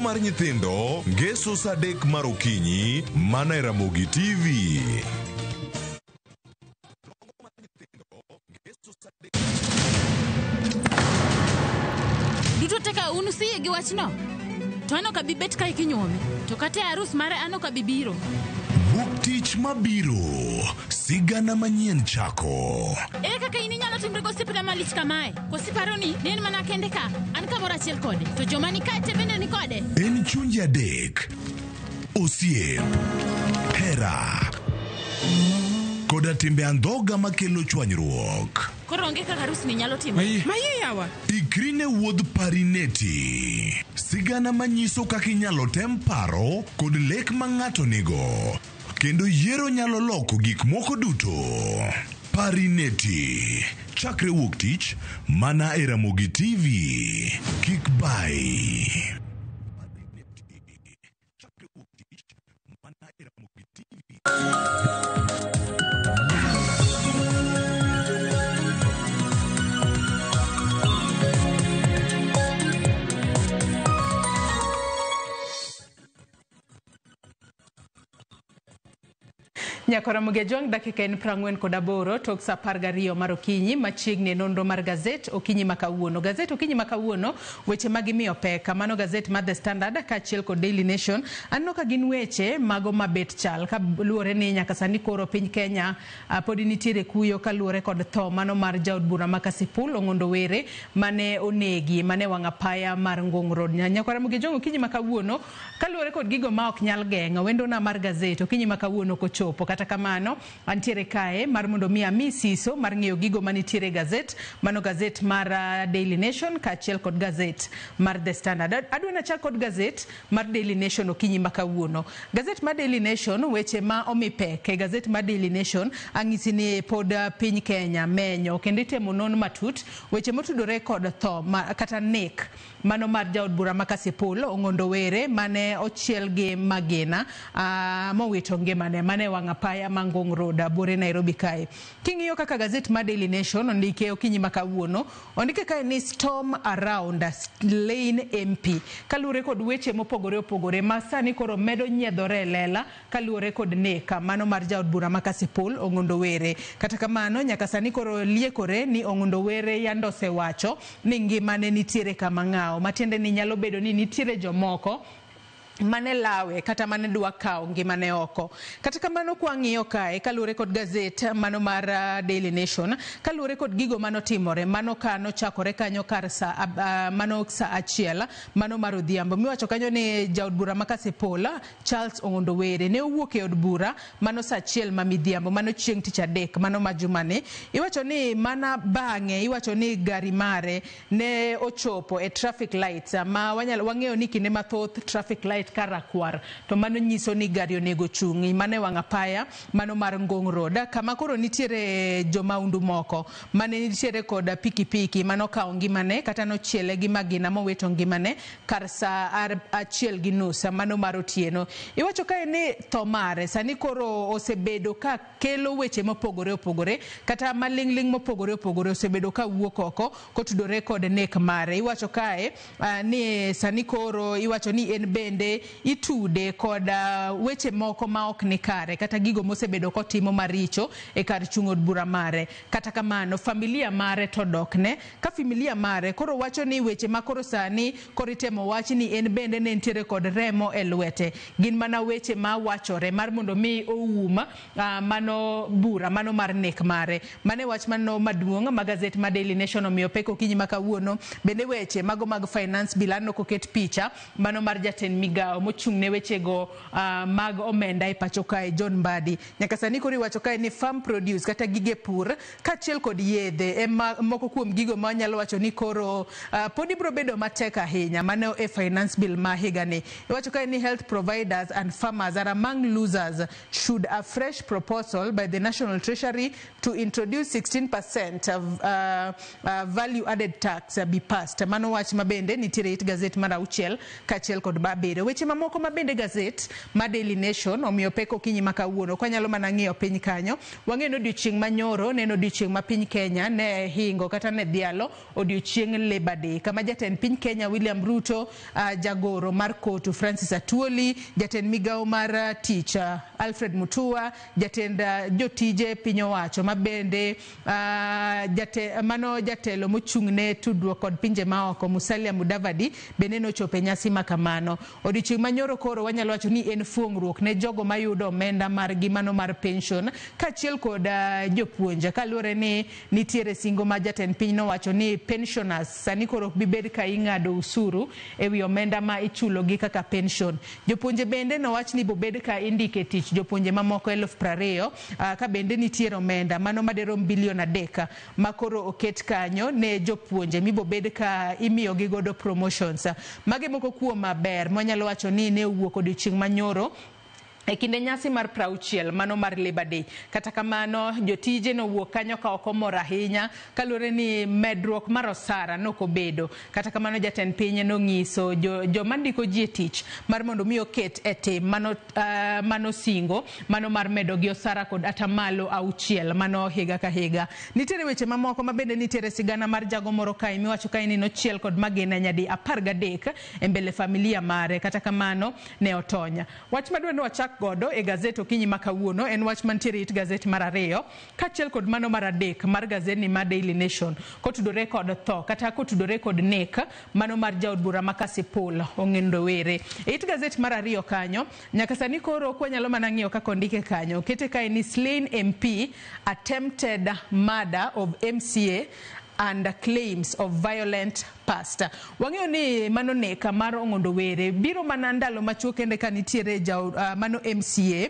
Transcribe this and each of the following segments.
mar nyithindo ngeso saa 3 mar okinyi mana e Ramogi TV. Duto te ka un usiyie gi wachno, to an ok abi bet kae kinyuome, to kata e arus mare an ok abi biro. Wuok tich mabiro, sigana manyien chako. Ere kaka in inyalo timri gosiepna malich kamae? Koso iparo ni ne en mana kende ka, an kamoro achiel kode, to joma ni kae te bende ni kode? En chunje adek, osiep, hera, koda timbe andhoga makelo chwanyruok. Koro onge kaka arusni nyalo timore. Maye yawa. Ikri ne wuodh Parineti, sigana manyiso kaka inyalo tem paro kod lek ma ng'ato nigo, kendo yiero nyalo loko gik moko duto. Parineti, chakre wuok tich mana e Ramogi TV. Kik bai. Nyakora Mugejwang' dakika en 48 tok saa 12 mar okinyi machiegni e nonro mar gazet okinyi ma kawuono. Gazet okinyi ma kawuono weche ma gimiyo pek mano gazet mar The Standard kaachiel kod Daily Nation aneno ka gin weche mago mabet chal kaluwore ni nyaka sani koro piny Kenya podi nitiere kuyo kaluwore kod tho mano mar jaod bura ma Kasipul Ong'ondo Were mane onegi mane wang' apaya mar Ngong Road. Nyakwara Mugejwang' okinyi ma kawuono kaluwore kod gigo ma ok nyal geng'o wendona mar gazet okinyi ma kawuono ok ochopo. Kata kamano antiere kae mar mondo mi ami siso mar ng'eyo gigo manitiere e gazet mano gazet mar Daily Nation kaachiel kod gazet mar The Standard. Adwa nachak kod gazet mar Daily Nation okinyi ma kawuono. Gazet mar Daily Nation weche ma omi pek e gazet mar Daily Nation ang'isi ni pod piny Kenya menyo kendo itemo non matut weche motudore kod tho kata nek mano mar jaod bura ma Kasipul Ong'ondo Were mane ochiel gi magina mowito ngimane mane wang' apaya ma Ngong Road buore Nairobi kae. King'iyo kaka gazet mar Daily Nation ondike okinyi ma kawuono, ondike kae ni storm around Lane MP kaluwore kod weche mopogore opogore ma sani koro medo nyiedhore e lela kaluwore kod nek mano mar jaod bura ma Kasipul Ong'ondo Were. Kata kamano nyaka sani koro liekore ni Ong'ondo Were yando osewacho ni ngimane nitiere kama ng'awo, matiende ni nyalo bedo ni nitiere jomoko mane lawe kata mane dwa kawo ngimane oko. Kata kamano kwang'iyo kae kaluwore kod gazet mano mar Daily Nation, kaluwore kod gigo manotimore mano ka nochakore kanyo kar saa mano saa 1 mano mar odhiambo. Miwacho kanyo ni jaod bura ma Kasipul Charles Ong'ondo Were ne owuok e od bura mano saa 1 ma midhiambo mano chieng' tich adek mano ma jumani. Iwacho ni mana bang'e iwacho ni gari mare ne ochopo e traffic lights ma wang'eyo ni kinde mathoth traffic light karakwar to mano nyiso ni gari onego chung'i mano e wang' apaya mano mar Ngong Road kama koro nitiere jomaundu moko mane nitiere kod pikipiki mano okawo ngimane kata nochiele gi magina mowito ngimane kar saa 1:30 mano mar otieno. Iwacho kae ni tho mare sani koro osebedo ka kelo weche mopogore opogore kata maling'ling' mopogore opogore osebedo ka wuok oko kotudore kod nek mare. Iwacho kae ni sani koro iwacho ni en bende itude kod weche moko ma ok ni kare kata gigo mosebedo kotimo maricho e kar chung' od bura mare. Kata kamano familia mare to dokne ka familia mare koro wacho ni weche ma koro sani koro itemo wach ni en bende ne nitiere kod remo e lwete gin mana weche ma wachore mar mondo mi oum mano bura mano mar nek mare. Mane wach mano maduong' ma gazet ma Daily Nation omiyo pek okinyi ma kawuono. Bende weche mago mag finance bill aneno koket picha mano mar jatend migawo mochung' ne wechego mag omenda e pacho kae John Mbadi. Nyaka sani koro iwacho kae ni farm produce kata gige pur kaachiel kod yedhe ema moko kuom gigo ma wanyalo wacho ni koro pod ibiro bedo matek ahinya mano e finance bill ma higani. Iwacho kae ni health providers and farmers are among losers should a fresh proposal by the National Treasury to introduce 16% of value added tax be passed. Mano wach mabende nitiere it gazet mar 6 kaachiel kod 7. Weche mamoko ma bende gazet ma Daily Nation omiyo pek okinyi ma kawuono, kwanyalo mana ng'iyo piny kanyo, wang'eyo ni odiochieng' manyoro ne en odiochieng' ma piny Kenya ne hingo kata ne dhialo odiochieng' Labour Day, kama jatend piny Kenya William Ruto, jagoro mar kotu Francis Atwoli, jatend migawo mar tich Alfred Mutua, jatend jotije piny owacho ma bende mano jatelo mochung' ne tudruok kod pinje maoko Musalia Mudavadi bende nochopo e nyasi ma kamano. Odiochieng' manyoro koro wanyalo wacho ni en fuong'ruok ne jogo mayudo omenda margi mano mar pension kaachiel kod jopuonj, kaluwore ni nitiere singo ma jatend piny nowacho ni pensioners sani koro ok bi bed ka ing'ado usuru ewi omenda ma ichulo gi kaka pension. Jopuonje bende nowach ni bobed ka indike tich jopuonje mamoko 20,000, ka bende nitiere omenda mano maderom bilion 3 ma koro oket kanyo ne jopuonje mibobed ka imiyogi godo promotions. Magi moko kuom ber mwanyalo wacho ni ne owuok odiochieng' manyoro e kinde nyasi mar 60 mano mar Labour Day. Kata kamano jotije nowuok kanyo ka ok omor ahinya kaluwore ni medruok mar osara nokobedo. Kata kamano jatend piny nong'iso joma ndiko ji e tich mar mondo mi oket e tim mano singo mano mar medo gi osara kod atamalo 6 mano higa ka higa. Nitiere weche mamoko ma bende nitiere sigana mar jago moro kae miwacho kae ni nochiel kod magina nyadi 13 e mbele familia mare. Kata kamano ne otonya. Wach madwa ni wachak godo e gazet okinyi ma kawuono en wach mantiere it gazet mar 2 kaachiel kod mano mar 3 mar gazetni mar Daily Nation kotudore kod tho kata kotudore kod nek mano mar jaod bura ma Kasipul Ong'endo Were. E it gazet mar 2 kanyo nyaka sani koro kwanyalo mana ng'iyo kaka ondike kanyo, okete kae ni slain MP attempted murder of MCA and claims of violent past. Wang'eyo ni mano nek mar Ong'ondo Were biro mana ndalo machuok kende ka nitiere mano MCA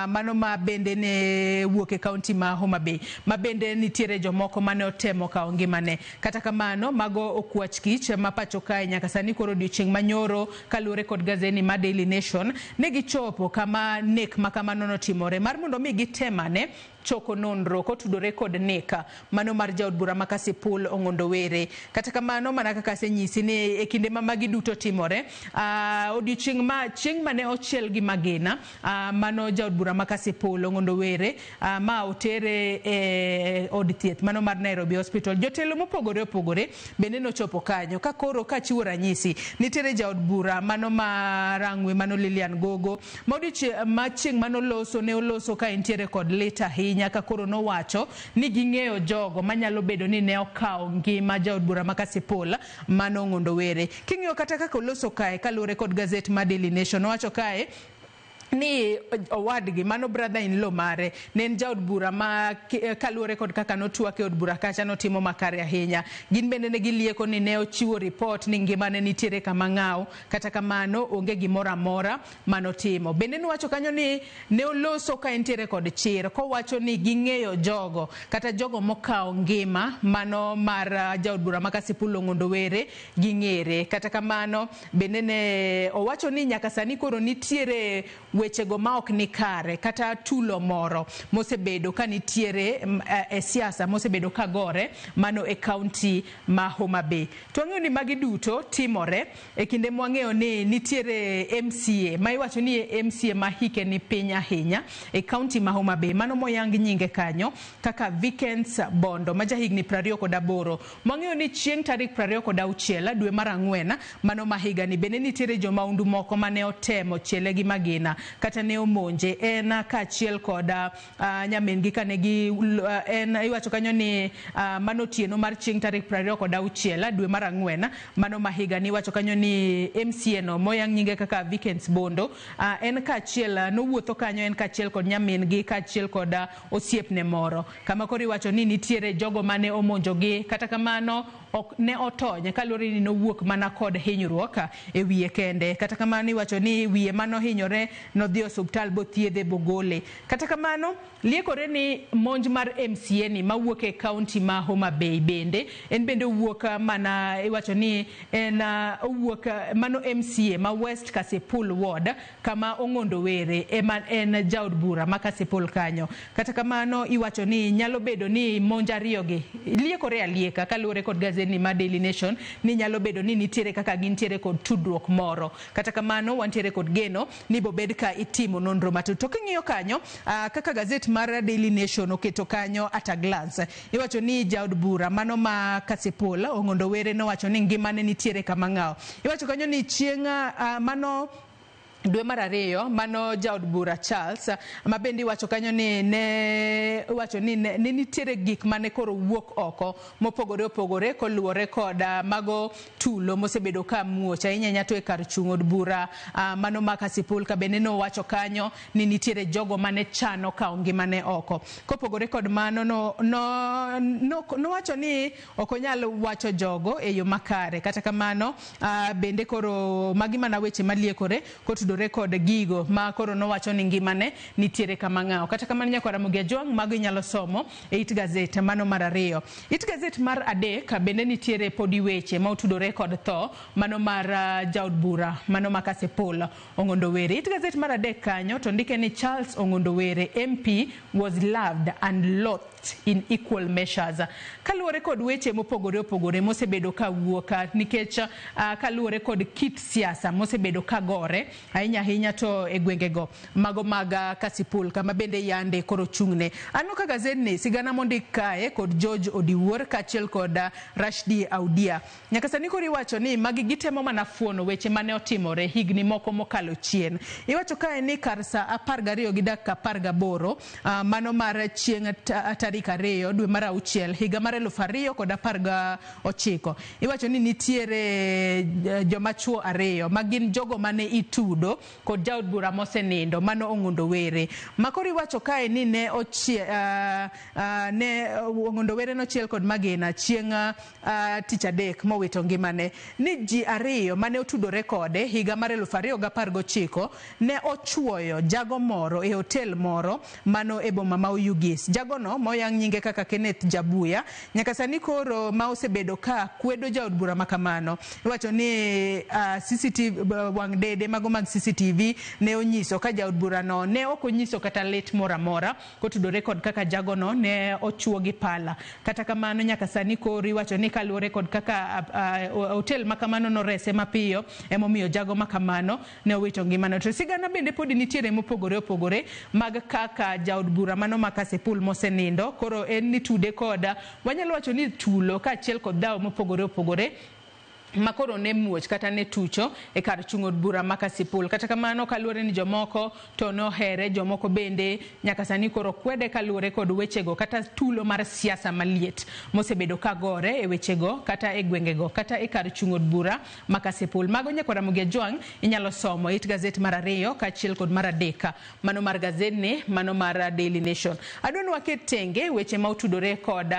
mano ma bende ne wuok e kaunti ma Homa Bay ma bende nitiere jomoko mane otemo kawo ngimane. Kata kamano mago okwach kich ma pacho kae nyaka sani koro odiochieng' manyoro kaluwore kod gazeti ma Daily Nation ne gichopo kama nek ma kamano notimore mar mondo mi gitemane choko nonro kotudore kod nek mano mar jaod bura ma Kasipul Ong'ondo Were. Kata kamano mana kaka asenyisi ni e kinde ma magi duto timore, odiochieng' ma chieng' mane ochiel gi magina mano jaod bura ma Kasipul Ong'ondo Were ma otere e od thieth mano mar Nairobi Hospital, jotelo mopogore opogore bende nochopo kanyo. Ka koro kachiwo ranyisi, nitiere jaod bura mano ma Rangwe mano Lilian Gogo ma ma chieng' manoloso ne oloso ka entiere kod lit ahinya, ka koro nowacho ni ging'eyo jogo manyalo bedo ni ne okawo ngima jaod bura ma Kasipul mano Ong'ondo Were. King'iyo kata kaka oloso kae kaluwore kod gazet ma Daily Nation, owacho kae ni owadgi mano brother in law mare ne en jaod bura ma kaluwore kod kaka notwak e od bura kacha notimo makare ahinya. Gin bende ne gilieko ni ne ochiwo ripot ni ngimane nitiere kama ng'aw, kata kamano onge gimoro amora manotimo. Bende nowacho kanyo ni ne oloso ka entiere kod chir kowacho ni ging'eyo jogo kata jogo mokawo ngima mano mar jaod bura ma Kasipul Ong'ondo Were ging'ere. Kata kamano bende ne owacho ni nyaka sani koro nitiere wechego ma ok ni kare kata tulo moro mosebedo ka nitiere e siasa mosebedo ka gore mano e kaunti ma Homa Bay. To wang'eyo ni magi duto timore e kinde mwang'eyo ni nitiere MCA ma iwacho ni MCA ma hike ni piny ahinya e kaunti ma Homa Bay mano moyang nyinge kanyo kaka Vikens Bondo ma jahigni 28. Mwang'eyo ni chieng' tarik 26 dwe mar 4 mano ma higani bende nitiere jomaundu moko mane otemo chiele gi magina kata ne omonje en kaachiel kod nyamin gi kane gi en iwacho kanyo ni mano otieno mar chieng' tarik 26 dwe mar 4 mano ma higani iwacho kanyo ni MCA no moyang nyinge kaka Vikens Bondo en kaachiel nowuotho kanyo en kaachiel kod nyamin gi kaachiel kod osiepne moro kama koro iwacho ni nitiere jogo mane omonjogi. Kata kamano ok ne otony kaluwore ni nowuok mana kod hinyruok e wiye kende. Kata kamano iwacho ni wiye manohinyore nodhi e osuptal bothiedhe bogole. Kata kamano liekore ni monj mar MCA ni mawuok e kaunti ma Homa Bay bende en bende owuok mana iwacho ni en owuok mano MCA ma West Kasipul Ward kama Ong'ondo Were ema en jaod bura ma Kasipul kanyo. Kata kamano iwacho ni nyalo bedo ni monj ariyo gi liekore alieka kaluwore kod gazeti gazetni mar Daily Nation ni nyalo bedo ni nitiere kaka gintiere kod tudruok moro. Kata kamano wantiere kod geno ni bobed ka itimo nonro matut. To king'iyo kanyo kaka gazet mar Daily Nation oketo kanyo at a glance, iwacho ni jaod bura mano ma Kasipul Ong'ondo Were nowacho ni ngimane nitiere kama ng'awo. Iwacho kanyo ni chieng' mano dwe mar ariyo mano jaod bura Charles ma bende iwacho kanyo ni ne iwacho ni ne nitiere gik mane koro wuok oko mopogore opogore koluwore kod mago tulo mosebedo ka muoch ahinya ahinya to e kar chung' od bura mano ma Kasipul ka bende nowacho kanyo ni nitiere jogo mane chano kawo ngimane oko. Kopogore kod mano nowacho ni ok onyal wacho jogo e yo makare. Kata kamano bende koro magi mana weche maliekore kotudore kod gigo ma koro nowacho ni ngimane nitiere kama ng'awo. Kata kamano nyakwar Ramogi Ajwang' mago inyalo somo e it gazet mano mar ariyo. It gazet mar adek bende nitiere podi weche ma otudore kod tho mano mar jaod bura mano ma Kasipul Ong'ondo Were. It gazet mar adek kanyo to ndike ni Charles Ong'ondo Were MP was loved and loathed in equal measures. Kaluwore kod weche mopogore opogore mosebedo ka wuok nikech kaluwore kod kit siasa mosebedo ka gore ahinya ahinya to e gwengego mago mag Kasipul kama bende yande koro chung'ne. Aneno ka gazetni sigana mondik kae kod George Odiwuor kaachiel kod Rashdi Audia. Nyaka sani koro iwacho ni magi gitemo mana fuono weche mane otimore higni moko mokalo chien. Iwacho kae ni kar saa 12 gi dakika 18 mano mar chieng' tarik 2 dwe mar 6 higa mar 2019. Iwacho ni nitiere joma chuo ariyo ma gin jogo mane itudo kod jaod bura mosenindo mano Ong'ondo Were. Ma koro iwacho kae ni ne ne Ong'ondo Were nochiel kod magina chieng' tich adek mowito ngimane. Ni ji ariyo mane otudore kode higa mar 2019 ne ochuoyo jago moro e hotel moro mano e boma ma Oyugis. Jagono moyang nyinge kaka Kenneth Jabuya nyaka sani koro ma osebedo ka kwedo jaod bura makamano. Iwacho ni CCTV wang' dede mago mag CCTV ne onyiso ka jaod burano ne ok onyiso kata lit moro amora kotudore kod kaka jagono ne ochuo gi pala. Kata kamano nyaka sani koro iwacho ni kaluwore kod kaka hotel makamano norese mapiyo emomiyo jago makamano ne owito ngimane. To sigana bende podi nitiere mopogore opogore mag kaka jaod bura mano ma Kasipul mosenindo koro en nitude koda wanyalo wacho ni tulo kaachiel kod dhawo mopogore opogore makoro ne muoch kata ne tucho e kar chung' od bura ma Kasipul. Kata kamano kaluwore ni jomoko to nohere, jomoko bende nyaka sani koro kwede kaluwore kod wechego kata tulo mar siasa maliet mosebedo ka gore e wechego kata e gwengego kata e kar chung' od bura ma Kasipul. Mago nyakwar Ramogi Ajwang' inyalo somo it gazet mar 2 kaachiel kod mar 3 mano mar gazetni mano mar Daily Nation. Adwa ni waket tenge weche ma otudore kod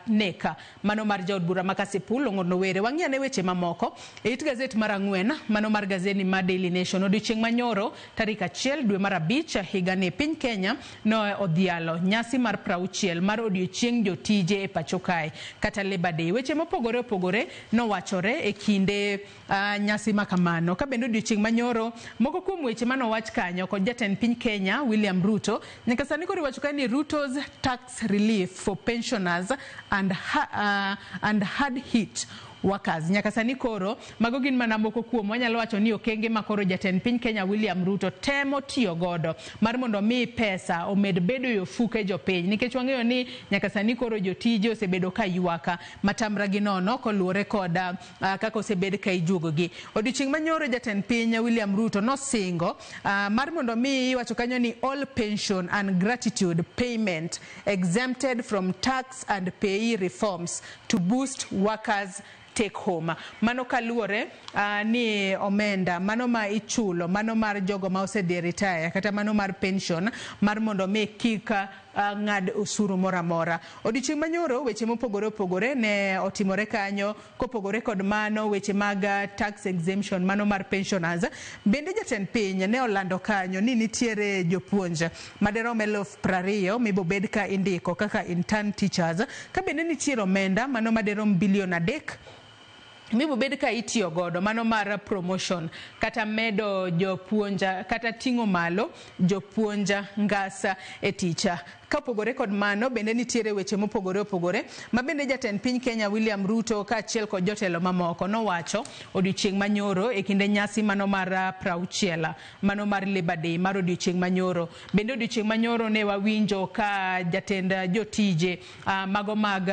neka mano mar jaod bura ma Kasipul Ong'ondo Were. Wang'i ane weche mamoko e it gazet mar 4 mano mar gazetni mar Daily Nation. Odiochieng' manyoro tarik 1 dwe mar 5 higani piny Kenya no odhialo nyasi mar 60 mar odiochieng' jotije e pacho kae kata Labor Day. Weche mopogore opogore nowachore e kinde nyasi makamano. Ka bende odiochieng' manyoro moko kuom weche manowach kanyo kod jatend piny Kenya William Ruto nyaka sani koro iwacho kae ni Ruto's tax relief for pensioners and hard hit workers. Nyaka sani koro mago gin mana moko kuom wanyalo wacho ni okenge ma koro jatend piny Kenya William Ruto temo tiyo godo mar mondo mi pesa omed bedo e ofuke jopiny, nikech wang'eyo ni nyaka sani koro jotije osebedo ka ywaka matamra gi nono koluwore kod kaka osebed ka ijuogogi. Odiochieng' manyoro jatend piny William Ruto nosingo mar mondo mi iwacho kanyo ni all pension and gratitude payment exempted from tax and pay reforms to boost workers take home. Mano kaluwore ni omenda mano ma ichulo mano mar jogo ma osedhi retire kata mano mar pension mar mondo mi kik ng'ad osuru moro amora. Odiochieng' manyoro weche mopogore opogore ne otimore kanyo. Kopogore kod mano weche mag tax exemption mano mar pensioners, bende jatend piny ne olando kanyo ni nitiere jopuonj maderom 20,000 mibobed ka indiko kaka intern teachers, ka bende nitiere omenda mano maderom bilion 3 mibobed ka itiyo godo mano mar promotion kata medo jopuonja kata ting'o malo jopuonja ngasa e ticha. Kapogore kod mano, bende nitiere weche mopogore opogore ma bende jatend piny Kenya William Ruto kaachiel kod jotelo mamoko nowacho odiochieng' manyoro e kinde nyasi mano mar 60 mano mar Labour Day mar odiochieng' manyoro. Bende odiochieng' manyoro ne wawinjo ka jatend jotije mago mag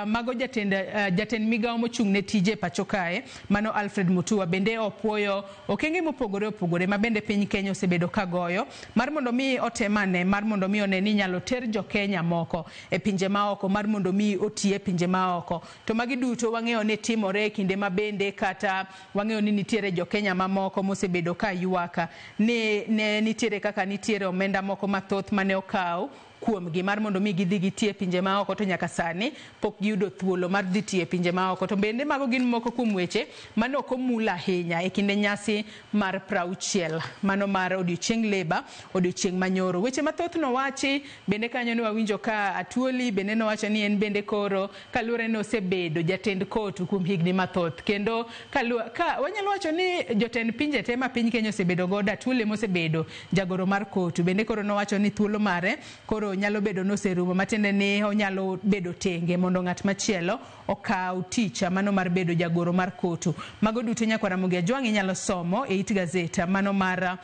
mago jatend migawo mochung' ne tije pacho kae mano Alfred Mutua bende opuoyo okenge mopogore opogore ma bende piny Kenya osebedo ka goyo mar mondo mi otemane mar mondo mi one ni inyalo ter jo Kenya moko e pinje maoko mar mondo mi oti e pinje maoko. To magi duto wang'eyo ni timore e kinde ma bende kata wang'eyo ni nitiere jo Kenya mamoko mosebedo ka ywak ni ne nitiere kaka nitiere omenda moko mathoth mane okaw kuomgi mar mondo mi gidhi giti e pinje maoko, to nyaka sani pok giyudo thuolo mar dhi tiyo e pinje maoko. To bende mago gin moko kuom weche mane ok omul ahinya e kinde nyasi mar 60 mano mar odiochieng' Labour, odiochieng' manyoro. Weche mathoth nowachi bende kanyo ne wawinjo ka Atuoli bende nowacho ni en bende koro kaluwore ni osebedo jatend kotu kuom higni mathoth, kendo ka wanyalo wacho ni jotend pinje te ma piny Kenya osebedo godo, Atuoli mosebedo jagoro mar kotu bende koro nowacho ni thuolo mare koro nyalo bedo noserumo, matiende ni onyalo bedo tenge mondo ng'at machielo okaw tich mano mar bedo jagoro mar kotu. Mago duto nyakwar Ramogi Ajwang' inyalo somo e it gazet mano mar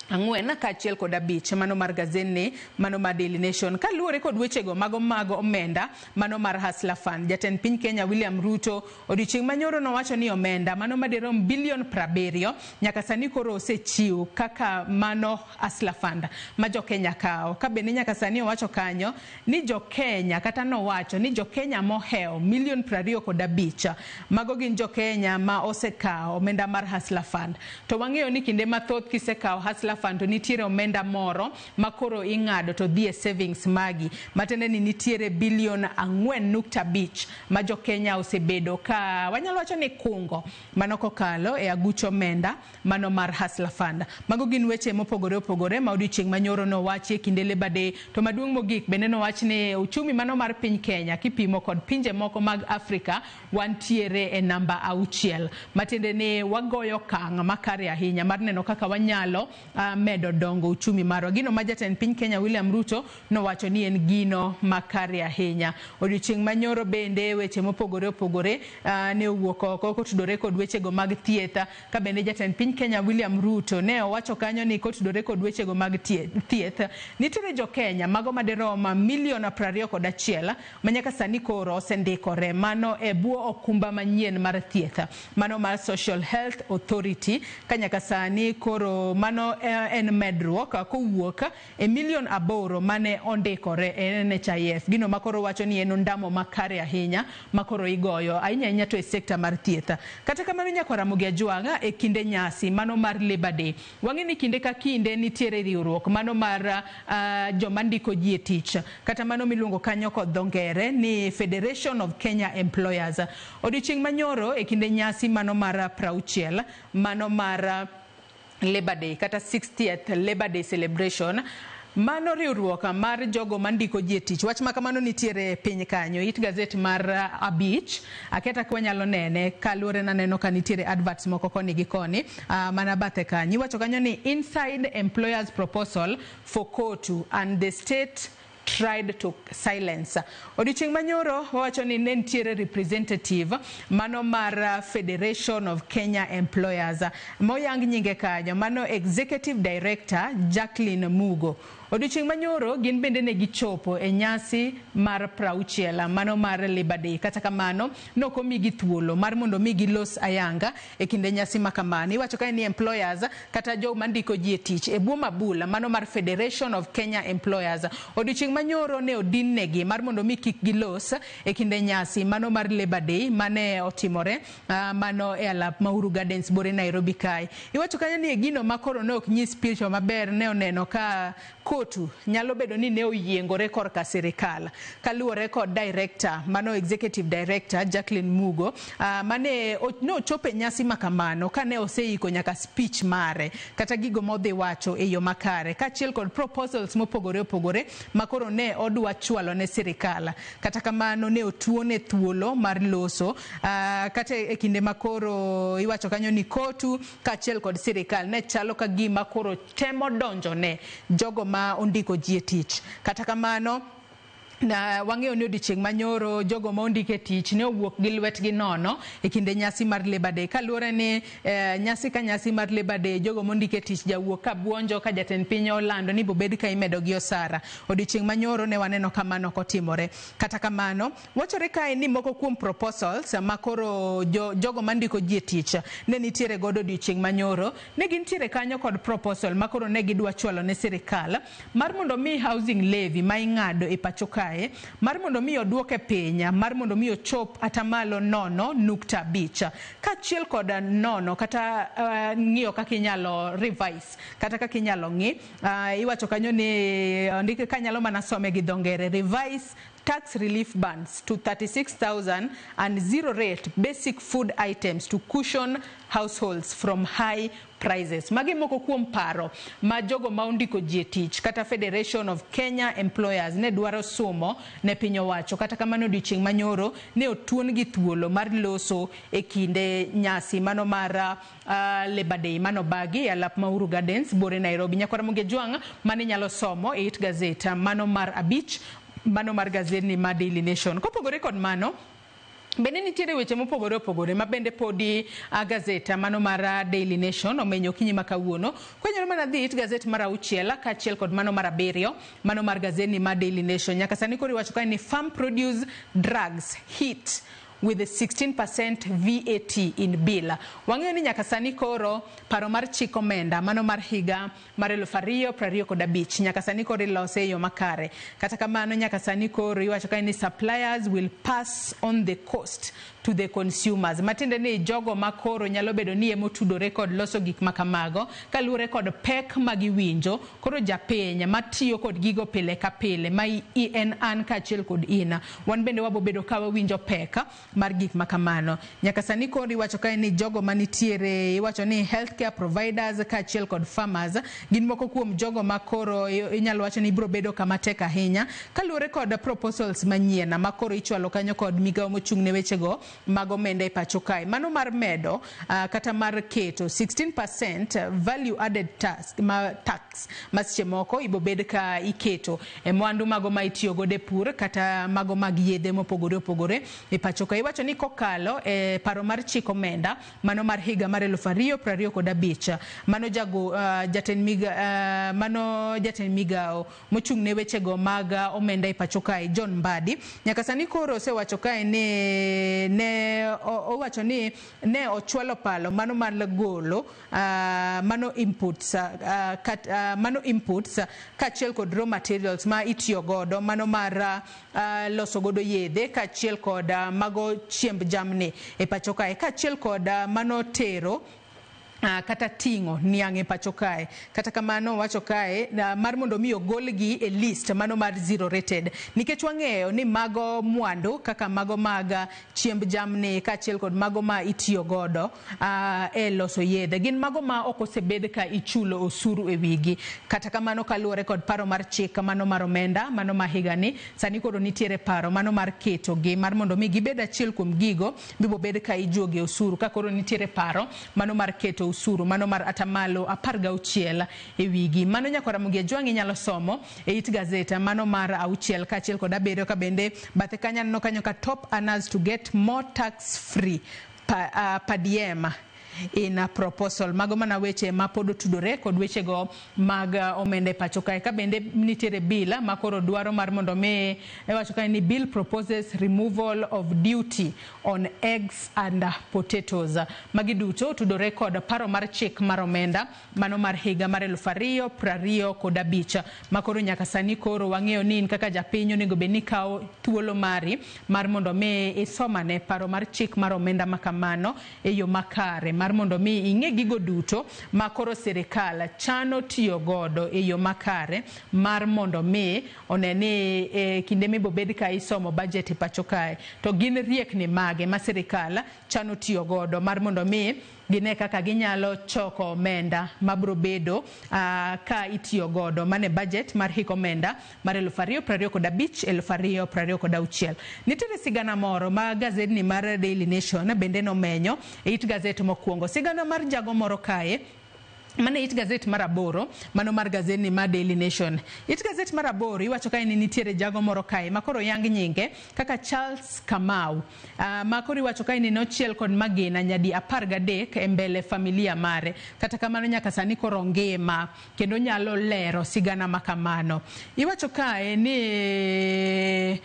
4 kaachiel kod 5 mano mar gazetni mano mar Daily Nation. Kaluwore kod wechego mago mag omenda mano mar Hustler Fund, jatend piny Kenya William Ruto odiochieng' manyoro nowacho ni omenda mano madirom bilion 70 nyaka sani koro osechiw kaka mano Hustler Fund ma jo Kenya kawo. Ka bende nyaka sani owacho kanyo ni jo Kenya kata nowacho ni jo Kenya mohewo milion 25 mago gin jo Kenya ma osekawo omenda mar Hustler Fund. To wang'eyo ni kinde mathoth kisekawo Hustler Fund to nitiere omenda moro ma koro ing'ado to dhi e savings magi, matiende ni nitiere bilion 4.5 ma jo Kenya osebedo ka wanyalo wacho ni kungo mano kokalo e aguch omenda mano mar Hustler Fund. Mago gin weche mopogore opogore ma odiochieng' manyoro nowachi e kinde Labour Day. To maduong' mogik bende nowach ni uchumi mano mar piny Kenya kipimo kod pinje moko mag Afrika wantiere e namba 6, matiende ni wagoyo okang' makare ahinya mar neno kaka wanyalo medo dongo uchumi marwa. Gino ma jatend piny Kenya William Ruto nowacho ni en gino makare ahinya. Odiochieng' manyoro bende weche mopogore opogore ne owuok oko kotudore kod wechego mag thieth, ka bende jatend piny Kenya William Ruto ne owacho kanyo ni kotudore kod wechego mag thieth nitiere jo Kenya mago madirom milion 21 ma nyaka sani koro osendikore mano e bwo okumba manyien mar thieth mano mar Social Health Authority, ka nyaka sani koro mano en medruok kowuok e milion 8 mane ondikore e NHIF. Gino makoro wacho ni en ondamo makare ahinya makoro igoyo ahinya ahinya to e sekta mar thieth. Kata kamano nyakwar Ramogi Ajwang' e kinde nyasi mano mar Labour Day, wang'e ni kinde ka kinde nitiere riwruok mano mar joma ndiko ji e tich, kata mano miluongo kanyo kod dho ngere ni Federation of Kenya Employers. Odiochieng' manyoro e kinde nyasi mano mar 60 mano mar Labour Day kata 60th Labour Day celebration, mano riwruok mar jogo mandiko ji e tich. Wach ma kamano nitiere piny kanyo, it gazet mar 5 aketa ka wanyalo nene kaluwore naneno ka nitiere adverts moko koni gi koni mana bathe kanyo. Iwacho kanyo ni inside employers proposal for COTU and the state tried to silence. Odiochieng' manyoro wawacho ni ne nitiere representative mano mar Federation of Kenya Employers moyang nyinge kanyo, mano Executive Director Jacqueline Mugo. Odiochieng' manyoro gin bende ne gichopo e nyasi mar 60 mano mar Labour Day. Kata kamano nokomigi thuolo mar mondo mi gilos ayanga e kinde nyasi ma kamano. Iwacho kae ni employers kata joma ndiko ji e tich e bwo mabula mano mar Federation of Kenya Employers, odiochieng' manyoro ne odin negi mar mondo mi kik gilos e kinde nyasi mano mar Labour Day mane otimore mano e alap ma Uhuru Gardens bore Nairobi kae. Iwacho kanyo ni e gino ma koro ne ok nyis picha maber ne oneno ka COTU nyalo bedo ni ne oyiengore korka sirikal kaluwore kod director mano executive director Jacqueline Mugo mane nochopo e nyasi makamano kane oseiko nyaka speech mare kata gigo modhi wacho e yo makare kaachiel kod proposals mopogore opogore makoro ne odwa chwalo ne sirikal. Kata kamano ne otuone thuolo mar loso kata e kinde makoro iwacho kanyo ni COTU kaachiel kod sirikal ne chalo ka gima koro temo donjo ne jogo ma ma ondiko ji e tich. Kata kamano, na wang'eyo ni odiochieng' manyoro jogo ma ondik e tich ne owuok gi lwetgi nono e kinde nyasi mar Labour Day, kaluwore ni nyasi ka nyasi mar Labour Day, jogo mondik e tich jawuok ka buonjo ka jatend piny olando ni bobed ka imedo gi osara. Odiochieng' manyoro ne waneno ka mano ok otimore. Kata kamano, wachore kae ni moko kuom proposals ma koro jogo mandiko ji e tich ne nitiere godo odiochieng' manyoro, ne gintiere kanyo kod proposal ma koro ne gidwa chwalo ne sirikal mar mondo mi housing levy ma ing'ado e pacho kae mar mondo mi oduoke piny, mar mondo mi ochop atamalo 0.5, kaachiel kod nono kata ng'iyo kaka inyalo revise kata kaka inyalo ng'i. Iwacho kanyo ni ondik kanyalo mana some gi dho ngere: revise tax relief bands to 36,000 and zero rate basic food items to cushion households from high prices. Magi moko kuom paro ma jogo ma ondiko ji e tich kata Federation of Kenya Employers ne dwaro sumo ne piny owacho. Kata kamano, odiochieng' manyoro ne otuon gi thuolo mar loso e kinde nyasi mano mar Labour Day mano bagi e alap ma Uhuru Gardens bore Nairobi. Nyakwara Muge Jwang' mane nyalo somo e it gazet mano mar 5, mano mar gazetni mar Daily Nation. Kopogore kod mano, bende nitiere weche mopogore opogore ma bende podi gazet mano mar Daily Nation omenyo okinyi ma kawuono. Kwenyalo mana dhi it gazet mar 6 kaachiel kod mano mar 7, mano mar gazetni mar Daily Nation. Nyaka sani koro iwacho kae ni farm produce drugs hit with the 16% VAT in bill. Wang'eyo ni nyaka sani koro paro mar chik omenda mano mar higa mar 2025 nyaka sani koro ilose e yo makare. Kata kamano, nyaka sani koro iwacho kae ni suppliers will pass on the cost to the consumers. Matiende ni jogo ma koro nyalo bedo ni emotudore kod loso gik ma kamago kaluwore kod pek ma giwinjo, koro japiny matiyo kod gigo pile ka pile, ma en an kaachiel kod in, wan bende wabobedo ka wawinjo pek mar gik ma kamano. Nyaka sani koro iwacho kae ni jogo manitiere, iwacho ni healthcare providers kaachiel kod farmers gin moko kuom jogo ma koro inyalo wacho ni biro bedo kama tek ahinya kaluwore kod proposals manyien ma koro ichwalo kanyo kod migawo mochung' ne wechego mag omenda e pacho kae, mano mar medo kata mar keto 16% value added tax ma, tax ma seche moko ibobed ka iketo e mwandu mago ma itiyo godo e pur kata mago mag yedhe mopogore opogore e pacho kae. Iwacho ni kokalo e paro mar chik omenda mano mar higa mar 2025, mano jago jatend miga, mano jatend migawo mochung' ne wechego mag omenda e pacho kae, John Mbadi, nyaka sani koro osewacho kae ni ne owacho ni ne ochwalo palo mano mar golo mano inputs kaachiel kod raw materials ma itiyo godo mano mar loso godo yedhe kaachiel kod mago chiemb jamni e pacho kae, kaachiel kod mano tero kata ting'o niang' e pacho kae. Kata kamano, wacho kae mar mondo mi ogolgi e list mano mar zero rated, nikech wang'eyo ni mago mwandu kaka mago mag chiemb jamni kaachiel kod mago ma itiyo godo e loso yedhe gin mago ma ok osebed ka ichulo osuru e wigi. Kata kamano, kaluwore kod paro mar chik mano mar omenda mano ma higani, sani koro nitiere paro mano mar keto gi mar mondo mi gibed achiel kuom gigo mibobed ka ijuoge osuru, ka koro nitiere paro mano mar keto osuru mano mar atamalo 16 e wigi. Mano, nyakwara Ramogi Ajwang', inyalo somo e it gazeta mano mar 6 kaachiel kod 7. Ka bende bathe kanyo aneno kanyo ka top earners to get more tax free per diem in a proposal. Mago mana weche ma pod otudore kod wechego mag omenda e pacho kae. Ka bende nitiere bill ma koro dwaro mar mondo mi, iwacho kae ni bill proposes removal of duty on eggs and potatoes. Magi duto otudore kod paro mar chik mar omenda mano mar higa mar 2025, ma koro nyaka sani koro wang'eyo ni in kaka japiny onego bed ni ikawo thuolo mari mar mondo mi isomane paro mar chik mar omenda ma kamano e yo makare, mar mondo mi ing'e gigo duto ma koro sirikal chano tiyo godo e yo makare, mar mondo mi one ni e kinde mibobed ka isomo budget e pacho kae to gin riekni mage ma sirikal chano tiyo godo mar mondo mi gine kaka ginyalo choko omenda mabro bedo ka itiyo godo mane budget mar hik omenda mar 2025 2026. Nitiere sigana moro ma gazetni mar Daily Nation bende nomenyo e it gazet mokwongo, sigana mar jago moro kae. Mano e it gazet mar 8, mano mar gazetni mar Daily Nation. It gazet mar 8 iwacho kae ni nitiere jago moro kae ma koro yang nyinge kaka Charles Kamau. Ma koro iwacho kae ni nochiel kod magina nyadi 13 e mbele familia mare. Kata kamano nyaka sani koro ngima kendo nyalo lero sigana makamano. Iwacho kae ni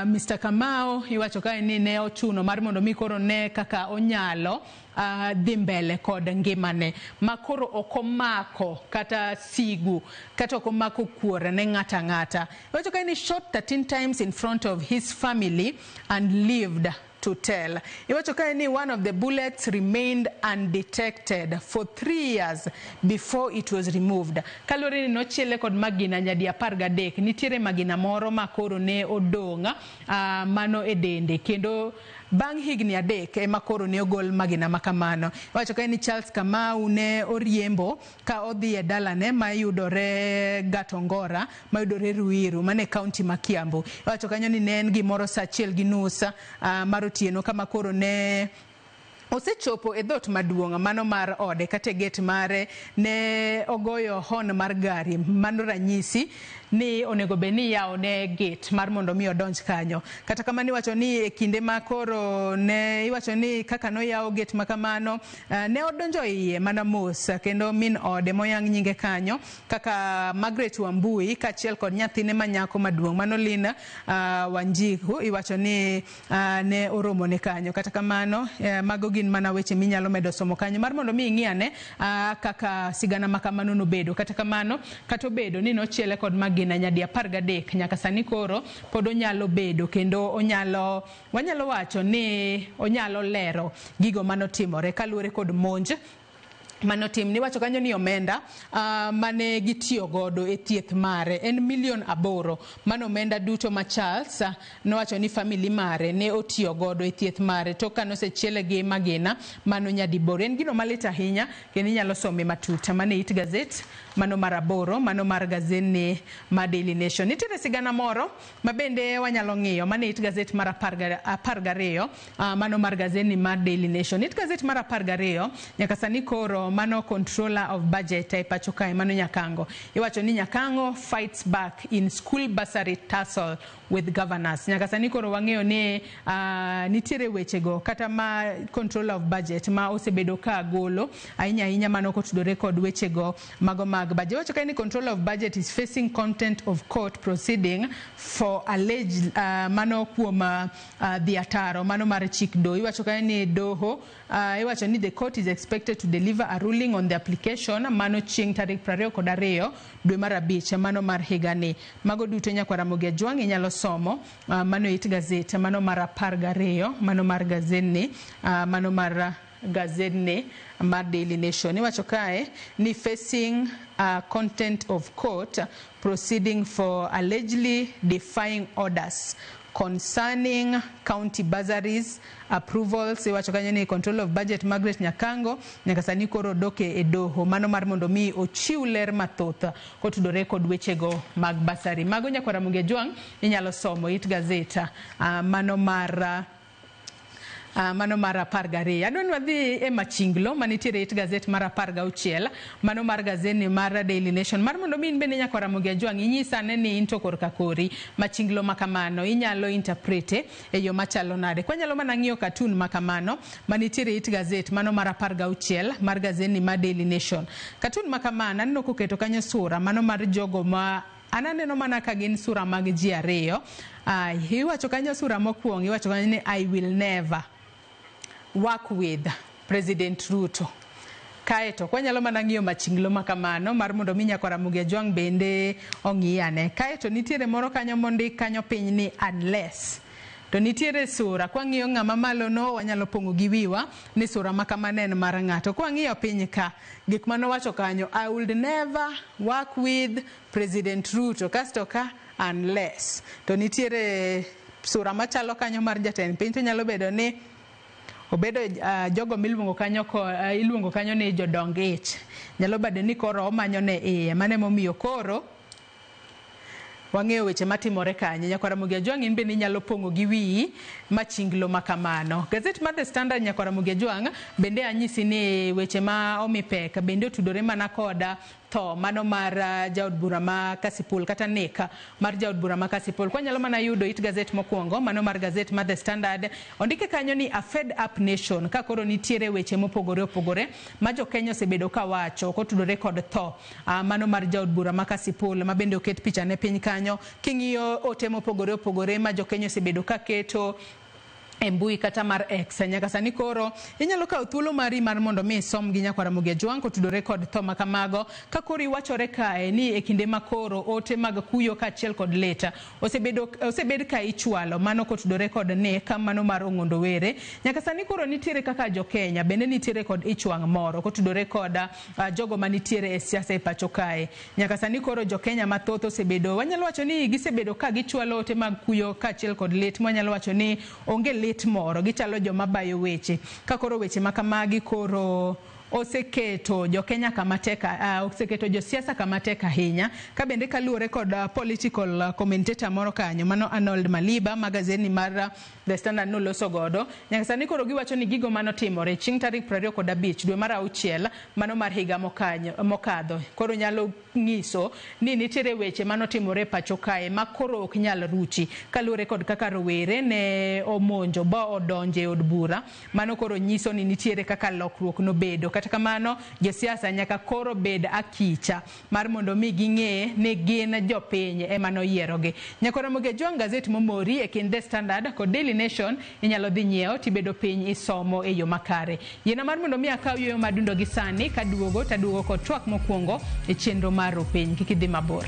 Mr. Kamau iwacho kae ni ne ochuno mar mondo mi koro ne kaka onyalo dhi mbele kod ngimane ma koro ok omako kata sigu kata ok omako kuor ne ng'ata ang'ata. Iwacho kae ni shot 13 times in front of his family and lived to tell. Iwacho kae ni one of the bullets remained undetected for 3 years before it was removed. Kaluwore ni nochiele kod magina nyadi 13, nitiere magina moro ma koro ne odong' mano e dende kendo bang' higni 3 ema koro ne ogol magina makamano. Iwacho kae ni Charles Kamau ne oriembo ka odhi e dalane mayudore Gatongora, mayudore Ruiru, mane kaunti ma Kiambu. Iwacho kanyo ni ne en gimoro saa 1:30 mar otieno kama koro ne osechopo e dhot maduong' mano mar ode kata e gate mare ne ogoyo hon mar gari, mano ranyisi ni onego bed ni iyawo ne gate mar mondo mi odonj kanyo. Kata kamano iwacho ni e kinde ma koro ne iwacho ni kaka noyawo gate ma kamano ne odonjo iye mana mos kendo min ode moyang nyinge kanyo kaka Margaret Wambui kaachiel kod nyathine ma nyako maduong' mano Lina Wanjiku iwacho ni ne oromone kanyo. Kata kamano mago gin mana weche minyalo medo somo kanyo mar mondo mi ing'i ane kaka sigana ma kamano nobedo. Kata kamano kata obedo ni nochiele kod magina nyadi 13 nyaka sani koro pod onyalo bedo kendo onyalo wanyalo wacho ni onyalo lero gigo manotimore kaluwore kod monj manotim. Niwacho kanyo ni omenda mane gitiyo godo e thieth mare en milion 8. Mano omenda duto ma Charles nowacho ni family mare ne otiyo godo e thieth mare tok ka nosechiele gi magina mano nyadiboro. En gino malit ahinya kendo inyalo some matut. Mano e it gazet mano mar 8, mano mar gazetni mar Daily Nation. Nitiere sigana moro ma bende wanyalo ng'iyo mano e it gazet mar 12, mano mar gazetni mar Daily Nation. It gazet mar 12 nyaka sani koro mano controller of budget e pacho kae mano Nyakango. Iwacho ni Nyakango fights back in school bursary tussle with governors. Nyaka sani koro wang'eyo ni nitiere wechego kata ma controller of budget ma osebedo ka golo ahinya ahinya mano kotudore kod wechego mago mag budget. Iwacho kae ni controller of budget is facing contempt of court proceeding for alleged mano kuom dhi ataro mano mar chik doho. Iwacho kae ni doho iwacho ni the court is expected to deliver a ruling on the application mano chieng' tarik 22 dwe mar 5 mano mar higani. Mago duto nyakwar Ramogi Ajwang' inyalo somo mano it gazet mano mar 12 mano mar gazetni mano mar gazetni mar Daily Nation. Iwacho kae ni facing contempt of court proceeding for allegedly defying orders concerning county bursaries approvals. Iwacho kanyo ni control of budget Margaret Nyakango nyaka sani koro doke e doho mano mar mondo mi ochiw ler mathoth kotudore kod wechego mag bursary. Mago nyakwar Ramogi Ajwang' inyalo somo it gazeta mano mar mano mar 12. Adwa ni wadhi e machinglo manitiere it gazet mar 16 mano mar gazetni mar Daily Nation mar mondo mi in bende nyakwar Ramogi Ajwang' inyisa ane ni in to korka kori machinglo makamano inyalo interprete e yo machalo nade. Kwanyalo mana ng'iyo cartoon makamano manitiere it gazet mano mar 16 mar gazetni mar Daily Nation. Cartoon makamano aneno koketo kanyo sura mano mar jogo ma an aneno mana ka gin sura mag ji ariyo. Iwacho kanyo sura mokwongo iwacho kanyo ni I will never work with President Ruto. Kaeto kwanyalo mana ng'iyo machinglo makamano mar mondo mi nyakwar Ramogi Ajwang' bende ong'i ane. Kaeto nitiere moro kanyo mondik kanyo piny ni unless. To nitiere sura kwang'iyo ng'ama malo no wanyalo pong'o gi wiwa ni sura ma kamano en mar ng'ato. Kwang'iyo piny ka gik manowacho kanyo I would never work with President Ruto kasto ka unless. To nitiere sura machalo kanyo mar jatend piny to nyalo bedo ni obedo jogo miluongo kanyo iluongo kanyo ni jodong ich. Nyalo bedo ni koro omanyo ne iye mano emomiyo koro Wang'eyo weche matimore kanye. Nyakwar Ramogi Ajwang' in bende inyalo pong'o gi wiyi machinglo ma kamano. Gazet mar The Standard Nyakwar Ramogi Ajwang' bende anyisi ni weche ma omi pek bende otudore mana koda tho mano mar jaod bura ma Kasipul kata nek mar jaod bura ma Kasipul. Kwanyalo mana yudo it gazet mokwongo mano mar gazet mar The Standard ondike kanyo ni a fed up nation ka koro nitiere weche mopogore opogore ma jokenya osebedo ka wacho kotudore kod tho mano mar jaod bura ma Kasipul ma bende oket pichane piny kanyo. King'iyo ote mopogore opogore ma jokenya osebedo ka keto e mbui kata mar X nyaka sani koro inyalo kawo thuolo mari mar mondo mi isom gi Nyakwar Ramogi Ajwang' kotudore kod tho ma kamago ka koro iwachore kae ni e kinde ma koro ote mag kuyo kaachiel kod lit osebed ka ichwalo mano kotudore kod nek mano mar Ong'ondo Were. Nyaka sani koro nitiere kaka jokenya bende nitiere kod ich wang' moro kotudore kod jogo manitiere e siasa e pacho kae. Nyaka sani koro jokenya mathoth osebedo wanyalo wacho ni gisebedo ka gichwalo ote mag kuyo kaachiel kod lit mwanyalo wacho ni onge lit moro gichalo joma bayo weche ka koro weche ma kamagi koro oseketo jokenya kama tek oseketo josiasa kama tek ahinya ka bende kaluwore kod political commentator moro kanyo mano Arnold Maliba magazini mar The Standard noloso godo. Nyaka sani koro giwacho ni gigo manotimore chieng' tarik 25 dwe mar auchiel mano mar higa mokadho koro nyalo nyiso ni nitiere weche manotimore pacho kae ma koro ok nyal ruchi kaluwore kod kaka rowere ne omonjo ba odonje e od bura. Mano koro nyiso ni nitiere kaka lokruok nobedo. Kata kamano josiasa nyaka koro bed akicha mar mondo mi ging'e ni gin jopiny ema noyierogi. Nyakwar Ramogi Ajwang' gazet momori e kind The Standard kod Daily Nation inyalo dhi nyiewo tibedo piny isomo e yo makare. Yiena mar mondo mi akaw yueyo madundo gi sani kaduogo taduogo kod twak mokwongo e chenro mar Rupiny. Kik idhi mabor.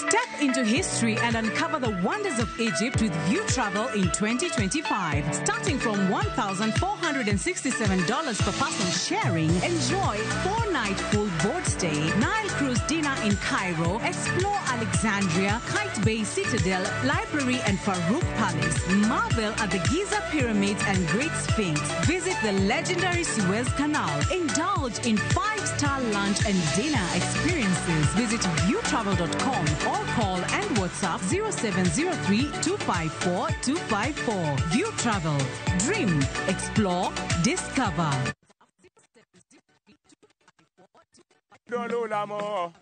Step into history and uncover the wonders of Egypt with View Travel in 2025. Starting from $1,467 per person sharing, enjoy 4-night full board stay, Nile cruise dinner in Cairo, explore Alexandria, Kite Bay Citadel, Library and Farouk Palace, marvel at the Giza Pyramids and Great Sphinx, visit the legendary Suez Canal, indulge in 5-star lunch and dinner experiences. Visit viewtravel.com or call and WhatsApp 0703 254 254. View Travel. Dream, explore, discover.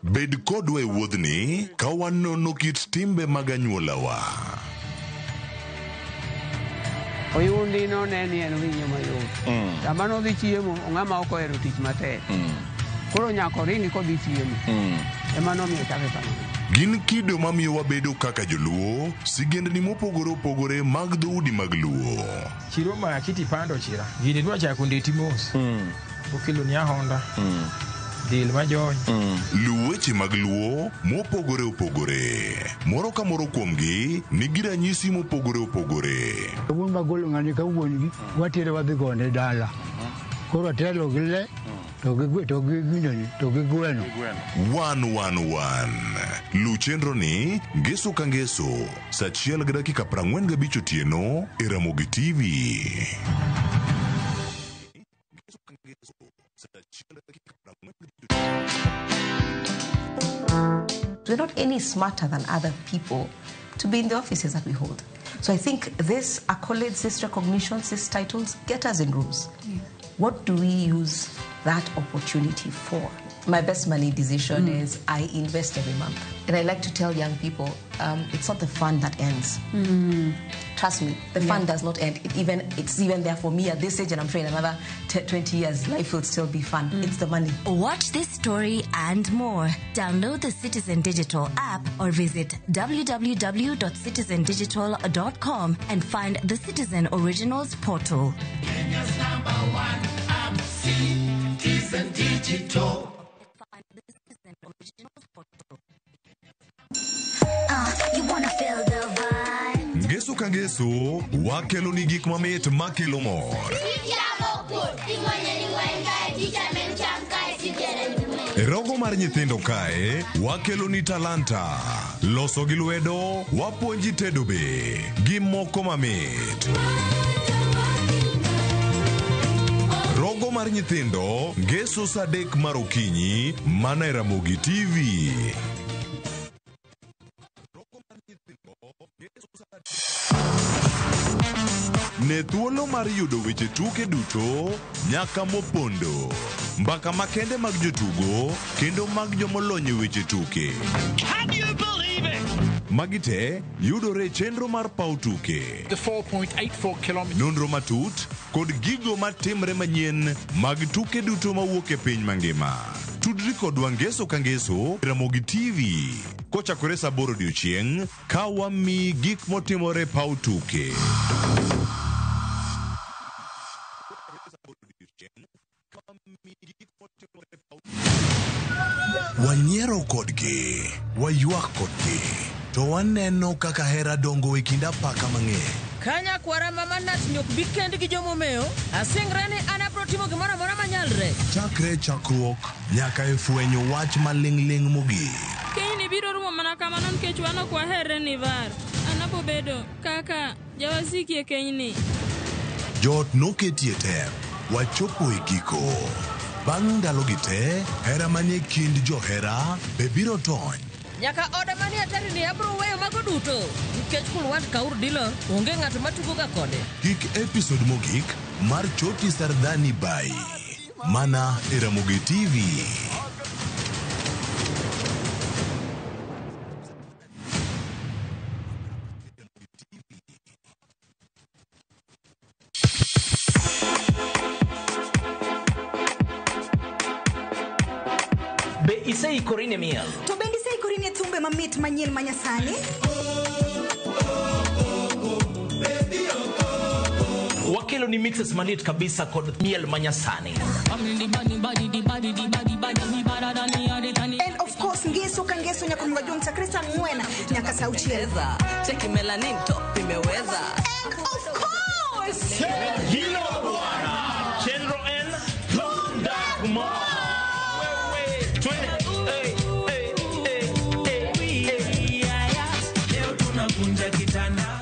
Bed kodwa e wuodhni ka wanono kit timbe mag anyuolawa. Oyundi no ne ni en winyo mayot. Sama nodhi chiemo, ng'ama ok ohero tich matek. Koro nyaka oringi kodhi chiemo. Ema nomiyo chake kamano. Gin kido mamiyo wabedo kaka joluo, sigendni mopogore opogore mag dhoudi mag luo. Chiro ma kiti pando chira. Gini dwa chako ndeti mos. Okelo ni ahonda. Del majony. Luw weche mag luo mopogore opogore. Moro ka moro kuomgi nigi ranyisi mopogore opogore. Wuon magolo ng'ani ka wuon gi watere wadhi gone dala. Koro atelo gi le to gi gineni to gi gweno. 111. Luw chenro ni ngeso ka ngeso saa 1:45 otieno e Ramogi TV. We're not any smarter than other people to be in the offices that we hold. So I think this accolades, this recognitions, these titles get us in rooms. Yeah. What do we use that opportunity for? My best money decision is I invest every month. And I like to tell young people, it's not the fun that ends. Trust me, the fun does not end. It's even there for me at this age, and I'm sure in another 20 years, life will still be fun. It's the money. Watch this story and more. Download the Citizen Digital app or visit www.citizendigital.com and find the Citizen Originals portal. Kenya's #1 app, Citizen Digital. You wanna feel the vibe. Ngeso ka ngeso wakelo ni gik mamit makelo mor. E rogo mar nyithindo kae, wakelo ni talanta. Loso gi lwedo, wapuonji tedo be, gi moko mamit. Rogo mar nyithindo, ngeso saa 3 mar okinyi, mana e Ramogi TV. Ne thuolo mar yudo weche tuke duto nyaka mopondo. Mbaka makende mag jotugo kendo mag jomolony e weche tuke. Can you believe it? Magi te yudore e chenro mar paw tuke. The 4.84 kilometers. Nonro matut kod gigo matimre manyien mag tuke duto mawuok e piny mangima. Tudri kodwa ngeso ka ngeso Ramogi TV kochakore saa 8 odiochieng' ka wamiyi gik motimore e paw tuke. Wanyiero kodgi, waywak kodgi, to waneno kaka hera dongo e kind apaka mang'eny. Ka nyakwara ma manat ni ok bi kend gi jomomeo, asingra ni an abiro timo gimoro amora manyalre. Chakre chakruok nyaka e fwenyo wach maling'ling' mogik. Kenyni biro rumo mana kamano nikech wan ok waherre ni var. An abobedo kaka jawasiki e kenyni. Joot noketie tem, wachopo e giko. Bang' ndalogi te, hera manie kind johera be biro tony. Nyaka oda manie atari ni abiro weyo mago duto nikech Kulwant Kaur Dillon onge ng'ato matugoga kode. Kik episode mogik mar Choti Sardani Bai. Mana e Ramogi TV. Be iseikori ne miel? To bende iseikori ne thumbe mamit manyien ma nyasani? Wakelo ni mixes malit kabisa kod miel manyasani. And of course ngeso ka ngeso nyaka mga jong chakre saa 4 nyaka saa 6. Cheki melanin top imeweza. And of course Hilo bwana. Chenro en Lunda Kumar. Wewe, twende. Hey, hey, hey, hey, hey. Leo tunakunja kitanda.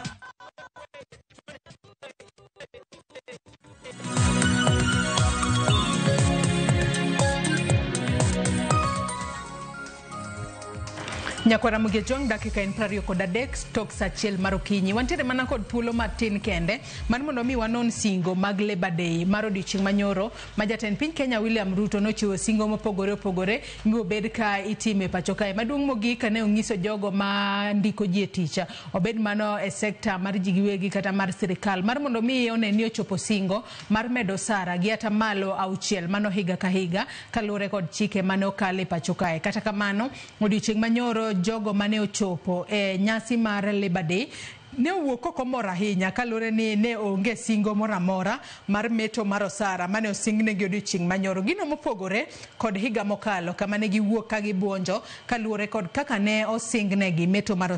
Nyakwara Mugejwang' dakika en 23 tok saa 1 mar okinyi. Wantiere mana kod thuolo matin kende mar mondo mi wanon singo mag Labour Day mar odiochieng' manyoro ma jatend piny Kenya William Ruto nochiwo singo mopogore opogore mibobed ka itime pacho kae. Maduong' mogik ne onyiso jogo ma ndiko ji e tich, obed mano e sekta mar ji giwegi kata mar sirikal, mar mondo mi one ni ochopo singo mar medo osara gi 6% mano higa ka higa kaluwore kod chike mane okal e pacho kae. Kata kamano odiochieng' manyoro jogo mane ochopo e nyasi mar Labour Day ne owuok ok omor ahinya kaluwore ni ne onge singo moro amora mar meto mar osara mane osingnegi odiochieng' manyoro. Gino mopogore kod higa mokalo kama ne giwuok ka gibuonjo kaluwore kod kaka ne osingnegi meto mar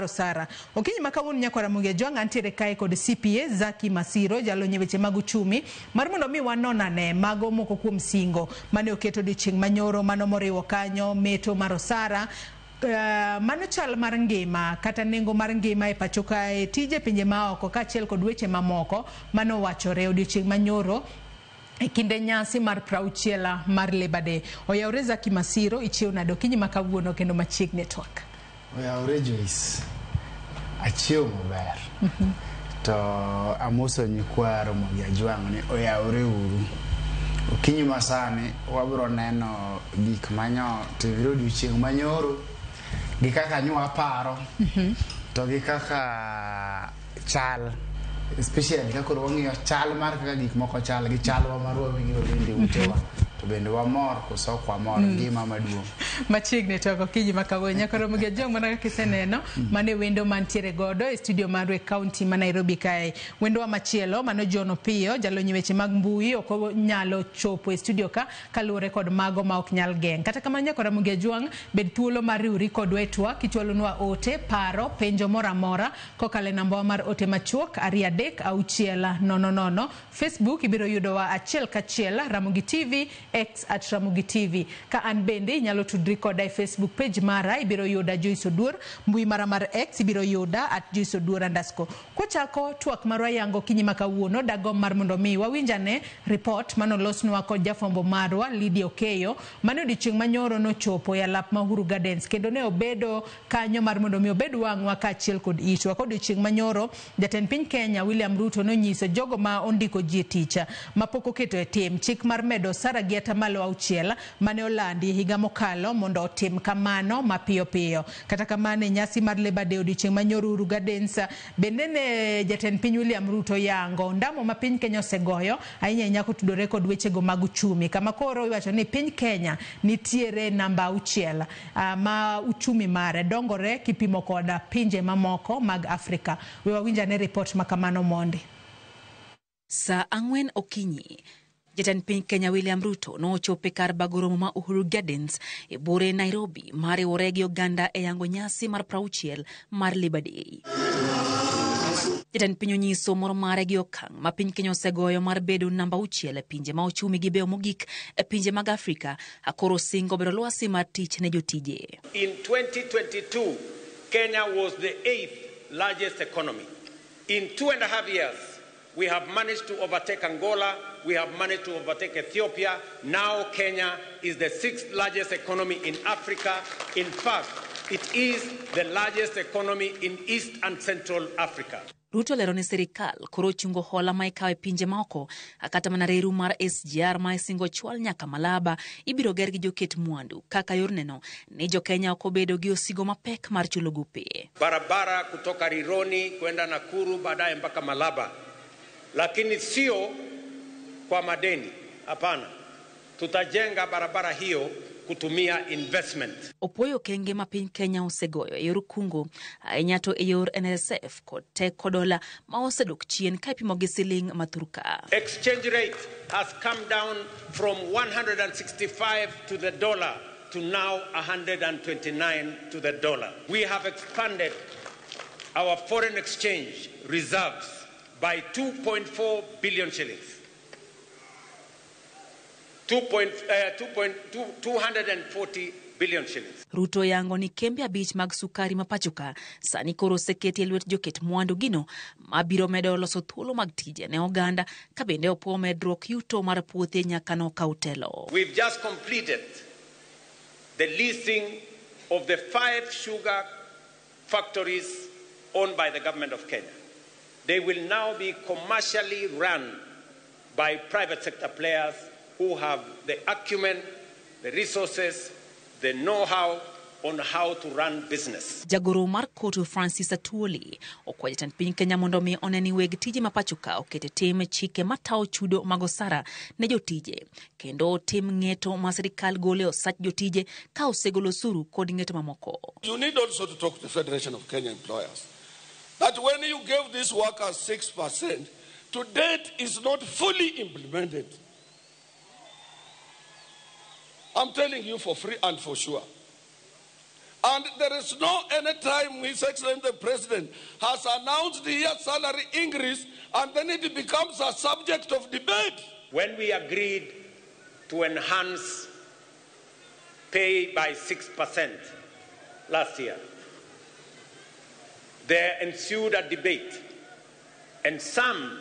osara. Okinyi ma kawuono nyakwara Mugejwang' antiere kae kod CPA Zaki Masiro jalony e weche mag uchumi mar mondo mi wanon ane mago moko kuom singo mane oket odiochieng' manyoro mano moriwo kanyo meto mar osara, mano chal mar ngima kata nengo mar ngima e pacho kae, tije pinje maoko kaachiel kod weche mamoko manowachore odiochieng' manyoro e kinde nyasi mar 60 mar Labour Day. Oyawre Zaki Masiro, ichiew nade okinyi ma kawuono kendo machiegni e twak? Oyawre Joyce, achiew maber. To amoso nyikwa Ramogi Ajwang' ni oyawre uru. Okinyi masani wabiro neno gik manyo timre odiochieng' manyoro gi kaka nyo waparo to gi kaka chal, especially ka koro wang'iyo chal mar kaka gik moko chal gi chalwa marwa wawegi wabende utewa to bende wamor koso ok wamor, ngima maduong'. Machiegni to okinyi ma kawuono nyakoro Mugejwang' mana kaka iseneno mane wendo mantiere godo e studio marwa e county ma Nairobi kae. Wendowa machielo mano John Opiyo jalony weche mag mbui ok onyalo chopo e studio ka kaluwore kod mago ma ok nyal geng'. Kata kamano nyakoro Mugejwang' bed thuolo mar riwri kodwa e twak kichwalonwa ote, paro, penjo moro amora kokalo e nambawa mar ote machuok 236 00. Facebook ibiro yudowa achiel kachiel Ramogi TV X at Ramogi TV. Ka an bende inyalo tudri koda e Facebook page mara, ibiro yuda Joyce Oduor, mbui mara mar X ibiro yuda at Joyce Oduor underscore. Kochako twak marwa yango kinyi ma kawuono, dagomb mar mondo mi wawinjane report manolosnwa kod jafwambo marwa Lydia Okeyo mane odiochieng' manyoro nochopo e alap ma Uhuru Gardens kendo ne obedo kanyo mar mondo mi obed wang'wa kaachiel kod itwa. Ka odiochieng' manyoro jatend piny Kenya William Ruto nonyiso jogo ma ondiko ji e tich mapok oketo e tim chik mar medo osara gi 6% mane olandi higa mokalo mondo otim kamano mapiyo piyo. Kata kamano e nyasi mar Labour Day odiochieng' manyoro Uhuru Gardens bende ne jatend piny William Ruto yango ndamo ma piny Kenya osegoyo ahinya ahinya kotudore kod wechego mag uchumi, kama koro iwacho ni piny Kenya nitiere namba 6 ma uchumi mare dongore kipimo koda pinje mamoko mag Afrika. We wawinjane report ma kamano mondi. Saa 4 okinyi, jatend piny Kenya William Ruto nochopo e kar bago romo ma Uhuru Gardens e bure Nairobi mar riwore gi oganda e yango nyasi mar 60 mar Labour Day. Jatend piny onyiso mor mare gi okang' ma piny Kenya osegoyo mar bedo namba 6 e pinje ma ochumi gi beyo mogik e pinje mag Afrika, akoro singo bedo lwasi mar tich ne jotije. In 2022, Kenya was the 8th largest economy. In 2.5 years, we have managed to overtake Angola, we have managed to overtake Ethiopia. Now Kenya is the 6th largest economy in Africa. In fact, it is the largest economy in East and Central Africa. Ruto lero ni sirikal koro chungo hola ma ikawo e pinje maoko kata mana reru mar SGR ma isingo chwal nyaka Malaba ibiro ger gi joket mwandu kaka yor neno ni jokenya ok obedo gi osigo mapek mar chulo gope. Barabara kutoka Rironi kwenda Nakuru baadaye mpaka Malaba, lakini sio kwa madeni, hapana. Tutajenga barabara hiyo kutumia investment. Opuoyo okenge ma piny Kenya osegoyo e yor kungo ahinya to e yor NSSF kod teko dola ma osedok chien ka ipimo gi siling ma thurka. Exchange rate has come down from 165 to the dollar to now 129 to the dollar. We have expanded our foreign exchange reserves by 2.4 billion shillings. 240 billion shillings. Ruto yango ni kembe 5 mag sukari ma pachoka sani koro oseketi e lwet joket mwandu gino mabiro medo loso thuolo mag tije ne oganda ka bende opuo medruok yuto mar puothe nyaka nokaw telo. We've just completed the leasing of the 5 sugar factories owned by the government of Kenya. They will now be commercially run by private sector players who have the acumen, the resources, the know-how on how to run business. Jagoro mar Kotu Francis Atwoli okwayo jatend piny Kenya mondo mi one ni weg tije ma pachoka oket e tim chike matawo chudo mag osara ne jotije kendo tim ng'eto ma sirikal golo e osach jotije ka osegolo osuru kod ng'eto mamoko. You need also to talk to the Federation of Kenya Employers that when you gave these workers 6%, to date is not fully implemented. I'm telling you for free and for sure. And there is no any time His Excellency the President has announced the year salary increase and then it becomes a subject of debate. When we agreed to enhance pay by 6% last year, there ensued a debate, and some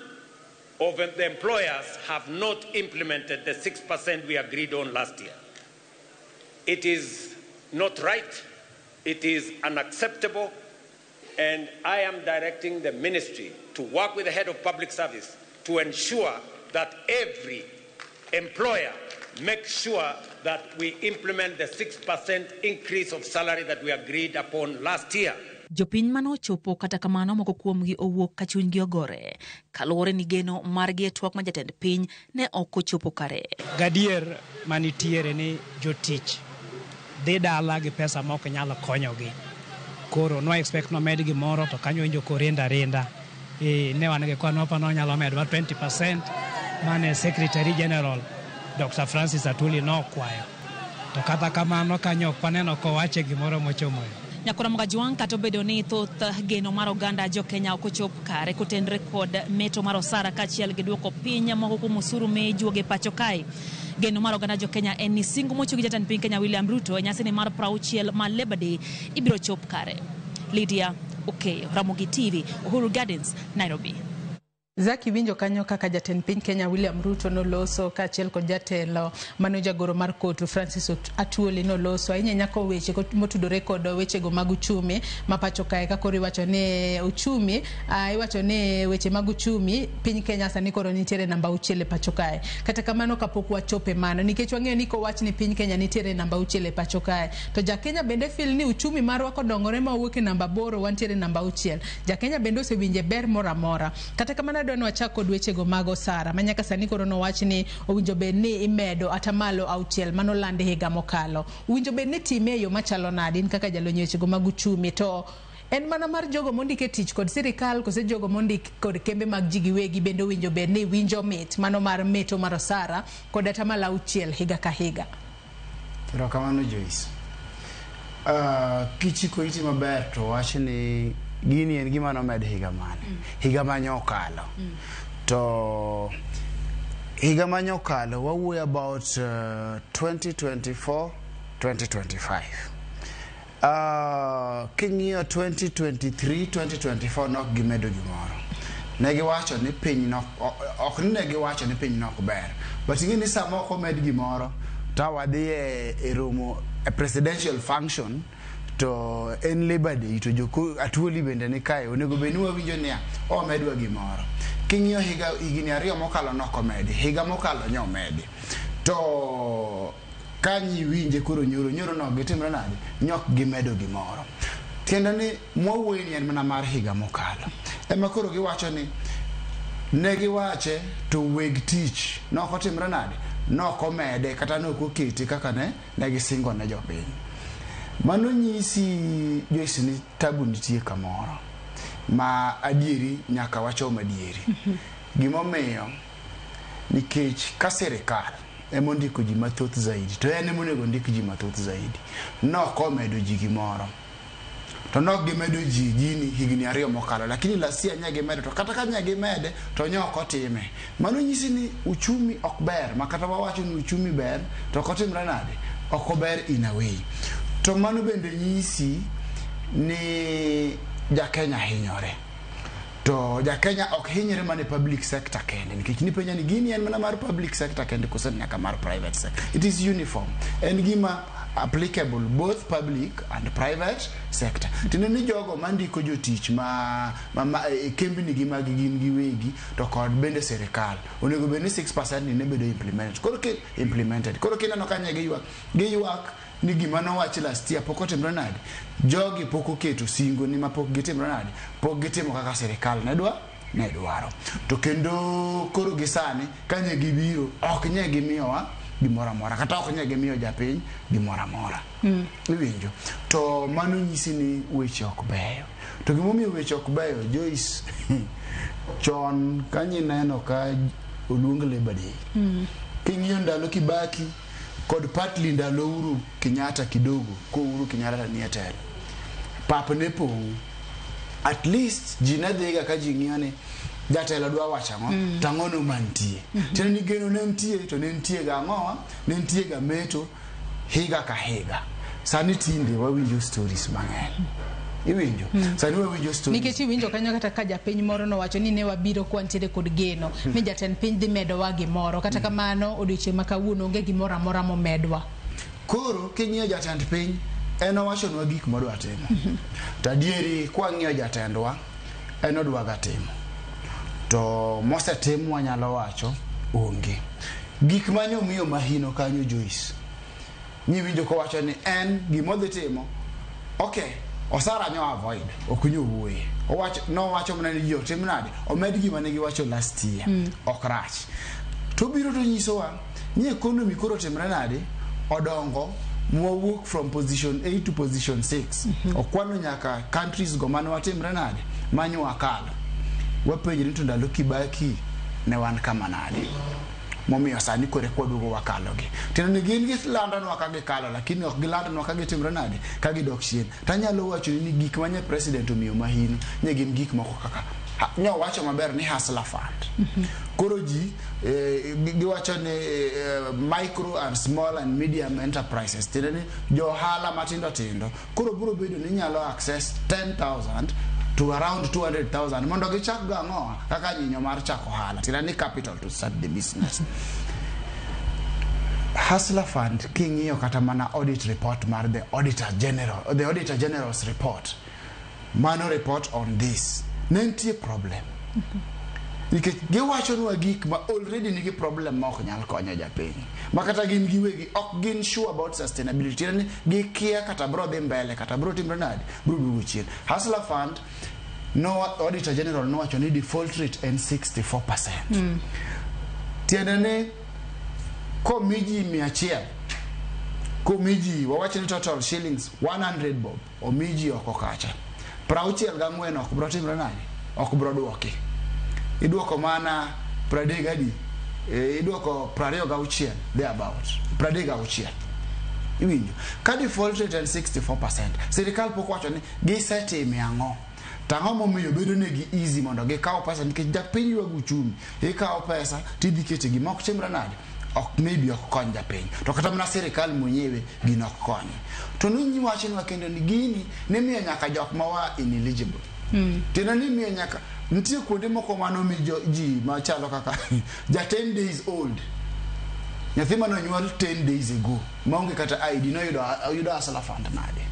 of the employers have not implemented the 6% we agreed on last year. It is not right, it is unacceptable, and I am directing the ministry to work with the head of public service to ensure that every employer makes sure that we implement the 6% increase of salary that we agreed upon last year. Jopiny manochopo kata kamano moko kuomgi owuok ka chunygi ogore kaluwore ni geno margi e twak ma jatend piny ne ok ochopo kare. Gadier manitiere ni jotich dhi dala gi pesa ma ok nyal konyogi. Koro no expect no med gimoro to kanyo winjo korinda rinda. Ne wan gi kwan mapano onyalo medo 20% mane Secretary General Dr. Francis Atwoli nokwayo. To kata kamano kanyo ok waneno kowache gimoro mochomo. Nyakora Mogajwang' kata obedo ni thoth geno mar oganda jo Kenya ok ochop kare kotenre kod meto mar osara kaachiel gi duoko piny moko kuom osuru mijuogo e pacho kae. Geno mar oganda jo Kenya en ni singo mochiw gi jatend piny Kenya William Ruto e nyasini mar 60 mar Labour Day ibiro chop kare. Lydia Okeyo, Ramogi TV, Uhuru Gardens, Nairobi. Zaki winjo kanyo kaka jatend piny Kenya William Ruto noloso kaachiel kod jatelo mano jagoro mar kotu Francis Atwoli noloso ahinya nyaka weche motudore kod wechego mag uchumi ma pacho kae ka koro iwacho ni uchumi iwacho ni weche mag uchumi piny Kenya sani koro nitiere namba 6 e pacho kae. Kata kamano kapok wachope mano nikech wang'eyo ni kowach ni piny Kenya nitiere namba 6 e pacho kae to ja Kenya bende feel ni uchumi marwa kodongore ma owuok e namba 8 wantiere namba 6. Ja Kenya bende osewinje ber moro amora. Kata kamano adwa ni wachak kod wechego mag osara ma nyaka sani koro nowach ni owinjo bed ni imedo atamalo 6 mano landi higa mokalo. Owinjo bed ni time e yo machalo nade in kaka jalony wechego mag uchumi to en mana mar jogo mondik e tich kod sirikal kose jogo mondik kod kembe mag ji giwegi bende owinjo bed ni winjo mit mano mar meto mar osara kod atamalo 6 higa ka higa. Erokamano Joyce. Kichiko iti maber to wach ni gini en gima nomed higa mane? Higa mane okalo. To higa mane okalo wawuoyo about 2024 2025. King'iyo 2023 2024 nok gimedo gimoro. Ne giwacho ni piny nok ok ni ne giwacho ni piny nok ber. But ing'e ni sama ok omed gimoro to wadhi e romo a presidential function to en Labor Day to joko Atwoli bende ni kae onego bed ni wawinjo niya omedwa gimoro. King'iyo higa higni 2 mokalo nok omedi, higa mokalo nyo omedi. To kanyi winje koro nyoro nok gitimre nade? Nyok gimedo gimoro. Tiende ni mwawuoyo ni en mana mar higa mokalo. Ema koro giwacho ni ne giwache to weg tich nok otimre nade? Nok omede kata nok okete kaka ne gisingo ne jopiny. Mano nyisi Joyce ni tabu nitie kamoro ma adieri nyaka wachom adieri. Gimomiyo nikech ka sirikal ema ondiko ji mathoth zaidi to en ema onego ndik ji mathoth zaidi nok omedo ji gimoro to nok gimedo ji gini higni 2 mokalo lakini last year nya gimedo to kata ka nya gimede to nya ok otime. Mano nyisi ni uchumi ok ber ma kata wawacho ni uchumi ber to ok otimre nade? Ok ober in a way. To mano bende nyisi ni ja Kenya hinyore. To ja Kenya ok hinyre mana e public sector kende nikech nipenja ni gini en mana mar public sector kende koso nyaka mar private sector. It is uniform. En gima applicable both public and private sector. Tiende ni jogo mandiko jotich ma kembni gi mag gin giwegi to kod bende sirikal onego bed ni 6% ni ne bedo implemented. Koro ki implemented. Koro kineno ka nye giywak ni gima nowachi last year pok otimre nade? Jogi pok oketo singo ni ma pok gitimre nade? Pok gitimo kaka sirikal ne dwaro. To kendo koro gi sani ka nye gibiro ok nye gimiyowa gimoro amora kata ok nye gimiyo japiny gimoro amora. Iwinjo? To mano nyisi ni weche ok beyo. To gimomiyo weche ok beyo Joyce chon ka nyineno ka oluong Labor Day. King'iyo ndalo Kibaki kod partly ndalo Uhuru Kenyatta kidogo ko Uhuru Kenyatta nie telo. Pap ne pong'. At least ji ne dhiga ka ji ng'iyo ni jatelo dwa wacho ang'o to ang'ono mantie. Tiende ni geno ne nitie to ne nitie ga ang'owa ne nitie ga meto higa ka higa. Sani tinde wawinjo stories mang'eny. Iwinjo? Sani wawinjo stories. Nikech iwinjo kanyo kata ka japiny moro nowacho ni ne wabiro kwantiere kod geno ni jatend piny dhi medowa gimoro. Kata kamano odiochieng' ma kawuono onge gimoro amora momedwa. Koro king'iyo jatend piny en owachonwa gik modwa timo. To adieri kwang'iyo jatendwa en odwaga timo. To mosetim wanyalo wacho onge. Gik mane omiyo mahino kanyo Joyce. Niwinjo kowacho ni en gimodhi timo. Okay, osara nyo avoid, ok nyo wuoye. Owacho nowacho mana ni ji otim nade? Omed gima ne giwacho last year. Ok rach. To biro to nyisowa ni economy koro timre nade? Odongo mwawuok from position 8 to position 6. Okwano nyaka countries go mane watimre nade? Manyo wakalo. Wapenjre ni to ndalo Kibaki ne wan kama nade? Momiyo sani kore kwaduogo wakalogi. Tiende ni gin gilandonwa ka gikalo, lakini ok gilandonwa ka gitimre nade, ka gidok chien. Tanyalo wacho ni gik ma nye president omiyo mahino nye gin gik moko kaka ne owacho maber ni Hustler Fund. Koro ji giwacho ni micro and small and medium enterprises, tiende ni johala matindo tindo koro biro bedo ni nyalo access 10,000 to around 200,000 mondo gichak go ang'o kaka nyinyo mar chako ohala, tiende ni capital to start the business. Hustler Fund, king'iyo kata mana audit report mar the auditor general, the auditor general's report, mano report on this, ne nitie problem nikech giwachonwa gik ma already nigi problem ma ok nyal konyo japiny, ma kata gin giwegi ok gin sure about sustainability. Tiende ni gikia kata bro dhi mbele kata bro timre nade, bro duogo chien. Hustler Fund no, auditor general nowacho ni default rate en 64%. Tiende ni komi ji 100, komi ji, wawach ni total shillings 100 bob omi ji oko kacha, 64 ok bro timre nade, ok bro duoki, iduoko mana 30 adi, iduoko 26, thereabout 36. Iwinjo ka default rate en 64%, sirikal pok wacho ni gisetime ang'o. To ang'o momiyo bedo negi easy mondo gikaw pesa? Nikech japiny ywago uchumi, ikawo pesa tidhi kete gima ok timre nade, ok maybe ok kony japiny, to kata mana sirikal mwenyewe gino ok konyo. To nowachnwa kendo ni gini nimiyo nyaka jok ma wa ineligible. Tiende ni miyo nyaka nitie kuonde moko manomi ji machalo kaka ja 10 days old, nyathi manonyuol 10 days ago maonge kata ID, noyudo oyudo Hustler Fund nade?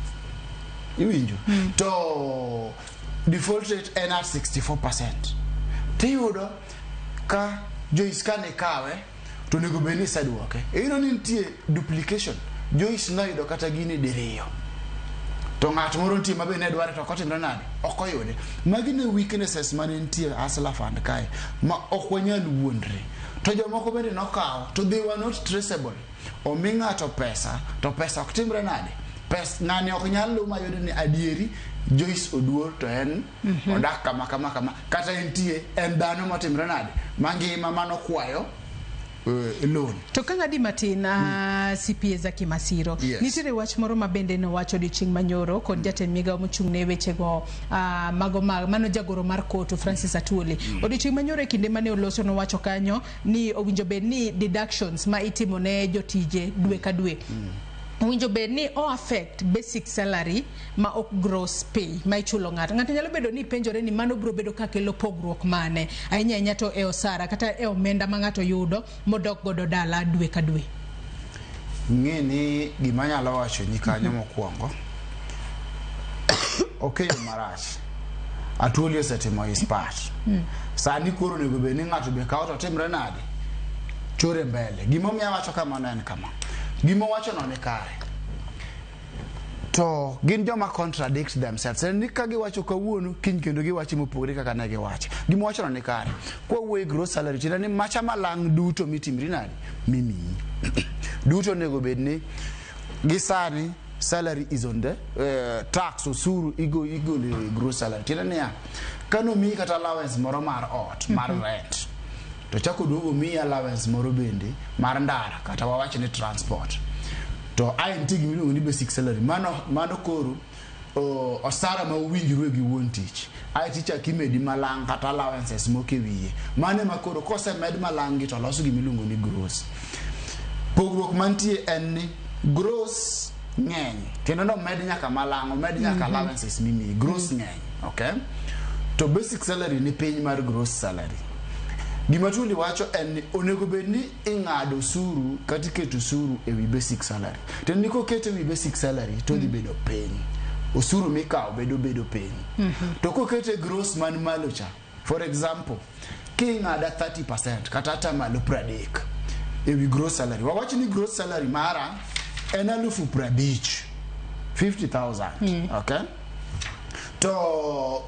Iwinjo? To default rate en at 64%. Tiyudo ka Joyce kane kawe to onego bed ni iseduoke. Iyudo ni nitie duplication. Joyce noyudo kata gini diriyo, to ng'at moro nitie ma be ne dware to ok otimre nade, ok oyude. Magi ne weaknesses mane nitie Hustler Fund kae ma ok wanyal wuondre. To jomoko bende nokawo to they were not traceable. Omi ng'ato pesa to pesa ok timre nade, pes ng'ani ok nyal lu mayud ni adieri Joyce Oduor to en odak kama kama kama, kata entie en dhano matimre nade mangima manokwayo loan. To ka ng'adi matin, CPA Zaki Masiro, nitiere wach moro ma bende nowacho odiochieng' manyoro kod jatend migawo mochung' ne wechego mago mano jagoro mar koto Francis Atwoli. Odiochieng' manyoro e kinde mane oloso nowacho kanyo ni owinjo bed ni deductions ma itimo ne jotije dwe ka dwe owinjo bed ni o affect basic salary ma ok gross pay ma ichulo ng'ato. Ng'ato nyalo bedo ni penjore ni mano biro bedo ka kelo pogruok mane ahinya ahinya to e osara kata e omenda ma ng'ato yudo modok godo dala dwe ka dwe. Ng'e ni gima nyalo wacho ni kanyo mokwongo okeyo marach. Atwoli osetimo his part. Sani koro onego bed ni ng'ato be kawo to timre nade, chore mbele. Gimomiyo awacho kamano en kama: gimowacho no ni kare, to gin joma contradict themselves. En ni ka giwacho kawuono, kiny kendo giwacho mopogore kaka ne giwacho. Gimowacho no ni kare. Kwawuoyo e gross salary, tiende ni macha malang' duto mitimri nade, mimiyi duto onego bed ni gi sani salary is on the tax, osuru igolo e gross salary. Tiende niya, kanomiyi kata allowance moro mar ot mar rent, to chako duogo miyi allowance moro bende mar ndara, kata wawach ni transport, to ae nitie gima iluongo ni basic salary. Mano koro osara ma uwinjru gi wuon tich, ae tichako imedi malang' kata allowances moko e wiye. Mano ema koro kosemed malang' gi to loso gima iluongo ni gross. Pogruok mantie en ni gross ng'eny kendo nomed nyaka malang', omed nyaka allowances mimiyi, gross ng'eny, okay? To basic salary ni piny mar gross salary. Gima Tuli wacho en ni onego bed ni ing'ado osuru kata iketo osuru ewi basic salary. To ni koket ewi basic salary to dhi bedo piny, osuru mikawo bedo piny. To kokete gross man malo cha, for example, king'ada 30% kata atamalo 30 ewi gross salary, wawach ni gross salary mara en 50,000, 50,000, okay, to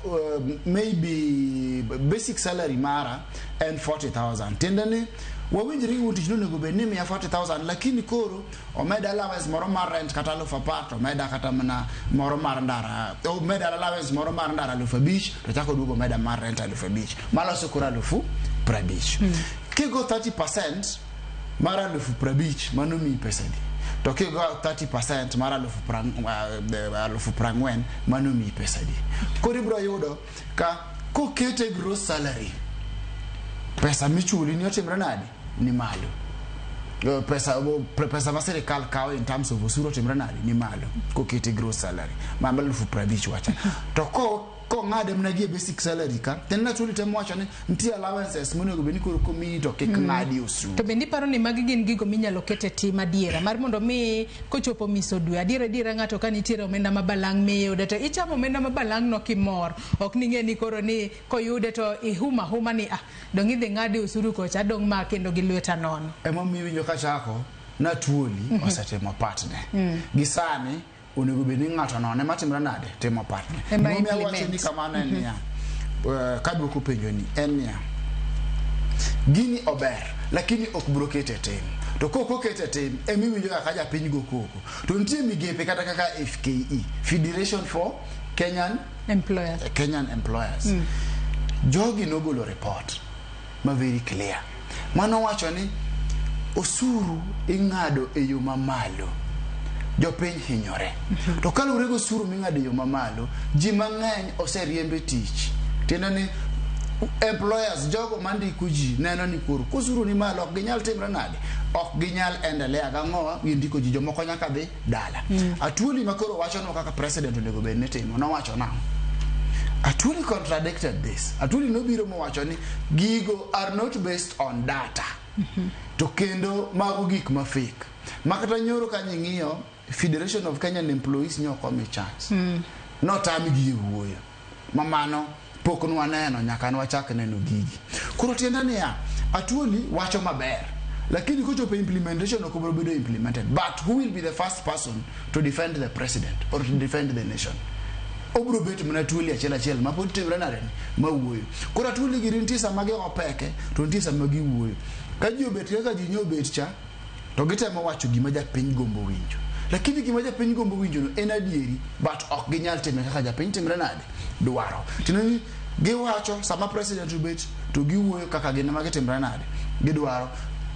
maybe basic salary mara en 40,000. Tiende ni wawinjre gi wuon tich ni onego bed ni miya 40,000, lakini koro omeda allowance moro mar rent kata 10,000, to omeda kata mana moro mar ndara, omeda allowance moro mar ndara 5,000, to chako duogo omeda mar rent 5,000, maloso koro 50,000. Kigo 30% Mar 50,000 mano miyi pesa adi? To kigo 30% mar 40,000 mano miyi pesa adi? Koro ibiro yudo ka kokete gross salary, pesa michuli ni otimre nade? Ni malo. Pesa ma sirikal kawo in terms of osuru otimre nade? Ni malo kokete gross salary ma 50,000 wacha. To ko kong'ade mana gi e basic salary ka, then naturally temo wacho ni nitie allowances monego bed ni koro komiyi to kik ng'adi osuru. To bende iparo ni magi gin gigo minyalo ket e tim adiera mar mondo mi kochopo miso dwe adiera adiera ng'ato ka nitiere omenda ma balang' miyude to ichamo omenda ma balang' no kimor, ok ning'e ni koro ni koyude to ihuma huma ni ah dong' idhi ng'adi osuru kocha adong' ma kendo gi lweta nono. Emomiyo iwinjo kachako natuoli osetimo partne. Gi sani onego bed ni ng'ato none matimre nade timo partne. Ema Gimomiyo awacho ni implement. kamano en niya, kaduoko penjo ni en niya, gini ober lakini ok bro kete tim. To kok okete tim emiwinjo kaka japiny go koko. To nitie migepe kata kaka FKE, Federation for Kenyan Employers. Kenyan Employers. Jogi nogolo report ma very clear. Mano wacho ni osuru ing'ado e yo mamalo. Jopiny hinyore. To kaluwore gi osuru ming'ado e yo mamalo, ji mang'eny oseriemb e tich. Tiende ni employers, jogo mandiko ji neno ni koro kosuru ni malo ok ginyal timre nade, ok ginyal endelea gang'owa gi ndiko ji, jomoko nyaka dhi dala. Atwoli ma koro wachonwa kaka president onego bed ni timo, nowacho nang'o? Atwoli contradicted this. Atwoli nobiro mowacho ni gigo are not based on data. To kendo mago gik ma fake. Ma kata nyoro ka nying'iyo Federation of Kenyan Employees nyo ok omi chance. Notamgi e wuoyo. Ma mano pok nwaneno nyaka nwachak neno gigi. Koro tiende niya, Atwoli wacho maber. Lakini kochopo implementation ok obiro bedo implemented. But who will be the first person to defend the president or to defend the nation? Obiro bet mana Atwoli achiel achiel ma pod timre nade ni mawuoyo. Koro Atwoli giri nitie sama gigo peke to nitie sama giwuoyo. Ka ji obet kaka ji nyo obet cha to gitemo wacho gima japiny gombo winjo. Lakini gima japiny gombo winjo no en adieri, but ok ginyal time kaka japiny timre nade dwaro. Tiende ni giwacho sama president obet to giwuoyo kaka gin ema gitimre nade gidwaro.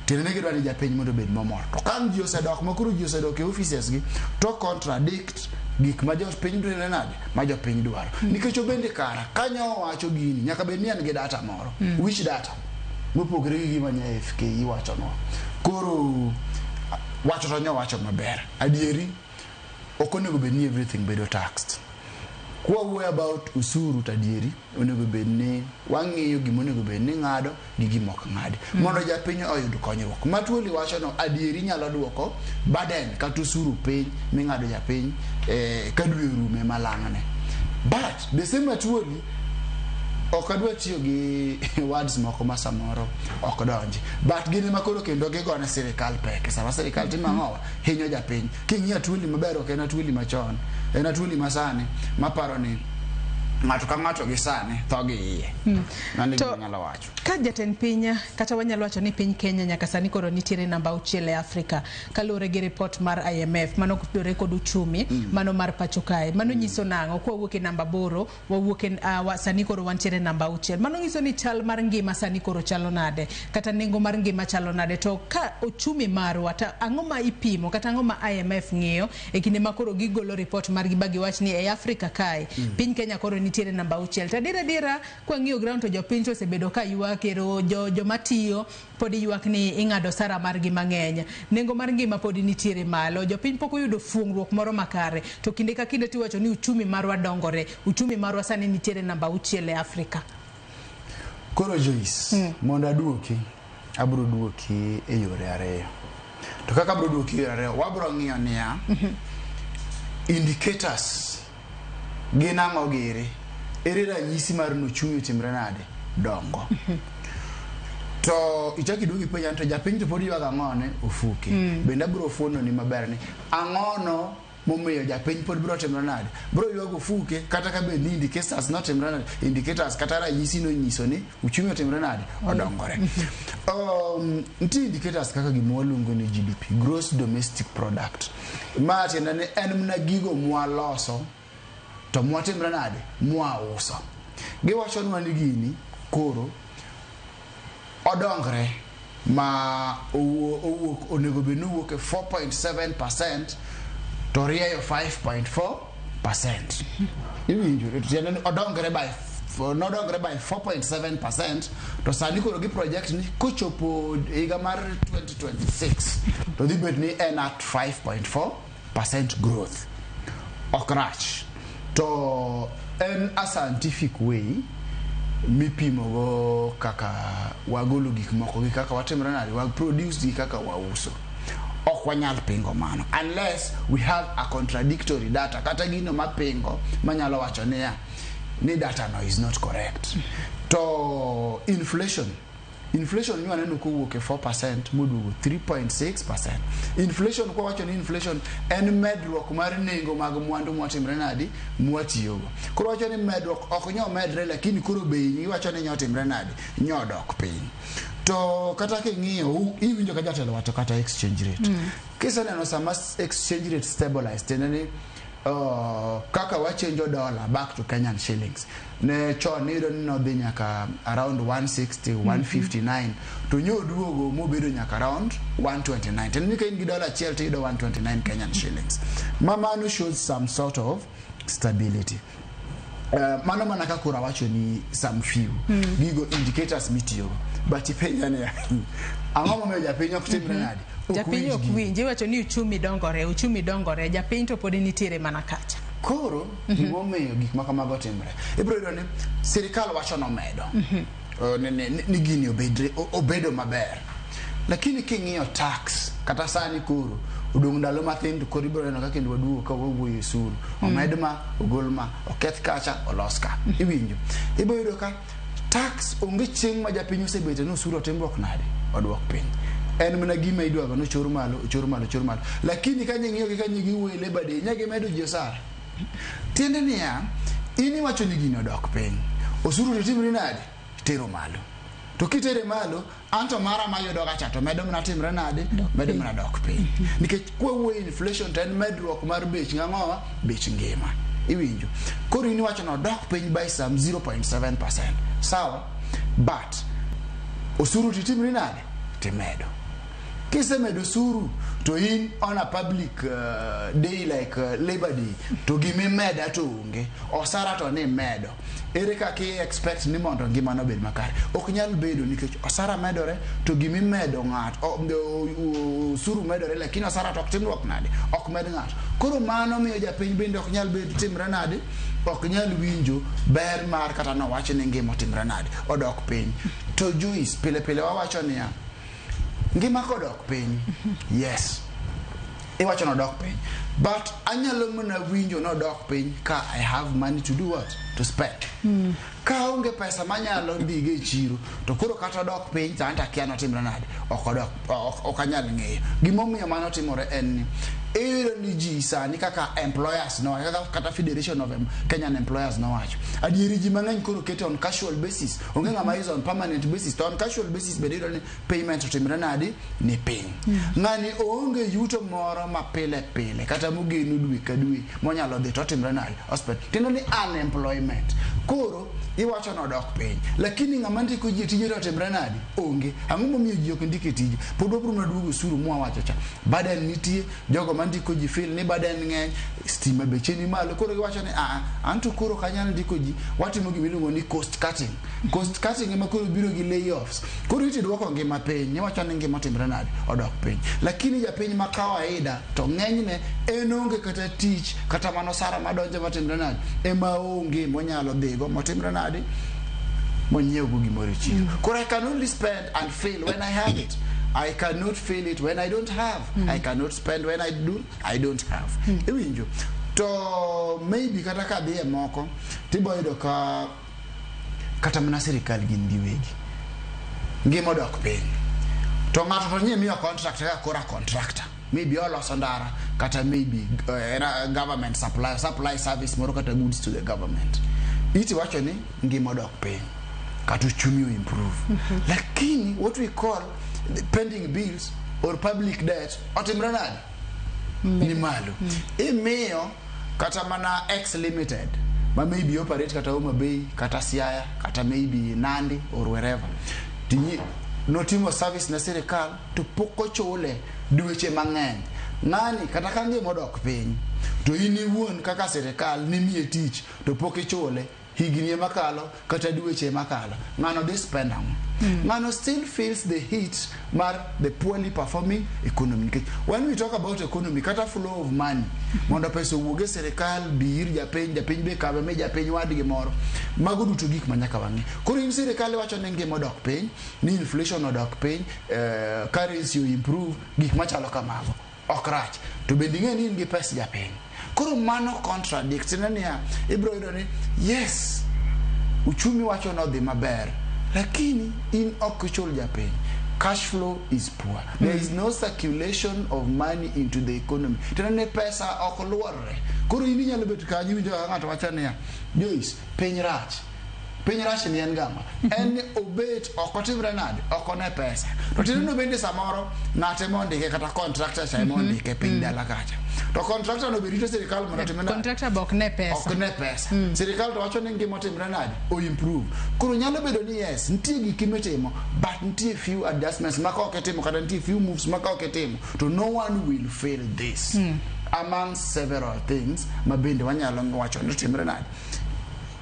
Tiende ni gidwaro ni japiny mondo obed mamor. To ka ji osedok ma koro ji osedok e offices gi to contradict gik ma jopiny timre nade ma jopiny dwaro. Nikech obende kara kanyo owacho gini nyaka bed ni en gi data moro. Which data? Mopogore gi gima nya FKE wachonwa. Koro wacho to nyowacho maber. Adieri ok onego bed ni everything bedo taxed. Kwawuoyo about usuru to adieri onego bed ni wang'iyo gima onego bed ni ng'ado gi gima ok ng'adi. Mondo japiny oyud konyruok. Ma Atwoli wacho no adieri nyalo duoko burden kata osuru piny ming'ado japiny ka dwe orume malang'ne. But the same Atwoli ok adwa tiyo gi words moko ma samoro ok donji, but gin ema koro kendo gigone sirikal pek sama sirikal timo ang'owa hinyo japiny. King'iyo Atwoli maber, ok en Atwoli machon, en Atwoli masani maparo ni ng'ato ka ng'ato gi sani tho gi iye. Mano e To- gima anyalo wacho. Ka jatend piny kata wanyalo wacho ni piny Kenya nyaka sani koro nitiere namba 6 e Afrika kaluwore gi report mar IMF mano kotudore kod uchumi mano mar pacho kae, mano nyiso nang'o? Kwawuok e namba 8 wawuok e sani koro wantiere namba 6, mano nyiso ni chal mar ngima sani koro chalo nade, kata nengo mar ngima chalo nade? To ka uchumi marwa to ang'o ma ipimo kata ang'o ma IMF ng'iyo e kinde ma koro gigolo report margi ba giwach ni e Afrika kae piny Kenya koro nitiere namba 6? To adiera adiera kwang'iyo ground to jopiny to osebedo ka ywak, ero joma tiyo pod ywak ni ing'ado sara margi mang'eny, nengo mar ngima pod nitiere malo, jopiny pok oyudo fuong'ruok moro makare, to kinde ka kinde tiwacho ni uchumi marwa dongore, uchumi marwa sani nitiere namba 6 e Afrika. Koro Joyce, mondo aduoki, abiro duoki e yore ariyo. To kaka abiro duoki e yore ariyo, wabiro ng'iyo niya, indicators gin ang'o giri? Ere ranyisi mar ni uchumi otimre nade? Dongo. To ichak iduogi ipenja ni to japiny to pod ywago ang'one? Ofuke. Bende abiro fuono ni maber ni ang'ono momiyo japiny pod biro timre nade? Biro ywago ofuke kata ka bed ni indicators notimre nade? Indicators kata ranyisi nonyiso ni uchumi otimre nade? Odongore. Nitie indicators kaka gima waluongo ni GDP, Gross Domestic Product. Ma tiende ni en mana gigo mwaloso to mwatimre nade? Mwauso. Giwachonwa ni gini koro odongre Ma owuok onego bed ni owuok e 4.7% to rieyo 5.4%. Iwinjo? Tiende ni odongre by nodongre by 4.7%, to sani koro gi project ni kochopo higa mar 2026 to dhi bet ni en at 5.4% growth. Ok rach, to en a scientific way mipimogo kaka wagolo gik moko gi kaka watimre nade, wa produce gi kaka wauso. Ok wanyal pingo mano unless we have a contradictory data kata gino mapingo manyalo wacho niya ni data no is not correct. To inflation nyo waneno kowuok e 4% moduogo 3.6%. Inflation, kwa wacho ni inflation en medruok mar nengo mag mwandu mwatimre nadi, mwatiyogo. Koro wacho ni medruok ok nyo medre, lakini koro bei iwacho ni nyotimre nadi, nyodok piny. To kata king'iyo, iwinjo ka jatelo wacho kata exchange rate. Kiseneno sama exchange rate stabilize, tiende ni kaka wachenjo dollar back to Kenyan shillings, ne chon iyudo ni nodhi nyaka around 160, 159, to nyo oduogo mobedo nyaka around 129. Tiende ni ka in gi dola achiel to iyudo 129 Kenyan shillings. Ma mano shows some sort of stability. Mano mana ka koro awacho ni some few gigo indicators mitiyogo, but ipenja ni ang'o momiyo japiny ok timre nade? Ok Japiny winj ok gini. winj. Iwacho ni uchumi dongore, uchumi dongore, japiny to pod nitiere mana kacha. Koro gimomiyo gik ma kamago timre, ibiro yudo ni sirikal wacho nomedo ni gini obedre, obedo maber, lakini king'iyo tax kata sani koro odong' ndalo mathin to koro ibiro neno ka kendo waduogo ka wawuoyo e osuru omed ma ogol ma oketh kacha olos ka. Iwinjo, ibiro yudo ka tax onge chieng' ma japiny osebete ni osuru otimruok nade, oduok piny. En mana gima idwago nochor malo, ochor malo, ochor malo, lakini ka nying'iyo gi ka nyigi wuoyo e Labor Day nya gimedo ji osara. Tiende niya, in iwacho ni gini odok piny, osuru to timri nade, tero malo. To kitere malo, anto mara mayudo ga cha to medo mana timre nade, medo mana dok piny, nikech kwawuoyo inflation to en medruok mar bech ng'ang'owa, bech ngima. Iwinjo? Koro in iwacho nodok piny by some 0.7%, sawa, but osuru titimri nade, timedo. Kisemedo osuru to in on a public day like Labor Day to gimimeda to onge osara to nimedo, ere kaka i expect ni mondo ngimano obed makare? Ok nyal bedo, nikech osara medore to gimimedo ng'ato osuru medore, lakini osara to ok timruok nade, ok med ng'ato. Koro mano miyo japiny bende ok nyal bedo timre nade, ok nyal winjo ber mar kata nowach ni ngima otimre nade, odok piny. To Joyce, pile pile wawacho niya, ngima kodok piny, yes, iwacho nodok piny, but anyalo mana winjo nodok piny ka I have money to do what? To spend. Ka aonge pesa manyalo dhigo e chiro, to koro kata odok piny to anto akia notimre nade, ok odok, ok anyal ng'eyo gimomiyo mano timore. En ni iyudo ni ji sani kaka employers nowacho, kata Federation of Kenyan Employers nowacho, adieri ji mang'eny koro keto on casual basis, onge ng'ama is on permanent basis. To on casual basis bende iyudo ni payment otimre nade, ni piny. Ng'ani oonge yuto moro ma pile pile kata mogeno dwe ka dwe monyalo dhi to otimre nade, ospend. Tiende ni unemployment. Koro iwacho nodok piny, lakini ng'ama ndiko ji e tije to otimre nade, onge. Ang'o momiyo ji ok ndik e tije? Pod wabiro mana duogo osuru mwawacho cha. Burden nitie, jogo mandiko ji feel ni burden ng'eny, stima beche ni malo. Koro giwacho ni aa, anto koro ok anyal ndiko ji, watimo gimiluongo ni cost cutting. Cost cutting ema koro biro gi layoffs. Koro iti duoko ngima piny, iwacho ni ngima otimre nade, odok piny, lakini japiny ma kawaida to ng'enyne en onge kata tich, kata mano osara madonjo matimre nade ema onge monyalo dhigo motimre nade, monyiew go gimoro e chiro. Koro I can only spend and feel when I have it. I cannot feel it when I don't have. I cannot spend when I don't have. Iwinjo? To maybe kata ka dhi e moko tibo yudo ka kata mana sirikal gin giwegi ngima odok piny, to ng'ato to nye miyo contract kaka kora contractor, maybe oloso ndara kata maybe government supply service moro kata goods to the government. Iti wacho ni ngima odok piny kata uchumi o improve, lakini what we call the pending bills or public debt otimre nade, ni malo. Imiyo kata mana X Limited ma maybe operate kata Homa Bay kata Siaya kata maybe Nandi or wherever, tinyi Notimo service ne sirikal to pok ochule dweche mang'eny. Ng'ani kata ka ngima odok piny to in iwuon kaka sirikal nimiye tich to pok ichule higni makalo kata dweche makalo, ng'ano dhi spend ang'o? Ng'ano still feels the heat mar the poorly performing economy, nikech when we talk about economy kata flow of money, mondo pesa owuog e sirikal bi ir japiny, japiny be kawe mi japiny wadgi moro, mago duto gik ma nyaka wang'i. Koro in sirikal iwacho ni ngima odok piny, ni inflation odok piny, currency o improve, gik machalo kamago ok rach, to bende ing'e ni in gi pes japiny. Koro mano contradict ne niya, ibiro yudo ni yes, uchumi wacho nodhi maber, lakini in ok ichul japiny. Cash flow is poor, there is no circulation of money into the economy. Tiende ni pesa ok luorre. Koro in inyalo bet kanyo, iwinjo kaka ng'ato wacho niya, "Joyce, piny rach." Piny rach ni en gama en ni obet ok otimre nade, ok one pesa. To tiende no bende samoro ng'ate mondike kata contractor cha ema ondike piny dala kacha, to contractor no be rito sirikal mondo otimre nade? Contractor be ok ne pesa. Ok ne pesa. Sirikal to wacho ni ngima otimre nade, o improve. Koro nyalo bedo ni yes, nitie gik mitimo, but nitie few adjustments ma ka ok itimo, kata nitie few moves ma ka ok itimo to no one will fail this. Among several things ma bende wanyalo wacho ni timre nade,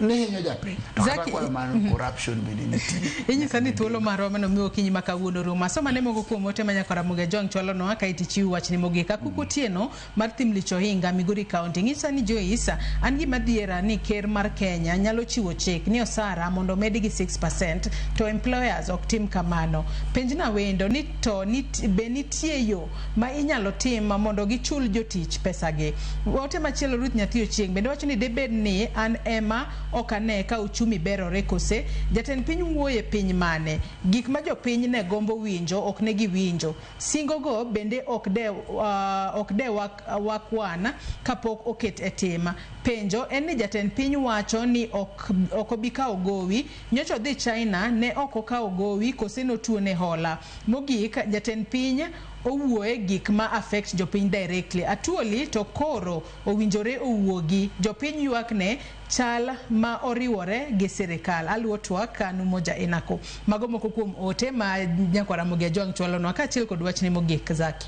ni hinyo japiny, to kata Zaki- kwayo mano, corruption bende nitie. Inyisa ni thuolo marwa mano miyo okinyi ma kawuono rumo. Asoma ne moko kuom ote ma nyakora Muge Jong chwalonwa kaeto ichiw wachni mogik. Akuku Otieno mar Thimlich Ohinga, Migori County. Ng'isa ni Joyce, an gima dhiera ni ker mar Kenya nyalo chiwo chik ni osara mondo omedi gi 6% to employers ok tim kamano. Penjna wendo ni to be nitie yo ma inyalo tim mondo gichul jotich pesagi. Ote machielo, Ruth Nyathi Ochieng' bende wacho ni debed ni an ema ok ane ka uchumi berore kose jatend piny wuoyo e piny mane? Gik ma jopiny ne gombo winjo ok ne giwinjo. Singogo bende ok de wakwan kapok oket e tim. Penjo en ni jatend piny wacho ni ok obi kawo gowi. Nyocha odhi China ne ok okawo gowi kose notuone hola. Mogik, jatend piny owuoye gik ma affect jopiny directly. Atuoli to koro owinjore owuogi. Jopiny ywak ne chal ma oriwore gi sirikal. Aluwo twak kanu moja enako. Mago moko kuom ote ma nyakwara Ramogi Ajwang' chwalonwa kaachiel kod wachne mogik, Zaki.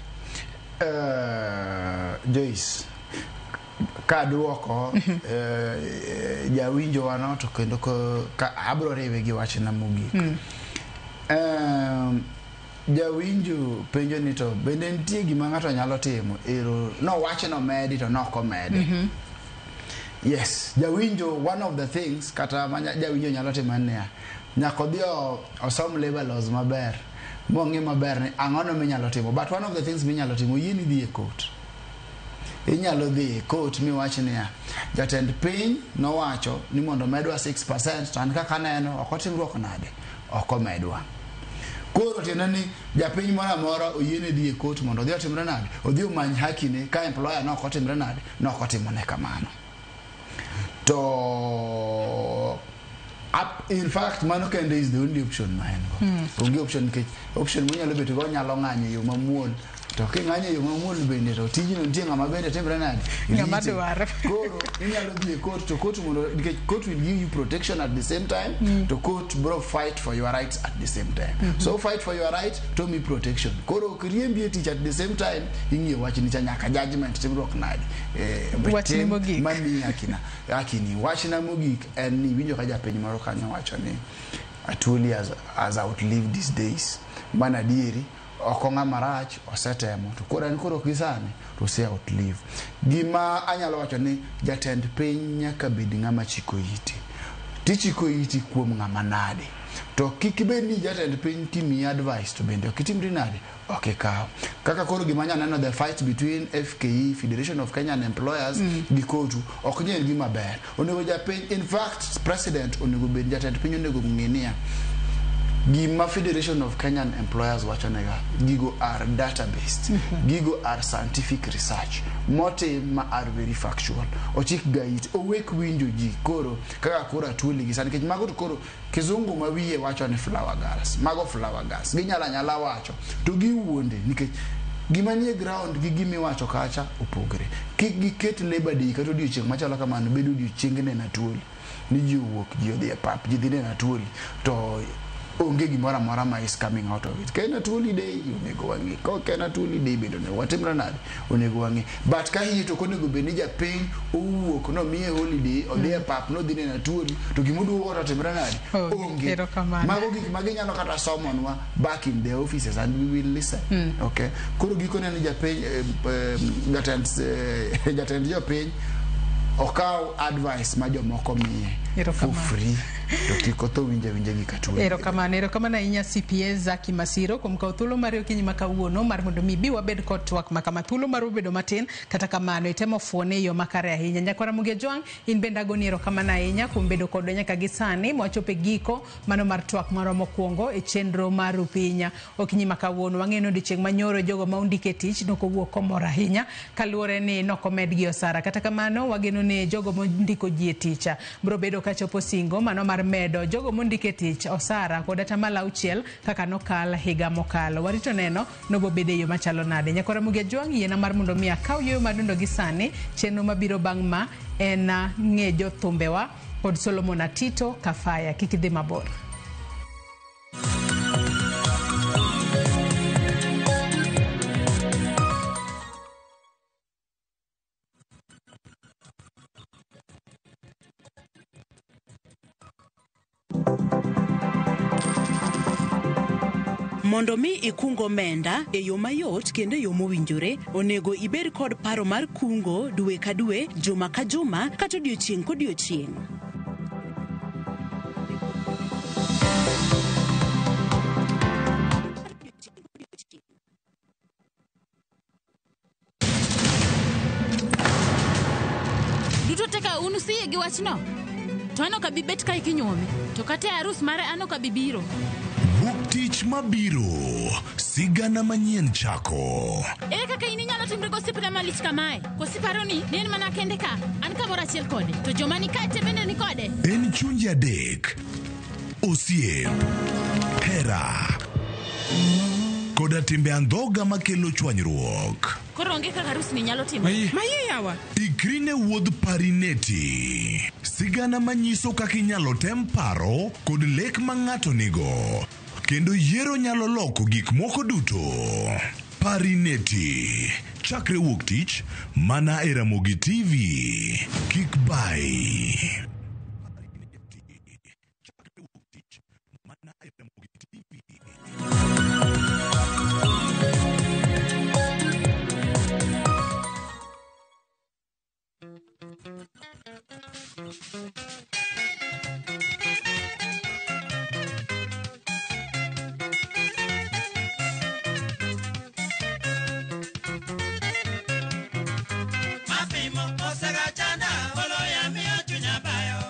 Joyce, kaduoko jawinjo wano to kendo ka abro riwe gi wachna mogik. Jawinjo penjo ni to bende nitie gima ng'ato nyalo timo ero nowach nomedi to nok omedi. Yes, jawinjo, one of the things kata ma jawinjo nyalo timo en niya, nyaka odhi osom labor laws maber mong'e maber ni ang'ono minyalo timo. But one of the things minyalo timo, oyieni dhi e court. Inyalo dhi e court miwach niya, jatend piny nowacho ni mondo omedwa 6%, to an kaka aneno ok otimruok nade, ok omedwa. Koro tiende ni japiny moro amora oyiene dhi e court mondo odhi otimre nade, odhi omany hakine ka employer nok otimre nade, nok otimone kamano. To in fact mano kende is the only option ma en go. Onge option, nikech option monyalo bet go, onyalo ng'anyo e yo mamuol, to king'anyo e yo mamuol bende to tijno nitie ng'ama bende timre nade. Ng'ama Rite. dwaro. Koro inyalo dhi e court, to court mondo, nikech court will give you protection at the same time, to court bro fight for your rights at the same time. So fight for your right to mi protection. Koro ok riembi e tich at the same time ing'iyo wachni cha nyaka judgment timruok nade. Wachni tim mogik. Mamiyi hakina hakini. Wachna mogik en ni winjo ka japiny moro kanyo wacho ni Atwoli has outlived his days. Mano adieri, ok ong'ama rach, osetemo to koro en koro kisani to ose outlive. Gima anyalo wacho ni jatend piny nyaka bed ng'ama chiko ite. Tichiko iti kuom ng'ama nade? To kik ibed ni jatend piny kimiyi advice to bende ok itimri nade, ok ikaw. Kaka koro gima anya neno, the fight between FKE, Federation of Kenyan Employers, gi COTU ok ni en gima ber. Onego japiny, in fact president onego bed, jatend piny onego ng'e niya, gima Federation of Kenyan Employers wacho nega, gigo are data based, gigo are scientific research motim ma are very factual. Ochik ga it, owek winjo ji. Koro kaka koro Atwoli gi sani, nikech mago to koro kizungu ma wiye wacho ni flower girls, mago flower girls ginyalo anyala wacho to giwuonde, nikech gima nie ground gi gimiwacho kacha opogre. Kik giket Labor Day kata odiochieng' machalo kamano bedo odiochieng neno Atwoli, ni ji owuok, ji odhi e pap, ji dhi neno Atwoli, to Onge gimoro amora ma is coming out of it. Ka en at holiday, onego wang'i. Ka ok en at holiday bende onego watimre nade? Onego wang'i. But ka hie to ok onego bed ni japiny owuok nomiye holiday, odhi e pap nodhi neno Atuori, to gimoduogo ot otimre nade? Onge. Erokamano. Mago gik ma ginyalo kata somonwa back in the offices and we will listen. Okay. Koro gikone ni japiny jatend jatend jopiny okaw advice ma jomoko miye for Erokamano. free to kik otho winje winje gik Atuori. Erokamano, erokamano ahinya CPA Zaki Masiro kuom kawo thuolo mari okinyi ma kawuono mar mondo mi bi wabed kod twak ma kama. Thuolo marwa obedo matin, kata kamano itemo fuone e yo makare ahinya. Nyakwara Ramogi Ojwang', in bende agoni erokamano ahinya kuom bedo kodwa nyaka gi sani mwachopo e giko mano mar twak marwa mokwongo e chenro mar Rupinya okinyi ma kawuono. Wang'eyo ni odiochieng' manyoro jogo ma ondike tich nokowuok komor ahinya kaluwore ni nokomedgi osara. Kata kamano wageno ni jogo mondiko ji e tich biro bedo kachopo singo mano mar medo jogo mondike tich osara kod atamalo auchiel kaka nokal higa mokalo. Warito neno nobobedo e yo machalo nade. Nyakwara Ramogi Ojwang', yiena mar mondo mi akaw yueyo madundo gi sani. Chenro mabiro bang' ma en ng'e jothumbewa kod Solomon Atito Kafaya. Kik idhi mabor. Mondo mi ikung omenda e yo mayot kendo e yo mowinjore, onego ibed kod paro mar kungo dwe ka dwe, juma ka juma, kata odiochieng' kodiochieng'. Duto te ka un usiyie gi wachno? To an ok abi bet kae kinyuome. To kata e arus mare an ok abi biro. Wuok tich mabiro, sigana manyien chako. Ere kaka in inyalo timri gosiepna malich kamae? Koso iparo ni ne en mana kende ka? An kamoro achiel kode. To joma ni kae te bende ni kode. En chunje adek, osiep, hera, koda timbe andhoga makelo chwanyruok. Koro onge kaka arus ni nyalo timore. Maye yawa. Ikri ne wuodh Parineti. Sigana manyiso kaka inyalo tem paro kod lek ma ng'ato nigo. Kendo yiero nyalo loko gik moko duto. Parineti. Chakre wuok tich mana e Ramogi TV. Kik bai. Mapimo osegachanda oloya miyo chunya bayo.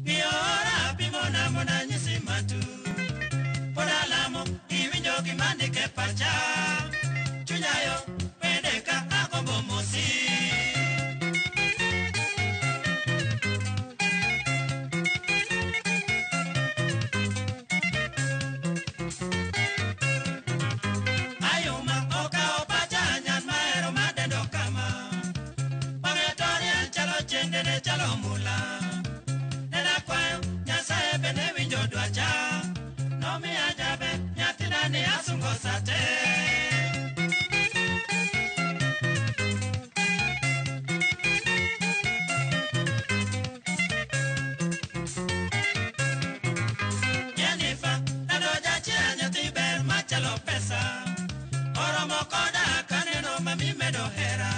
Miora pimona mondo anyisi matut. Pod alamo iwinjo gima ndike pacha. Chunya yo bende ka agombo mosi. Ayuma okawo pacha nyan mahero madendo kama. Wang'e to rieny chalo chieng' dende chalo mula. Nene akwayo Nyasaye bende winjo dwacha. Nomiya jaber nyathina ni asungo sate. Jennifer, dado jachia nyathi ber machalo pesa. Oromo koda kaneno mami medo hera.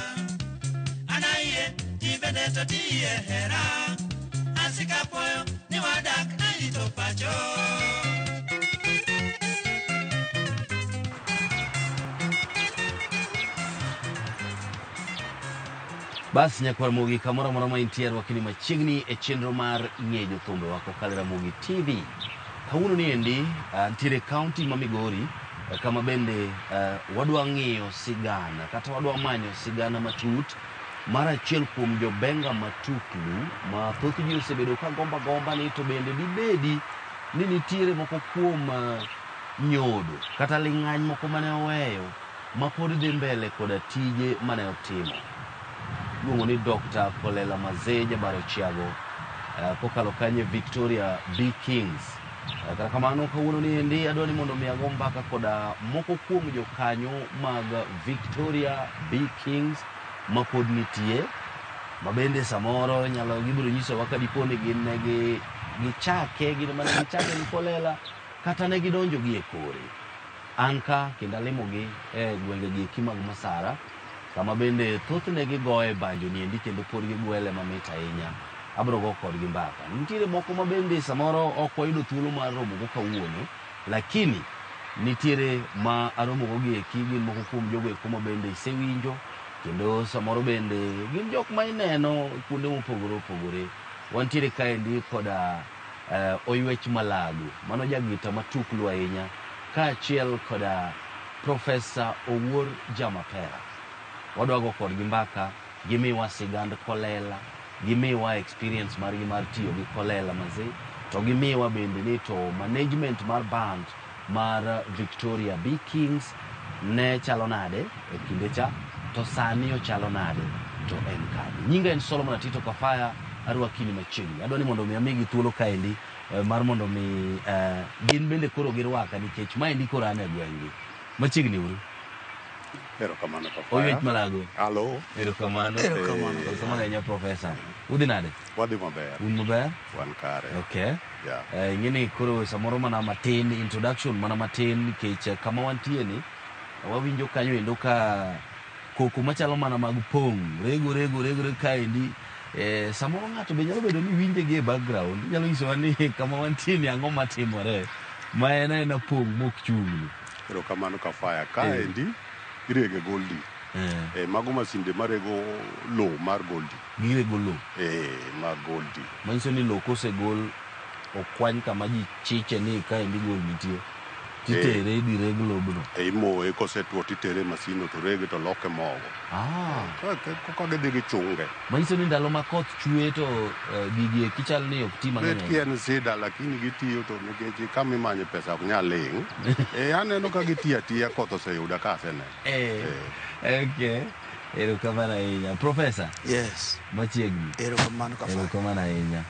An ayie, ji bende to tiye hera. Asika puoyo ni wadak arito pacho. Bas nyakwar Ramogi kamoro amora ma intie rwakni machiegni e chenro mar ng'e jothumbe wa kokalo e Ramogi TV. Kawuono ni endi ntiere kaunti ma Migori kama bende wadwa ng'iyo sigana kata wadwa manyo sigana matut mar achiel kuom jobenga matuklu ma thoth ji osebedo ka gomba gomba ni to bende dibedi ni nitiere moko kuom nyodo kata ling'any moko mane oweyo ma pod dhi mbele koda tije mane otimo. Iluongo ni Dr. Kolela Mazee Jabaro Chiago kokalo kanyo Victoria B Kings. Kata kamano kawuono ni endi adwa ni mondo mi ago mbaka koda moko kuom jokanyo mag Victoria B Kings mapod nitie ma bende samoro nyalo gibiro nyisowa ka dipo ni gin ne gi gichake gin mane gichake gi Kolela kata ne gidonjo gi e kore. An ka kendo alimogi e gwenge gi eki mag Masara kama bende thothne gigoye banjo niendi kendo pod gigwele mamit ahinya. Abiro go kodgi mbaka. Nitiere moko ma bende samoro ok wayudo thuolo mar romogo kawuono, lakini nitiere ma aromogo gi eki gin moko kuom jogo eko ma bende isewinjo kendo samoro bende gin jok ma ineno kuonde mopogore opogore. Wantiere kaendi koda Oywech Malago, mano jagita matuklu ahinya, kaachiel koda Profesa Owuor Jamapera. Wadwa go kodgi mbaka, gimiwa sigand Kolela, gimiwa experience margi mar tiyo gi Kolela manze, to gimiwa bende ni to management mar band mar Victoria B Kings ne chalo nade e kinde cha, to sani ochalo nade, to en kanye. Nyinga en Solomon Atito Kafaya, arwaki ni machiegni. Adwa ni mondo mi amigi thuolo kaendi mar mondo mi gin bende koro girwaka nikech maendi koro an e gweng'gi. Machiegni uru. Erokamano Kafaya. Oywech Malago. Halo. Erokamano. Erokamano. Erokamano ahinya Profesa. Udhi nade? Wadhi maber. Un maber? Wan kare. Okay. Yeah. Ing'e ni koro samoro mana matin, introduction mana matin nikech kama wantie ni wawinjo kanyo endo ka koko machalo mana mag pong' rego rego rego rego kaendi. Samoro ng'ato be nyalo bedo ni winje gi e background, nyalo nyisowa ni kama wantie ni ang'o matimore ma en aena pong' mok chung'ni. Erokamano Kafaya. Kaendi irege goldi. Mago masinde marego lowo mar goldi. Girego lowo? Mag goldi. Manyiso ni lowo kosegol okwany kama ji chiche ni kaendi gold nitie. Titere idhi reg lobno. Imoye kosetuo titere e masinno to rege to loke mogo. Koka gidhi gichunge. Manyiso ni ndalo ma koth chwe to gigi eki chal ni ok ti mang'eny. Bet ki en sida lakini gitiyo to nikech kama imanye pesa ok nyal ling'. Aneno ka gitiyo atiya koth oseyuda ka aseneno. Okay. Erokamano ahinya. Profesa. Yes. Machiegni. Erokamano Kafaya. Erokamano ahinya.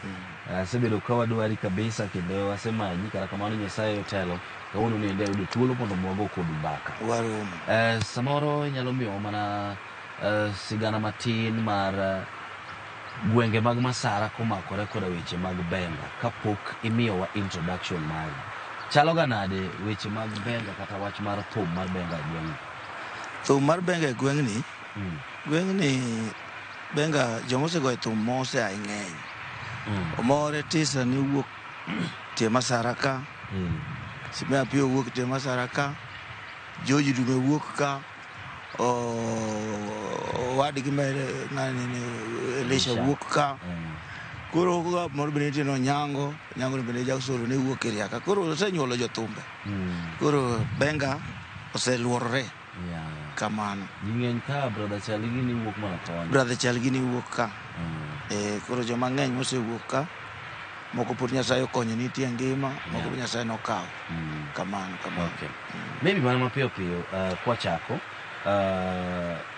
Asebedo ka wadwari kabisa kendo asemanyi kata kamano Nyasaye otelo. Kawuono ni ayudo thuolo mondo wago kodi mbaka. Waromo. Samoro inyalo miyowa mana sigana matin mar gwenge mag Masara komakore koda weche mag benga kapok imiyowa introduction mari. Chalo ga nade weche mag benga kata wach mar thum mar benga e gweng'ni? Thum mar benga e gweng'ni, gweng'ni benga jomosegoyo thum mosea ng'eny. Omore tisa ni wuok tie Masara ka. Simea Piyo wuok tie Masara ka. George Dume wuok ka. Owadgi mere ng'ani ni Elisha wuok ka. Koro moro bende nitie no Nyango, Nyango ni bende Jackson ne wuok Kiriaka. Koro osenyuolo jothumbe. Koro benga oseluorore. Kamano. Ji ng'eny ka brother Chaligi ni wuok mana koni. Brother Chaligi ni wuok ka. Koro joma ng'eny mosewuok ka, moko pod Nyasaye okonyo nitie ngima, moko pod Nyasaye nokawo. Kamano, kamano. Okay. Maybe mana mapiyo piyo kwachako,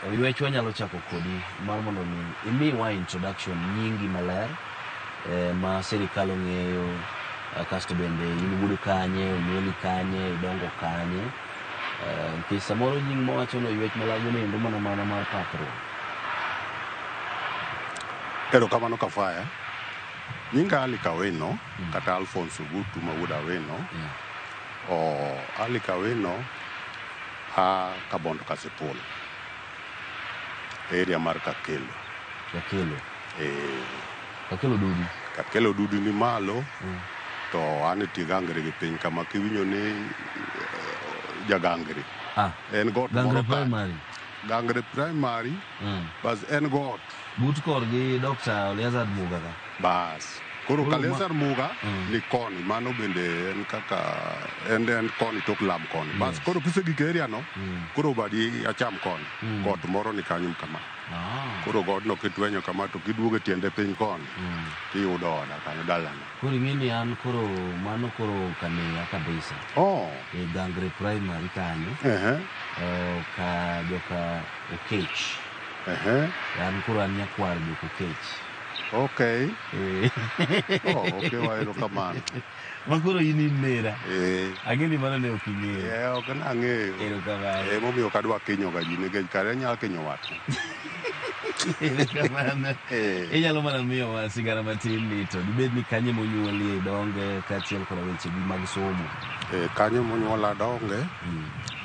Oywech wanyalo chako kodi mar mondo mi imiwa introduction nyingi maler ma sirikal ong'eyo, kasto bende in wuod kanye, onyuoli kanye, idongo kanye. Nikech samoro nying mawacho no Oywech Malago ni endo mana mana mar pakruok. Erokamano Kafaya. Nyinga Ali Kaweno, kata Alphonse Ogutu ma wuod Aweno. Ali Kaweno a Kabondo Kasipul. Area mar Kakelo. Kakelo. Kakelo Dudi. Kakelo Dudi ni malo. To an e tie Gangre gi piny kama kiwinjo ni Jagangre. En got Gangre moro ka. Primary. Gangre Primary. Bas en got. But korgi Dr. Eleazar Muga ka. Bas. Koro Eleazar Muga ni koni, mano bende en kaka en koni tok lam koni. Bas koro kisegik area no, koro badi acham koni. Got moro ni kanyo kama. Koro godno kitwenyo kama to kiduogo tiende piny koni, tiyudo oda kanyo dalana. Koro ing'e ni an koro mano koro kaneya kabisa. E Gangre Primary kanyo. Ka joka Okech. An koro an nyakwar joka Okech. Okay. Oh, okay, wa erokamano. Ma koro in in nera. Eh. Ang'e ni mano ne ok ing'eyo. Eh, ok nang'eyo. Erokamano. Eh, momiyo ok adwa kinyo ga ji nikech kare anyalo kinyo watna. Erokamano. Inyalo mana miyowa sigana matin ni to dibed ni kanye monyuolie idonge kaachiel koda wechegi mag somo. Eh, kanyo monyuola donge.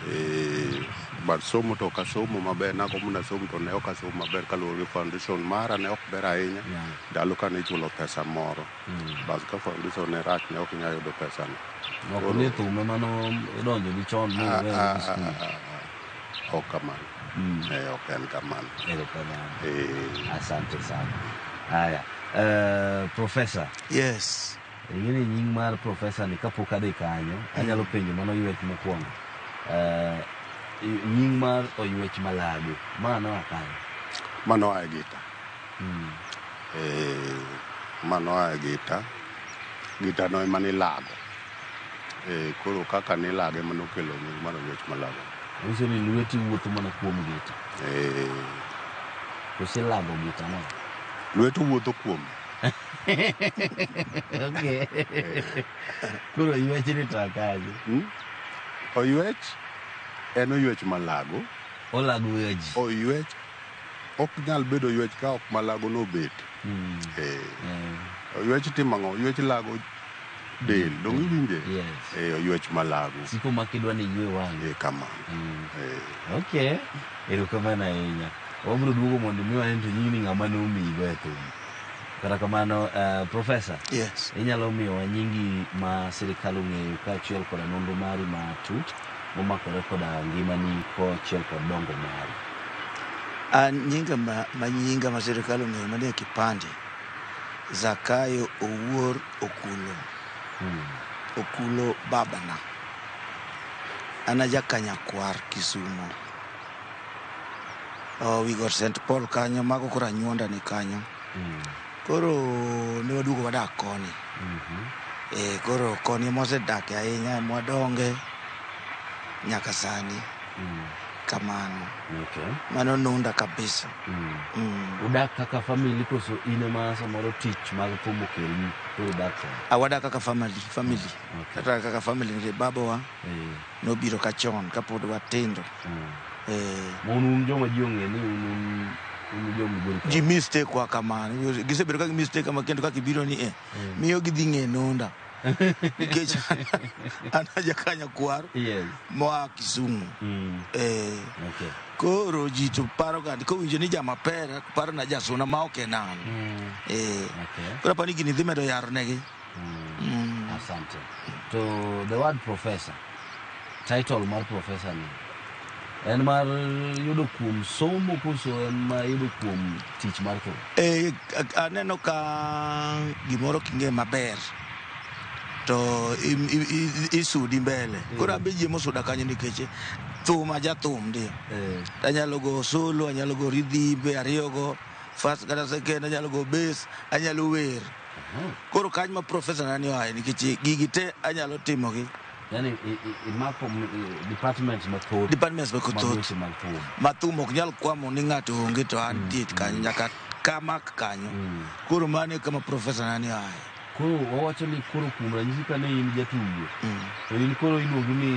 Eh, but somo to ok asomo maber nagombo nasom to ne ok asomo maber kaluwore gi foundation mara ne ok ber ahinya ndalo kane ichulo pesa moro bas ka foundation ne rach ne ok inyal yudo pesano Ok ni thum ema nodonjo gi chon Ah, miweyo ah, dhi skul. ah, ah, ah. ok kamano Eh, ok en kamano Erokamano. Eh. Asante sana. Haya, professor. Yes. Ing'e ni nying mar professor ni kapok adhi kanyo, anyalo penjo mano ywech mokwongo. Nying mar oywech malago, ma noa kanye? Mano oa e gita. Eh, mano oa e gita. Gita no ema nilago. Eh, koro kaka nilage ema nokelo nying mar oywech malago. Manyiso ni lweti wuotho mana kuom gita. Eh. Koso ilago gita no? Lweti wuotho kuome. Okay. Koro ywech ni to a kanye? Oywech en oywech malago. Olago ji. Oywech ok nyal bedo oywech ka ok malago nobet. Eh. Oywech timo ang'o? Oywech lago del. Dong' iwinje? Yes. Eh, oywech malago. Siko ma kidwa ni iywe wang'i. Eh, kamano. Eh. Okay. Erokamano ahinya. Wabiro duogo mondo mi wane to nying ni ng'ama nomiyigo e thum. Kata kamano, professor. Yes. Inyalo miyowa nyingi ma sirikal ong'eyo kaachiel koda nonro mari matut momakore koda ngimani kaachiel kod dongo mari. An nyinga ma, ma nyinga ma sirikal ong'eyo manie kipande Zakayo Owuor Okulo. Okulo babana. An aja Kanyakwar Kisumo. Oh, wi got St. Paul kanyo, mago koro anyuonda ni kanyo. Koro ne waduogo wadak koni. Eh, koro koni ema wasedake ahinya, ema wadonge nyaka sani. Kamano. Okay. Mano nunda kabisa. Udak kaka family koso in ema samoro tich mag thum okelni koro udak kode? Ah, wadak kaka family, family. Kata kaka family nikech babawa nobiro ka chon kapod watindo. Eh, Ma un un joma ji ong'e ni un un un jo Migori ka. ji mistake wa kamano. Gisebedo ka gi mistake kama kendo kaka ibiro ni eh, miyo gidhi ng'e nunda. Nikech an aja Kanyakwar Yes. moa Kisumu. Eh, Okay. koro ji to paro ga kowinjo ni jamapera paro na jasuna ma ok en an. Eh, Okay. koro apani gini dhi medo yaro negi. Asante. To the word professor, title mar professor ni en mar yudo kuom somo koso en mar yudo kuom tich mar thum? Eh, aneno ka gimoro king'e maber to isudi mbele. Koro an be ji emosuda kanyo nikech thum aja thum ndio. Anyalo go solo, anyalo go rhythm be ariyogo, first kata second, anyalo go bass, anyalo wer. Koro kanyo ma professor nani oaye nikech gigi te anyalo timogi. Yani imako departments mathoth. Departments mag mathoth. weche mag thum. Ma thum ok nyal kwamo ni ng'ato onge to antie kanyo nyaka kamak kanyo. Koro mano e kama professor nani oaye. Koro wawacho ni koro kuom ranyisi kane in jatugo to in koro iluongi ni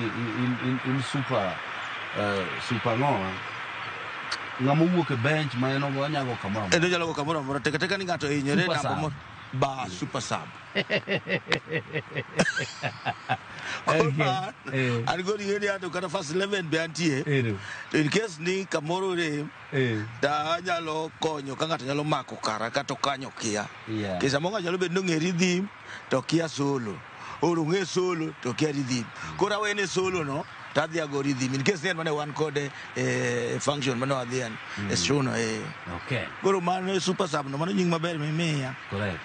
in super super ang'owa ng'ama owuok e bench ma en onyago kamoro amora. En onyalo go kamoro amora tek ateka ni ng'ato ohinyore Super namba sub. moro ba super sub. Okay. An koro ing'e ni ato kata first 11 be antie. To in case ni kamoro rem to anyalo konyo ka ng'ato nyalo mako kara kata okanyo kia. Yeah. Nikech samoro ng'ato nyalo bedo ni ong'e rhythm to kia solo. Or ong'e solo to kia rhythm. Koro awene solo no to adhi ago rhythm. In case ni en mane wan kode e function mane wadhiye e show no eh. Okay. Koro mano e super sub no, mano nying maber mimiya. Correct.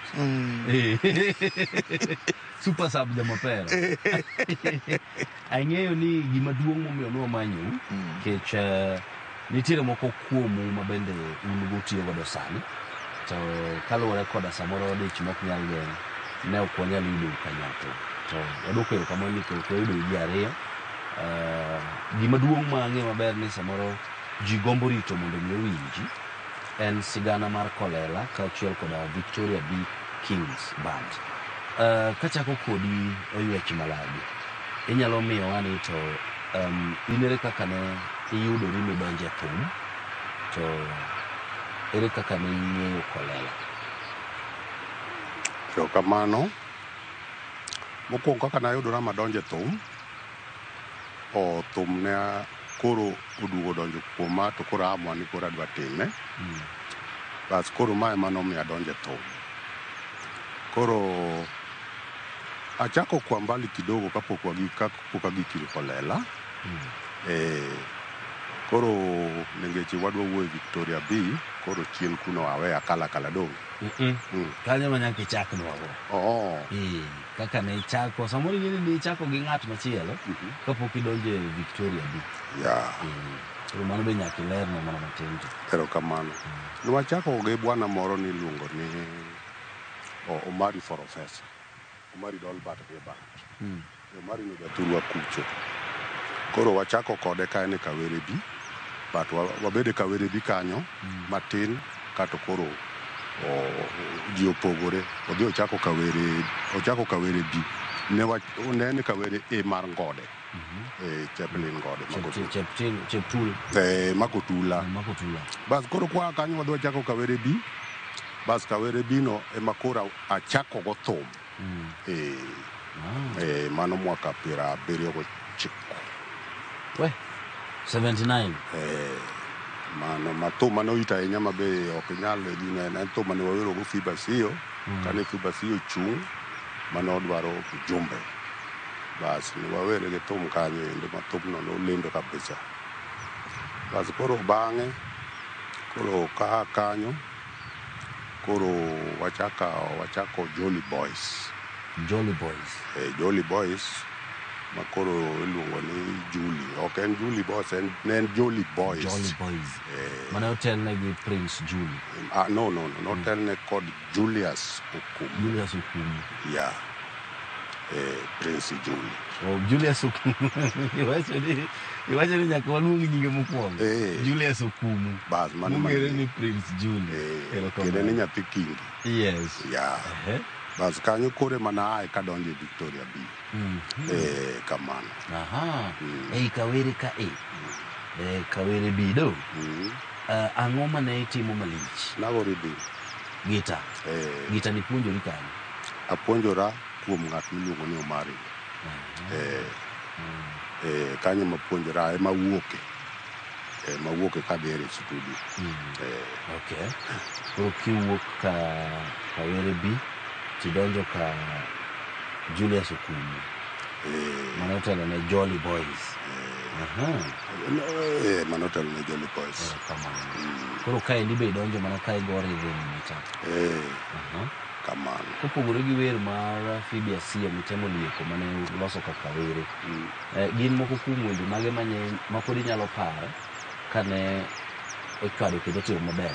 Super sub jamapera. Ang'eyo ni gima duong' momiyo nwamanyou nikech nitiere moko kuomu ma bende un go utiyo godo sani to kaluwore koda samoro dich mok nyal geng'o ne ok wanyal yudou kanyakla to waduoko erokamano nikech wayudou ji ariyo. Gima duong' ma ang'eyo maber ni samoro ji gombo rito mondo mi owinji En sigana mar Kolela kaachiel koda Victoria B Kings Band. Kachako kodi Oywech Malagi, inyalo miyowa ni to in ere kaka ne iyudori midonjo e thum to ere kaka ne ing'eyo Kolela? Erokamano. Mokwongo kaka nayudora madonjo e thum, o thum ne koro oduogo donjo kuoma to koro aamua ni koro adwa time. Bas koro mae ema nomiyo adonjo e thum. Koro achako kwa mbali kidogo kapok wagik kapok agik ir Kolela. Koro ningeche wadwa wuoyo e Victoria B, koro chien kuno awe akala akala donge. Kanyo ema nyaka ichaknwago. Oh. Kaka ne ichako, samoro ing'e ni ne ichako gi ng'at machielo kapok idonjo e Victoria B. Yeah. Koro mano be nyaka ilernwa mana matin to. Erokamano. Ne wachako gi bwana moro niluongo ni Omari Forofesa. Omari Dolbert Gebert. Omari no jathurwa kucho. Koro wachako kode ka en e Kawere B. But wabedo e Kawere B kanyo matin kato koro ji opogore. Odhi ochako Kawere, ochako Kawere B. Ne ne en e Kawere A mar Ngode. Chaplin Ngode. Cheptul. Makotula. Makotula. Bas koro kwa kanyo wadhi wachako Kawere B. Bas Kawere B no ema koro achako go thum. Mano mwaka 79. We, 79. Mano ma thum mane oito ahinya ma be ok inyal gino en thum mane wawero go Phoebe Asiyo. Kane Phoebe Asiyo chung' mane odwaro ujumbe. Bas ne wawere gi thum kanyo endo ma thumno nolendo kabisa. Bas koro bang'e koro ka kanyo koro wachako Jolly Boys. Jolly Boys. Jolly Boys ma koro iluongo ni Julie. Ok en Julie Boys, ne en Jolly Boys. Jolly Boys. Mane otelne gi Prince Julie. No. Notelne kod Julius Okumu. Julius Okumu. Yeah. Prince Julie. Oh, Julius Okumu. Iwacho ni nyaka waluong nyinge mokwongo. Julius Okumu. Bas, mano Mong'ere ni Prince Julie. Kendo ni nyathi kingi. Yes. Yeah. Bas kanyo kore mana ae kadonjo e Victoria B. Kamano. Aha. Ei Kawere ka e. Kawere B do. Ang'o mane itimo malich? Nago rhythm. Gita. Gita ni puonjori kanye? Apuonjora kuom ng'at miluongo ni Omari. Kanyo mapuonjora ema wuoke. Mawuoke kadhi e studio. Okay. Koro kiwuok ka Kawere B tidonjo ka Julius Okumu. Mano otelo ne Jolly Boys. Mano otelo ne Jolly Boys. Kamano. Koro kaendi be idonjo mana ka igo rhythm gita. Kamano. Kopogore gi wer mar Phoebe Asiyo mitemo lieko mane uloso kaka Kawere. Gin moko kuom wende mage ma pod inyalo paro kane ochwado kendo otimo maber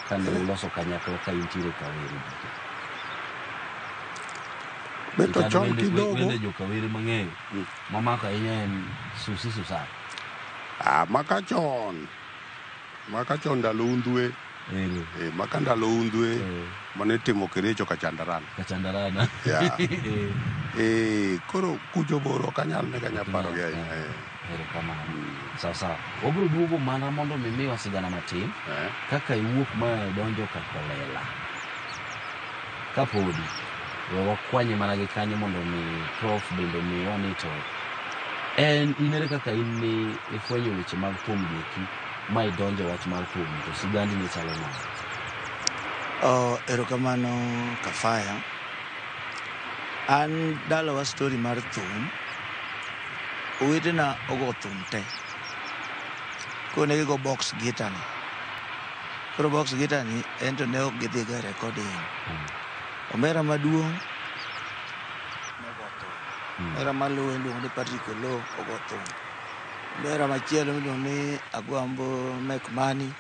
kane uloso kanyakla ka intiere Kawere. Beto chon kidogo. Wende jo Kawere mang'eyo mamako ahinya en Susi Susan. Maka chon. Maka chon ndalo undhwe. Maka ndalo undhwe mane itimo Kericho Kachandarana. Kachandarana. Yeah. Koro kucho boro ok anyal ne kanya paro gi ahinya. Erokamano. Sawa sawa. Wabiro duogo mana mondo mi miwa sigana matin kaka iwuok ma idonjo ka Kolela. Kapodi we wakwanye mana gi kanyo mondo mi Prof bende omiwa ni to en in ere kaka in ni ifwenyo weche mag thum gi eki ma idonjo wach mar thum to sigandi ne chalo nade? Erokamano Kafaya. An dalawa story mar thum, owetena ogo thum te. Koro ne gigo box guitar ni. Koro box guitar ni en to ne ok gidhi go e recording. Omera maduong' nogo thum. Omera maluwe iluongo ni Patrick Oloo ogo thum. Omera machielo miluongo ni Agwambo Make Money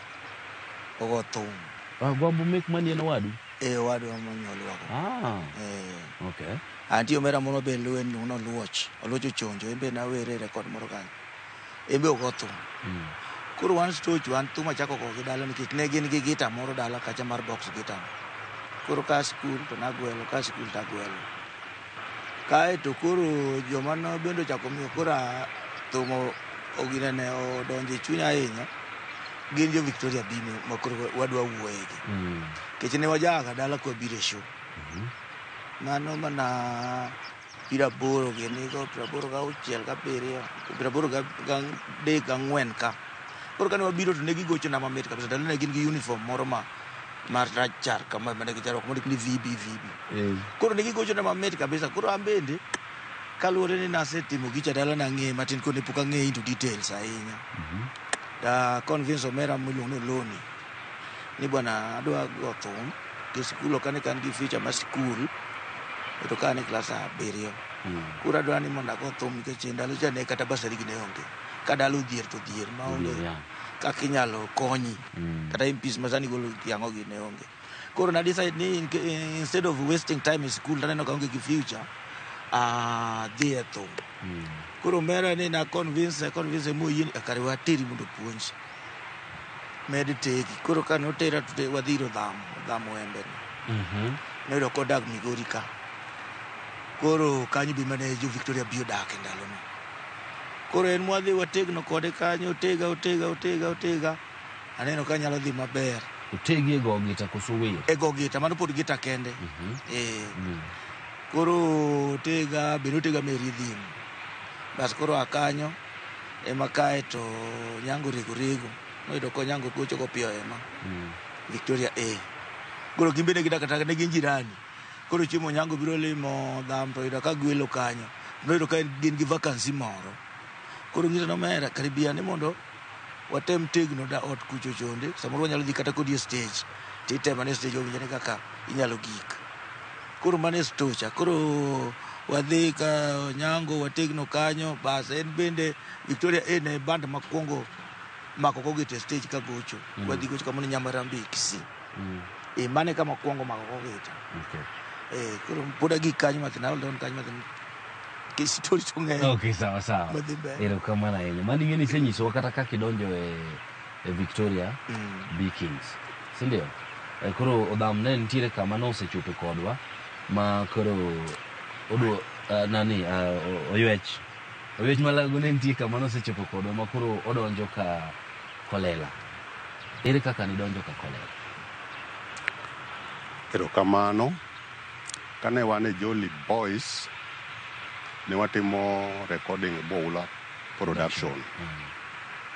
ogo thum. Agwambo Make Money en owadu? Owadwa monyuolwago. Okay. Antie omera moro be luwe iluongo ni Oluoch. Oluoch Ochonjo, en be nawere e record moro kanyo. En be ogo thum. Koro wan stoch wan thum achako go gi dala nikech ne gin gi gita moro dala kacha mar box gita no. Koro ka skul to nagwelo, ka skul to agwelo. Kae to koro joma no bende ochako miyo koro thum oginene odonjo e chunya ahinya gin jo Victoria B ma koro wadwa wuoye gi. Nikech ne wajaga dala kwabiro e show. Mano mana 80 gini go 86, 7, 83 4 ka. Koro kane wabiro to ne gigochona mamit kabisa. Ndalo ne gin gi uniform moro ma marachar kama mane gicharruok mondik ni VB VB. Koro ne gigochona mamit kabisa. Koro an bende kaluwore ni nasetimo gicha dala nang'e matin koro ne pok ang'e into details ahinya. Ta convince omera miluongo ni Oloni ni bwana adwa go thum to sikul ok ane ka an gi future mar sikul to ka an e klas 7. Koro adwa ni mondo ago thum nikech ndalo cha ne kata basari gi ne onge. Ka dala odhier to odhier maonge kaka inyalo konyi. Kata MPs ma sani golo yang'o gi ne onge. Koro na decide ni instead of wasting time e sikul taneno ka aonge gi future, adhi e thum. Koro omera ni na convince moyie ni kare wateri mondo opuonj. Med tegi. Koro ka notera to wadhi ir Odhamo Embe ni. Noyudo kodak Migori ka. Koro kanyo be mane jo Victoria B odak e ndalono. Koro en mwadhi wategno kode kanyo, otega. Aneno ka nyalo dhi maber. Otegi e go gita koso wer? E go gita, mano pod gita kende. Koro otega, bende otega me rhythm. Bas koro akanyo, ema kae to Nyango rego. Noyudo ko Nyango gocho go piyo ema. Victoria A. Koro gin bende gidak kata ne gin jirani. Koro chiemo Nyango biro limo dham to yudo ka gwelo kanyo. Noyudo ka gin gi vacancy moro. Koro ng'iso nomera karibia ni mondo watem tegno da ot kucho chonde. Samoro wanyalo dhi kata kodi e stage. Titemo ne stage owinjore kaka inyalo gik. Koro mano e stocha. Koro wadhi ka Nyango wategno kanyo. Bas en bende Victoria A ne band makwongo mako kogit e stage ka gocho. Wadhi gocho kamano Nyamarambe Kisii. Mane kama kwongo mako kogita. Koro pod agik kanyo mathin, hold on kanyo mathin. Story to ng'eny. Okay, sawa sawa. Erokamano ahinya. Mano ing'e ni isenyisowa kata kaka idonjo e Victoria B Kings. Si ndio? Koro Odham ne nitiere kama nosechopo kodwa ma koro odwa nani Oywech. Oywech Malago ne nitie kama nosechopo kodwa ma koro odonjo ka Kolela. Ere kaka nidonjo ka Kolela? Erokamano. Kane wan e Jolly Boys, ne watimo recording e Boula Production.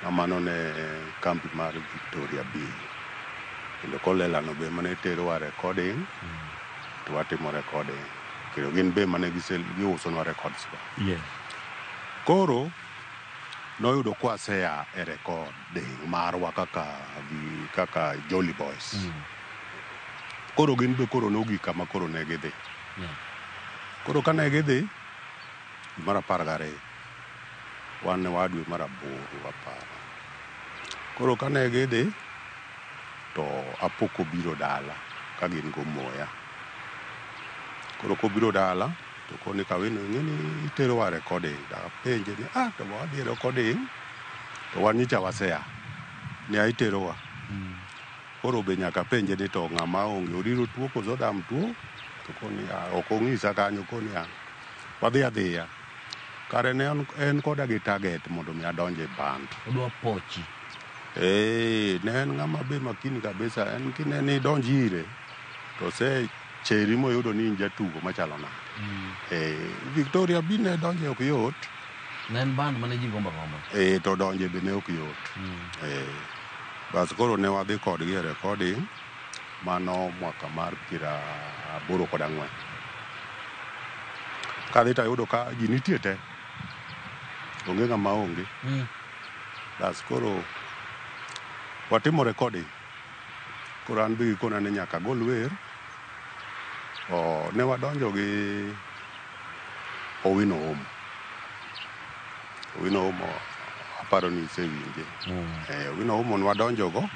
Mano ne kambi mar Victoria B. Kendo Kolela no be mane terowa recording, to watimo recording. Kendo gin be mane giusonwa records go. Koro noyudo kwasea e recording marwa kaka Jolly Boys. Koro gin be koro nogik kama koro ne gidhi. Koro kane gidhi, mar 12, wan ne wadwe mar 8 aparo. Koro kane gidhi, to apoko biro dala ka gin go Moya. Koro kobiro dala, to koni Kawino ing'e ni iterowa recording. Apenje ni, to wadhi recording, to wan nyicha wasea. Ni iterowa. Koro be nyaka penje ni to ng'ama onge, Oriro tuo koso Odham tuo? To koni ok ong'isa kanyo, koni wadhi adhiya. Kare ne en koda gi target mondo mi adonj e band. Odwa pochi. Ne en ng'ama be makini kabisa, en kinene idonj ire, to se cheri moyudo ni in jatugo machalo nade. Victoria B ne donje ok yot. Ne en band mane ji gombo agomba. To donje be ne ok yot. Bas koro ne wadhi kodgi e recording, mano mwaka mar 84. Kadhi tayudo ka ji nitie te. Onge ng'ama onge. Bas koro watimo recording. Koro an be gikona ni nyaka agol wer. Ne wadonjo gi Owino Omo. Owino Omo aparo ni isewinje. Owino Omo ne wadonjo go.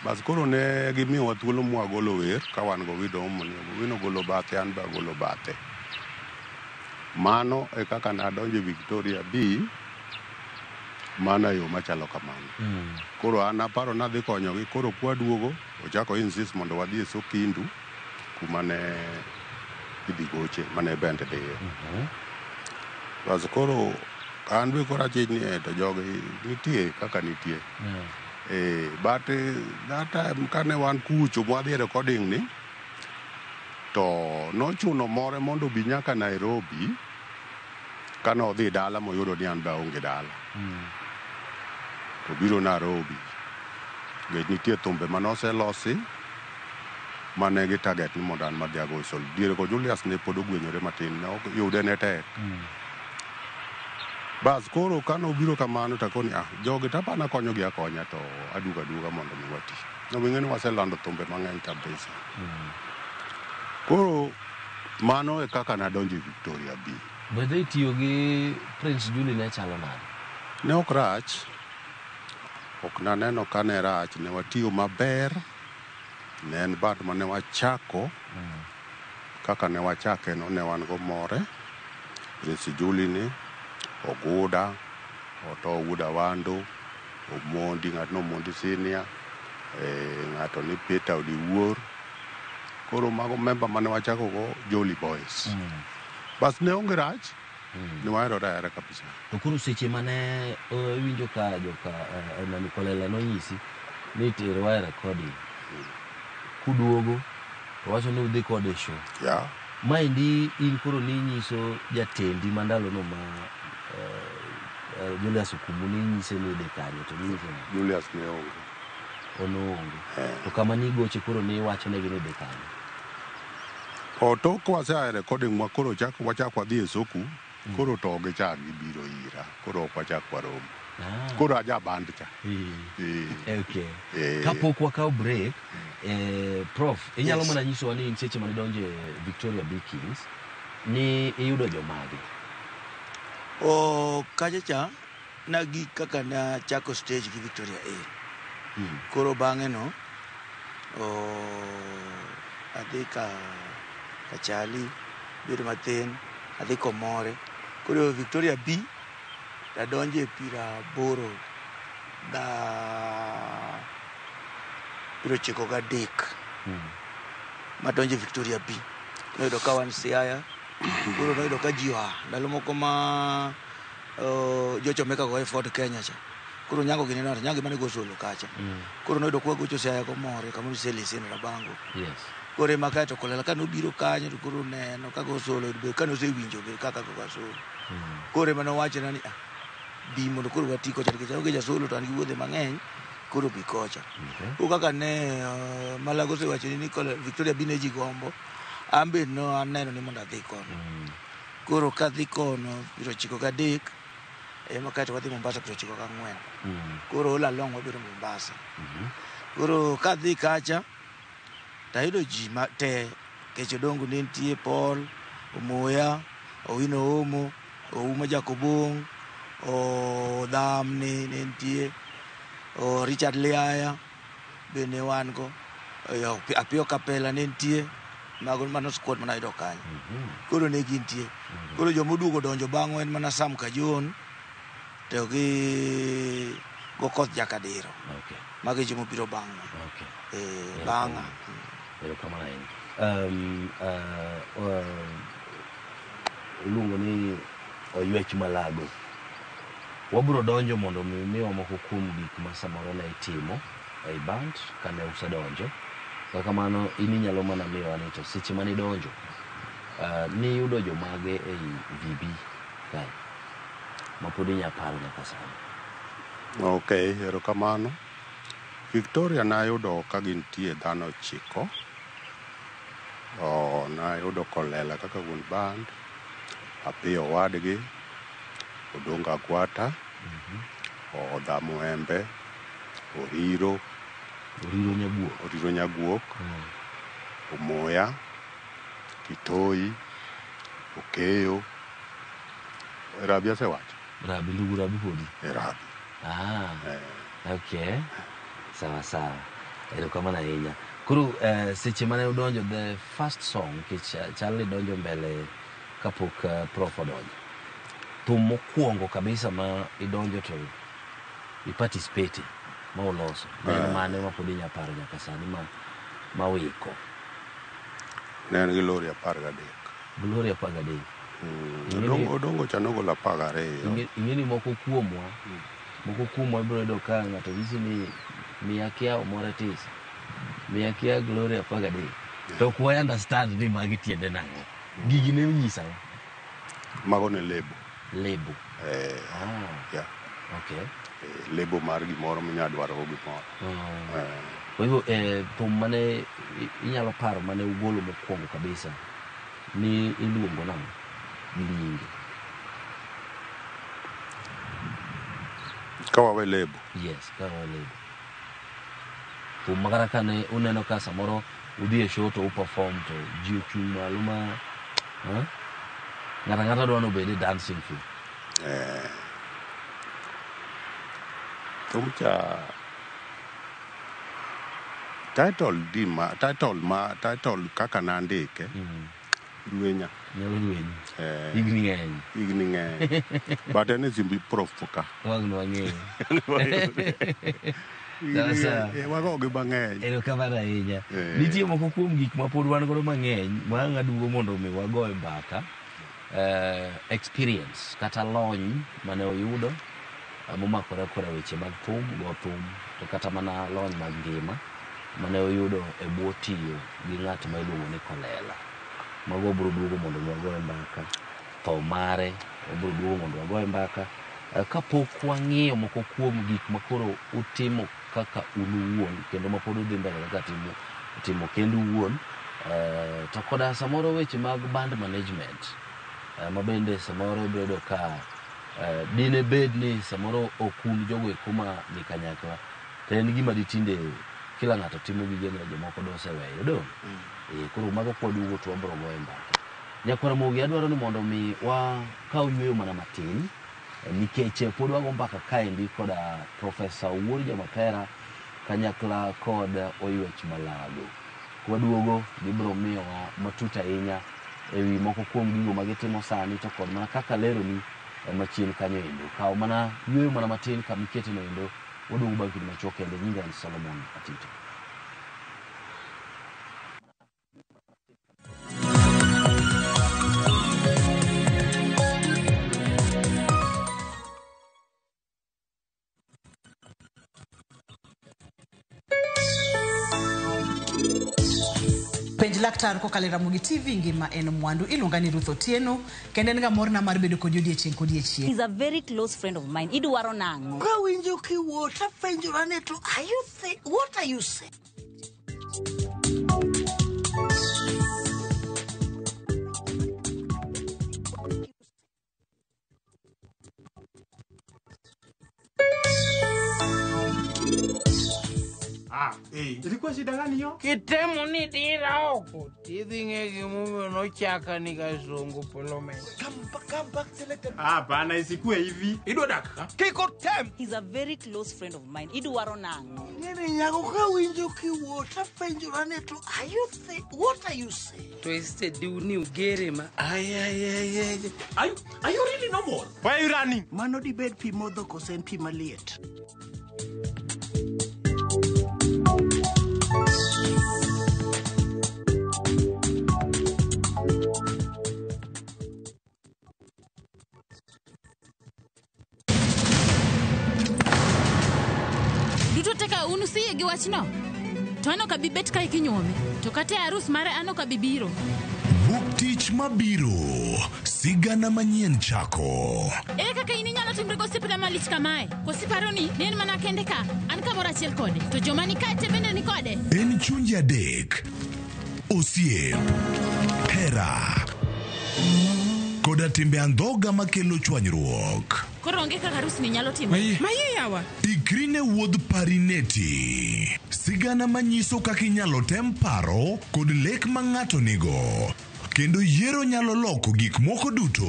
Bas koro ne gimiyowa thuolo mwagolo wer ka wan go Owino Omo ni Owino golo bathe, an be agolo bathe. Mano e kaka nadonjo e Victoria B, mana yo machalo kamano. Koro an aparo nadhi konyogi, koro kwaduogo, ochako insist mondo wadhi e Sokindu kuma ne idhi goche, mane bend dhiye. Bas koro an be koro achich ni to jogi nitie kaka nitie. But that time kane wan kucho mwadhi e recording ni, to nochuno more mondo obi nyaka Nairobi kane odhi dala moyudo ni an be aonge dala. To biro Nairobi. Nikech nitie thumbe manoselosi mane gi target ni mondo an madhi ago solo. Diere go Julius ne pod ogwenyore matin, ne ok yude ne tek. Bas koro kane obiro kamano to akoni ah, jogi to apana konyogi akonya to aduogo aduoga mondo mi wati. Ing'e ni waselando thumbe mang'eny kabisa. Koro mano e kaka nadonjo e Victoria B. Bende tiyo gi Prince Julie ne chalo nade? Ne ok rach. Ok naneno ka ne rach, ne watiyo maber. Ne en band mane wachako. Kaka ne wachake no ne wan go more. Prince Julie ni, Oguda, Oto wuod Awando, Omondi, ng'ato Omondi senior, ng'ato ni Peter Odiwuor. Koro mago member mane wachako go Jolly Boys. Bas ne onge rach, ne waherore ahera kabisa. To koro seche mane iwinjo ka joka nani Kolela nonyisi ni terwa e recording, kuduogo to wacho ni udhi kode e show. Yeah. Maendi in koro ninyiso jatendi ma ndalono ma Julius Okumu ninyise ni idhi kanye to ninyise nang'o? Julius ne onge. Onoonge. To kama nigoche koro niwachonegi ni idhi kanye? O tok wasea e recording ma koro chak wachak wadhi e soku, koro to gichak gibiro ira, koro ok wachak waromo. Koro aja band cha. Okay. Kapok wakawo break, Prof, inyalo Yes. mana nyisowa ni in seche mane idonjo e Victoria B Kings, ni iyudo jomage? O kacha cha nagik kaka nachako stage gi Victoria A. Koro bang'e no o adhi ka Kachali bedo mathin adhi Komore. Koro Victoria B tadonjo e 93 madonjo e Victoria B. Noyudo ka wan Siaya, koro noyudo ka ji oa ndalo moko ma jochomeka go e Ford Kenya cha. Koro Nyango gini nowacho, Nyango ema ne go solo kacha. Koro noyudo ka wagocho Siaya Komore kamoro Selisen Rabango. Yes. Koro ema kaeto Kolela kane obiro kanyo to koro neno kaka osolo be kane osewinjo be kaka goga solo. Koro ema nowachona ni ah, bi mondo koro wati kocha nikech aonge jasolo to an gi wuodhe mang'eny koro bi kocha. Koro kaka ne Malago osewachoni ni Victoria B ne ji gombo, an be no aneno ni mondo adhi kono. Koro kadhi kono 93 ema kaeto wadhi Mombasa 94. Koro all along wabedo Mombasa. Koro kadhi kacha tayudo ji ma te kech Odongo ne nitie, Paul, Omoya, Owino Omo, Ouma Jakobong, Odhamni ne nitie, o Richard Liaya be ne wan go, Apiyo Kapela ne nitie, mago mano squad mane ayudo kanyo. Koro ne gintie. Koro joma oduogo donjo bang'wa en mana Sam Kajon to gi Gokoth Jakadiro. Okay. Mago e joma obiro bang'wa. Okay. Bang'a. Erokamano ahinya. Iluongo ni Oywech Malago. Wabiro donjo mondo mi miwa moko kuom gik ma samoro ne itimo ei band kane usedonjo. Kata kamano in inyalo mana miyowa ni to seche mane idonjo niyudo jomage ei VB kae ma pod inyalo paro nyaka sani. Okay, erokamano. Victoria nayudo ka gintie dhano 9. Nayudo Kolela kaka wuon band, Apiyo owadgi, Odongo Agwata, Odhamo Embe, Oriro, Oriro Nyaguok, Oriro Nyaguok, Omoya, Kitoi, Okeyo, Rabi asewacho. Rabi, ndugu Rabi podi. Rabi. Okay. Sawa sawa. Erokamano ahinya. Koro seche mane udonjo the first song nikech chal ni donjo mbele kapok Prof odonjo. Thum mokwongo kabisa ma idonjo to i participate. Ma uloso. Ne en mane ma pod inya paro nyaka sani ma mawiko? Ne en gi lori 13. Lori 13. Odongo cha nogolo 12. Ing'e ni moko kuomwa ibiro yudo ka ng'ato nyisi ni miya kia Omore tisa, miya kia Gloria 13. To ok wa understand ni magi tiende nang'o. Gigi ne nyisawa. Mago ne lebo. Lebo. Yeah. Okay. Lebo mar gimoro minya dwaro go gimoro. Kwa hivyo thum mane inyalo paro mane ugolo mokwongo kabisa ni iluongo nang'o gi nyinge? Ka wawe lebo. Yes, ka wawe lebo. Thum ma kata kane uneno ka samoro udhi e show to uperform to ji ochung' malo ma ng'ato ang'ata dwa ni obed e dancing floor. Thum cha title kaka nandike Rwenya. Nyalo rwenyi. Higni ng'eny. Higni ng'eny. But en e simbi prof ka. Wang' no wang'eyo. Wagogi mang'eny. Erokamano ahinya. Nitie moko kuom gik ma pod wan godo mang'eny ma ang' aduogo mondo mi wago e mbaka. Experience kata lony mane oyudo momakore koda weche mag thum, go thum, to kata mana lony mag ngima mane oyudo e bwo tiyo gi ng'at ma iluongo ni Kolela. Mago wabiro duogo mondo wago e mbaka. Tho mare wabiro duogo mondo wago e mbaka. Kapok wang'iyo moko kuom gik ma koro utimo kaka un uwuon kendo ma pod udhi mbele kaka timo kendu uwuon, to koda samoro weche mag band management ma bende samoro ibiro yudo ka dine bed ni samoro ok un jogo eko ma ni kanyakla, to en gima ditinde kila ng'ato timo gigene jomoko doseweyo dong'. Koro mago kwaduogo to wabiro goyo mbaka. Nyakwar Ramogi adwaro ni mondo mi wakaw yueyo mana matin nikech pod wago mbaka kaendi koda Profesa Owuor Jamapera kanyakla kod Oywech Malago. Kwaduogo gibiro miyowa matut ahinya ewi moko kuom gigo ma gitimo sani to kod mana kaka leroni machien kanyo endo. Kaw mana yueyo mana matin kama iketeno endo, waduogo bang' kinde machuok kende. Nyinga en Solomon Atito. Penj laktar kokalo e Ramogi TV ngima en mwandu. Iluonga ni Ruth Otieno kendo en ga morna mar bedo kodi odiechieng' kodiechieng'. He's a very close friend of mine. Idwaro nang'o? Kawinjo kiwuo tapenjora ni to are you what are you saying? Ilikuwa shida gani hiyo? Kitemo ni dira oko. Tidhi ng'e gimomiyo nochaka ni Kazungu Polome. Come back selected. Bana isikue hivi. Idwa dak. Kiko tem. He's a very close friend of mine. Idwaro nang'o? Nini nyago kawinjo kiwuo tapenjora ni to are you what are you saying? Twisted ni ugere ma. Ay. Are you really normal? Why are you running? Mano dibed pi modho kose en pi maliet? Duto te ka un usiyie gi wachno, to an ok abi bet kae kinyuome, to kata e arus mare an ok abi biro. Wuok tich mabiro, sigana manyien chako. Ere kaka in inyalo timri gosiepna malich kamae? Koso iparo ni ne en mana kende ka, an kamoro achiel kode, to joma ni kae te bende ni kode? En chunje adek, osiep, hera, koda timbe andhoga makelo chwanyruok. Koro onge kaka arus ni nyalo timore. Maye yawa. Ikri ne wuodh Parineti. Sigana manyiso kaka inyalo tem paro kod lek ma ng'ato nigo. Kendo yiero nyalo loko gik moko duto.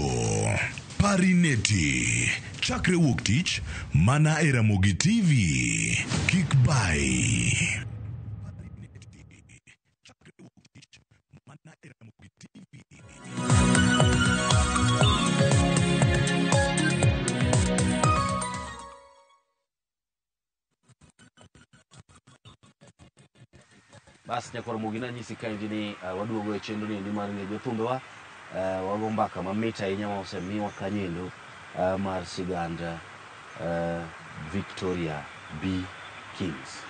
Parineti. Chakre wuok tich, mana e Ramogi TV. Kik bai. Bas nyakwar Ramogi nanyisi kaendi ni waduogo e chenro ni endi mar ng'e jothumbewa. Wago mbaka mamit ahinya ma osemiwa kanyo endo mar sigand Victoria B Kings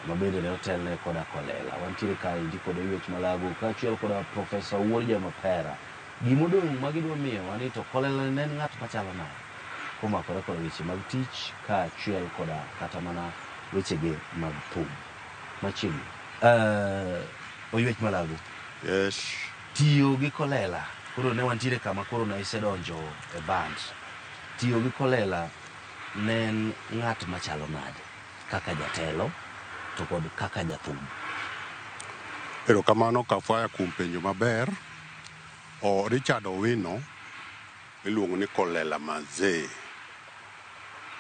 ma bende ne otelne koda Kolela. Wantiere kaendi kod Oywech Malago kaachiel koda Profesa Wuod Jamapera. Gimodong' ma gidwa miyowa ni to Kolela ne en ng'at machalo nade komakore koda weche mag tich kaachiel koda kata mana wechege mag thum. Machiegni. Oywech Malago. Yes. Tiyo gi Kolela. Koro ne wantiere kama koro ne isedonjo e band. Tiyo gi Kolela ne en ng'at machalo nade kaka jatelo to kod kaka jathum? Erokamano Kafwaya kuom penjo maber. O Richard Owino iluongo ni Kolela Mazee.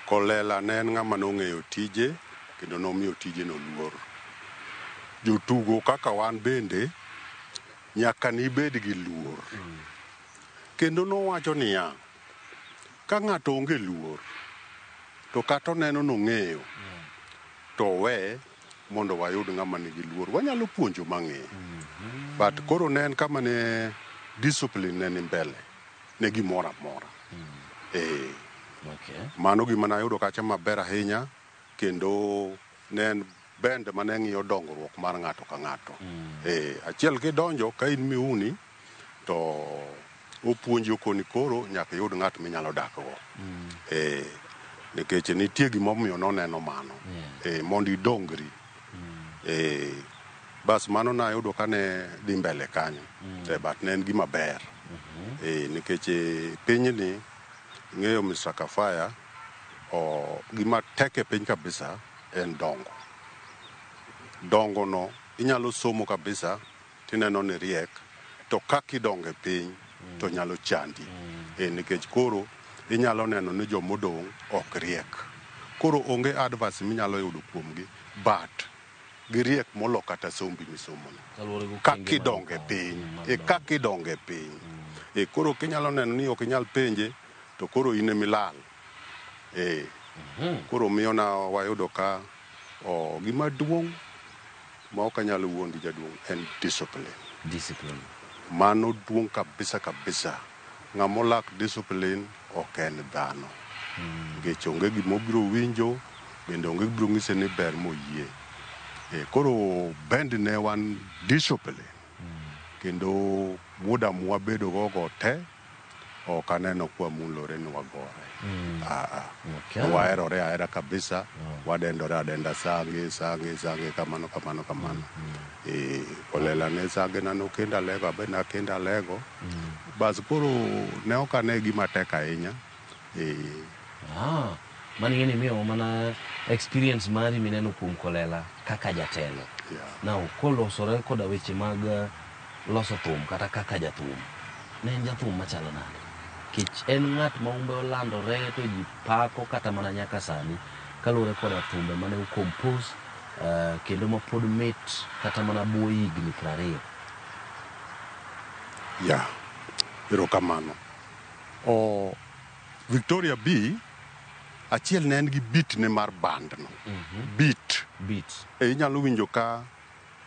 Kolela ne en ng'ama nong'eyo tije kendo nomiyo tije no luor. Jotugo kaka wan bende nyaka nibed gi luor. Kendo nowacho niya, ka ng'ato onge luor, to kata oneno nong'eyo, to we mondo wayud ng'ama nigi luor. Wanyalo puonjo mang'e. But koro ne en kama ne discipline ne ni mbele ne gimoro amora. Okay. Mano gima nayudo kacha maber ahinya kendo ne en bend mane ng'iyo dongruok mar ng'ato ka ng'ato. Achiel kidonjo ka in miuni to opuonji okoni koro nyaka iyud ng'at minyalo dak go. Nikech nitie gimomiyo noneno mano. Mondo idongri. Bas mano nayudo kane dhi mbele kanyo. But ne en gima ber. Nikech pinyni ing'eyo Mr. Kafaya gima tek e piny kabisa en dongo. Dongo no inyalo somo kabisa tineno ni riek to kaka idongo e piny to nyalo chandi. Nikech koro inyalo neno ni jomodong' ok riek. Koro onge advice minyalo yudo kuomgi but giriek molo kata sombi misomono. Kaluwore gi okenge Kaka idongo e piny. Kaka idongo e piny. Koro kinyalo neno ni ok inyal penje to koro in emilal. Koro miyo na wayudo ka gima duong' ma ok anyal wuondi jaduong' en discipline. Discipline. Mano duong' kabisa kabisa. Ng'ama olak discipline ok en dhano. Nikech onge gima obiro winjo, bende onge gibiro ng'ise ni ber moyie. Koro bend ne wan discipline. Kendo muda mwabedo go go te, ok aneno kwamulore ni wagore. Okay. Waherore ahera kabisa, wadendore adenda sange, sange, sange, kamano, kamano, kamano. Kolela ne sange na nokendo alego, abe nakendo alego. Bas koro ne ok ane gima tek ahinya. Mano ing'e ni miyo mana experience mari mineno kuom Kolela kaka jatelo. Now, kolosore koda weche mag loso thum kata kaka jathum, ne en jathum machalo nade? Kech en ng'at ma umbe olandore to ji pako kata mana nyaka sani kaluwore koda thumbe mane ocompose kendo ma pod mit kata mana bwo higni 20. Ya, erokamano. Victoria B, achiel ne en gi beat ne mar band no. Beat. Beat. Inyalo winjo ka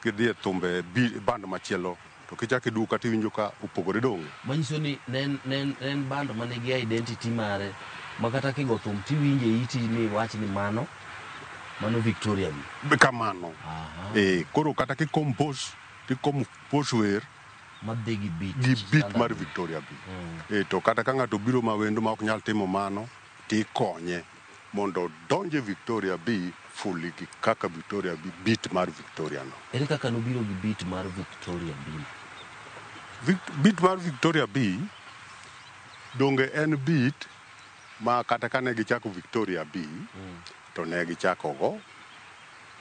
kidhi e thumbe band machielo to kichako iduogo kata iwinjo ka opogore dong'. Manyiso ni ne en band manigi identity mare ma kata kigo thum tiwinje iti ni wach ni mano Victoria B. Kamano. Koro kata ki-compose, ti-compose wer madhi gi beat. Gi beat mar Victoria B. To kata ka ng'ato biro ma wendo ma ok nyal timo mano, tikonye mondo donje Victoria B fully gi kaka Victoria B beat mar Victoria no. Ere kaka nobiro gi beat mar Victoria B? Beat mar Victoria B donge en beat ma kata kane gichako Victoria B to ne gichako go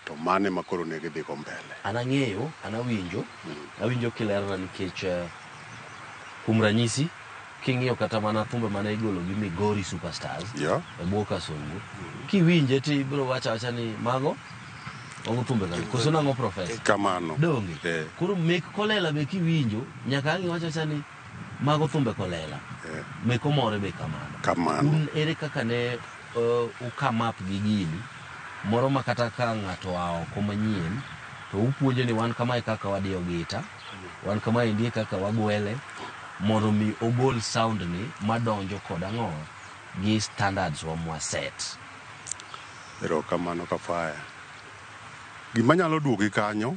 to mane ma koro ne gidhi go mbele. An ang'eyo, an awinjo, awinjo kilerona nikech kuom ranyisi king'iyo kata mana thumbe mane igolo gi Migori Superstars e bwo Kasongo, kiwinje to ibiro wacho awacha ni mago thumbe kaka koso nang'o professor? Kamano. Donge. Koro mek Kolela be kiwinjo nyaka ang' iwach awacha ni mago thumbe Kolela. Mek Omore be kamano. Kamano. Un ere kaka ne u come up gi gini moro ma kata ka ng'ato oa oko manyien To upuonjo ni wan kamae kaka wadiyo gita, wan kamae ndie kaka wagwele, mondo mi ogol sound ni madonjo kod ang'o gi standards wa mwaset. Erokamano Kafaya. Gima nyalo duogi kanyo,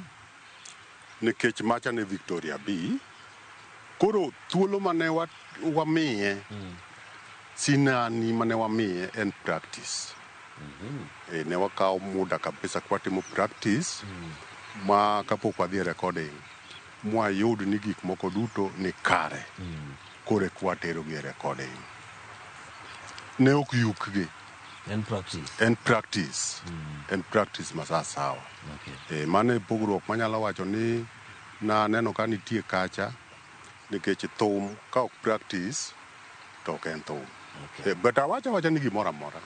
nikech macha ne Victoria B, koro thuolo mane wamiye, sinani mane wamiye en practice. Ne wakawo muda kabisa kwatimo practice, ma kapok wadhi e recording, mwayud ni gik moko duto ni kare. Koro eka waterogi e recording. Ne ok yukgi. En practice. En practice. En practice ma sawasawa. Mano e pogruok manyalo wacho ni naneno ka nitie kacha, nikech thum ka ok practice to ok en thum. But awacho awacha ni gimoro amora,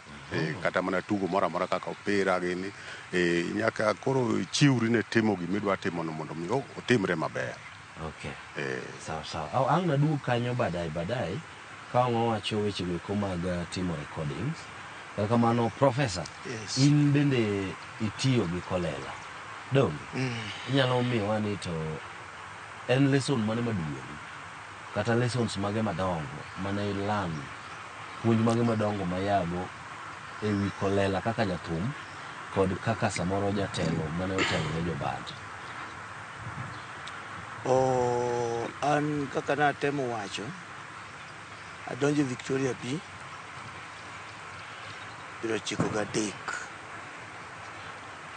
kata mana tugo moro amora kaka opira gini, nyaka koro ichiwri ne timo gimidwa timono mondo mi otimre maber. Okay. Sawa sawa. Au ang' naduog kanyo baadaye baadaye ka wawacho weche go mag timo recordings. Kata kamano Professor, Yes. in bende itiyo gi Kolela. Donge? Inyalo miyowa ni to en lesson mane maduong' kata lessons mage madongo mane ilan, puonj mage madongo mayago ewi Kolela kaka jathum kod kaka samoro jatelo mane otelo ne joband. An kaka natemo wacho, adonjo Victoria B 93.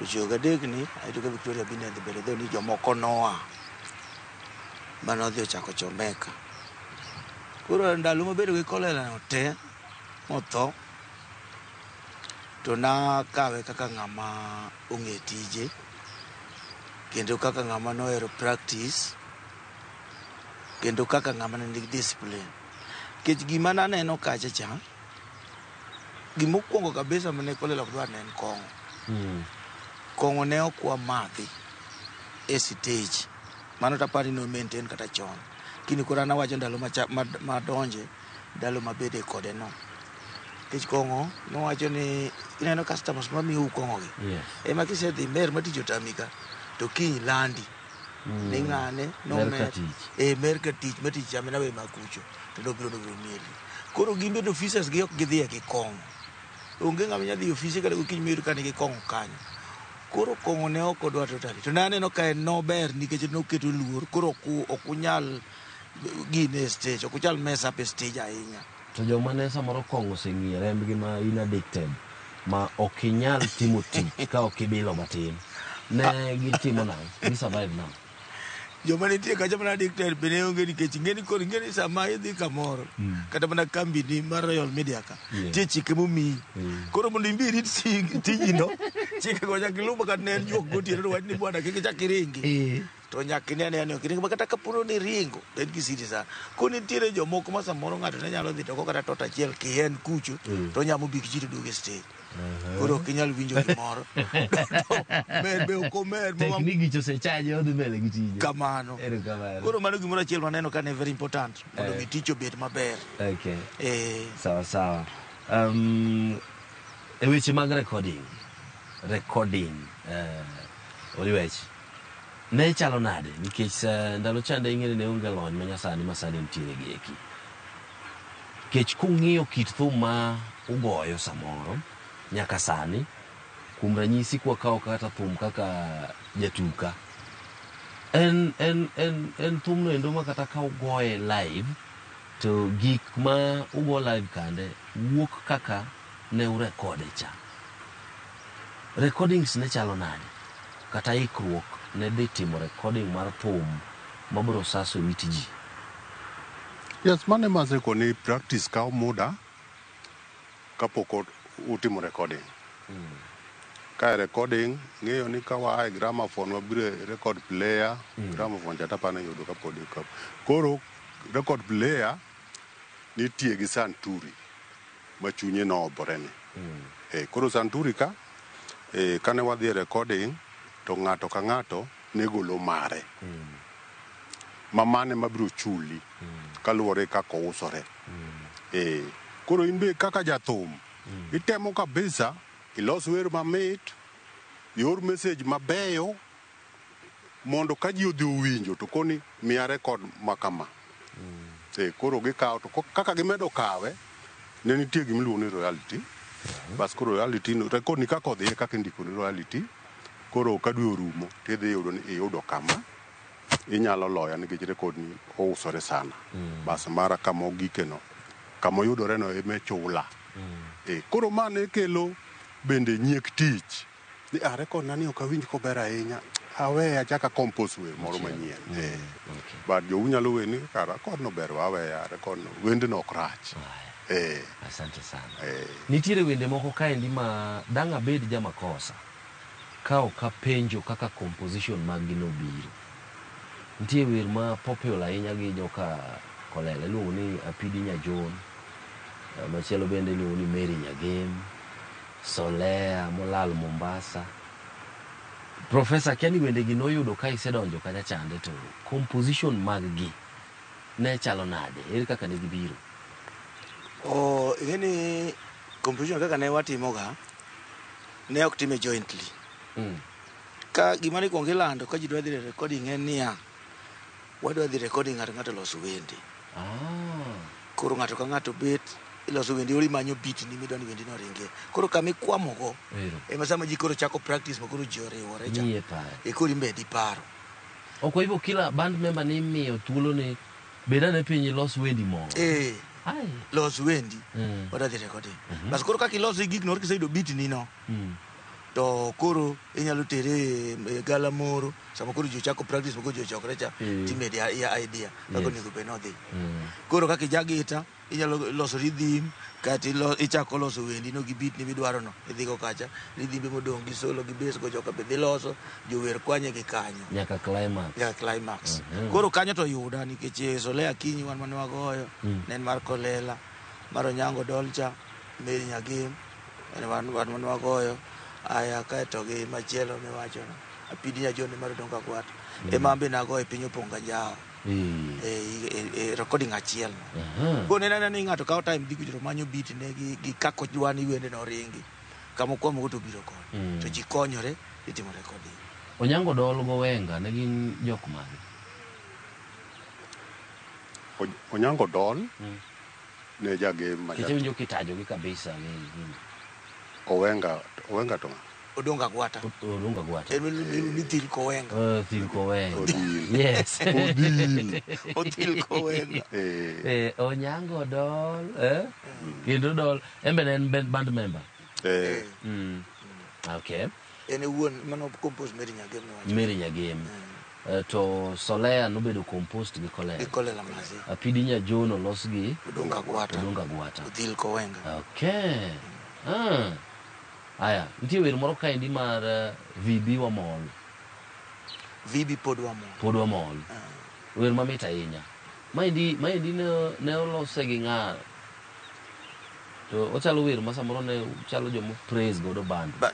93 ni ayudo ka Victoria B ne dhi mbele dho ni jomoko noa manodhi ochako Chomeka. Koro ndalo mabedo gi Kolela no te motho, to nakawe kaka ng'ama ong'e tije kendo kaka ng'ama nohero practice kendo kaka ng'ama ne nigi discipline. Nikech gima naneno kacha cha, gimokwongo kabisa mane Kolela ok dwar ne en kong'o. Kong'o ne ok wamadhi e stage. Mano tapani no maintain kata chon. Kini koro an awacho ndalo madonje, ndalo mabede kode no. Nikech kong'o nowacho ni ineno customers mamiyou kong'o gi. Ema kisedhi mer ma tich otami ka, to kiny landi. Ni ng'ane Mer nomer. ka tich. Mer ka tich, ma tich chame nawe makucho. To nobiro nobiro mieli. Koro gin bende officers gi ok gidhiye gi kong'o. Onge ng'ama nyalo dhi e ofise kata gokinyi miyud ka nigi kong'o kanyo. Koro kong'o ne ok odwa totally. To naneno ka en nober nikech noketo luor. Koro ok unyal gine e stage, ok unyal mess up e stage ahinya. To joma ne samoro kong'o oseng'iyo rembgi ma in addicted, ma ok inyal timo tich ka ok ibilo matin. Ne gitimo nang'o? Gi survive nang'o? Joma nitie kacha mana addicted be ne onge nikech ing'eni koro ing'eni sama idhi kamoro kata mana kambi ni mar Royal Media ka nitie chike momiyi. Koro mondo imbi irit tijino, chike go nyaka iluw kata ne en juok gotieno to wach ni bwana kik ichak iringi. To nyaka ine ane ni ok iringi ma kata kapono ni iringo to en kisiri sana. Koro nitiere jomoko ma samoro ng'ato ne nyalo dhi to kata tot achiel kien kucho to onyamo big ji to duogo e stage. Koro ok inyal winjo gimoro. Mer be ok omer ma Tek ni gicho osechaje odhi mbele gi tije. Kamano. Erokamano. Koro mano gimoro achiel maneno ka ne very important mondo mi tich obed maber. Okay. Sawa sawa. E weche mag recording, Oliwech, ne chalo nade? Nikech ndalo chande ing'e ni ne onge lony manyasani ma sani nitiere gi eki. Nikech kung'iyo kit thum ma ugoyo samoro nyaka sani, kuom ranyisi kwakawo kata thum kaka Jatuka, en thumno endo ma kata ka ugoye live, to gik ma ugo live kande wuok kaka ne urekode cha. Recordings ne chalo nade? Kata ikruok ne dhi timo recording mar thum mabiro saso it ji? Yes, mano ema asekoni practice kawo muda kapok utimo recording. Ka e recording, ng'eyo ni ka waa e gramophone wabiro e record player, gramophone cha tapani yudo kapod ka. Koro record player nitie gi santuri ma chunye noobore ni. Koro santuri ka, kane wadhi e recording to ng'ato ka ng'ato ne golo mare. Ma mane mabiro chuli kaluwore kaka ousore. Koro in be kaka jathum, itemo kabisa ilos wer mamit, ior message mabeyo Mondo ka ji odhi owinjo to koni miya record ma kama. Koro gikawo to kaka gimedo kawe, ne nitie gima iluongo ni royalty. Bas koro royalty no, record ni kaka odhi e kaka indiko ni royalty. Koro ka dwe orumo tidhi yudo ni iyudo kama inyalo loya nikech record ni ousore sana. Bas mara kama ogike no, kama oyudore no ema ichula. Koro ma ne kelo bende nyiek tich. Ni a record na ni ok awinj kober ahinya. Aweye achak a compose wer moro manyien. But jou nyalo weni kara record no ber waweya record no wendno ok rach. Asante sana. Nitiere wende moko kaendi ma dang' abed jamakosa ka ok apenjo kaka composition mag gi nobiro. Nitie wer ma popular ahinya gi joka Kolela iluongo ni Apidi Nyajon. Machielo bende iluongo ni Mary Nyagem. Solea molal Mombasa. Professor, akia ni wende gi noyudo ka isedonjo kacha chande to composition mag gi ne chalo nade? Ere kaka ne gibiro? Oh, ing'e ni composition kaka ne watimoga ne ok time jointly. Ka gima ne ikuongo ilando ka ji dwa dhi e recording en niya, wadwa dhi recording ng'ato ng'ato loso wende. Koro ng'ato ka ng'ato bet iloso wendi ori manyo beat ni midwa ni wendi no oringie. Koro kama ikwamogo ema sama ji koro chako practice ma koro ji oriwore cha. Miye paro. E koro imedi paro. Ok kwa hivyo kila band member ni imiyo thuolo ni bed ane piny ilos wendi moro. Los wendi. Wadwa dhi recording. Bas koro kaka iloso gik no kiseyudo beat ni no. To koro inyalo tere e gala moro sama koro ji ochako practice ma koro ji ochokre cha timedi idea kaka onego bed ni odhi. Koro kaka ija gita inyalo loso rhythm kata ichako loso wendi no gi beat ni midwaro no idhigo kacha rhythm modong' gi solo gi bass go joka be dhi loso jower kwanye gi kanyo Nyaka climax. Nyaka climax. Koro kanyo to yuda nikech Solea Akinyi wan mane wagoyo ne en mar Kolela mar Onyango Dolcha Mary Nyagem en wan mane wagoyo aya kaeto gi machielo miwacho no Apidi Nyajon mar Odongo Agwata ema an be nagoyo piny opong' ganjawa e recording achiel no. Koro neno anena ni ng'ato kawo time dhi kucho to manyo beat ne gi kaka odwa ni wende no ringi kama okwamogo to obiro kode to ji konyore itimo recording. Onyango Dol go Wenga ne gin jok mage? Onyango Dol ne jagem ma Nikech awinjo kitajogi kabisa ni Owenga, Owenga to ng'a? Odongo Agwata. Odongo Agwata. En miluongo ni Thil Kowenga. Thil Kowenga. Odhil. Yes. Odhil. Odhil Kowenga. Onyango Dol, eh? Kendo Dol, en be ne en band member. Okay. En e wuon mano compose Mary Nyagem miwacho. Mary Nyagem. To Solea nobedo composed gi Kolela. Gi Kolela Mazi. Apidi Nyajon olos gi Odongo Agwata. Odongo Agwata. Odhil Kowenga. Okay. Aya, nitie wer moro kaendi mar VB Wamol. VB pod wamol. Pod wamol. Wer mamit ahinya. Maendi ne olose gi ng'a? To ochalo wer ma samoro ne chalo joma praise godo band. Ba,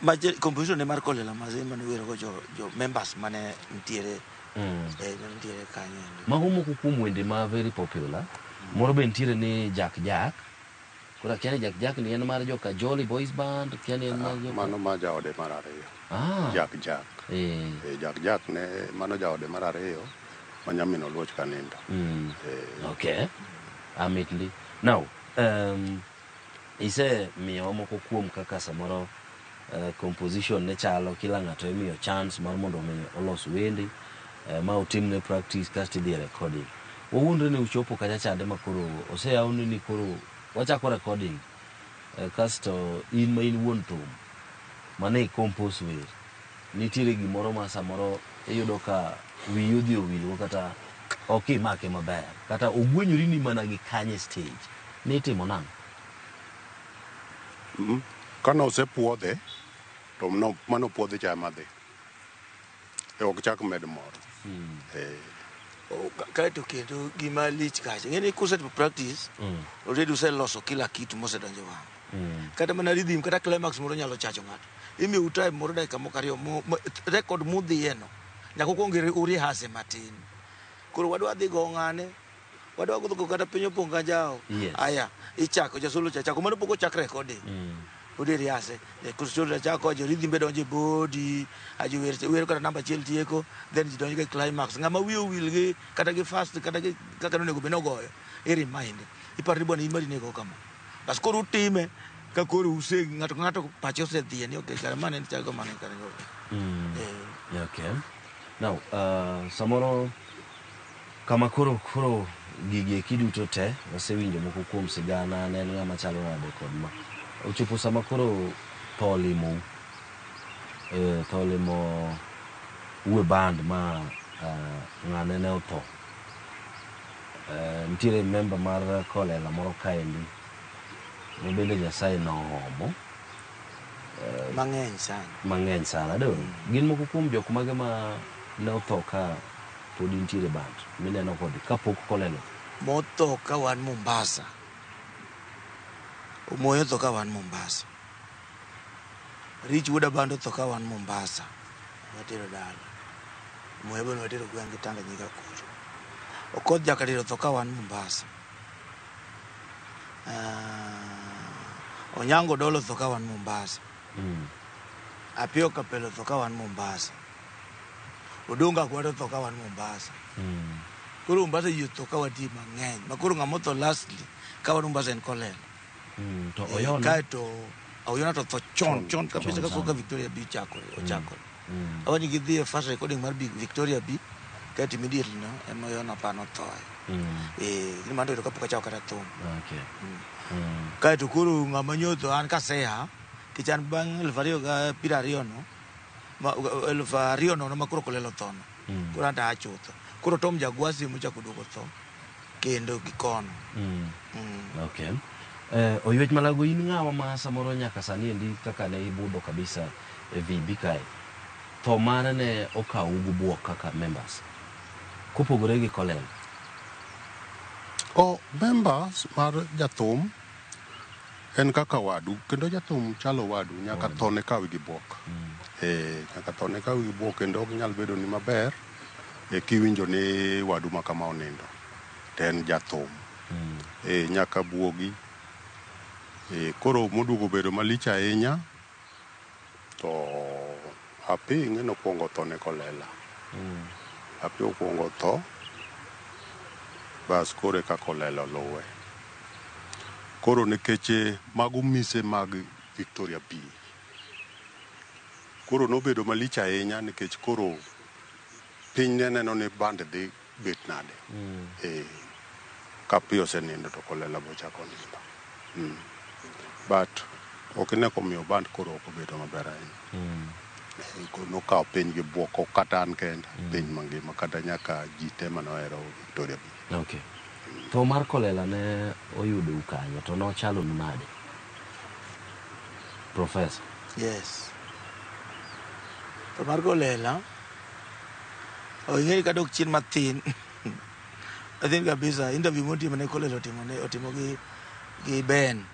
ma composition ne mar Kolela Mazi mane wero go jo members mane nitiere mane nitiere kanyo endo. Mago moko kuom wende ma very popular. Moro be nitiere ni Jack Jack. Koro akia ni Jack Jack ni en mar joka Jolly Boys Band, akia ni en mar joka Mano ma jaode mar ariyo. Jack Jack. Jack Jack ne mano jaode mar ariyo ma nyamin Oluoch kanindo. Okay. Amit ndi. Now, ise miyowa moko kuom kaka samoro composition ne chalo, kila ng'ato imiyo chance mar mondo mi olos wende, ma otimne practice kasto idhi e recording. Wawuondre ni uchopo kacha chande ma koro oseyawni ni koro wachako recording, kasto in ma in wuon thum mane i compose wer, nitiere gimoro ma samoro iyudo ka wiyi odhi owilgo kata ok imake maber kata ogwenyori ni mana gi kanye stage nitimo nang'o? Kane osepuodhe to mano puodhe cha ema dhi. Ok chak med moro. Kaeto kendo gima lich kacha, ing'e ni kusetimo practice, already useloso kila kitu mosedonjo e wang'. Kata mana rhythm kata climax moro nyalo chacho ng'ato. Imiyou time moro dakika moko ariyo record mudhiye no nyaka ukuong u-rehearse matin. Koro wadwa dhi go ng'ane, wadwa go kata piny opong' kanjao. Aya, ichako jasolo cha chako mano pok ochak recording. Pod e rehearse. Koro chako rhythm be donjo e body, ajower wer kata namba achiel tieko, then ji donjo e climax. Ng'ama wiye owil gi kata gi fast kata gi kaka nonego bed nogoyo, i remind. Iparo ni bwana in mari nego kama. Bas koro utime ka koro use ng'ato ka ng'ato pache osedhiye ni okay kare mane chal kamano kare. Okay. Now, samoro kama koro gigi eki duto te wasewinjo moko kuom sigana ne en ng'ama chalo nade kod ma ochopo sama koro tho limou tho limo u e band ma ng'ane ne otho. Nitiere member mar Kolela moro kaendi ma bende Nyasaye noomo Mang'eny sana. Mang'eny sana. Do gin moko kuom jok mage ma ne otho ka pod intiere band mineno kod kapok Kolela otho? Motho ka wan Mombasa. Omoyo otho ka wan Mombasa. Rich Wuod Abando otho ka wan Mombasa. Watero dala. Omoyo bende watero gweng' gi Tanganyika kucho. Okoth Jakadiro otho ka wan Mombasa. Onyango Dolo otho ka wan Mombasa. Apio Kapelo otho ka wan Mombasa. Odongo Agwaro otho ka wan Mombasa. Koro Mombasa ji otho ka wantie mang'eny. Ma koro ng'ama otho lastly ka wan Mombasa en Kolela. To Oyona? Kaeto Oyona to otho chon chon kabisa ka koka Victoria B chakore ochakore. Awani gidhi e first recording mar Victoria B kaeto immediately no ema Oyona pa nothoe. Gini mano to kapok achako kata thum. Okay. Kaeto koro ng'ama nyotho an kaseha nikech an bang' 2020 no 2000 no ma koro Kolela otho no. Koro an to aa chutho. Koro Tom Jagwasi emochako oduogo tho kendo gi kono. Okay. Oywech Malago in ng'awa ma samoro nyaka sani endi kaka ne ibudho kabisa e VB kae. Tho mare ne okawo gi buok kaka members. Kopogore gi Kolela. O members mar jathum en kaka wadu kendo jathum chalo wadu nyaka thone kawi gi buok. Nyaka thone kawi gi buok kendo ok nyal bedo ni maber kiwinjo ni wadu ma kama onindo to en jathum. Nyaka buogi. Koro moduogo bedo malich ahinya to Happy ing'e nokwongo tho ne Kolela. Happy okwongo tho bas koro eka Kolela oluwe. Koro nikech mago mise mag Victoria B. Koro nobedo malich ahinya nikech koro piny ne neno ni band dhi bet nade. Ka Happy osenindo to Kolela bochako nindo. But ok ine komiyo band koro ok obedo maber ahinya. Koro nokawo piny gi buok ok kata an kenda, piny mangima kata nyaka ji te manohero Victoria B. Okay. Tho mar Kolela ne oyudou kanyo to nochalonu nade? Professor. Yes. Tho mar Kolela ing'e kadok chien mathin. Mathin kabisa interview motimo ne Kolela otimo gi Ben.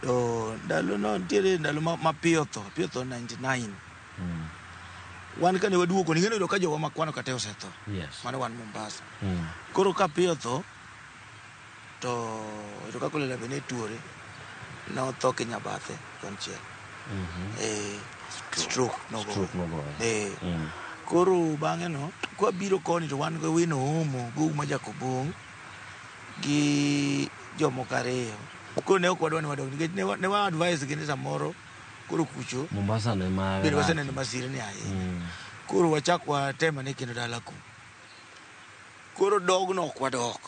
To ndalo no nitiere ndalo ma Piyo otho, Piyo otho 99. Wan kane waduogo koni ing'e noyudo ka jowa makwano kata osetho. Yes. Mano wan Mombasa. Koro ka Piyo otho to oyudo ka Kolela be ne tuore. Notho Kinyabathe konchiel. Stroke nogoye. Stroke nogoye. Koro bang'e no kwabiro koni to wan gi Wino Omo gi Ouma Jakobong' gi jomoko ariyo. Koro ne ok wadwa ni wadog nikech ne wa advise gi ni samoro koro kucho Mombasa ne ma bende waseneno masirni ahinya. Koro wachak watem ane kendo dala ku. Koro dogno ok wadok.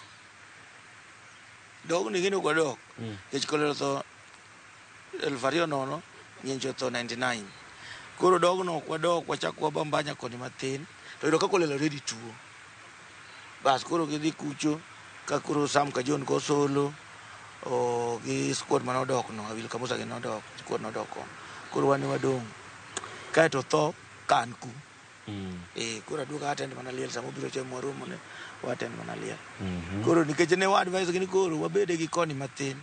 Dogno ing'e ni ok wadok. Nikech Kolela otho 2000 Nyencho otho 99. Koro dogno ok wadok wachak wabambanya koni mathin. To yudo ka Kolela already tuo. Bas koro gidhi kucho ka koro Sam Kajon go solo gi squad manodok no Awil Kamusa gi nodok squad nodok kono. Koro wan wadong'. Kaeto tho ka an ku. Koro aduogo attend mana liel sama obiro chieng' mwaromo ne wa attend mana liel. Koro nikech ne wa advise gi ni koro wabede gi koni mathin.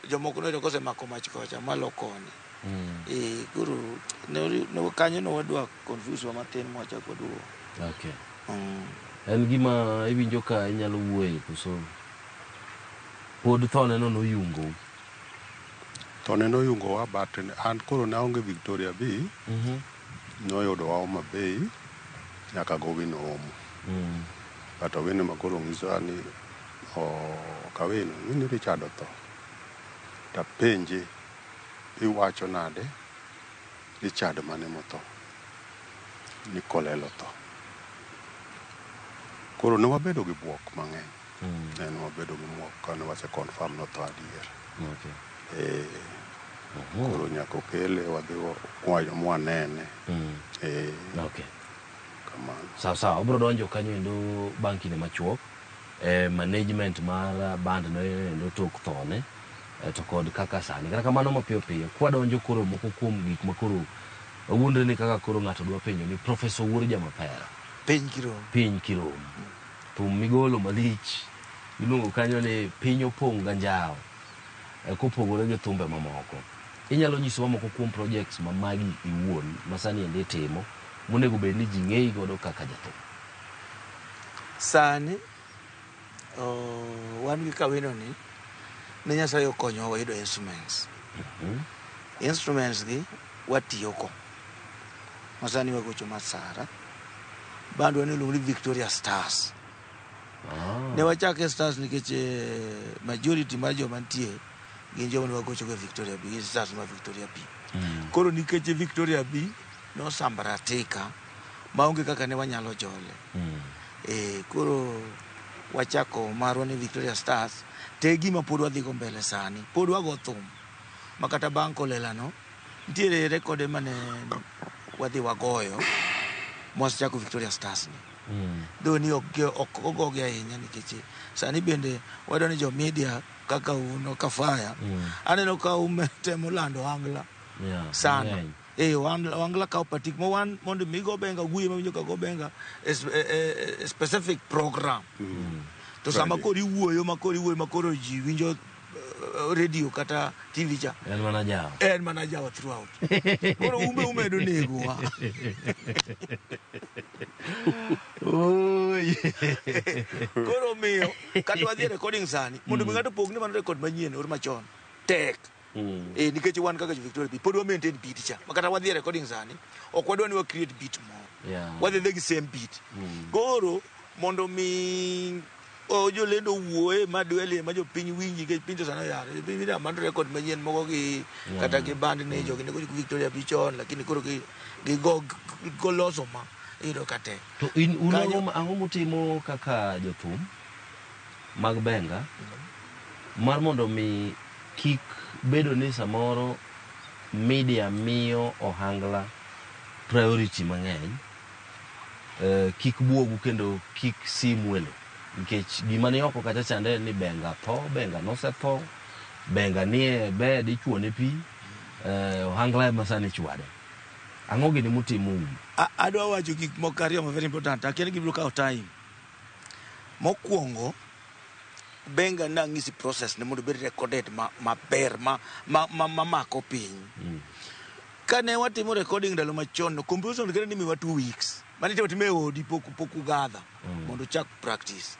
Jomoko noyudo kosemako mach kocha malo koni. Koro ne kanyo no wadwa confuse wa mathin mwachako waduogo. Okay. En gima iwinjo ka inyalo wuoye koso pod thone no noyungou? Thone noyungowa but an koro ne aonge Victoria B. Noyudowa Homa Bay nyaka gowi noomo. But Owino ma koro ng'isowa ni Kawino ing'e ni Richard otho. Tapenje iwacho nade Richard mane motho? Ni Kolel otho. Koro ne wabedo gi buok mang'eny. Ne wabedo gi buok kane wase confirm notho adier. Koro nyaka okele wadhi mwanene. Kamano. Sawa sawa, obiro donjo kanyo endo bang' kinde machuok. Management mar band no endo tok thone to kod kaka sani. Kata kamano mapiyo piyo, kwadonjo koro moko kuom gik ma koro wawuondre ni kaka koro ng'ato dwa penjo ni Professor Wuor Jamapera. Piny Kirom. Piny Kirom. Thum migolo malich iluongo kanyo ni piny opong' ga njawo. Kopogore gi thumbe mamoko. Inyalo nyisowa moko kuom projects ma magi iwuon ma sani endi itimo monego bed ni ji ng'eyi godo kaka jathum. Sani wan gi Kawino ni ne Nyasaye okonyowa wayudo instruments. Instruments gi watiyo ko. Masani wagocho Masara. Bandwa ni iluongo ni Victoria Stars. Ne wachake Stars nikech majority mar joma nitie gin joma ne wagocho go e Victoria B, gin Stars ma Victoria B. Koro nikech Victoria B nosambaratika maonge kaka ne wanyalo jole. Koro wachako marwa ni Victoria Stars te gima pod wadhi go mbele sani. Pod wago thum. Ma kata bang' kolela no, nitiere rekode mane wadhi wagoyo mwasechako Victoria Stars ni. Though ni ok ogogi ahinya nikech sani bende wayudo ni jo media kaka un Kafaya aneno ka temo lando ohangla sana. Ohangla kawo patik ma wan mondo mi go benga guye mawinjo ka go benga e specific program. To sama koro iwuoyo ma koro iwuoyo ma koro ji winjo radio kata TV cha. En mana jawo. En mana jawo throughout. Koro umbe umedo negowa. Koro miyo kata wadhi e recording sani mondo mi ng'ato pog ni mano record manyien or machon tek. Nikech wan kaka jo Victoria B pod wa maintain beat cha. Ma kata wadhi e recording sani ok wadwa ni wa create beat moro. Wadhi dhi gi same beat. Koro mondo mi jolendo wuoye madwelie ma jopiny winji nikech piny to sani oyawre. Jopiny winjo mano record manyien moko gi kata gi band ni jogi ne gocho Victoria B chon lakini koro gi go goloso ma iyudo ka tek. To in un ang'o mutimo kaka jothum mag benga mar mondo mi kik bedo ni samoro media miyo ohangla priority mang'eny kik buogu kendo kik sim welo nikech gima ni oko kacha chande ni benga tho, benga nosetho, benga nie bed ichuone pi, ohangla ema sani chwade. Ang'o gini mutimo un? Adwa wacho gik moko ariyo ma very important. Akia ni gibiro kawo time. Mokwongo, benga nang'isi process ne mondo obed recorded maber ma mako piny. Kane watimo recording ndalo machon, composition kende ni miwa 2 weeks. Mane itimo time e odi pok ugather mondo uchak practice.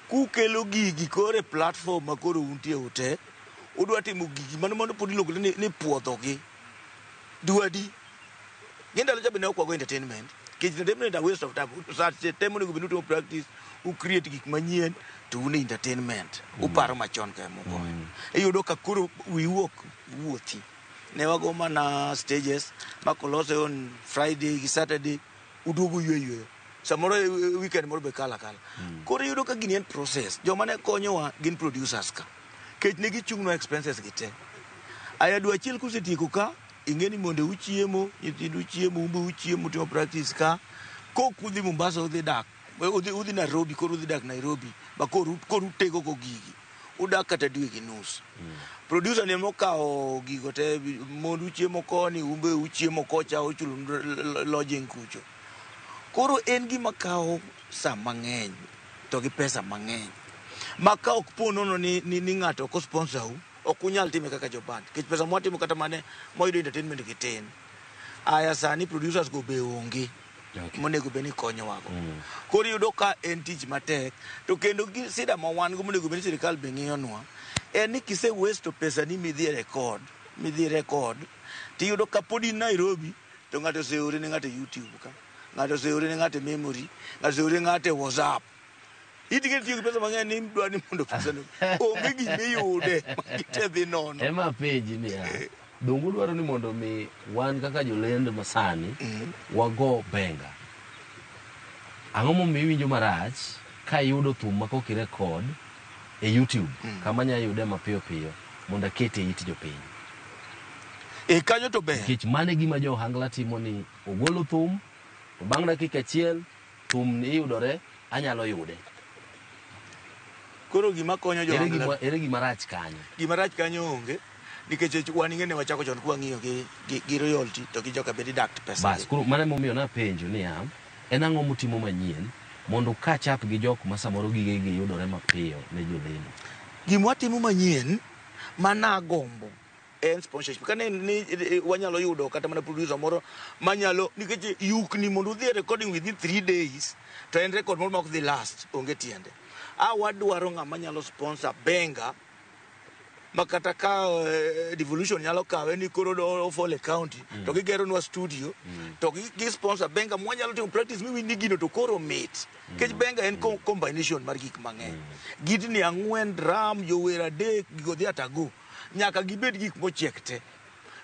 Kukelo gigi koro e platform ma koro untie ute, udwa timo gigi mano mano pod iluongo ni puodho gi. Dwadi. Gi ndalo cha be ne ok wago entertainment. Nikech entertainment a waste of time. Sache te monego bed ni utimo practice, u create gik manyien to un e entertainment. Uparo machon ka mugoyo. Iyudo ka koro wiu ok wuothi. Ne wago mana stages ma kolose on Friday gi Saturday uduogo ywe yweyo. Samoro weekend moro be kalo akala. Koro iyudo ka gini en process. Joma ne konyowa gin producers ka. Kech ne gichung'nwa expenses gi te. Aya dwe achiel kusetieko ka, ing'e ni monde uchiemo, nyithindu chiemo, un be uchiemo, utimo practice ka. Kok udhi Mombasa udhi dak, udhi Nairobi, koro udhi dak Nairobi, ba koro utego go gigi. Udak kata dwe gi nus. Producer ni mokawo gigo te, mondu chiemo koni, un be uchiemo kocha, uchulo lodging kucho. Koro en gima kawo sa mang'eny to gi pesa mang'eny. Ma ka ok po nono ni ng'ato ok sponsor u, ok unyal time kaka joband. Nikech pesa mwatimo kata mane mwayudo entertainment gi tin. Aya sani producers go be onge. Monego bed ni konyowago. Koro iyudo ka en tich matek to kendo gi sida ma wan go monego bed ni sirikal be ng'iyonwa. En ni kise waste pesa ni midhi e record, midhi record, tiyudo ka pod in Nairobi to ng'ato oseore ne ng'ato e YouTube ka, ng'ato oseore ne ng'ato e memory, ng'ato oseore ne ng'ato e WhatsApp. Itige tiyo gi pesa mang'eny ni dwa ni mondo pesa no onge gimiyude magi te dhi nono. Ema apenji niya, donge udwaro ni mondo mi wan kaka jolendo masani wago benga? Ang'o momiyo iwinjo marach ka iyudo thum ma koki record e YouTube kama anya yude mapiyo piyo mondo akete e it jopiny? E kanyo to ber. Nikech mano e gima jo ohangla timo ni ogolo thum to bang' dakika achiel thum ni yudore anyalo yude. Koro gima konyo jo Ere ohangla gima, ere gima rach kanyo? Gima rach kanyo onge nikech wan ing'e ne wachako chon kwang'iyo gi royalty to gi joka be deduct pesa. Bas, koro mano emomiyo napenjo niya, en ang'o mutimo manyien mondo catch up gi jok ma samoro gigegi yudore mapiyo ne jolendo? Gima watimo manyien managombo en sponsorship. Kane ni wanyalo yudo kata mana producer moro manyalo nikech yukni mondo udhi e recording within 3 days to en record moro ma ok dhi last onge tiende. A wadwaro ng'ama nyalo sponsor benga ma kata ka devolution nyalo kawe ni koro do fall e county to gigeronwa studio to gi sponsor benga mwanyalo timo practice miwinj ni gino to koro mit. Nikech benga en combination mar gik mang'eny. Gitni ang'wen, drum, jower adek, gigo dhi atago. Nyaka gibed gik mochiek te.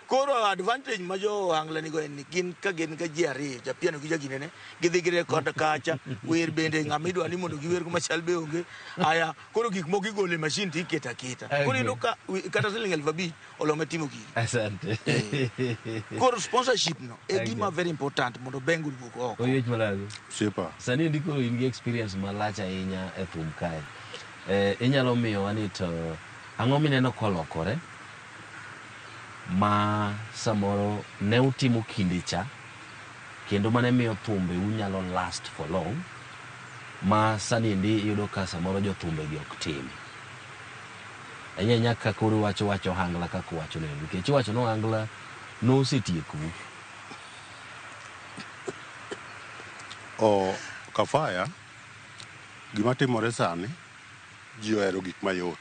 Koro advantage ma jo ohangla nigo en ni gin ka gin ga ji ariyo, ja piano gi jaginene, gidhi gi record kacha, wer bende ng'ama idwa ni mondo giwer go machal be onge. Aya, koro gik moko igolo e machine to iketo aketa. Koro iyudo ka kata siling 5,000 olome timo gigi. Asante. Koro sponsorship no e gima very important mondo benga oduog oko. Oyiech Malago. Siepa. Sani endi koro in gi experience malach ahinya e thum kae. Inyalo miyowa ni to ang'o mineno kolokore ma samoro ne utimo kinde cha kendo mane miyo thumbe unyalo last for long ma sani endi iyudo ka samoro jothumbe gi ok tim. Ahinya ahinya ka koro iwacho wach ohangla kaka uwacho neno nikech iwacho ni ohangla nosetiekou. O Kafaya, gima timore sani, ji ohero gik mayot.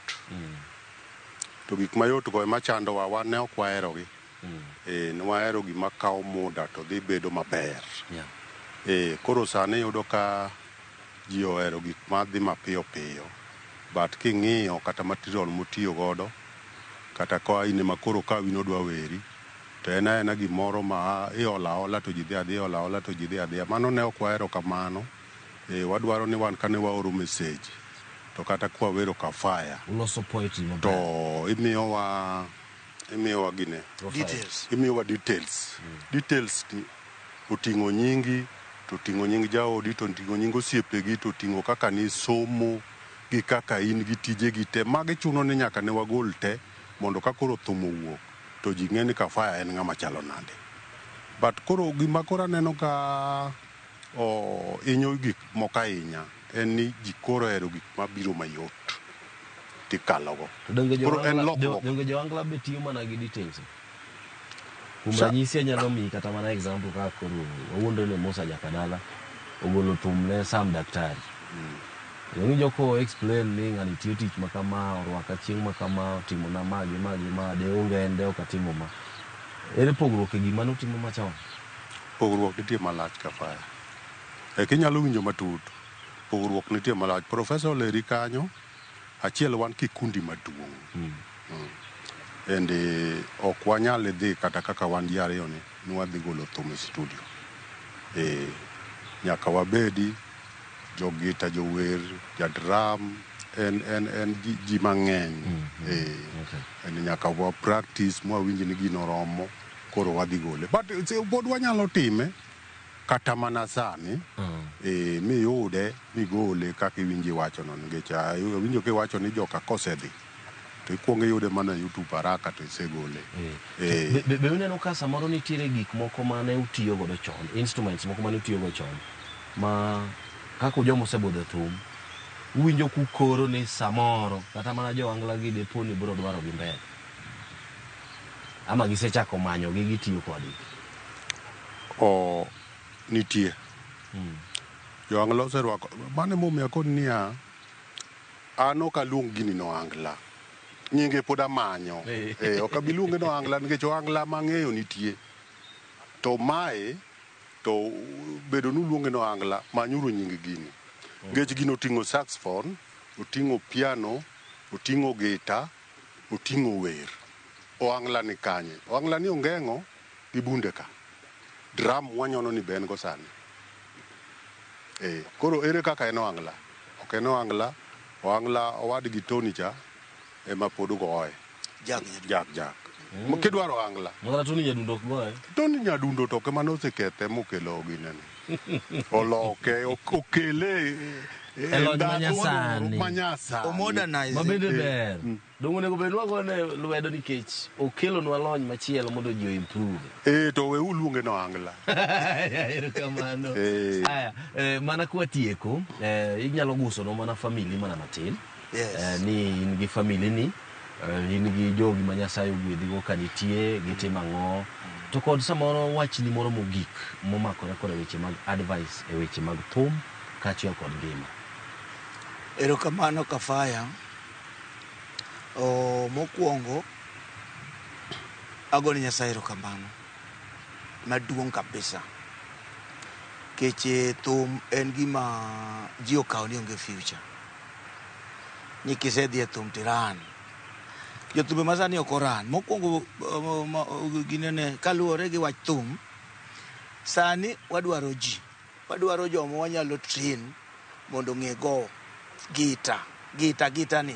To gik mayot go ema chandowa, wan ne ok waherogi. Ne wahero gima kawo muda to dhi bedo maber. Koro sani iyudo ka ji ohero gik madhi mapiyo piyo. But king'iyo kata material motiyo godo, kata ka in ema koro ka in odwa weri, to en aena gimoro ma iolo aola to ji dhi adhiya, iolo aola to ji dhi adhiya. Mano ne ok wahero kamano. Wadwaro ni wan kane waoro message, to kata kwawero Kafaya, Uloso poetry maber. to imiyowa gine. Details. Imiyowa details. Details ni oting'o nyingi, to oting'o nying jaodi, to oting'o nying osiepegi, to oting'o kaka nisomo, gi kaka in gi tijegi te. Magi chuno ni nyaka ne wagol te, mondo ka koro thum owuok, to ji ng'e ni Kafaya en ng'ama chalo nade. But koro gima koro aneno ka hinyo gik moko ahinya, en ni ji koro ohero gik mabiro mayot tikalogo. To donge Koro en lokruok. Donge jo ohangla be tiyo mana gi details? Kuom ranyisi anyalo miyi kata mana example kaka koro wawuondre ni Musa Jakadala ogolo thum ne Sam Daktari. Iwinjo ko explain ni ng'ani tiyo tich ma kama, orwaka chieng' ma kama, otimo na ma gi ma gi ma, de onge en de ok atimo ma. Ere pogruok e gima notimo machon? Pogruok nitie malach Kafaya. Eka inyalo winjo matut. Pogruok nitie malach. Professor oleri kanyo, achiel wan kikundi maduong'. And ok wanyal dhi kata kaka wan ji ariyo ni, ni wadhi golo thum e studio. Nyaka wabedi jogita, jower, jadrum, en ji mang'eny. En nyaka wa practice mwawinj ni gino romo, koro wadhi gole. But pod wanyalo time kata mana sani, miyude migole kaka iwinjo iwachono, nikech awinjo kiwacho ni joka kosedhi to ikuongo iyude mana YouTube haraka to isegole. Be uneno ka samoro nitiere gik moko mane utiyo godo chon, instruments moko mane utiyo godo chon, ma kaka joma osebudho e thum, uwinjo kukoro ni samoro kata mana jo ohangla gi depo ni biro dwaro gi mbele, ama gisechako manyogi gitiyo kodgi? O nitie. Jo ohangla oserwako, mano emomiyo akoni niya, an ok aluong gini ni ohangla. Nyinge pod amanyo. Ok abi luonge ni ohangla nikech ohangla mang'eyo nitie. To mae to bedo ni uluonge ni ohangla, manyuru nying gini. Nikech gino oting'o saxophone, oting'o piano, oting'o gita, oting'o wer. Ohangla ni kanye? Ohangla ni ongeng'o gi bunde ka. Drum wanyono ni be en go sani. Koro ere kaka en ohangla? Ok en ohangla, ohangla owadgi Tony cha ema pod goye. Jack Jack Jack. Kidwaro ohangla. Makata Tony Nyadundo ok goye. Tony Nyadundo to ok ema nosekethe mokelo ginene. Oloke, okele E lony manyasani. Manyasani. Ma bende ber. Donge onego bed ni wagone lwedo nikech okelonwa lony machielo mondo ji o-improve. To we uluonge ni ohangla. Erokamano. Aya, mana kwatieko, inyalo gusonwa mana family mana matin. Yes. Ni in gi family ni, in gi jogi ma Nyasaye ogwedhigo ka nitie, gitimo ang'o. To kod samoro wachni moro mogik momakore koda weche mag advice e weche mag thum kaachiel kod ngima. Erokamano Kafaya. Mokwongo agone Nyasaye erokamano maduong' kabisa. Nikech thum en gima ji okawo ni onge future. Ni kisedhi e thum tiran. Jothumbe masani ok oran. Mokwongo ginene kaluwore gi wach thum, sani wadwaro ji. Wadwaro joma wanyalo train mondo ong'e go gita. Gita, gita ni.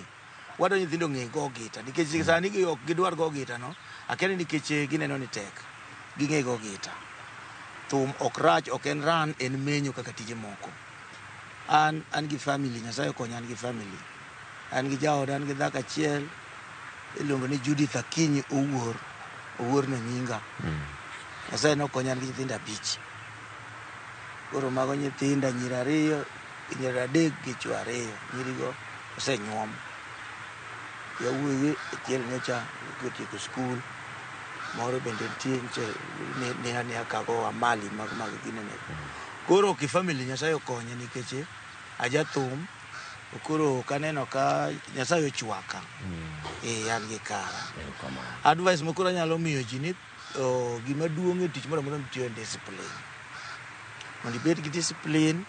Wadwaro nyithindo ong'e go gita. Nikech sani gi ok gidwar go gita no, akia ni nikech gineno ni tek. Ging'e go gita. Thum ok rach, ok en ran, en menyo kaka tije moko. An gi family, Nyasaye okonya an gi family. An gi jaoda, an gi dhako achiel, iluongo ni Judith Akinyi Owuor. Owuor no nyinga. Nyasaye nokonya an gi nyithindo 5. Koro mago nyithinda nyiri 2, nyiri 3 gi chwo 2. Nyirigo osenyuom. Yawuoyi achiel nyocha otieko skul, moro bende nitie nyocha ne akago amali mag ginene. Koro ki family Nyasaye okonye nikech ajathum, koro kaneno ka Nyasaye ochwaka. An gi kara. Advice ma koro anyalo miyo ji ni gima duong' e tich moro amora mitiyo en discipline. Mondo ibed gi discipline,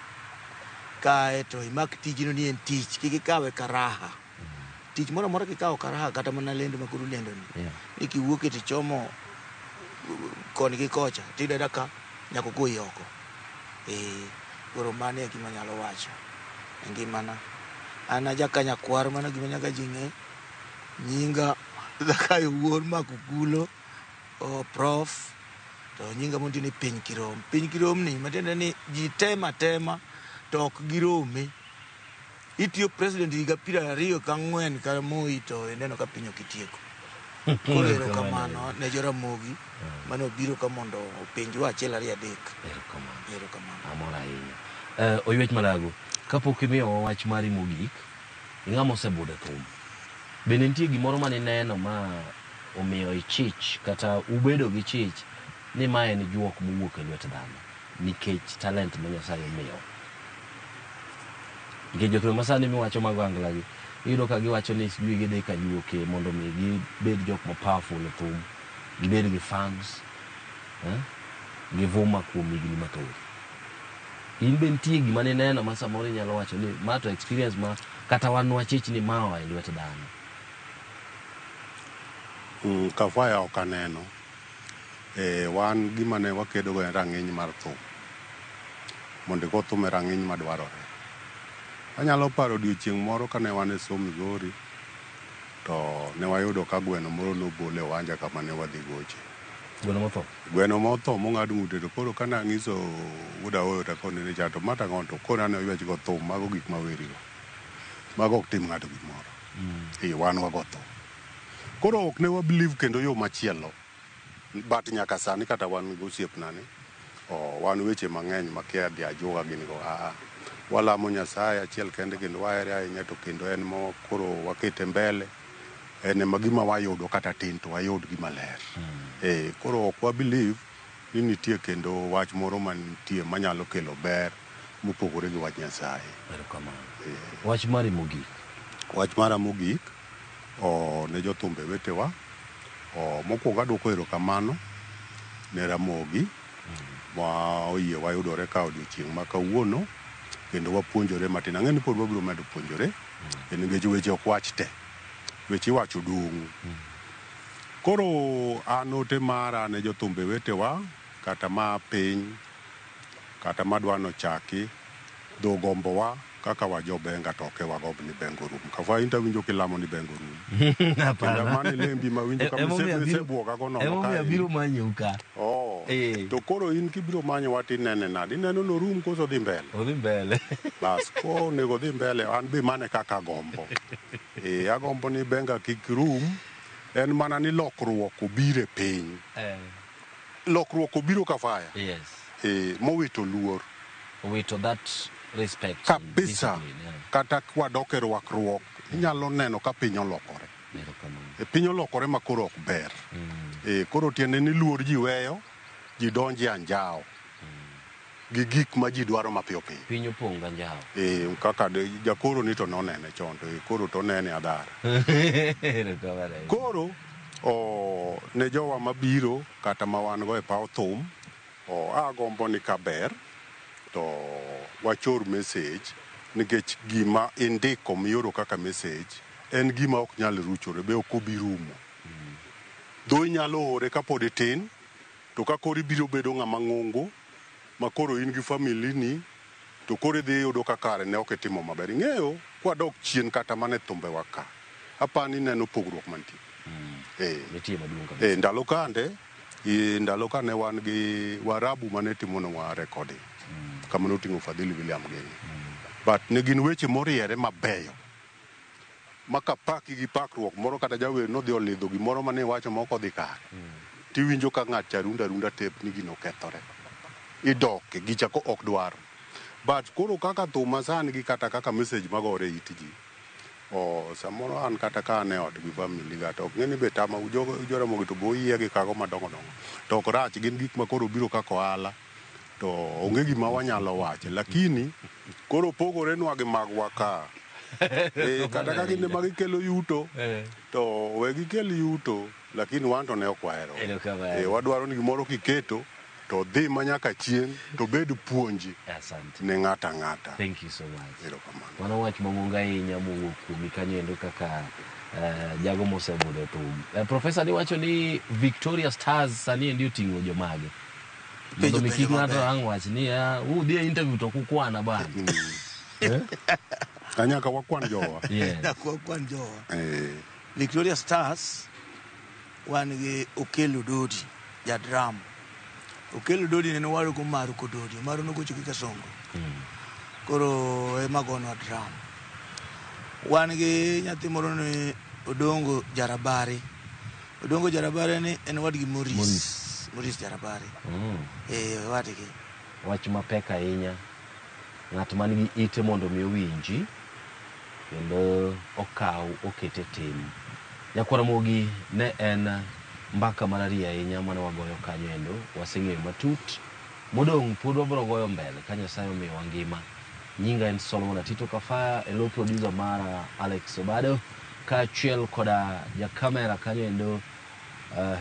kae to imak tijno ni en tich, kik ikawe ka raha. Tich moro amora kikawo ka raha kata mana lendo ma koro ulendo ni. Ni kiwuok to ichomo koni gi kocha, tiyudo ka nyaka ogoyi oko. Koro mano e gima anyalo wacho e ngimana. An aja nyakwar, mano gima nyaka ji ng'e. Nyinga Zakayo Wuor Makukulo, prof, to nyinga mondi ni Piny Kirom. Piny Kirom ni matiende ni ji tema tema to ok girome. Itiyo president higa 24 ka Moi to ineno ka piny ok itieko. Koro erokamano ne Joramogi mane obiro ka mondo openjwa 1 2 3. Erokamano. Amor ahinya. Oywech Malago, kapok imiyowa wach mari mogik, ing'ama osebudho e thum. Bende nitie gimoro mane ineno ma omiyo ichich kata ubedo gi chich ni ma en juok mowuok e lwet dhano nikech talent ma Nyasaye omiyo? Nikech jothum masani miwacho mag ohangla gi, iyudo ka giwacho ni sijui gidhi ka juoke mondo mi gibed jok ma powerful e thum, gibed gi fans, givuma kuom higni mathoth. In be nitie gima nineno ma samoro inyalo wacho ni ma to experience ma kata wan wachich ni ma oa e lwet dhano? Kafaya ok aneno. Wan gima ne wakedo go en rang'iny mar thum. Mondo igo thum e rang'iny madwarore. Anyalo paro odiochieng' moro kane wan e somo Migori, to ne wayudo ka gweno moro nobol e wanja kama ne wadhi goche. Gweno motho? Gweno motho mong'ad ng'ute to koro kane ang'iso wuod Aoyo to akone ni cha to ma tang'o to koro ne oywech go thum mago gik mawerigo. Mago ok tim ng'ato gimoro. Wan wago thum. Koro ok ne wa believe kendo yo machielo. But nyaka sani kata wan gi osiepna ni, wan weche mang'eny makia dhi ajuoga gini go. Walamo Nyasaye achiel kende kendo wahere ahinya to kendo en mo koro wakete mbele. En ema gima wayudo kata tin to wayud gima ler. Koro ok wa believe ni nitie kendo wach moro mantie manyalo kelo ber mopogore gi wach Nyasaye. Erokamano. Wach mari mogik. Wach mara mogik Ne jothumbe wetewa, mokwongo adwoko erokamano ne Ramogi ma oyie wayudore ka odiochieng' ma kawuono kendo wapuonjore matin. Ang'e ni pod wabiro medo puonjore nikech weche ok wach te, weche iwacho duong'. Koro an ote mara ne jothumbe wetewa kata ma piny kata madwa nochaki dho gombowa kaka wajobenga to ok wagomb ni bengo rum. Kafa in to awinjo kilamo ni bengo rum. Kendo mano e lembi mawinjo ka misebuoga go nono Emomiyo kae. abiro manyou ka. Oh. To koro in kibiro manyowa tinene nade? Ineno norum koso odhi mbele? Odhi mbele. Bas, ko onego odhi mbele, an be mano e kaka agombo. Agombo ni benga kik rum, en mana ni lokruok obiro e piny. Lokruok obiro ka fire. Yes. Mowito luor. Owito that respect. Kabisa. Discipline, yeah. Kata kwadok e rwakruok, inyalo neno ka piny olokore. Piny olokore ma koro ok ber. Koro tiende ni luor ji weyo, ji donjo e anjawo. Gi gik ma ji dwaro mapiyo piyo. Piny opong' gi anjawo. Kaka jakoro ni to nonene chon, to koro to onene adhara. Erokamano. Koro, ne jowa mabiro kata ma wan go e paw thum, agombo ni kaber to wachor message nikech gima indiko mioro kaka message en gima ok nyal ruchore be ok obi rumo. Dho inyalo ore kapod itin, to ka koro ibiro bedo ng'ama ng'ongo ma koro in gi family ni to koro idhi yudo ka kare ne ok itimo maber. Ing'eyo kwadok chien kata mana e thumbewa ka, apani ineno pogruok mantie. Nitie maduong' kabisa. Ndalo kande, ndalo kane wan gi Warabu mane timonwa recording, kama noting'o Fadhili William gini. But ne gin weche moriere mabeyo. Ma kapaki gi pakruok moro kata jawer nodhi olidho gimoro mane iwacho ma ok odhi kare. Tiwinjo ka ng'at cha rundo arunda tape ni gino okethore. Idoke, gicha ko ok dwar. But koro kaka thum masani gi kata kaka message magore e it ji, samoro an kata ka an e ot gi family ga to ok ng'e ni be tama Joramogi to be oyie gi kago madongo dongo. To ok rach, gin gik ma koro biro kaka ohala to onge gima wanyalo wacho. Lakini koro pogore nwa gi magwa ka. Kata ka gin ema gikelo yuto, to we gikel yuto, lakini wan to ne ok wahero. Wadwaro ni gimoro kiketo to dhi ma nyaka chieng' to bed puonj ne ng'ato ang'ata. Thank you so much. Erokamano. Mano wach mang'ongo ahinya mowuok kuomi kanyo endo kaka jago mosebudho e thum. Profesa niwacho ni Victoria Stars sani endi oting'o jomage. Mondo mi kik ng'ato ang' wach ni udhi e interview to kukwana bana. Nyaka wakwan jowa. Yes. Nyaka wakwan jowa. Victoria Stars wan gi Okello Dodi, ja drum. Okello Dodi ne owaru go Maru Kododi. Maru nogocho gi Kasongo. Koro ema gonwa drum. Wan gi nyathi moro ni Odongo Jarabare. Odongo Jarabare ni en wadgi Maurice. Maurice. Maurice Jarabare. Wadgi. Wach mapek ahinya. Ng'at man gi ite mondo mi owinji kendo okaw okete tim. Nyakwar Ramogi ne en mbaka marariya ahinya mane wagoyo kanyo endo. Waseng'eyo matut. Modong' pod wabiro goyo mbele ka Nyasaye omiyowa ngima. Nyinga en Solomon Atito Kafaya, elo producer mara Alex Obado, kaachiel koda jakamera kanyo endo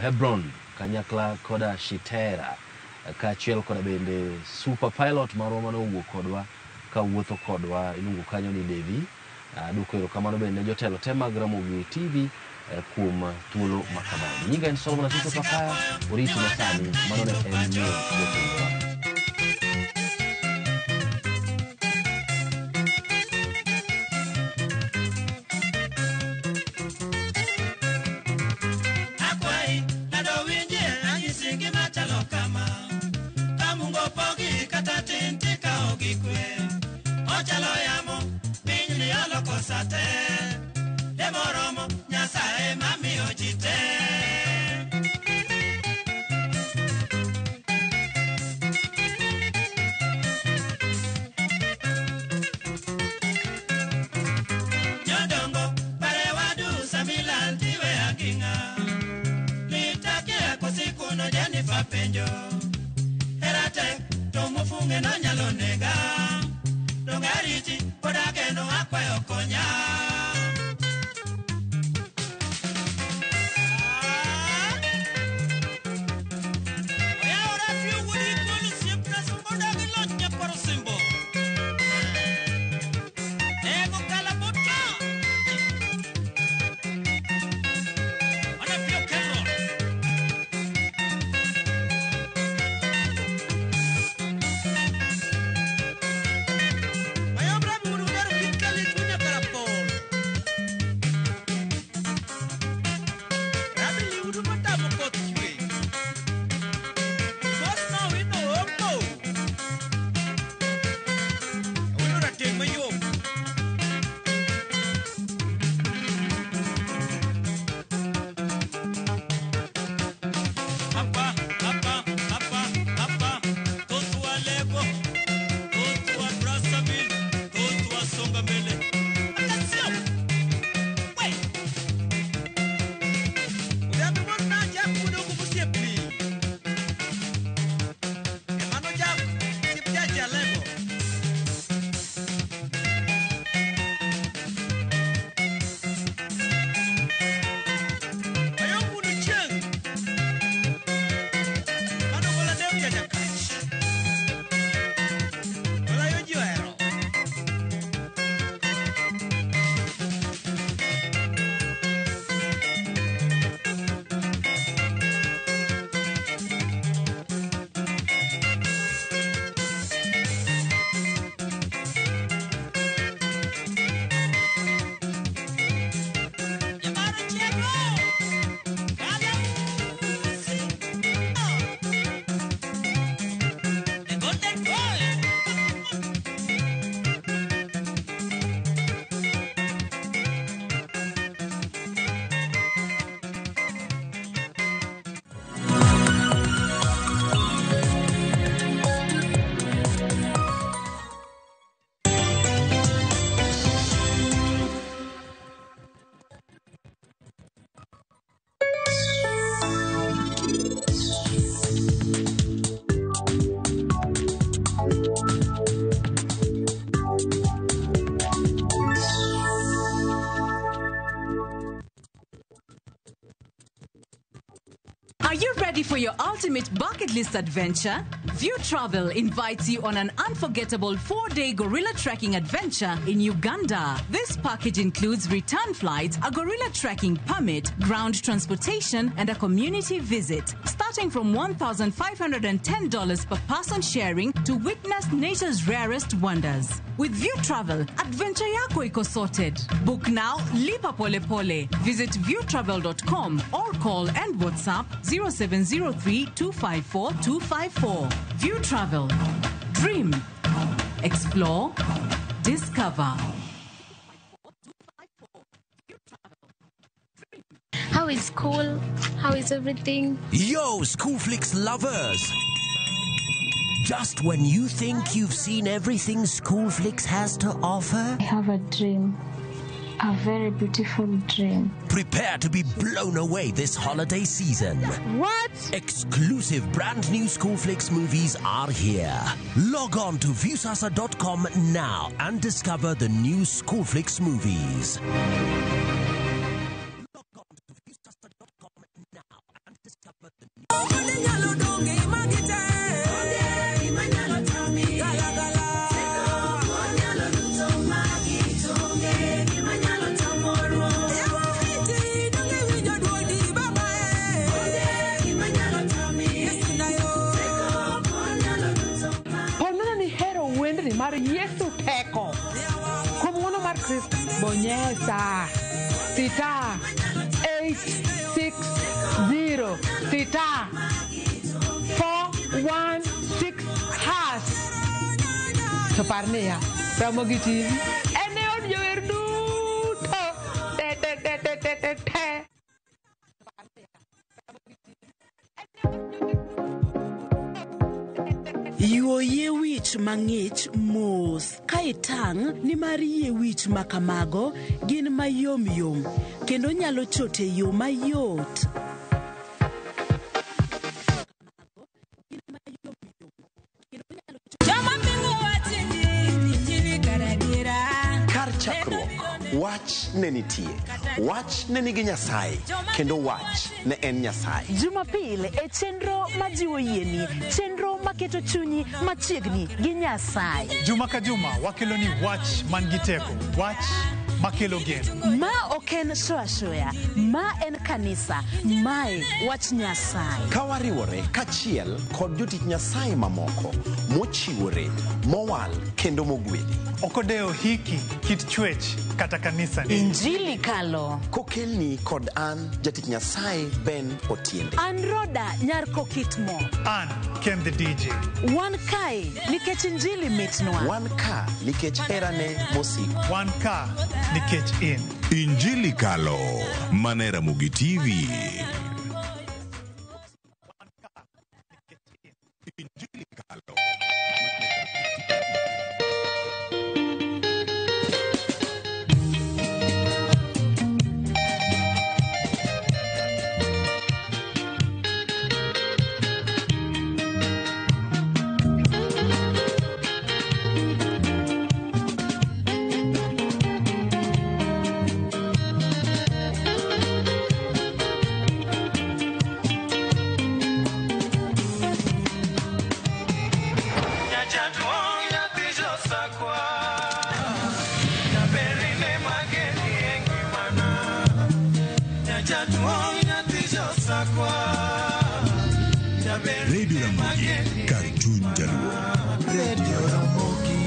Hebron, kanyakla koda Shitera, kaachiel koda bende super pilot marwa mane owuok kodwa kawuotho kodwa iluongo kanyo ni Devi. Aduoko erokamano bende ne jotelo te mag Ramogi TV kuom thuolo ma kamano. Nyinga en Solomon Atito Kafaya, oriti masani, mano ne en ng'eyo jothumbewa. Akwayi, nado winjie anyisi gima chalo kama. Ka Mungu opogi kata tin tikawo gi kwe. Ochalo yamo, piny ni oloko sate. Lemo romo, Nyasaye mamiyo ji te. Jodongo, pare wadu samilal tiwe aging'a. Litakia kosikuno Jennifer penjo. Hera tek, to mofunge no nyalo nega. Donge ariti, pod ageno akwayo konya. Ready for your ultimate bucket list adventure? View Travel invites you on an unforgettable 4-day gorilla trekking adventure in Uganda. This package includes return flights, a gorilla trekking permit, ground transportation, and a community visit. Starting from $1,510 per person sharing to witness nature's rarest wonders. With View Travel, adventure yako iko sorted. Book now, lipa pole pole. Visit viewtravel.com or call and WhatsApp 0703 254 254. View Travel. Dream. Explore. Discover. How is school? How is everything? Yo, Schoolflix lovers! Just when you think you've seen everything Schoolflix has to offer, I have a dream. A very beautiful dream. Prepare to be blown away this holiday season. What? Exclusive brand new Schoolflix movies are here. Log on to Viusasa.com now and discover the new Schoolflix movies. Ponona ni hero wendni mar Yesu teko. Kuom ng'wono mar Kristo, bonyesa sita 8 6 0 sita 4 1 6 hash. To par niya, Ramogi TV en e od jower duto. Te te te te te te te. Yuo yie wich mang'ich mos ka itang' nimar yie wich ma kamago gin mayom yom kendo nyalo chot e yo mayot. Kar chakruok, wach ne nitie. Wach ne nigi Nyasaye, kendo wach ne en Nyasaye. Jumapil e chenro majiwo yieni, chenro maketo chunyi machiegni gi Nyasaye. Juma ka juma wakelo ni wach man gi teko, wach makelo geno. Ma ok en shoya shoya, ma en kanisa, mae wach Nyasaye. Ka wariwore kachiel kod jotich Nyasaye mamoko mochiwore, mowal kendo mogwedhi. Ok odewo hiki, kit chwech kata kanisa ni. Injili kalo. Kokelni kod an jatich Nyasaye Ben Otiende. An Roda nyar Kokitmo. An Ken the DJ. Wan kae nikech injili mitnwa. Wan ka nikech herane mosiko. Wan ka nikech in. Injili Kalo, mane Ramogi TV. Injili Kalo. Radio Ramogi, kar chuny jaluo. Radio Ramogi.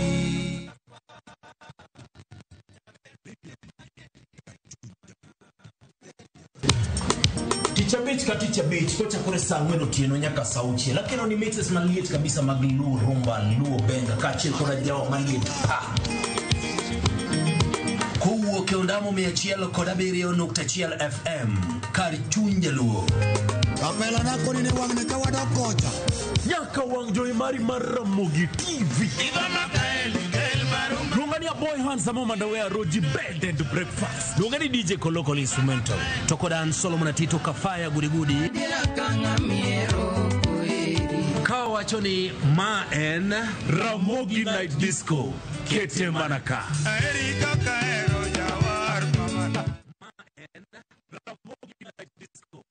Tich abich ka tich abich kochakore saa ang'wen otieno nyaka saa auchiel akelo ni mixes maliet kabisa mag Luo rumba, Luo benga kaachiel kod ajawa maliet pa kowuok e ondamo 107.1 FM kar chuny jaluo. Kapela nako ni wang'ne ka wadok kocha. Nyaka wang' jowi mari mar Ramogi TV. Luonga ni Aboy Handsome Mandawe Roji Bed and Breakfast. Luonga ni DJ Kolokol Instrumental. To kod an Solomon Atito Kafaya Gudigudi. Ka wacho ni ma en Ramogi Night Disco. Kete mana ka. Ma en Ramogi Night Disco.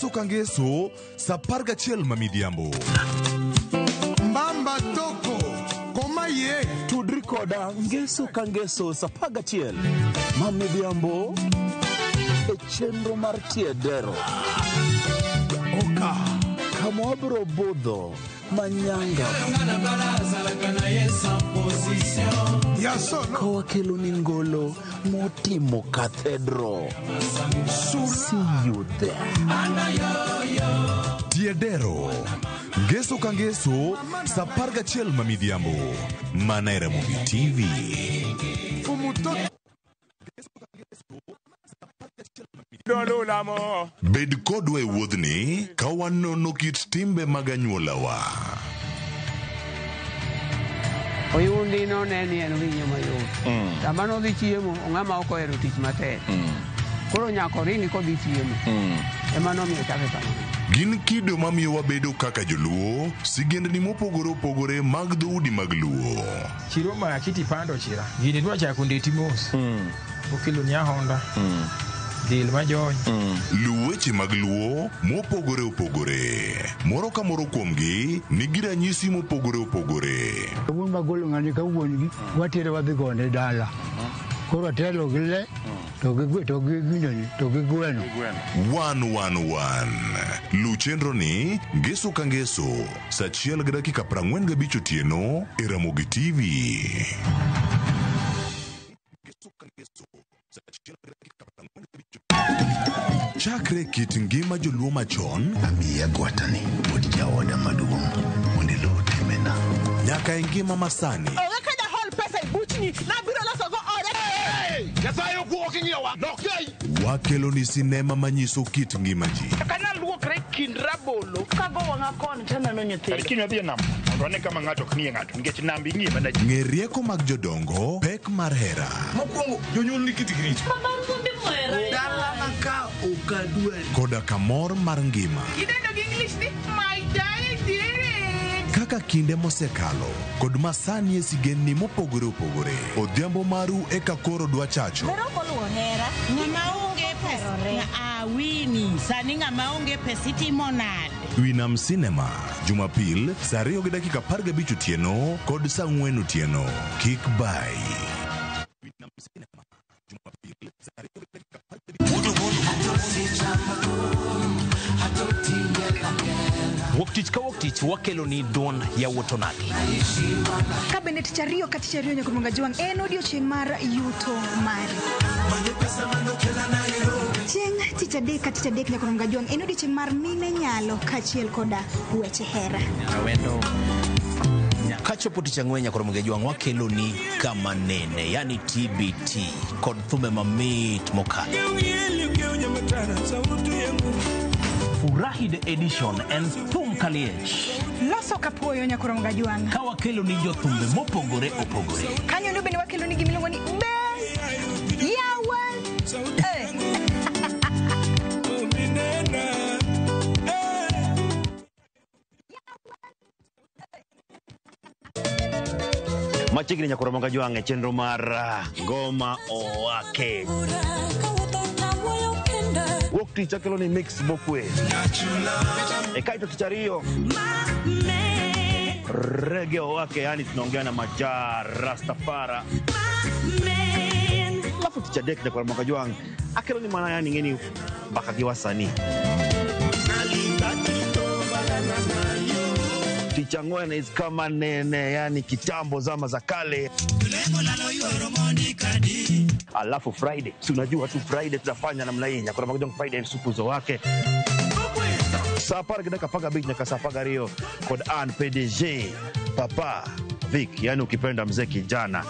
Ngeso ka ngeso sa 11 ma midhiambo. Mbamba toko koma ye. Tudri koda ngeso ka ngeso sa 11 ma midhiambo e chenro mar Tiedero. Oka kama wabiro budho manyanga kawakelo ni ngolo motimo cathedral. See you there. Tiedero. Ngeso ka ngeso sa 11 ma midhiambo. Mana e Ramogi TV. Bed kodwa e wuodhni ka wanono kit timbe mag anyuolawa. Oyundi no ne ni en winyo mayot. Sama nodhi chiemo, ng'ama ok ohero tich matek. Koro nyaka oringi kodhi chiemo. Ema nomiyo chake kamano. Gin kido mamiyo wabedo kaka joluo, sigendni mopogore opogore mag dhoudi mag Luo. Chiro ma kiti pando chira. Gini dwa chako ndeti mos. Okelo ni Honda. Dil majony. Luw weche mag Luo mopogore opogore. Moro ka moro kuomgi nigi ranyisi mopogore opogore. Wuon magolo ng'ani ka wuon gi watere wadhi gone dala. Koro atelo gi le to gi to gi gineni to gi gweno. 111. Luw chenro ni ngeso ka ngeso sa 1:45 otieno e Ramogi TV. Chakre kit ngima joluo machon amiya gwatani wuod jaoda maduong' mondo iluw timbena nyaka e ngima masani. Onge ka jahol pesa e buchni nabiro losogo ode. Nyasaye ok ing'iyowa lokei. Wakelo ni sinema manyiso kit ngima ji. Kana luokre kind rabolo kago wang'a koni taneno nyithindo. Kiny wadhi e nam mondo wane kama ng'ato ok ng'iye ng'ato nikech nam ing'iye mana ji. Ng'e rieko mag jodongo, pek mar hera. Mokwongo jonyuol ni kitgi richo. Dalana ka ok adwari. Koda kamor mar ngima. Idendo gi English ni my daddy did it. Kaka kinde mosekalo kod masani e sigendni mopogore opogore. Odhiambo maru eka koro dwa chacho. Bero koluwo hera. Ng'ama onge pesa. Awini, sani ng'ama onge pesa itimo nade? Winam Cinema, Jumapil, saa 2:15 otieno kod saa 4 otieno. Kik bai. Winam Cinema, Jumapil, saa 2:15. Wuok tich ka wuok tich wakelo ni duond yawuot onagi. Ka bende tich ariyo ka tich ariyo nyaka Ramogi Ajwang' en odiochieng' mar yuto mari. Chieng' tich adek ka tich adek nyaka Ramogi Ajwang' en odiochieng' mar mine nyalo kaachiel koda weche hera. Kachopo tich ang'wen nyaka Ramogi Ajwang' wakelo ni kama nene, yani TBT kod thumbe mamit mokalo. Furahi the edition en thum kaliech. Loso kapuoyo nyaka Ramogi Ajwang'. Ka wakelo ni jothumbe mopogore opogore. Kanyo ndo bende wakelo ni gimiluongo ni be yawa. Machiegni nyaka Ramogi Ajwang' e chenro mar Ngoma Owake. Wuok tich akelo ni mix mokwe. E kaito tich ariyo rege owake, yani tunaongea na majaa Rastafara. Alafu tich adek nyaka Ramogi Ajwang' akelo ni mana yani ng'eni mbaka gi wasanii. Tich ang'wen is kama nene, yani kitambo zama za kale. Alafu Friday, si unajua tu Friday tutafanya namna hii. Nyaka Ramogi Ajwang' Friday supu zo wake. Saa 10:15 nyaka saa 12 kod an PDG Papa Vic, yani ukipenda mzee kijana.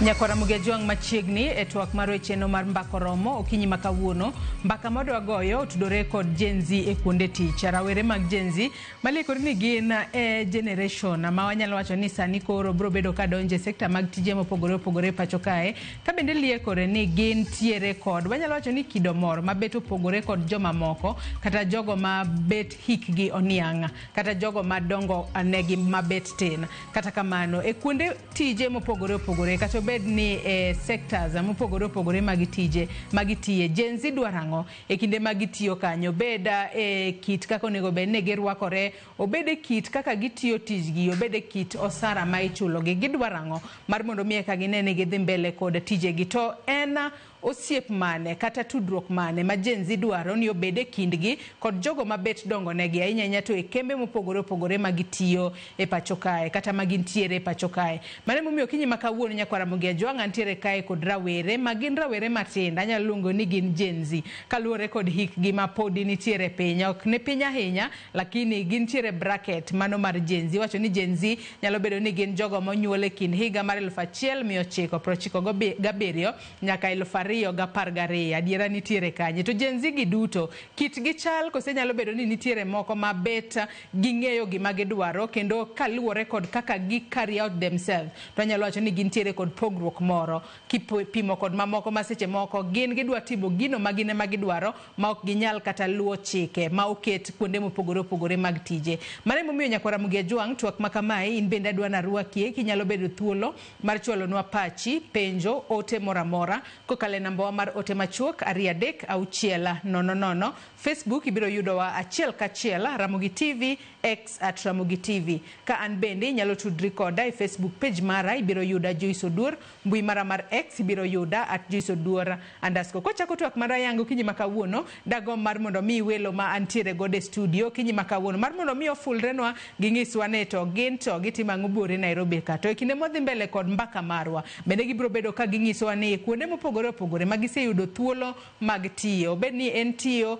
Nyakwara Mugejwang' machiegni e twak mar wecheno mar mbaka oromo okinyi ma kawuono. Mbaka madwa goyo otudore kod Gen Z e kuonde tich. Rawere mag Gen Z maliekore ni gin e generation ma wanyalo wacho ni sani koro biro bedo ka donje e sekta mag tije mopogore opogore e pacho kae, ka bende liekore ni gin tiere kod wanyalo wacho ni kido moro mabet opogore kod joma moko, kata jogo ma bet hikgi oniang', kata jogo madongo negi mabet tin. Kata kamano, e kuonde tije mopogore opogore, kata obed ni e sectors mopogore opogore mag tije magitiye, Gen Z dwaro ang'o e kinde ma gitiyo kanyo? Obed e kit kaka onego bed ni girwakore, obed e kit kaka gitiyo tijgi, obed e kit osara ma ichulogi, gidwaro ang'o mar mondo mi eka gine ni gidhi mbele kod tijegi? To en osiep mane kata tudruok mane ma Gen Z dwaro ni obed e kindgi kod jogo mabet dongo negi, ahinya ahinya to e kembe mopogore opogore ma gitiyo e pacho kae kata ma gintiere e pacho kae. Mano emomiyo okinyi ma kawuono, nyakwara Ramogi Ajwang', antiere kae kod rawere ma gin rawere matindo, anyalo luongo ni gin Gen Z kaluwore kod hikgi ma podi nitiere piny, ok ni piny ahinya, lakini gintiere bracket mano mar Gen Z. Iwacho ni Gen Z nyalo bedo ni gin jogo monyuol e kind higa mar 1997 nyaka 2012. Adiera nitiere kanye? To Gen Z gi duto kitgi chal kose nyalo bedo ni nitiere moko ma bet ging'eyo gima gidwaro, kendo kaluwore kod kaka gi carry out themselves to anyalo wacho ni gintiere kod pogruok moro kipimo kod mamoko ma seche moko gin gidwa timo gino ma gin ema gidwaro ma ok ginyal kata luwo chike ma oket kuonde mopogore opogore mag tije. Mano emomiyo, nyakwara Ramogi Ajwang', twak ma kamae in bende adwa narwakie kinyalo bedo thuolo mar chwalonwa pachi, penjo, ote moro amora kokalo e nambawa mar ote machuok 23600. Facebook ibiro yudowa achiel kachiel Ramogi TV, X @RamogiTV. Ka an bende inyalo tudri koda e Facebook page mara, ibiro yuda Joyce Oduor, mbui mara mar X ibiro yuda @JoyceOduor_. Kochako twak mar ayanga okinyi ma kawuono, dagomb mar mondo mi welo ma antiere godo e studio okinyi ma kawuono mar mondo mi ofulrenwa ginyiswa ni to gin to gitimo ang'o buore Nairobi ka. To e kinde modhi mbele kod mbaka marwa, bende gibiro bedo ka ginyisowa ni kuonde mopogore opogore ma giseyudo thuolo mag tiyo, obed ni en tiyo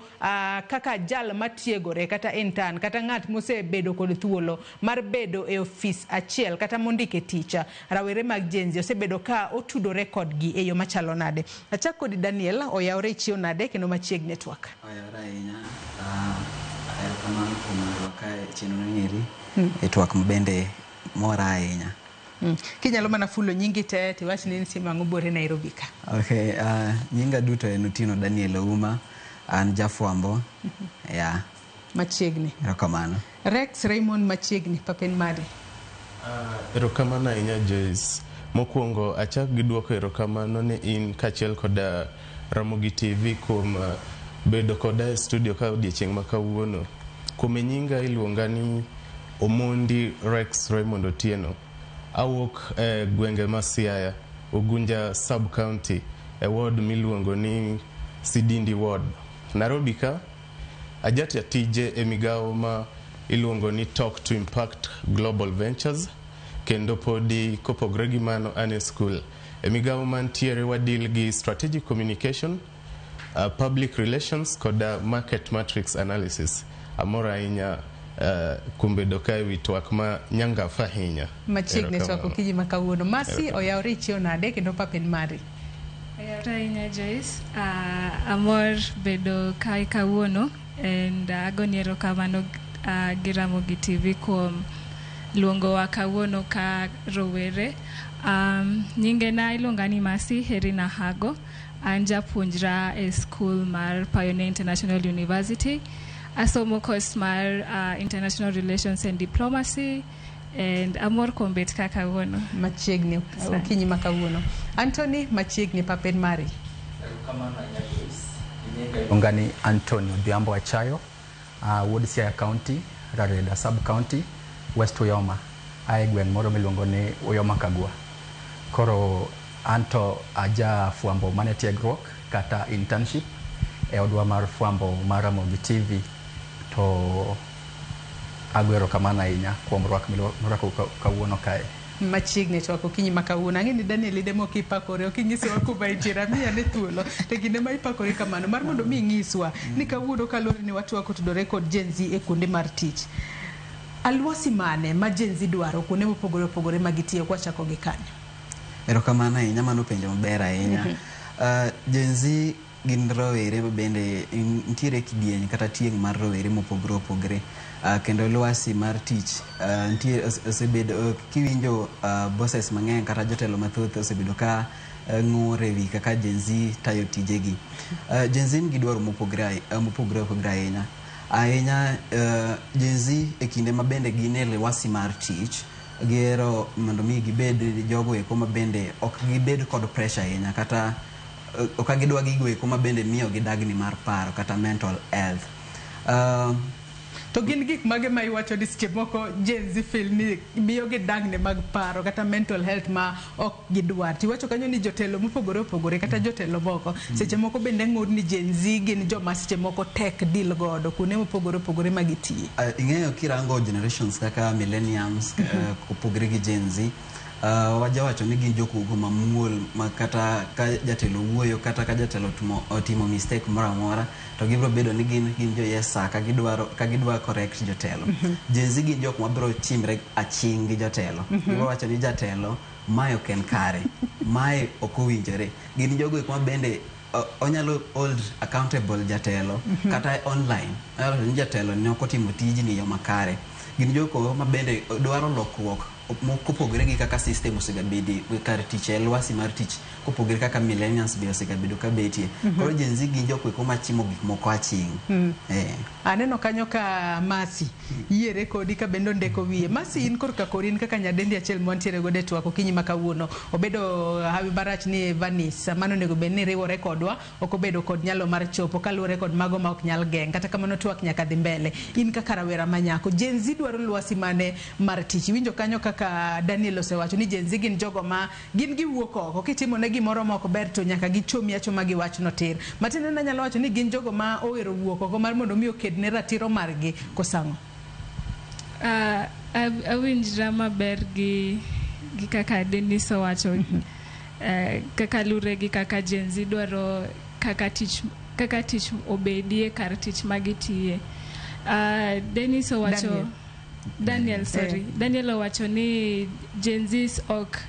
kaka jal matiegore kata intern, kata ng'at mosebedo kod thuolo mar bedo e ofis achiel kata mondike tich, rawere mag Gen Z osebedo ka otudore kodgi e yo machalo nade. Achak kodi Daniel, oyawre ichiew nade kendo machiegni e twak. Oyawre ahinya. Erokamano kuom rwaka e chenro ni eri. E twak mabende mora ahinya. Kinyalo mana fulo nyingi te tiwach ni nitie ang'o buore Nairobi ka. Okay, nyinga duto en Otieno Daniel Ouma, an jafwambo. Yeah. Machiegni. Erokamano. Rex Raymond machiegni, papen mari. Erokamano ahinya Joyce. Mokwongo achak gi duoko erokamano ne in kaachiel koda Ramogi TV kuom bedo koda e studio ka odiechieng' ma kawuono. Kuom e nyinga iluonga ni Omondi Rex Raymond Otieno. Awuok e gwenge ma Siaya, Ugunja sub county, e ward miluongo ni Sidindi ward. Nairobi ka ajatiyo tije e migawo ma iluongo ni Talk to Impact Global Ventures, kendo podi kopogore gi mano an e school. E migawo mantiere wadeal gi strategic communication, public relations koda market matrix analysis. Amor ahinya kuom bedo ka e wi twak ma nyangaf ahinya. Machiegni twak Erokamano. okinyi ma kawuono. Masi, Erokamano. oyawre ichiew nade kendo papen mari. Oyawre ahinya Joyce. Amor bedo kae kawuono and agoni erokamano gi Ramogi TV kuom luongowa kawuono ka rowere. Nyingena iluonga ni Masi Herina Hago. An japuonjra e school mar Pioneer International University. Asomo course mar International Relations and Diplomacy and amor kuom bet ka kawuono. Machiegni okinyi ma kawuono. Anthony machiegni, papen mari. Iluonga ni Anthony Odhiambo Achayo, wuod Siaya County, Rarieda Sub County, West Uyoma. Ae gweng' moro miluongo ni Uyoma Kagwa. Koro anto aja fwambo mane tiegruok kata internship e odwa mar fwambo mar Ramogi TV, to ago erokamano ahinya kuom rwak mirwako kawuono kae. Machiegni twak okinyi ma kawuono. Ang'e ni Daniel idemo kipakore, ok inyisowa kuma intiere, amiya ne thuolo. To kinde ma ipakori kamano, mar mondo mi ing'iswa ni kawuono kaluwore ni watwak otudore kod Gen Z e kuonde mar tich. Alwasi mane ma Gen Z dwaro kuonde mopogore opogore ma gitiyo kwachako gi kanyo? Erokamano ahinya, mano penjo maber ahinya. Gen Z gin rowere ma bende nitiere kidieny kata tieng' mar rowere mopogore opogore. Kendo lwasi mar tich nitie osebedo kiwinjo bosses mang'eny kata jotelo mathoth osebedo ka ng'ur ewi kaka Gen Z tayo tijegi. Gen Z nigi dwaro mopogore mopogore opogore ahinya. Ahinya Gen Z e kinde ma bende gin e lwasi mar tich gihero mondo mi gibed jogo eko ma bende ok gibed kod pressure ahinya kata ok gidwa gigo eko ma bende miyo gi dagni mar paro kata mental health. To gin gik mage ma iwacho ni seche moko Gen Z feel ni miyo gi dagni mag paro kata mental health ma ok gidwar? Tiwacho kanyo ni jotelo mopogore opogore kata jotelo moko seche moko bende ng'ur ni Gen Z gin joma seche moko tek deal godo kuonde mopogore opogore ma gitiye. Ing'eyo kirango generations kaka millennials kopogre gi Gen Z, wajawacho ni gin jokugo mamuol ma kata ka jatelo wuoyo kata ka jatelo otimo mistake moro amora to gibiro bedo ni gin jo yes sir ka gidwaro ka gidwa correct jotelo. Gen Z gin jok mabiro chimre aching' gi jotelo. Gibiro wacho ni jatelo mae ok en kare, mae ok owinjore. Gin jogo eko ma bende onyalo hold accountable jatelo kata online. Onyalo wacho ni jatelo ne ok otimo tijni e yo makare. Gin jogo ma bende dwaro lokruok kopogore gi kaka system osegabedi kar tich e lwasi mar tich kopogore kaka millennials be osegabedo ka betie. Koro Gen Z gin jok eko machimo gik moko aching'. Aneno kanyo ka Masi yiere kodi ka bende ondeko wiye. Masi, in korka kori in kaka nyadendi achiel mwantiere godo e twak okinyi ma kawuono. Obedo hawi marach ni Vanis mano onego bed ni riwore kodwa ok obedo kod nyalo mar chopo kaluwore kod mago ma ok nyal geng'. Kata kamano twak nyaka dhi mbele. In kaka rawera manyako, Gen Z dwaro lwasi mane mar tich? Iwinjo kanyo kaka Daniel osewacho ni Gen Z gin jogo ma gin giwuok oko kitimo ne gimoro ma ok ber to nyaka gichomi achoma gi wachno tir. Matiende ni anyalo wacho ni gin jogo ma ohero wuok oko mar mondo mi oked ne ratiro margi kosang'o. Awinjra maber gi kaka Dennis owacho. Kaka lure gi kaka Gen Z dwaro kaka tich obedie kar tich ma gitiye. Dennis owacho Daniel. Daniel, sorry. Daniel owacho ni Gen Zs ok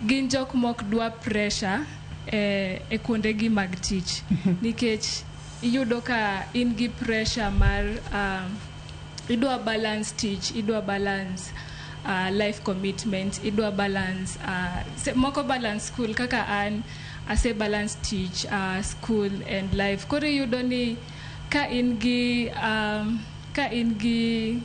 gin jok mok dwa pressure e kuondegi mag tich nikech iyudo ka in gi pressure mar idwa balance tich, idwa balance life commitment, idwa balance moko balance school kaka an ase balance tich, school and life. Koro iyudo ni ka in gi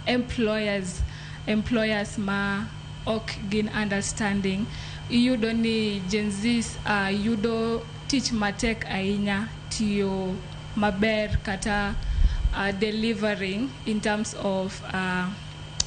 employers ma ok gin understanding, iyudo ni Gen Zs yudo tich matek ahinya tiyo maber kata delivering in terms of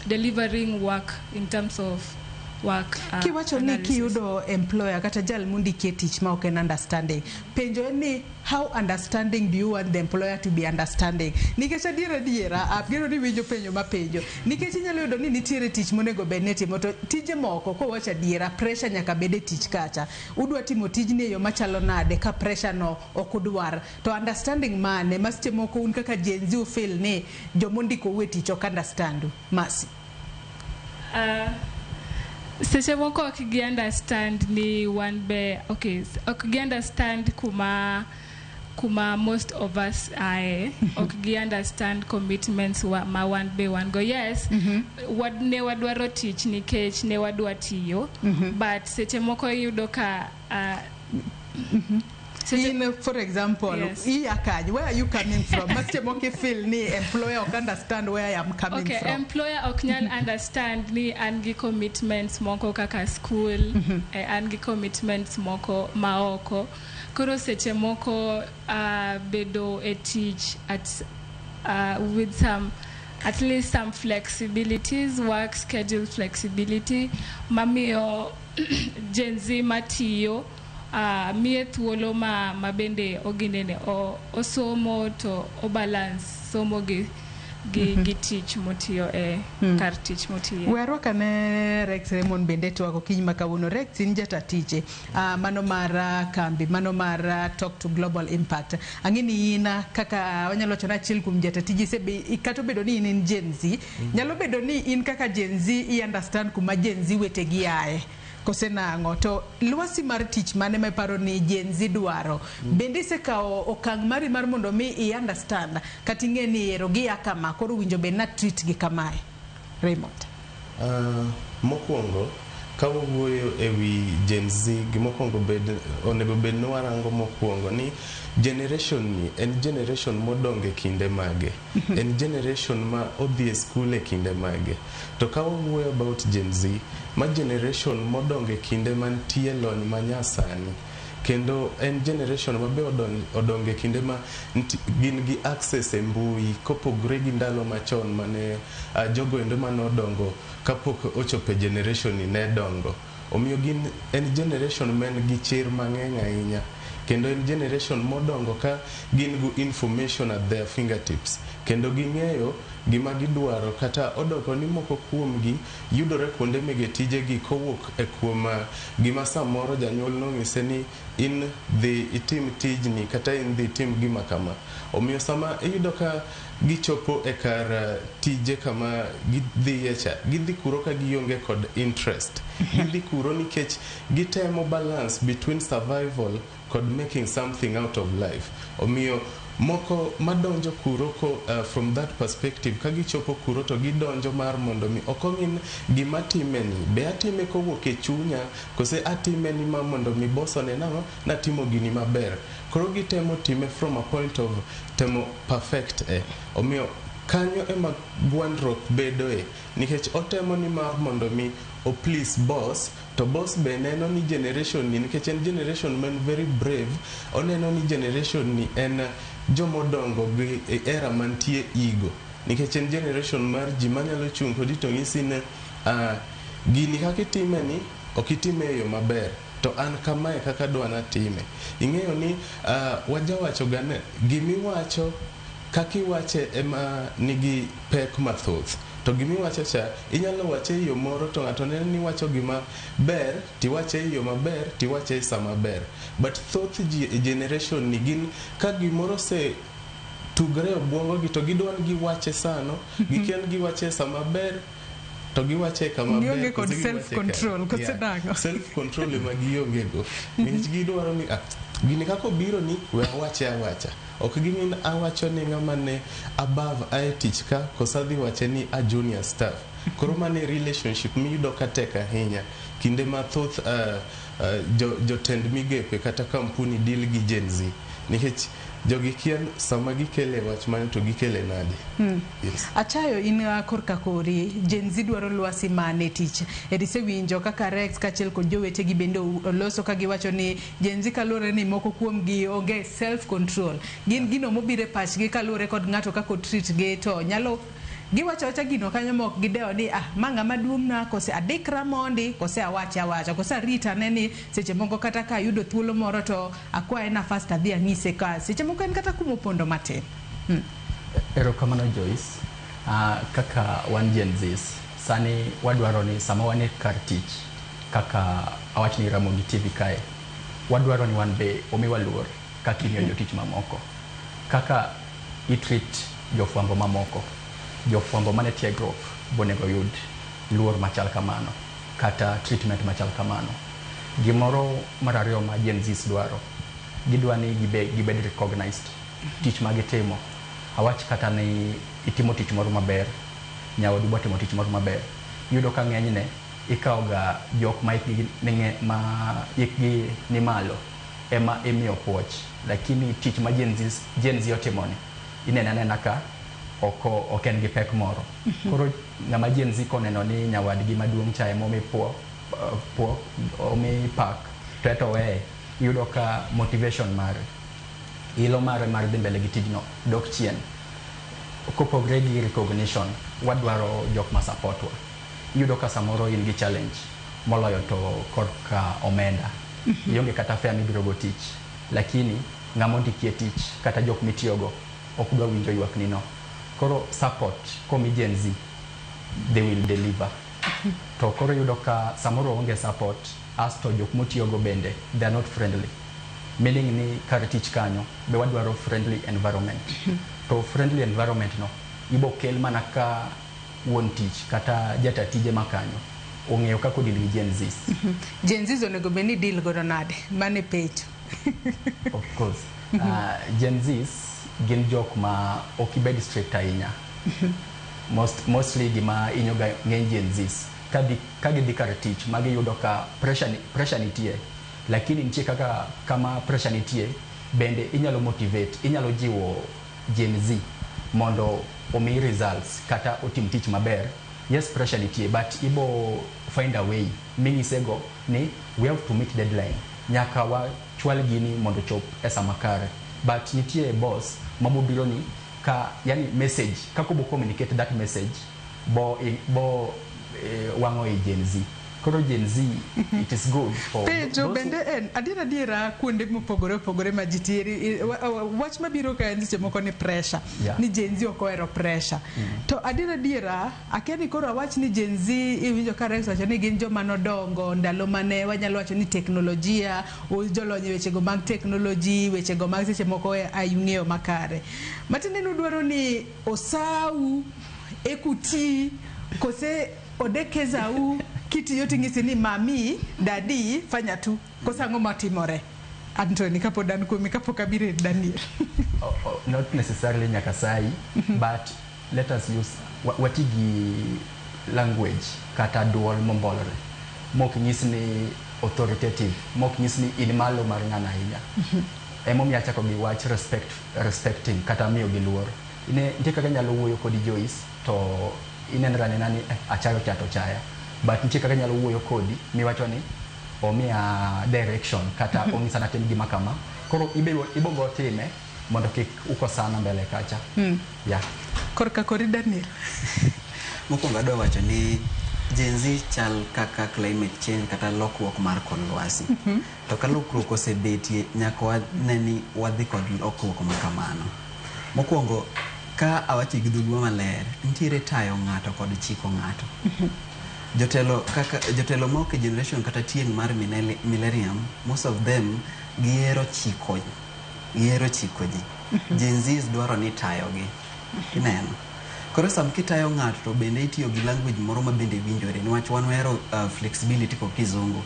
delivering work in terms of work Kiwacho ni analysis. Kiyudo employer kata jal mondikie tich ma ok en understanding, penjo en ni how understanding do you want the employer to be understanding? Nikech adier adiera ageno ni winjo penjo mapenjo nikech inyalo yudo ni nitiere tich monego bed ni itimo to tije moko kowacho adiera pressure nyaka bed e tich kacha udwa timo tijni e yo machalo nade ka pressure no ok udwar to understanding mane ma seche moko un kaka Gen Z ufeel ni jomondikou e tich ok understand u? Masi. Seche moko ok gi understand ni wan be okay, ok gi understand kuma most of us ae, ok gi understand commitments ma wan be wan go. Yes, ne wadwaro tich nikech ne wadwa tiyo, but seche moko iyudo ka In, for example, iya kany, where are you coming from ma seche moko ifeel ni employer ok understand where I am coming from? Employer ok nyal understand ni an gi commitments moko kaka school, an gi commitments moko maoko. Koro seche moko bedo e tich at with some at least some flexibilities, work schedule flexibility mamiyo Gen Z matiyo miye thuolo ma bende oginene osomo to obalance somo gi tich motiyo e kar tich motiye. We arwakane Rex Raymond bende twak okinyi ma kawuono. Rex, in jata tije mano mar kambi mano mar Talk to Global Impact. Ang'e ni in kaka wanyalo wacho ni achiel kuom jata tije kata obedo ni in Gen Z, nyalo bedo ni in kaka Gen Z i understand kuma Gen Z wetegi aye. Kose nang'o? To lwasi mar tich mane ma iparo ni Gen Z dwaro? Bende isekawo okang' mari mar mondo mi i understand kata ing'e ni ero gia kama koro owinjo bed na treat gi kamae? Raymond. Mokwongo, ka wawuoyo e wi Gen Z, gimokwongo bed, onego bed ni warango mokwongo ni generation ni en generation modongo e kinde mage. En generation ma odhi e skul e kinde mage. To ka wawuoyo about Gen Z, ma generation modongo e kinde mantie lony manyasani. Kendo en generation ma be odongo e kinde ma gin gi access e mbui kopogore gi ndalo machon mane jogo endo manodongo kapok ochopo e generation ni ne dongo. Omiyo gin en generation ma en gi chir mang'eny ahinya. Kendo en generation modongo ka gin gi information at their fingertips. Kendo ging'eyo gima gidwaro kata odoko ni moko kuomgi yudore kuonde mege tijegi kowuok e kuom gima samoro janyuol nong'ise ni in dhi itim tijni kata in dhi itim gima kama. Omiyo sama iyudo ka gichopo e kar tije kama gidhiye cha, gidhi kuro ka gionge kod interest. Gidhi kuro nikech gitemo balance between survival kod making something out of life. Omiyo moko madonjo kuro ko from that perspective, ka gichopo kuro to gidonjo mar mondo mi ok ong'in gima time ni, be atime kowuok e chunya kose atime ni ma mondo mi boss one nang'o natimo gini maber. Koro gitemo time from a point of temo perfect e. Omiyo kanyo ema gwandruok bedoe nikech otemo ni mar mondo mi o please boss, to boss be neno ni generation ni nikech en generation man very brave, oneno ni generation ni en jomodongo gi era mantie ego nikech en generation mar ji manyalo chung' kodi to ng'isi ni gini kaka itime ni ok itime e yo maber to an kamae kaka adwa natime. Ing'eyo ni wajawacho ga ni gimiwacho kaka iwache ema nigi pek mathoth. To gimiwacho cha inyalo wache e yo moro to ng'ato neno ni iwacho gima ber tiwache e yo maber tiwache e sama ber. But thoth ji e generation ni gin ka gimoro ose tugre e obwongo gi to gidwa ni giwache sano, gikia ni giwache e sama ber to giwache kama ber. Gionge kod kose giwache self control, kose nang'o? Self control ema gionge go. Nikech gidwaro ni gini kaka obiro ni we awache awacha. Ok ging'i ni awacho ni ng'ama ne above ae tich ka koso adhi wache ni a junior staff. Koro mano e relationship miyudo ka tek ahinya. Kinde mathoth jotend migepe kata kampuni deal gi Gen Z. Nikech jogi kia sama gikele wach mane to gikele nade. Yes. Achayo in korka kori, Gen Z dwaro lwasi mane tich. Isewinjo kaka Rex kaachiel kod jowetegi bende oloso ka giwacho ni Gen Z kaluwore ni moko kuom gi onge self control. Gin gino mobiro e pachgi kaluwore kod ng'ato kaka o treat gi to nyalo giwacho awacha gino kanyo mok gidewo ni ma ng'ama duong' na kose adikra mondi kose awache awacha kose arit ane ni seche moko kata ka ayudo thuolo moro to akwaye nafas to adhi anyise ka seche moko en kata kumopondo matin. Erokamano Joyce. Kaka wan Gen Zs, sani wadwaro ni sama wan e kar tich kaka awach ni Ramogi TV kae, wadwaro ni wan be omiwa luor kaka imiyo jotich mamoko. Kaka i-treat jofwambo mamoko. Jofwambo mane tiegruok bonego yud luor machal kamano kata treatment machal kamano. Gimoro mar ariyo ma Gen Zs dwaro, gidwa ni gibed recognized. Tich ma gitimo. Awach kata ni itimo tich moro maber, nyawadu bo timo tich moro maber. Iyudo ka ng'enyne ikawo ga jok ma hikgi ni malo ema imiyo puoch. Lakini tich ma Gen Z otimoni, ineno anena ka ok en gi pek moro. Koro ng'ama Gen Z koneno ni nyawadgi maduong' cha ema omi puo, omi pak, to eto oweye, iyudo ka motivation mare, ilo mare mar dhi mbele gi tijno dok chien. Kopogre gi recognition, wadwaro jok ma support wa. Iyudo ka samoro in gi challenge moloyo to korka omenda. Ionge kata fare mibiro go tich, lakini ng'ama ondiki e tich kata jok mitiyogo ok dwa winjo ywakni no. Koro support komi Gen Z, they will deliver. To koro iyudo ka samoro onge support, asto jok motiyogo bende they are not friendly. Meaning ni kar tich kanyo be wadwaro friendly environment. To friendly environment no ibo kel mana ka wuon tich kata jata tije makanyo ong'eyo kaka odeal gi Gen Zs. Gen Zs onego bed ni deal godo nade? Mano e penjo. Of course. Gen Zs gin jok ma ok ibed strict ahinya. Mostly gima inyo ga ng'eny Gen Zs ka gidhi kar tich ma giyudo ka pressure nitie, lakini nitie kaka kama pressure nitie bende inyalo motivate, inyalo jiwo Gen Z mondo omi results kata otim tich maber. Yes, pressure nitie, but ibo find a way ming'isego ni we have to meet deadline, nyaka wachwal gini mondo chop e sama kare. But nitie boss mabobiro ni ka yani message kaka obo communicate that message bo wang'o i Gen Z. Koro Gen Z, it is good for Penjo those. Bende en adier adiera kuonde mopogore opogore ma ji tiere, wach mabiro ka en seche moko ni pressure, ni Gen Z ok ohero pressure. To adier adiera akia ni koro awach ni Gen Z, iwinjo ka Rex wacho ni gin joma nodongo ndalo mane wanyalo wacho ni teknolojia, jolony e wechego mag teknoloji, wechego mag seche moko ayung'eyo makare. Matiende ni udwaro ni osau ekuti kose odekezau kitiyo ting'isi ni mami dadi fanya tu koso ang'o matimore, Anthony, kapod an kuomi kapok abiro ir Daniel? Oh, not necessarily nyaka sai, but let us use wati gi language kata duol mombolore mok nyis ni authoritative, mok nyis ni in malo mar ng'ano ahinya. Emomiyo achako gi wach respect, respecting kata miyo gi luor. Ine nitie kaka nyalo wuoyo kodi, Joyce, to inenra anena ni achayo cha to chaya, but nitie kaka nyalo wuoyo kodi miwacho ni omiya direction kata onyisa natim gima kama, koro ibo go time mondo kik ukosana mbele kacha. Yeah. Korka kori, Daniel. Mokwongo adwa wacho ni Gen Z chal kaka climate change kata lokruok mar kor lwasi. To ka lokruok osebetie, nyaka wane ni wadhi kod lokruok ma kamano. Mokwongo, ka awacho gi dholuo maler, nitiere tayo ng'ato kod chiko ng'ato. Jotelo kaka jotelo ma ok e generation kata tieng' mar millennium, most of them gihero chiko ji. Gen Zs dwaro ni tayogi. Ineno. Koro sam kitayo ng'ato to bende itiyo gi language moro ma bende winjore niwach wan wahero flexibility kod kizungu.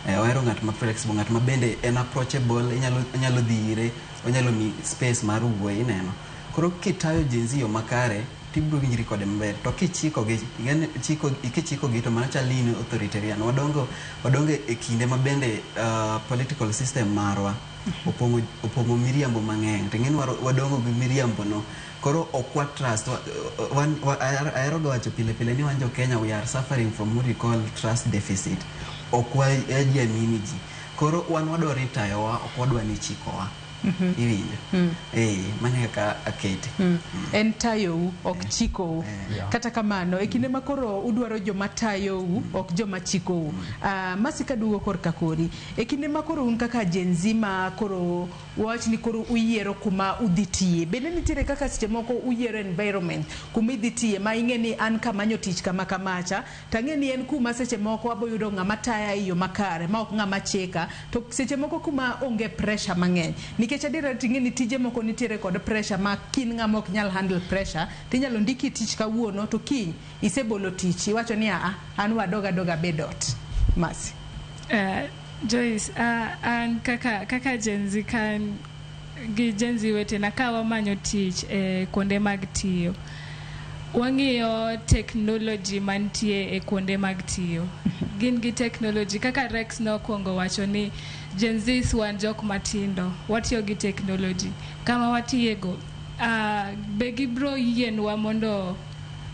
Wahero ng'at ma flexible, ng'at ma bende en approachable, inyalo dhi ire, onyalo mi space mar wuoyo, ineno. Koro kitayo Gen Z yo makare, tibiro winjri kode maber. To kichiko gi, ing'eni kichiko gi to mano chal ni in authoritarian. Wadongo e kinde ma bende political system marwa opong'o miriambo mang'eny. To ing'eni wadongo gi miriambo no. Koro ok wa trust. Ahero ga wacho pile pile ni wan jo Kenya, we are suffering from what we call trust deficit. Ok wajiamini ji. Koro wan wadwaro ni tayowa, ok wadwa ni chikowa. Iwinjo? Eh, mano e kaka akete. En tayou, ok chikou. Kata kamano, e kinde ma koro udwaro joma tayou, ok joma chikou. Masi kaduogo korka kori. E kinde ma koro un kaka Gen Z ma koro wawach ni koro uyiero kuma udhi tiye. Bende nitiere kaka seche moko uyiero environment kuma idhi tiye ma ing'e ni an kamanyo tich kama kamacha, tang'e ni en kuma seche moko abo yudo ng'ama taya e yo makare ma ok ng'ama chika, to seche moko kuma onge pressure mang'eny. Nikech adiera ting'e ni tije moko nitiere kod pressure ma kin ng'ama ok nyal handle pressure, tinyalo ndiki tich kawuono to kiny isebolo tich iwacho ni aa an wadog adoga abed ot. Masi. Joyce, an kaka Gen Z kan gi Gen Z wetena ka wamanyo tich e kuonde mag tiyo, wang'iyo technology mantie e kuonde mag tiyo. Gin gi technology kaka Rex nokwongo wacho ni Gen Zs wan jok matindo, watiyo gi technology. Kama watiyego, be gibro yienwa mondo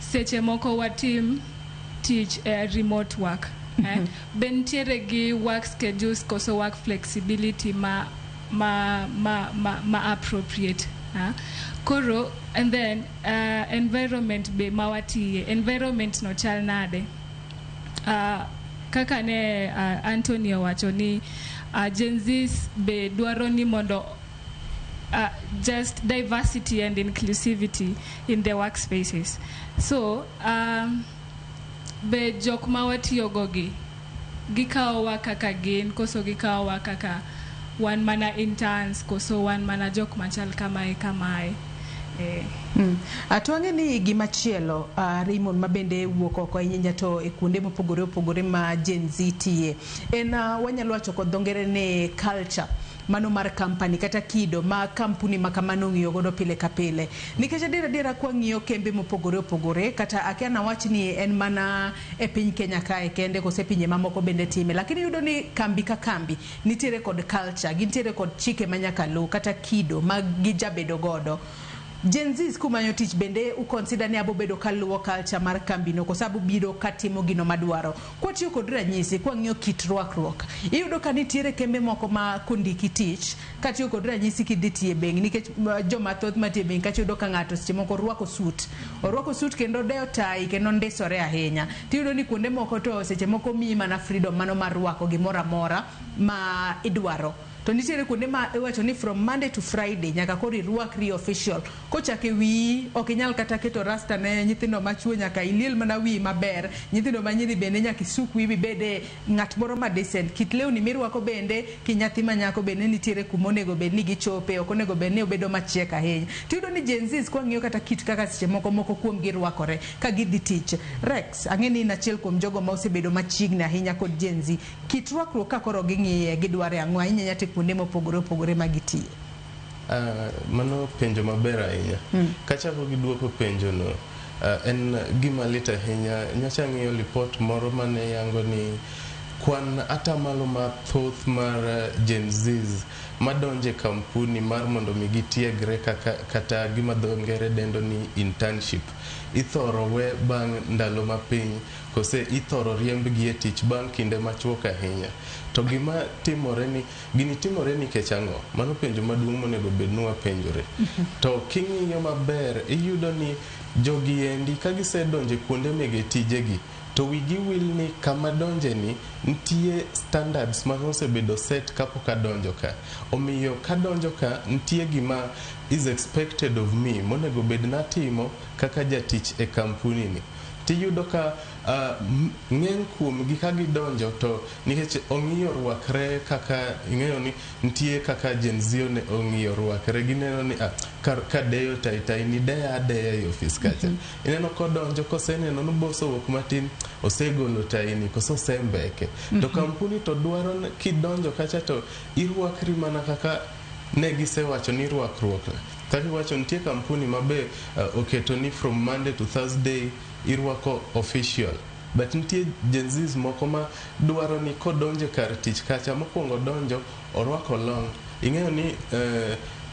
seche moko watim tich e remote work? Be nitiere gi work schedules koso work flexibility ma appropriate? Koro and then environment be ma watiye, environment no chal nade? Kaka ne Anthony owacho ni Gen Zs be dwaro ni mondo just diversity and inclusivity in the workspaces. So be jok ma watiyogo gi gikawowa kaka gin koso gikawowa kaka wan mana interns koso wan mana jok machal kamae kamae. To ang'e ni gimachielo, Raymond, ma bende wuok oko ahinya to e kuonde mopogore opogore ma Gen Z tiye en, wanyalo wacho kod dho ngere ni culture mano mar company kata kido ma kampuni ma kamano ng'iyo godo pile ka pile, nikech adier adiera kwang'iyo kembe mopogore opogore, kata akia nawach ni en mana e piny Kenya kae kende kose pinje mamoko bende time, lakini iyudo ni kambi ka kambi nitiere kod culture, gintiere kod chike manyaka luw kata kido ma gijabedo godo. Gen Zs kumanyo tich bende uconsider ni abo bedo kaluwo culture mar kambino koso abo biro katimo gino madwaro? Kwatiyo kod ranyisi, kwang'iyo kit rwakruok, iyudo ka nitiere kembe moko ma kondiki tich, katiyo kod ranyisi kidhi tiyo e bengi, nikech joma thoth matiyo e bengi kacha, iyudo ka ng'ato seche moko orwako suit, orwako suit kendo odeyo tai kendo ondisore ahinya. Tiyudo ni kuonde moko to seche moko miyi mana freedom mano mar rwako gimoro amora ma idwaro, to nitiere kuonde ma iwacho ni from Monday to Friday nyaka koro irwakri official kochako e wiyi. Ok inyal kata keto rasta ne nyithindo machuo, nyaka iliel mana wiyi maber. Nyithindo ma nyiri bende nyaka isuk wiyi mibede ng'at moro ma decent. Kit lewni mirwako bende, kinyathi ma nyako bende nitiere kuma onego bed ni gichope, ok onego bed ni obedo machiek ahinya. Tiyudo ni Gen Zs kwang'iyo kata kit kaka seche moko moko kuom gi rwakore ka gidhi tich. Rex, ang'e ni in achiel kuom jogo ma osebedo machiegni ahinya kod Gen Z. Kit rwakruok ka koro ging'iye, gidware ang'o ahinya ahinya te kuonde mopogore opogore ma gitiye? Mano penjo maber ahinya. Kachako gi duoko penjono, en gima lit ahinya. Nyocha ng'iyo lipot moro mane yango ni kwan atamalo mathoth mar Gen Zs madonje kampuni mar mondo mi gitiegre kaka kata gima dho ngere dendo ni internship ithoro we bang' ndalo mapiny kose ithoro riembgi e tich bang' kinde machuok ahinya. To gima timore ni gini timore nikech ang'o? Mano penjo maduong' monego bed ni wapenjore. To king'iyo maber, iyudo ni jogi endi ka gisedonjo e kuonde mege tijegi to wigi wil ni kama donje ni nitie standards ma osebedo set kapok adonjo ka. Omiyo kadonjo ka, nitie gima is expected of me monego bed natimo kaka jatich e kampuni ni. Tiyudo ka ng'eny kuomgi ka gidonjo to nikech ong'iyo rwakre kaka ing'eyo ni nitie kaka Gen Z ong'iyo rwakre, gineno ni ka deyo tai tai ni deya adeya e ofis kacha. Ineno kodonjo koseneno ni boss owuok matin, osegolo tai ni koso osembeke. To kampuni to dwaro ni kidonjo kacha to irwakri mana kaka ne gisewacho ni rwakruok. Kaka iwacho, nitie kampuni ma be oketo ni from Monday to Thursday irwako official, but nitie Gen Zs moko ma dwaro ni kodonjo e kar tich kacha, mokwongo donjo orwako long. Ing'eyo ni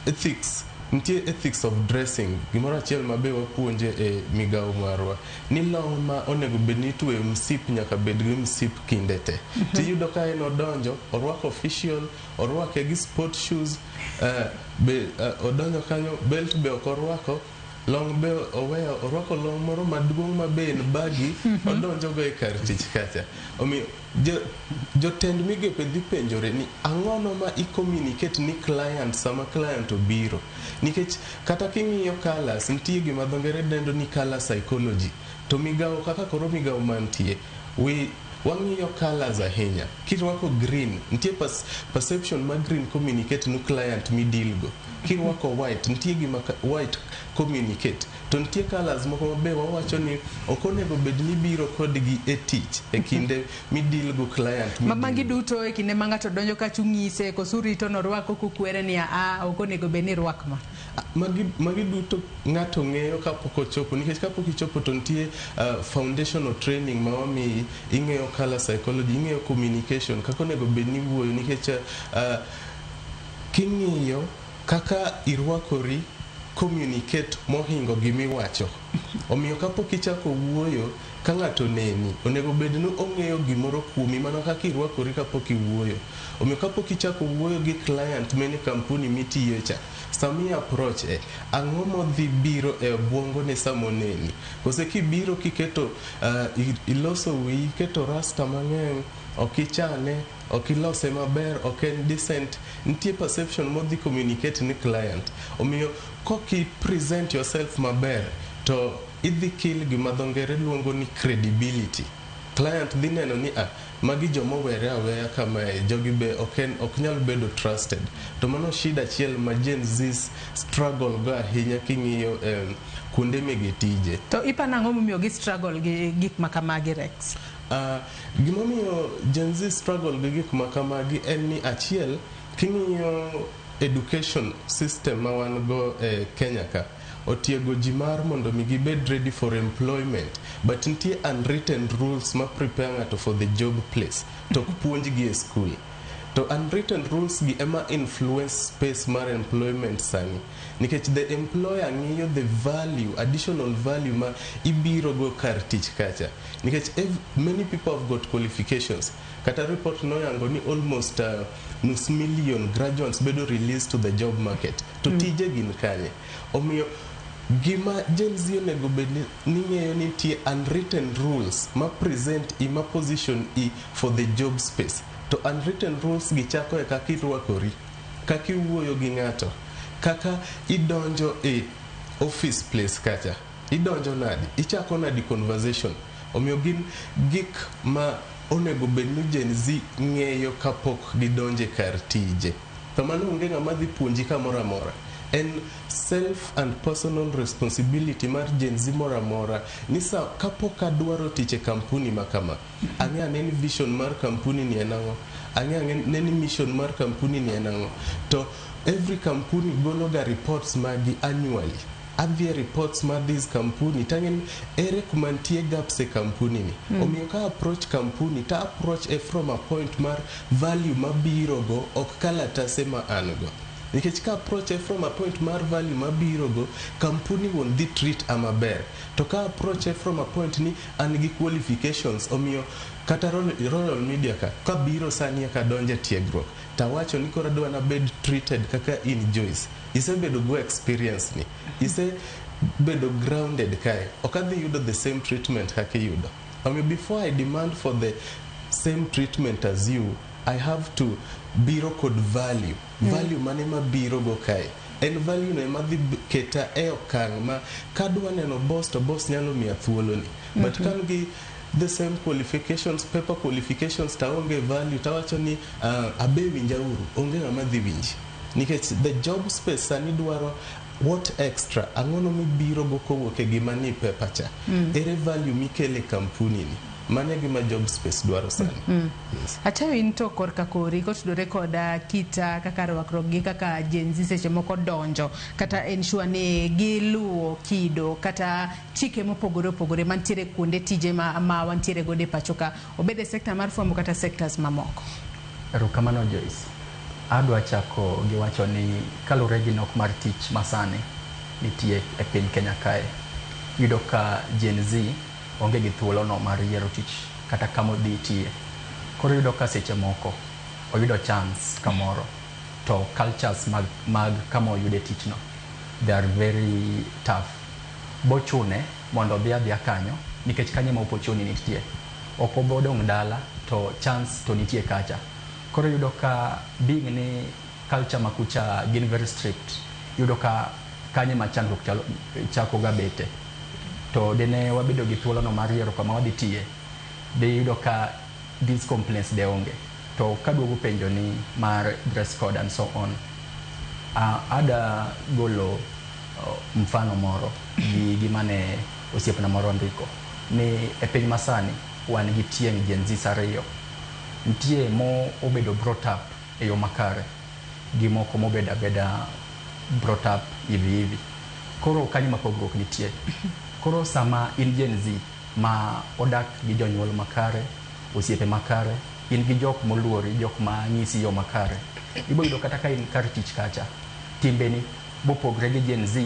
ethics nitie, ethics of dressing, gimoro achiel ma be wapuonje e migawo marwa ni long ma onego bed ni itweyo msip nyaka bed gi msip kinde te. Tiyudo ka en odonjo orwako official, orwake gi sport shoes, be odonjo kanyo belt be ok orwako, long be oweyo, orwako long moro maduong' ma be en baggy, odonjo go e kar tich kacha. Omiyo jotend migepe dhi penjore ni ang'ono ma i-communicate ni client sama client obiro, nikech kata king'iyo colors, nitie gima dho ngere dendo ni color psychology. To migawo kaka koro migawo mantie we wang'iyo colors ahinya. Kirwako green, nitie perception ma green communicate no client mideal go. Kirwako white, nitie gima white communicate. To nitie colors moko mabe wawacho ni ok onego bed ni biro kodgi e tich e kinde mideal go client. Ma magi duto e kinde ma ng'ato donjo kacha ung'ise koso urito norwako kukwere ni a ok onego bed ni irwak ma? Magi duto ng'ato ng'eyo kapok ochopo, nikech kapok ichopo to nitie foundational training ma wamiyi. Ing'eyo color psychology, ing'eyo communication kaka onego bed ni iwuoyo, nikech king'iyo kaka irwakori communicate mohingo gimiwacho. Omiyo kapok ichako wuoyo, ka ng'ato neni, onego bed ni ong'eyo gimoro kuomi mana kaka irwakori kapok iwuoyo. Omiyo kapok ichako wuoyo gi client mene kampuni mitiye cha, sami approach e ang'o modhi biro e obwongone sama oneni? Kose kibiro kiketo iloso wiyi, iketo rasta mang'eny, ok ichane, ok ilose maber, ok en decent, nitie perception modhi communicate ni client. Omiyo koki present yourself maber to idhi kill gima dho ngere luongo ni credibility. Client dhi neno ni ah, magi jomowere aweya kamae, jogi be ok nyal bedo trusted. To mano shida achiel ma Gen Zs struggle go ahinya king'iyo kuonde mege tije. To iparo nang'o momiyo gi struggle gi gik ma kamagi, Rex? Gimomiyo Gen Z struggle gi gik ma kamagi en ni achiel, king'iyo education system ma wan go e Kenya ka, otiego ji mar mondo mi gibed ready for employment, but nitie unwritten rules ma prepare ng'ato for the job place to ok puonjgi e school. To unwritten rules gi ema influence space mar employment sani, nikech the employer ng'iyo the value, additional value ma ibiro go kar tich kacha, nikech many people have got qualifications. Kata report noyango ni almost nus million graduates bedo released to the job market, to tije gin kanye? Omiyo gima Gen Z onego bed ni ng'eyo ni nitie unwritten rules ma present i, ma position i for the job space. To unwritten rules gi chako e kaka irwakori, kaka iwuoyo gi ng'ato, kaka idonjo e office place kacha, idonjo nadi, ichako nadi conversation. Omiyo gin gik ma onego bed ni Gen Z ng'eyo kapok gidonje kar tije. To mano onge ng'ama dhi puonji kamoro amora. En self and personal responsibility mar Gen Z moro amora ni sa kapok adwaro tich e kampuni ma kama, ang'e ane ni vision mar kampuni ni en ang'o, ang'e ane ni mission mar kampuni ni en ang'o. To every kampuni golo ga reports magi annually. Adhi e reports mar this kampuni tang'e ni ere kuma nitie gaps e kampuni ni. Omiyo ka approach kampuni ta approach e from a point mar value mabiro go, ok kalatase ma an go. Nikech ka approach e from a point mar value mabiro go, kampuni wuon dhi treat a maber. To ka approach e from a point ni an gi qualifications, omiyo kata Royal Media ka kabiro sani eka donjo e tiegruok, tawacho ni koro adwa nabed treated kaka in Joyce. Isebedo go experience ni, isebedo grounded kae, ok adhi yudo the same treatment kaka iyudo. Omiyo before I demand for the same treatment as you, I have to biro kod value. Value mane mabiro go kae? En value no ema dhi keta e okang' ma kadwa neno boss to boss nyalo miya thuolo ni. But kan gi the same qualifications, paper qualifications, taonge value, tawacho ni abe winja uru, onge ng'ama dhi winji. Nikech the job space sani dwaro what extra, ang'ono mibiro go kowuok e gima ni paper cha. Ere value mikele kampuni ni? Mano e gima job space dwaro sani. Yes. Achayo, in to korka kori kotudore koda kita kaka rwakruok gi kaka Gen Z seche moko donjo kata ensure ni giluwo kido kata chike mopogore opogore mantiere kuonde tije ma wantiere godo e pacho ka, obed e sekta mar fwambo kata sectors mamoko. Erokamano, Joyce. Adwa chako gi wacho ni kaluwore gi nok mar tich masani nitie e piny Kenya kae, iyudo ka Gen Z onge gi thuolo no mar yiero tich kata kama odhi tiye. Koro iyudo ka seche moko oyudo chance kamoro to cultures mag kama oyude tich no, they are very tough. Bochune mondo odhi adhiya kanyo nikech kanyo ema opportunity nitie. Ok obo dong' dala to chance to nitie kacha. Koro iyudo ka being ni culture ma kucha gin very strict, iyudo ka kanyo ema chandruok chako ga bete. To dine wabedo gi thuolo no mar yiero kama wadhi tiye, de iyudo ka these complaints de onge. To kaduogo penjo ni mar dress code and so on, ada golo mfano moro gi gima ne osiepna moro ondiko ni e piny masani wan gi tieng' Gen Z ariyo. Nitie mo obedo brought up e yo makare gi moko mobedo abeda brought up hivi hivi. Koro kanyo ma pogruok nitie. Koro sama in Gen Z ma odak gi jonyuol makare, osiepe makare, in gi jok moluori, jok ma nyisi yo makare, ibo yudo kata ka in kar tich kacha, timbeni bopogre gi Gen Z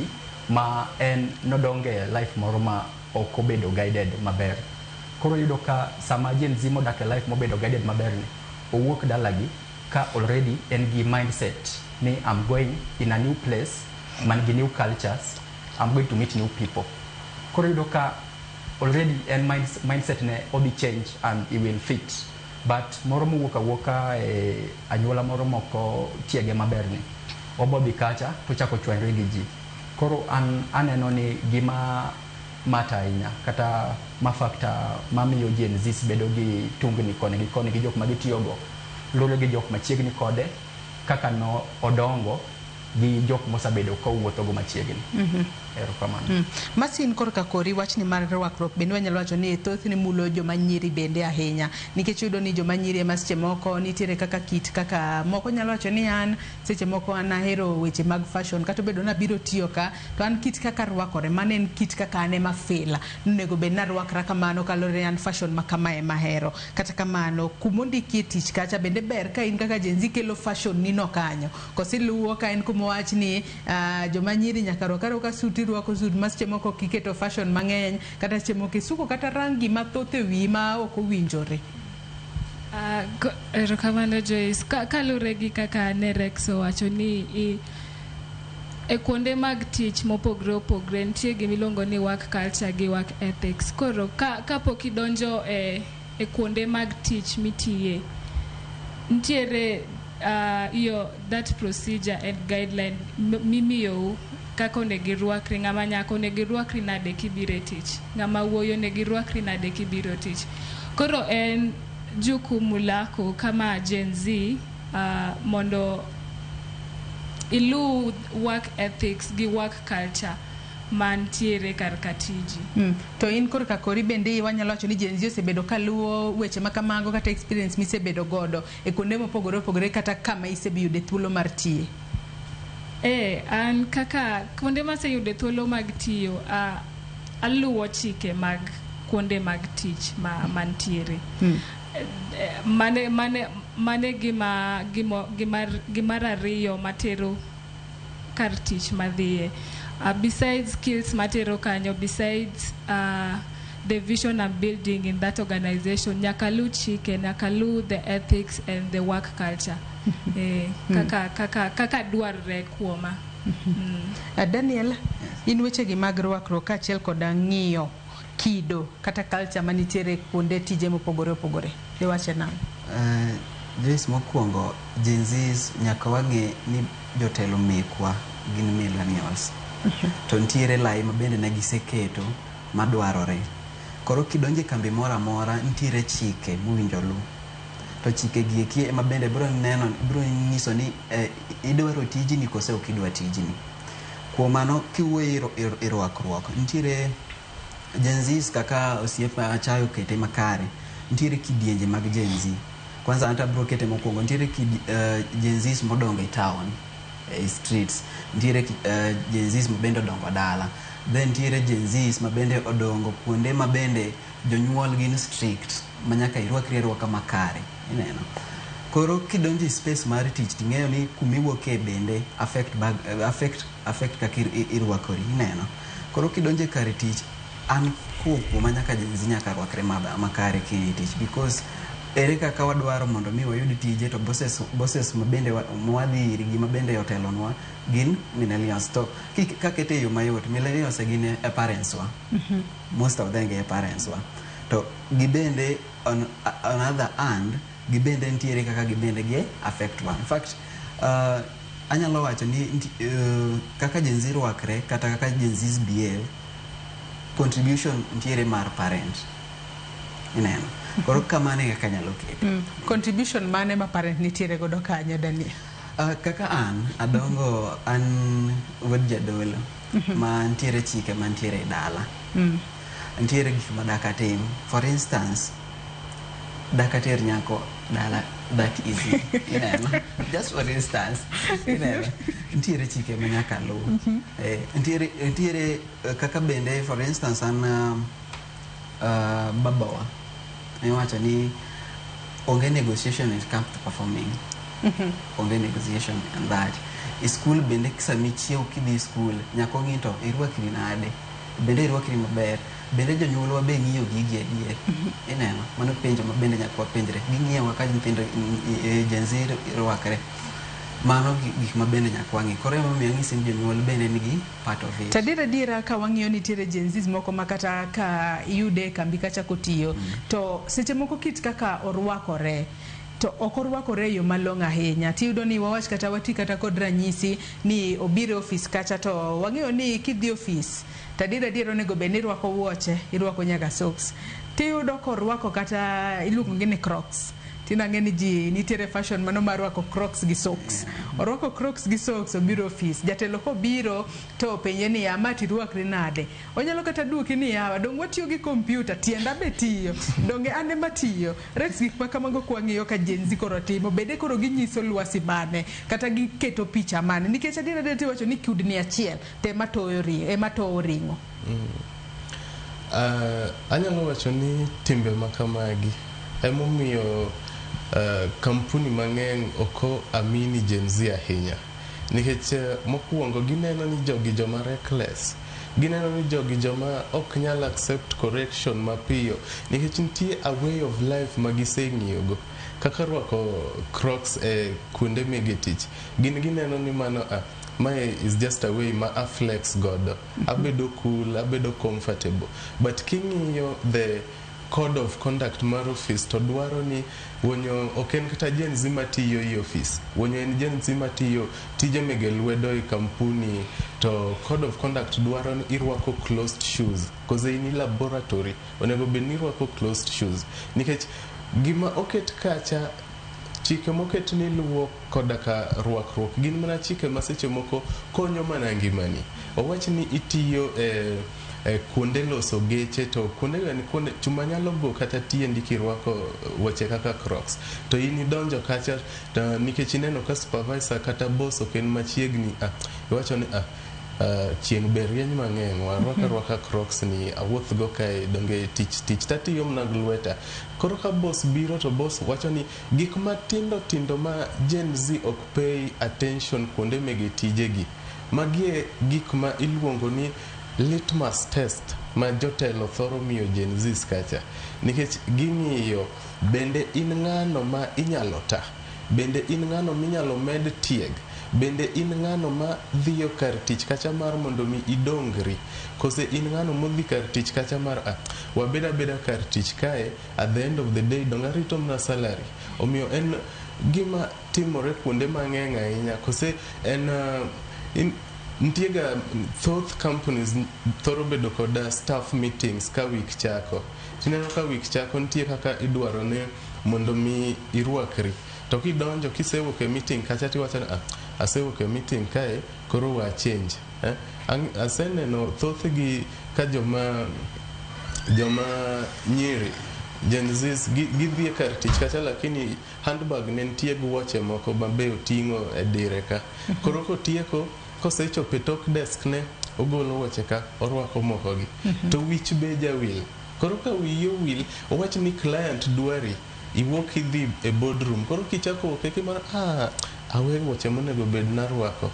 ma en nodonge life moro ma ok obedo guided maber. Koro iyudo ka sama Gen Z modak e life mobedo guided maber ni, owuok dalagi ka already en gi mindset ni I'm going in a new place man gi new cultures, I'm going to meet new people. Koro iyudo ka already en mindset ne odhi change and he will fit. But moro mowuok awuoka e anyuola moro moko tiege maber ni, obo dhi kacha tochako chwanyre gi ji. Koro an aneno ni gima mata ahinya kata ma factor mamiyo Gen Z bedo gi tungni koni gi koni gi jok ma gitiyogo luwore gi jok machiegni kode kaka no odongo gi jok mosabedo kowuothogo machiegni. Erokamano. Masin korka kori wachni mar rwakruok bende wanyalo wacho ni thothne mulo joma nyiri bende ahinya nikech iyudo ni joma nyiri ema seche moko nitiere kaka kit kaka moko nyalo wacho ni an seche moko an ahero weche mag fashion kata obedo ni abiro tiyo ka to an kit kaka arwakore mano en kit kaka an ema feel onego bed ni arwakra kamano kaluwore ni an fashion ma kama ema ahero. Kata kamano kumondikie tich kacha bende ber ka in kaka Gen Z kelo fashion ni no kanyo koso iluwo ka en kuma owach ni joma nyiri nyaka rwak arwaka suit irwako suit ma seche moko ok iketo fashion mang'eny kata seche moko isuko kata rangi mathoth e wiyi ma ok owinjore. Erokamano Joyce. Kaluwore gi kaka ne Rex owacho ni e kuonde mag tich mopogre opogre nitie gimiluongo ni work culture gi work ethics. Koro kapok idonjo e kuonde mag tich mitiye, nitiere yo that procedure and guideline mimiyou kaka onego irwakri. Ng'ama nyako onego irwakri nade kibiro e tich, ng'ama wuoyi onego irwakri nade kibiro e tich. Koro en jukumu lako kama Gen Z mondo iluw work ethics gi work culture mantiere kar ka tiji. To in korka kori bende wanyalo wacho ni Gen Z osebedo kaluwo weche ma kamago kata experience misebedo godo e kuonde mopogore opogore kata kama isebeyude thuolo mar tiye. An kaka kuonde maseyude thuolo mag tiyo, aluwo chike mag kuonde mag tich ma mantiere. Mane gima ariyo matero kar tich madhiye. Besides skills matero kanyo, besides the vision I'm building in that organization, nyaka lu chike, nyaka lu the ethics and the work culture. Kaka dwarre kuoma. Daniel, in wechegi mag rwakruok kaachiel koda ng'iyo kido kata culture manitiere kuonde tije mopogore opogore. Diwache nang'o? Joyce, mokwongo Gen Zs nyaka wang'e ni jotelo mekwa gin millennials. To nitiere lai ma bende ne giseketo madwarore. Koro kidonjo e kambi moro amora, nitiere chike mowinjo lu. To chike gi eki ema bende biro neno, biro nyiso ni idwaro tijni kose ok idwa tijni. Kuom mano kiwuoyo e rwakruok, nitiere Gen Zs kaka osiepa Achayo okete makare. Nitiere kidienje mag Gen Z. Kwanza anta abiro kete mokwongo, nitiere Gen Zs modongo e town, e streets. Nitiere Gen Zs mabende odongo dala. Then nitiere Gen Zs mabende odongo kuonde mabende jonyuol gin strict ma nyaka irwakri arwaka makare. Ineno. Koro kidonjo e space mar tich ting'eyo ni kumiwuoke bende affect kaka irwakori. Ineno. Koro kidonjo e kar tich, an kuoma nyaka Gen Z nyaka rwakre makare kiny tich because ere kaka wadwaro mondo mi wayud tije to bosses mabende mwadhi irgi mabende otelonwa gin millennials. To kakete e yo mayot, millennials gin e parents wa. Most of them gin e parents wa. To gibende on other hand, gibende nitiere kaka gibende gi affect wa. In fact, anyalo wacho ni kaka Gen Z rwakre kata kaka Gen Zs behave, contribution nitiere mar parent. Ineno. Koro kamano e kaka anyalo keto. Contribution mane ma parent nitiere godo kanyo, Daniel? Kaka an adongo an wuod jadolo ma nitiere chike mantiere e dala. Nitiere gik ma dak atim. For instance, dak ater nyako dala that easy. Ineno? Just for instance. Ineno? Nitiere chike ma nyaka luw. Nitiere kaka bende for instance an babawa iwacho ni onge negotiation when it comes to performing. Onge negotiation and that. E school bende sama ichiew kidhi school nyaka ong'i to irwakri nade. Bende irwakri maber. Bende jonyuolwa be ng'iyo gigi adier. Ineno? Mano penjo ma bende nyaka wapenjre. Ging'iyowa ka nyithindo Gen Z rwakre. Mano gik ma bende nyaka wang'i. Koro emomiyo anyisi ni jonyuol bende nigi part of it. To adier adiera ka wang'iyo nitiere Gen Zs moko ma kata ka iyude e kambi kacha kotiyo to seche moko kit kaka orwakore to ok orwakore e yo malong'o ahinya. Tiyudo ni wawach kata wati kata kod ranyisi ni obiro e ofis kacha to wang'eyo ni kidhi e ofis to adier adier onego bed ni irwako wuoche, irwako nyaka socks. Tiyudo korwako kata iluongo gi ni crocs. Tinde ni ji nitiere fashion mano mar rwako crocs gi socks. Orwako crocs gi socks obiro ofis. Jatelo kobiro to openje niya, ma tirwakri nade? Onyalo kata duoki niya, dong watiyo gi kompyuta, tienda be tiyo. Donge an ema tiyo. Rex gik ma kamago kwang'iyo ka Gen Z koro timo, bende koro ginyiso lwasi mane kata giketo picha mane? Nikech adier adier tiwacho ni kudni achiel to ema toyo ring'o, ema towo ring'o. Anyalo wacho ni timbe ma kamagi emomiyo kampuni mang'eny ok amini Gen Z ahinya. Nikech mokwongo gineno ni jogi joma reckless. Gineno ni jogi joma ok nyal accept correction mapiyo. Nikech nitie a way of life ma giseng'iyogo. Kaka rwako crocs e kuonde mege tich. Gin gineno ni mano mae is just a way ma a flex godo. Abedo cool, abedo comfortable. But king'iyo the code of conduct mar office to dwaro ni wonyo ok en kata Gen Z matiyo e office. Wonyo en Gen Z matiyo tije mege lwedo e kampuni to code of conduct dwaro ni irwako closed shoes. Kose in i laboratory onego bed ni irwako closed shoes. Nikech gima oket kacha chike moket ni luwo koda ka rwakruok gin mana chike ma seche moko konyo mana ngimani. Owach ni itiyo e kuonde loso geche to kuonde go en kuonde chuma nyalo go kata tiendi kirwako wuoche kaka crocs to in idonjo kacha to nikech ineno ka supervisor kata boss ok en machiegni iwacho ni chieng' be rieny mang'eny warwak arwaka crocs ni awuoth go kae donge tich tich tatiyo mana gi lweta. Koro ka boss biro to boss wacho ni gik matindo tindo ma Gen Z ok pay attention kuonde mege tijegi. Magi e gik ma iluongo ni litmus test ma jotelo thoro miyo Gen Zs kacha. Nikech ging'iyo bende in ng'ano ma inyalo ta, bende in ng'ano minyalo med tieg, bende in ng'ano ma dhiyo kar tich kacha mar mondo mi idongri, kose in ng'ano modhi kar tich kacha mar wabed abeda kar tich kae at the end of the day dong arito mana salary. Omiyo en gima timore kuonde mang'eny ahinya kose en nitie ga thoth companies thoro bedo koda staff meetings ka week chako. Tineno ka week chako nitie kaka idwaro ni mondo mi irwakri. To kidonjo kisewuok e meeting kacha tiwacho ni asewuok e meeting kae koro wa change. Aseneno thothgi ka joma nyiri Gen Zs gidhi e kar tich kacha lakini handbag ne nitie gi wuoche moko mabe oting'o e dire ka. Koro kotieko kosechopo e tok desk ne ogolo wuoche ka orwako moko gi. To wich be jawil. Koro ka wiyi owil owach ni client dwari iwuok idhi e boardroom. Koro kichako wuok eki mar awe wuoche monego bed narwako.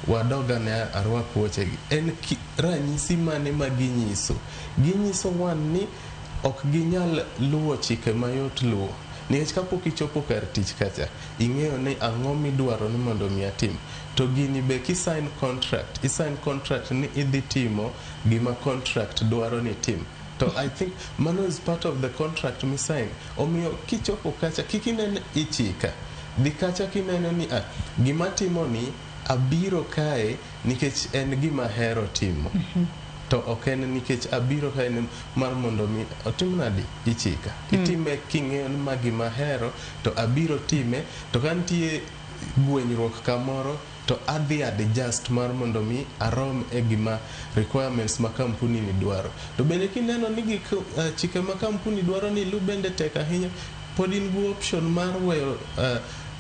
Wadog ane arwak wuochegi. En ranyisi mane ma ginyiso? Ginyiso wan ni ok ginyal luwo chike mayot luwo. Nikech kapok ichopo kar tich kacha, ing'eyo ni ang'o midwaro ni mondo mi atim. To gini be kisign contract, isign contract ni idhi timo gima contract dwaro ni tim. To I think mano is part of the contract misign. Omiyo kichopo kacha, kik inen ichika. Dhi kacha kineno ni gima timo ni abiro kae nikech en gima ahero timo. To ok en nikech abiro kae mar mondo mi otim nadi ichika. Itime king'eyo ni ma gima ahero to abiro time to ka nitie gwenyruok kamoro to adhi adjust mar mondo mi arom e gima requirements ma kampuni ni dwaro. To bende kineno ni gik chike ma kampuni dwaro ni ilu bende tek ahinya, pod in gi option mar weyo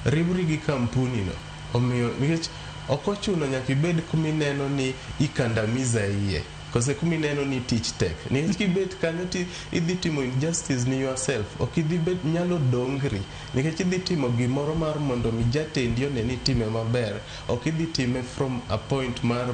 riwri gi kampuni no. Omiyo nikech ok ochuno nyaka ibed kumineno ni ikandamiza iye. Kose kumineno ni tich tek. Nikech kibet kanyo ti idhi timo injustice ni yourself. Ok idhi bet nyalo dongri. Nikech idhi timo gimoro mar mondo mi jatendi one ni itime maber. Ok idhi time from a point mar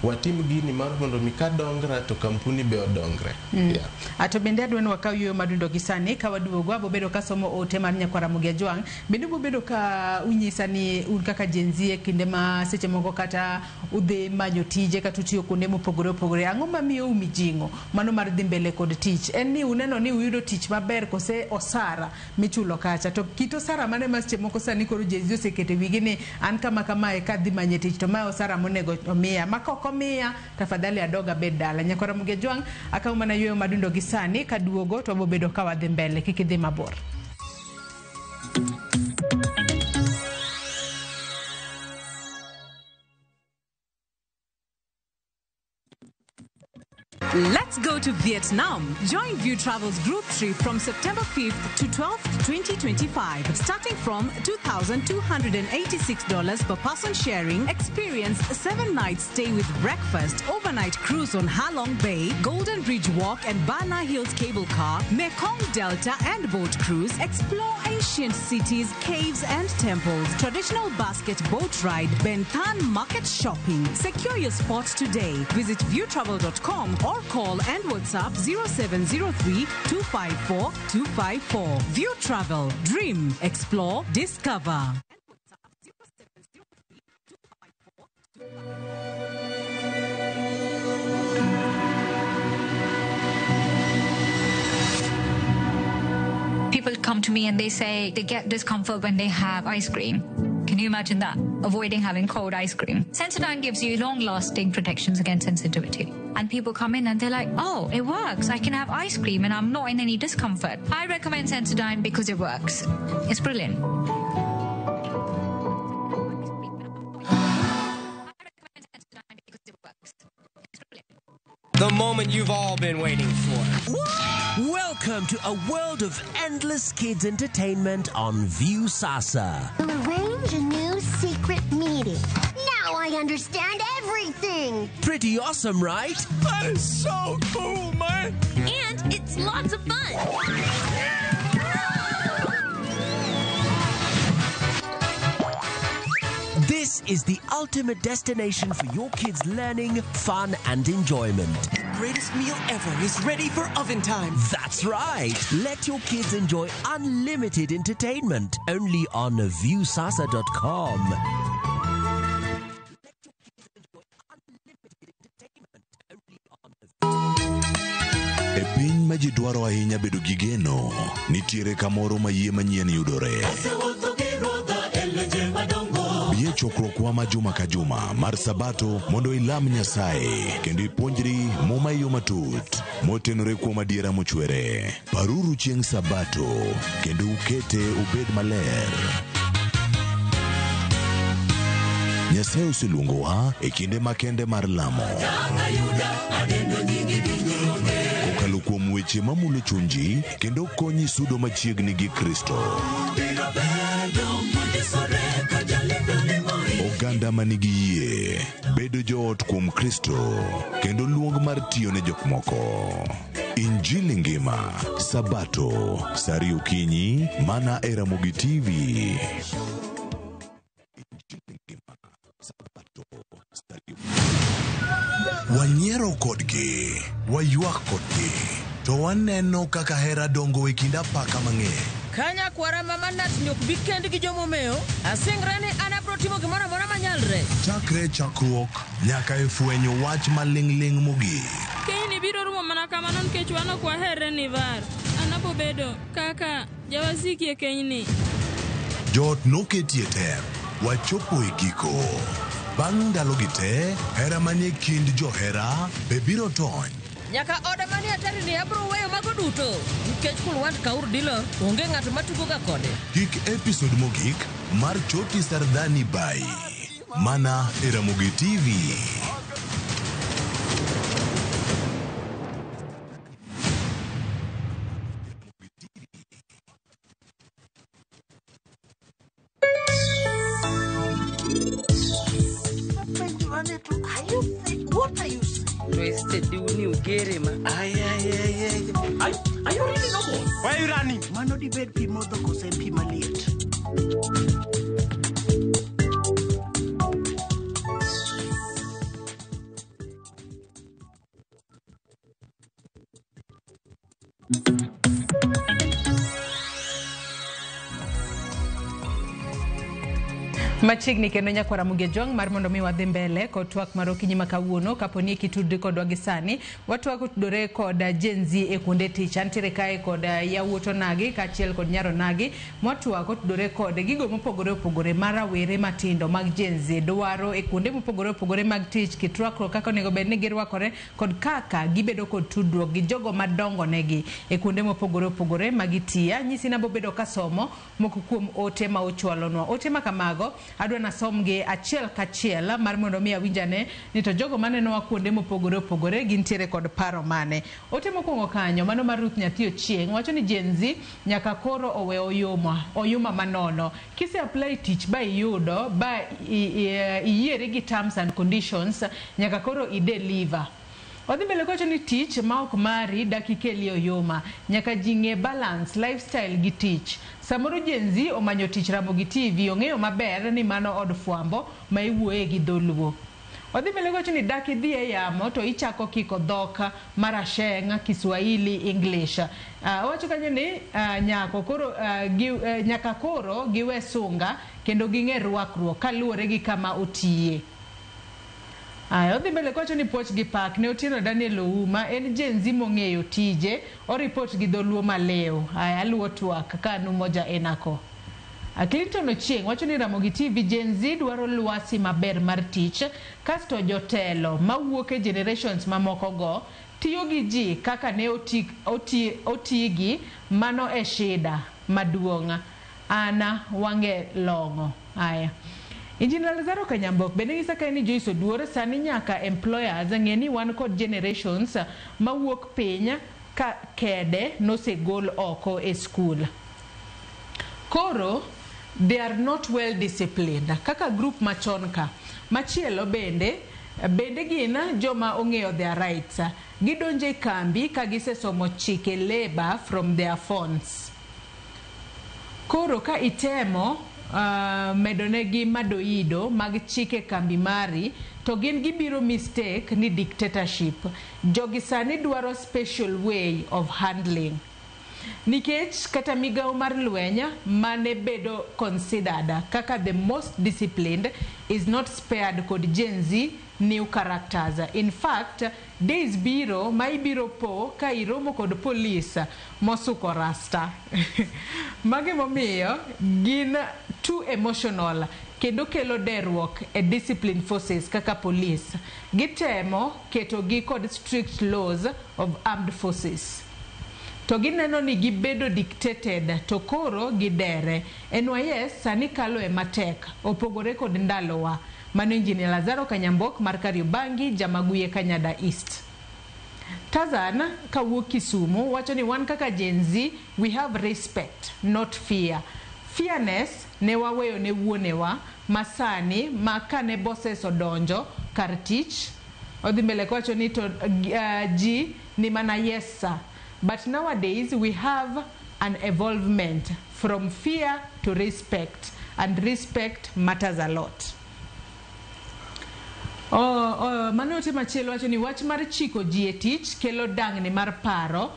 watim gini mar mondo mi kadongra to kampuni be odongre. Yeah. Ato bende adwa ni wakaw yueyo madundo gi sani ka waduogo abo bedo ka somo ote mar nyakwar Ramogi Ajwang'. Bende ubo bedo ka unyisa ni un kaka Gen Z e kinde ma seche moko kata udhi manyo tije kata utiyo kuonde mopogore opogore. Ang'o mamiyou mijing'o mano mar dhi mbele kod tich? En ni uneno ni uyudo tich maber kose osara michulo kacha? To kit osara mane ma seche moko sani koro Gen Z oseketo e wigi ni an kama kamae kadhi manye tich to mae osara monego omiya, ma kok omiya tafadhali adog abed dala. Nyakwar Ramogi Ajwang', akaw mana yueyo madundo gi sani, kaduogo to wabobedo ka wadhi mbele, kik idhi mabor. Let's go to Vietnam. Join View Travel's group trip from September 5th to 12th, 2025. Starting from $2,286 per person sharing, experience 7 nights stay with breakfast, overnight cruise on Halong Bay, Golden Bridge Walk and Bana Hills Cable Car, Mekong Delta and boat cruise, explore ancient cities, caves and temples, traditional basket boat ride, Ben Thanh market shopping. Secure your spot today. Visit viewtravel.com or call and WhatsApp 0703 254 254. View Travel. Dream, explore, discover. People come to me and they say they get discomfort when they have ice cream. Can you imagine that? Avoiding having cold ice cream. Sensodyne gives you long-lasting protections against sensitivity. And people come in and they're like, oh, it works. I can have ice cream and I'm not in any discomfort. I recommend Sensodyne because it works. It's brilliant. The moment you've all been waiting for. Welcome to a world of endless kids entertainment on Viusasa. We'll arrange a new secret meeting. Now I understand everything. Pretty awesome, right? That is so cool, man. And it's lots of fun. This is the ultimate destination for your kids' learning, fun, and enjoyment. Greatest meal ever is ready for oven time. That's right. Let your kids enjoy unlimited entertainment only on Viusasa.com. E piny ma ji dwaro ahinya bedo gi geno, nitiere kamoro ma yie manyien yudore. Bi e chokruokwa ma juma ka juma mar Sabato mondo ilam Nyasaye kendo ipuonjri Muma e yo matut motenore kuom adiera mochwere. Paruru chieng' Sabato kendo ukete obed maler. Nyasaye oseluongowa e kinde makende mar lamo. Kokalo kuom weche mamulo chunji kendo konyi sudo machiegni gi Kristo. Oganda manigi yie, bedo joot kuom Kristo, kendo luong mar tiyo ne jok moko. Injili ngima, Sabato, saa ariyo okinyi, mana e Ramogi TV. Wanyiero kodgi, waywak kodgi, to waneno kaka hera dongo e kind apaka mang'eny. Ka nyakwara ma Manat ni ok bi kend gi jomomeo, asingra ni an abro timo gimoro amora manyalre. Chakre chakruok nyaka e fwenyo wach maling'ling' mogik. Kenyni biro rumo mana kamano nikech wan ok waherre ni var. An abo bedo kaka jawasiki e kenyni. Joot noketie tem, wachopo e giko. Bang' ndalogi te, hera manie kind johera be biro tony. Nyaka oda manie atari ni abro weyo mago duto nikech Kulwant Kaur Dillon onge ng'ato matugo ga kode. Kik episode mogik mar Choti Sardani Bai. Mana e Ramogi TV. What are you saying? Twisted ni ugere ma. Ay, ay, ay, ay. Ay, are you really normal? Why are you running? Mano dibed pi modho kose pi maliet? Machiegni kendo nyakwara Muge Jwang' mar mondo mi wadhi mbele kod twak mar okinyi ma kawuono. Kapo ni kitudri kodwa gi sani, watwak otudore kod Gen Z e kuonde tich. Antiere kae kod yawuot onagi kaachiel kod nyar onagi, mwatwak otudore kod gigo mopogore opogore ma rawere matindo mag Gen Z dwaro e kuonde mopogore opogore mag tich, kit rwakruok kaka onego bed ni girwakore kod kaka gibedo kod tudruok gi jogo madongo negi e kuonde mopogore opogore ma gitiye. Anyisi ni abobedo kasomo moko kuom ote ma ochwalonwa. Ote ma kamago adwa nasomgi achiel kachiel mar mondo mi awinj ane ni to jogo manenowa kuonde mopogore opogore gintiere kod paro mane. Ote mokwongo kanyo mano mar Ruth Nyathi Ochieng' wacho ni Gen Z nyaka koro owe oyuma, oyuma manono. Kise apply tich ba iyudo ba iyieri gi terms and conditions, nyaka koro i deliver. Odhi mbele kowacho ni tich ma ok mari dak ikelie oyuma. Nyaka ji ng'e balance lifestyle gi tich. Samoro Gen Z omanyo tich Ramogi TV ong'eyo maber ni mano od fwambo ma iwuoye gi dholuo. Odhi mbele kowacho ni dak idhi e yamo to ichako kiko dhok mar Asheng, Kiswahili, English. Owacho kanyo ni nyako koro, gi, nyaka koro giwe sunga kendo ging'e rwakruok kaluwore gi kama otiye. Aya, odhi mbele kowacho ni puoch gi pak ne Otieno Daniel Ouma en Gen Z mong'eyo tije, oripot gi dholuo maliw. Aya, aluwo twak ka an Umoja Enako. Clinton Ochieng' wacho ni Ramogi TV Gen Z dwaro lwasi maber mar tich, kasto jotelo mawuok e generations mamoko go tiyo gi ji kaka ne otigi, mano e shida maduong'. Ana wang'e long'o. Aya. Engineer Lazaro Kanyambok bende nyisa kae ni Joyce Oduor sani nyaka employers ng'e ni wan kod generations mawuok piny ka kede nosegol oko e skul. Koro they are not well disciplined kaka group machon ka. Machielo bende gin joma ong'eyo their rights. Gidonjo e kambi ka gisesomo chike labor from their phones. Koro ka itemo medonegi madoido mag chike kambi mari, to gin gibiro mistake ni dictatorship. Jogi sani dwaro special way of handling. Nikech kata migawo mar lweny mane bedo considered kaka the most disciplined is not spared kod Gen Z new characters. In fact, days biro ma ibiro po ka iromo kod police mosuko rasta. Magi momiyo gin too emotional kendo kelo derruok e discipline forces kaka police. Gitemo keto gi kod strict laws of armed forces. To gineno ni gibedo dictated to koro gidere. NYS sani kalo e matek, opogore kod ndalowa. Mano Engineer Lazaro Kanyambok mar Kariobangi, Jamaguye Kanyada East. Tazan kawuok Kisumu wacho ni wan kaka Gen Z we have respect not fear. Fearness ne waweyo ne wuonewa masani ma kane bosses odonjo kar tich. Odhi mbele kowacho ni to ji ni mana yes sir. But nowadays we have an evolvement from fear to respect, and respect matters a lot. Mano ote machielo wacho ni wach mar chiko ji e tich kelo dangni mar paro.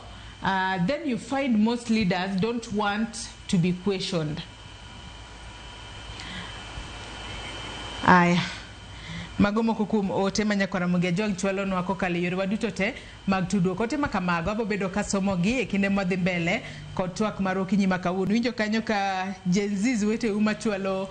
Then you find most leaders don't want to be questioned. Aya. Mago moko kuom ote ma nyakwara Mugia Jwang' chwalonwa kokalo e yorewa duto te mag tudruok. Ote ma kamago abo bedo kasomogi e kinde madhi mbele kod twak mar okinyi ma kawuono. Winjo kanyo ka Gen Zs weteu machwalo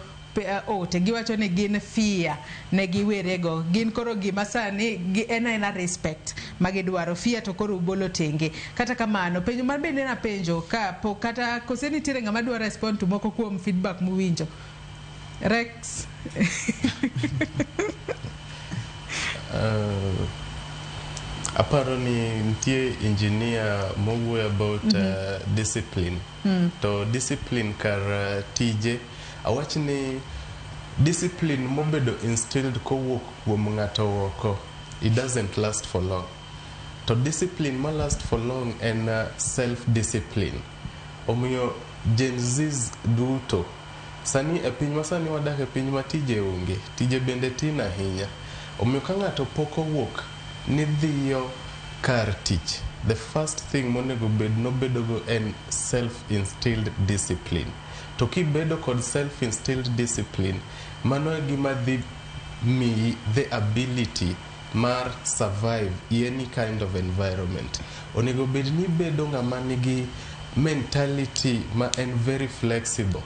ote giwacho ni gin fear ne giwerego. Gin koro gima sani en aena respect magidwaro. Fear to koro ubolo tenge. Kata kamano, penjo mar bende napenjo ka po kata kose nitiere ng'ama dwa respond to moko kuom feedback muwinjo. Rex. Aparo ni nitie engineer mowuoyo about discipline. To discipline kar tije, awach ni discipline mobedo instilled kowuok kuom ng'ato oko, it doesn't last for long. To discipline ma last for long en self discipline. Omiyo Gen Zs duto sani e piny masani wadak e piny ma tije onge, tije bende tin ahinya. Omiyo ka ng'ato pok owuok ni dhiyo kar tich, the first thing monego bed nobedogo en self instilled discipline. To kibedo kod self instilled discipline, Mano e gima dhi miyi the ability mar survive in any kind of environment. Onego bed ni ibedo ng'ama nigi mentality ma en very flexible.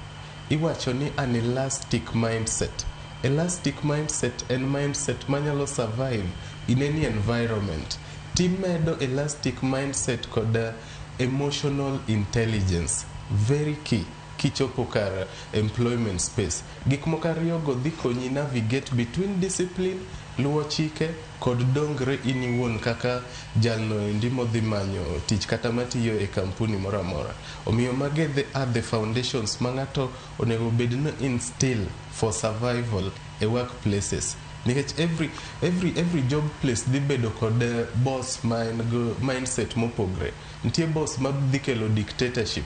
Iwacho ni an elastic mindset. Elastic mindset en mindset manyalo survive in any environment. Timedo elastic mindset kod emotional intelligence. Very key kichopo kar employment space. Gik moko ariyogo dhi konyi navigate between discipline, luwo chike kod dongre in iwuon kaka jalno endi modhi manyo tich kata matiyo e kampuni moro amora. Omiyo magi are the foundations ma ng'ato onego bed ni instill for survival e workplaces. Nikech every job place dhi bedo kod boss ma en go mindset mopogre. Nitie boss ma dhi kelo dictatorship,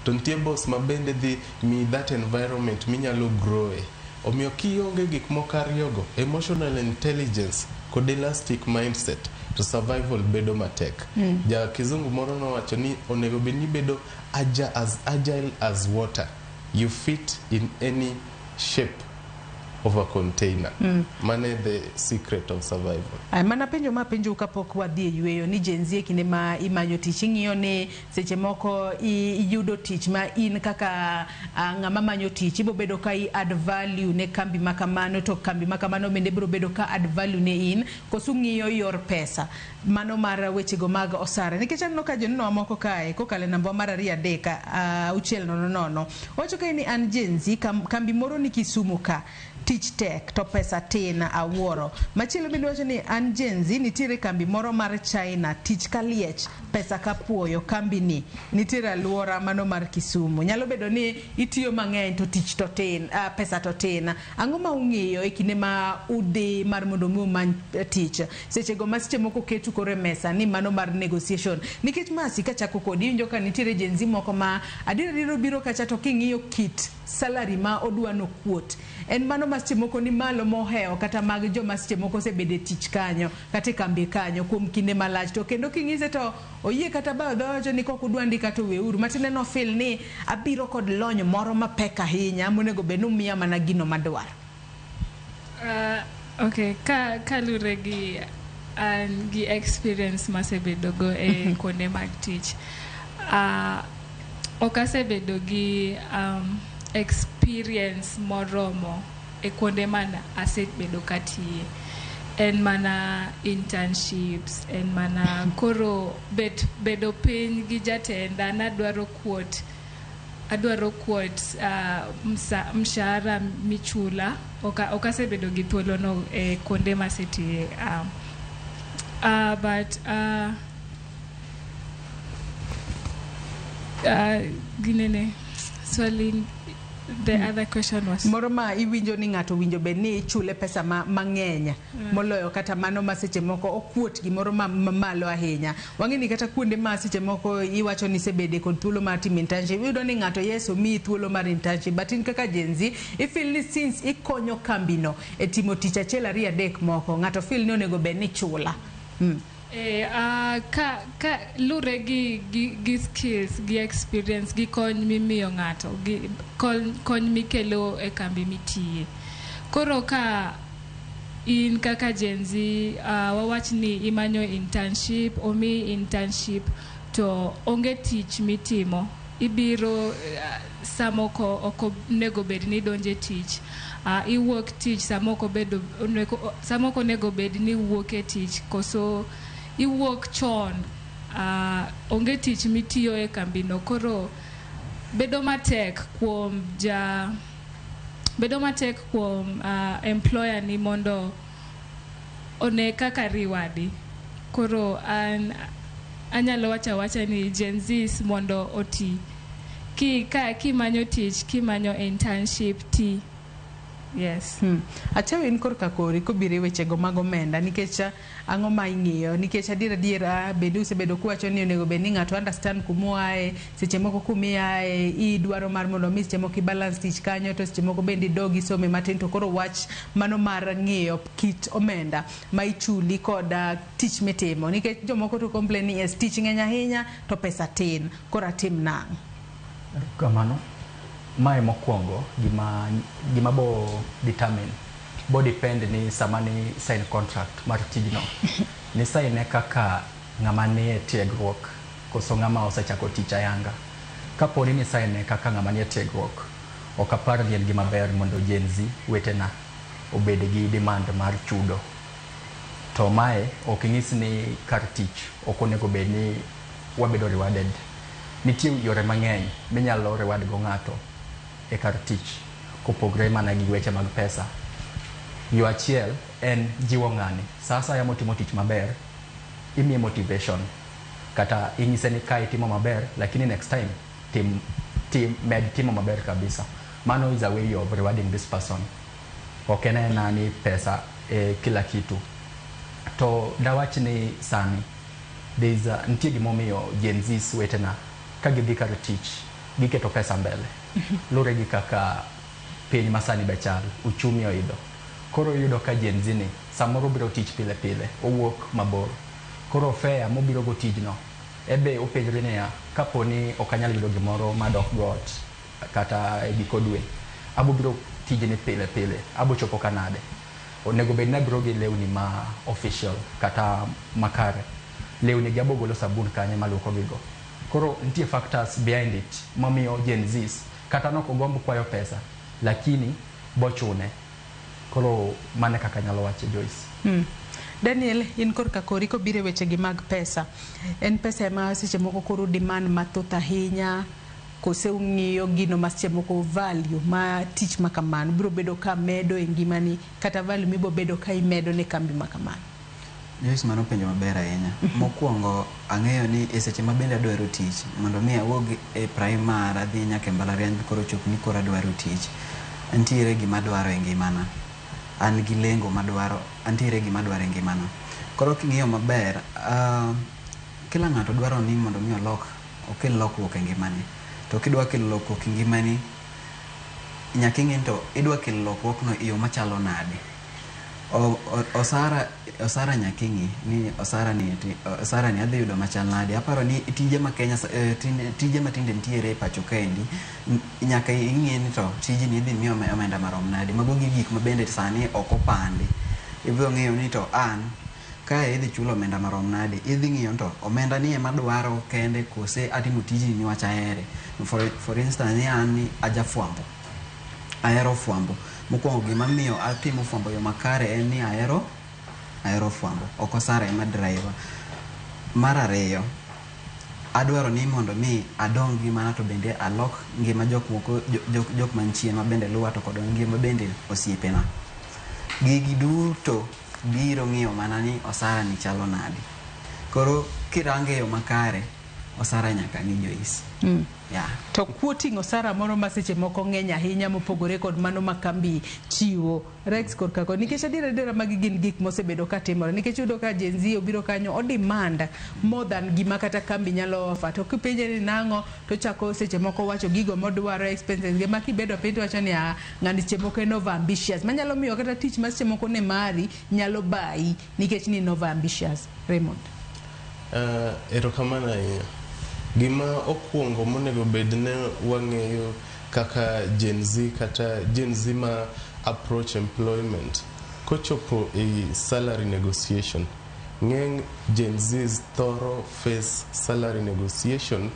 to nitie boss ma bende dhi miyi that environment minyalo grow e. Omiyo kionge gik moko ariyogo, emotional intelligence kod elastic mindset, to survival bedo matek. Ja kizungu moro nowacho ni onego bed ni ibedo as agile as water. You fit in any shape of a container. Mano e the secret of survival. Ay, mana penjo ma penjo kapok wadhi e yweyo ni Gen Z, e kinde ma imanyo tich, ing'iyo ni seche moko iyudo tich ma in kaka ng'ama manyo tich ibo bedo ka i add value ne kambi ma kamano, to kambi ma kamano bende biro bedo ka add value ne in, koso ng'iyo yor pesa mano mar wechego mag osara? Nikech aneno ka joneno moko kae kokalo e namba mar 23600, wacho kae ni an Gen Z, kambi moro ni Kisumu ka, tich tek to pesa tin, awuoro. Machielo bende wacho ni an Gen Z, nitiere kambi moro mar China, tich ka liech, pesa ka puoyo, kambi ni nitiere aluora mano mar Kisumu. Nyalo bedo ni itiyo mang'eny to tich to tin, pesa to tin. Ang'o ma ung'iyo e kinde ma udhi mar mondo mi umany tich, sechego ma seche moko ketu koro e mesa ni mano mar negotiation? Nikech masi kachako kodi, iwinjo ka nitiere Gen Z moko ma adier adier obiro kacha, to king'iyo kit salary ma odwa nokuot, en mano ma seche moko ni malo mohewo kata mag joma seche moko osebedo e tich kanyo kata e kambi kanyo kuom kinde malach, to kendo king'ise to oyie kata bayo dhoge wacho ni kok udwa ndika to weuru. Matiende no feel ni abiro kod lony moro mapek ahinya monego bed ni umiya mana gino madwaro. Okay, ka kalure gi an gi experience masebedogo e kuonde mag tich, ok asebedo gi experience moromo e kuonde mana asebedo katiye. En mana internships, en mana koro bet bedo piny gi jatenda nadwaro quote, adwaro quote mshahara michula. Ok asebedo gi thuolono e kuonde masetiye, but ginene swali, the other question was Moro ma iwinjo ni ng'ato winjo bed ni ichule pesa ma mang'eny moloyo kata mano ma seche moko okuot gimoro ma malo ahinya. Wang'e ni kata kuonde ma seche moko iwacho ni isebede kod thuolo mar timo internship, iyudo ni ng'ato, yes, omiyi thuolo mar internship, but in kaka Gen Z i feel ni since ikonyo kambino e timo tich achiel, ariyo, adek moko, ng'ato feel ni onego bed ni chula. Ka lure gi skills gi experience gi kony mimiyo ng'ato gi kony mikelo e kambi mitiye. Koro ka in kaka Gen Z, wawach ni imanyo internship, omiyi internship to onge tich mitimo, ibiro samoko ok onego bed ni idonje tich, iwuok tich samoko bedo samoko onego bed ni iwuok e tich, koso iwuok chon, onge tich mitiyo e kambino. Koro bedo matek kuom employer ni mondo one kaka riwadi. Koro an anyalo wacho awacha ni Gen Zs mondo oti ki ka kimanyo tich, kimanyo internship, ti, yes. Achewo in korka kori kobiro e wechego mag omenda, nikech ang'o ma ing'iyo? Nikech adier adiera bende usebedo kuwacho ni onego bed ni ng'ato understand kumoae, seche moko kumiae idwaro mar mondo mi seche moko i balance tich kanyo, to seche moko bende idog isome matin. To koro wach mano mar ng'iyo kit omenda ma ichuli kod tich mitimo, nikech jomoko to complain ni yes, tich ng'eny ahinya to pesa tin, koro atim nang'o? Kamano. Mae mokwongo gima bo determine bo depend ni sama ni sign contract mar tijno ni sign kaka ng'ama nie tiegruok koso ng'ama osechako tich ayanga. Kapo ni sign kaka ng'ama nie tiegruok, ok apar ni en gima ber mondo Gen Z wetena obed gi demand mar chudo. To mae ok nyis ni kar tich ok onego bed ni wabedo rewarded. Nitie yore mang'eny minyalo reward go ng'ato e kar tich kopogre mana gi weche mag pesa. Yo achiel en jiwo ng'ani. Sa asaya motimo tich maber, imiye motivation. Kata inyise ni kae itimo maber, lakini next time tim med timo maber kabisa. Mano is a way of rewarding this person. Ok en aena ni pesa e kila kitu. To dawach ni sani there is nitie gimomiyo Gen Zs wetena ka gidhi kar tich giketo pesa mbele. Lure gi kaka piny masani be chal, uchumi oidho. Koro iyudo ka Gen Z ni samoro biro tich pile pile, owuok mabor. Koro fare mobiro go tijno, ebe openjre niya, kapo ni ok anyal yudo gimoro madok go ot kata e giko dwe, abo biro tijni pile pile, abo chopo kanade. Onego bed ni abiro gi lewni ma official kata makare. Lewni gi abo golo sabun kanye maluoko gigo. Koro nitie factors behind it mamiyo Gen Zs kata nok ogomb kwayo pesa, lakini bochune. Koro mano kaka anyalo wacho, Joyce. Daniel, in korka kori kobiro e wechegi mag pesa, en pesa ema seche moko koro demand mathoth ahinya kose ung'iyo gino ma seche moko value ma tich ma kamano biro bedo ka medo e ngimani kata value mibo bedo ka imedo ne kambi ma kamano? Joyce, mano penjo maber ahinya. Mokwongo ang'eyo ni e seche ma bende adwaro tich, mondo mi awuog e primary adhi nyaka e mbalariany koro chop ni koro adwaro tich, nitiere gima adwaro e ngimana. An gi lengo madwaro, antiere gima adwaro e ngimana. Koro king'iyo maber, kila ng'ato dwaro ni mondo mi olok, okel lokruok e ngimane. To kidwa kelo lokruok e ngimani, nyaka ing'e ni to idwa kelo lokruokno e yo machalo nade. Osara nyaka ing'i ni osara ni adhi yudo machal nade. Aparo ni tije ma Kenya tije matinde nitiere e pacho kaendi, nyaka ing'i ni to tijni idhi mi omenda marom nade. Mago gi gik ma bende sani ok opandi. Ibiro ng'eyo ni to an kae idhi chulo omenda marom nade. Idhi ng'iyo ni to omenda ni ema adwaro kende kose atimo tijni niwach ahere. For instance ni an ni ajafwambo. Ahero fwambo. Mokwongo gima miyo atimo fwambo yo makare en ni ahero fwambo. Ok osara ema driver. Mar ariyo, adwaro ni mondo mi adong ngimana to bende alok ngima jok moko, jok manchien ma bende luwa to kod ngima bende osiepena. Gigi duto biro ng'iyo mana ni osara ni chalo nade. Koro kirange yo makare, osara nyaka ng'i Joyce. Yeah. To kuoting'o osara moro ma seche moko ng'eny ahinya mopogore kod mano ma kambi chiwo. Rex korka koni, nikech adiera magi gin gik mosebedo ka timore, nikech iyudo ka Gen Z obiro kanyo o demand more than gima kata kambi nyalo offer. To kipenje ni nang'o, to chako seche moko wacho gigo modwaro, expenses ge ma kibedo piny to wacho ni ng'ani seche moko en over ambitious, manyalo miyo kata tich ma seche moko ne mari nyalo bayi nikech ni en over ambitious. Raymond. Erokamano ahinya. Gima okwongo monego bed ni wang'eyo kaka Gen Z kata Gen Z ma approach employment kochopo e salary negotiation, ng'eny Gen Zs thoro face salary negotiation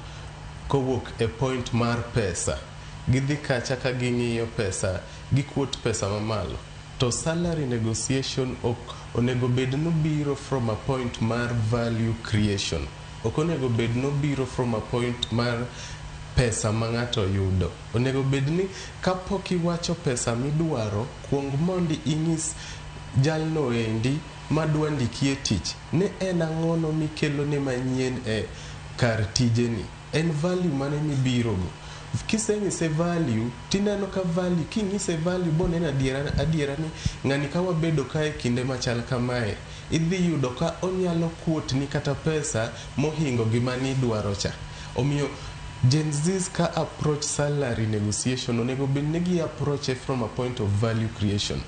kowuok e point mar pesa. Gidhi kacha ka ging'iyo pesa, gikuot pesa mamalo. To salary negotiation ok onego bed nobiro from a point mar value creation. Ok onego bed nobiro from a point mar pesa ma ng'ato yudo. Onego bed ni kapok iwacho pesa midwaro, kuong mondi inyis jalno endi madwa ndiki e tich ni en ang'ono mikelone manyien e kar tijeni. En value mane mibirogo. Kisenyise value, tineno ka value, kinyise value boneno adiera ni ng'ani ka wabedo kae kinde machal kamae, idhi yudo ka onyalo kuotni kata pesa mohingo gima nidwaro cha. Omiyo Gen Zs ka approach salary negotiation onego bed ni gi approach from a point of value creation.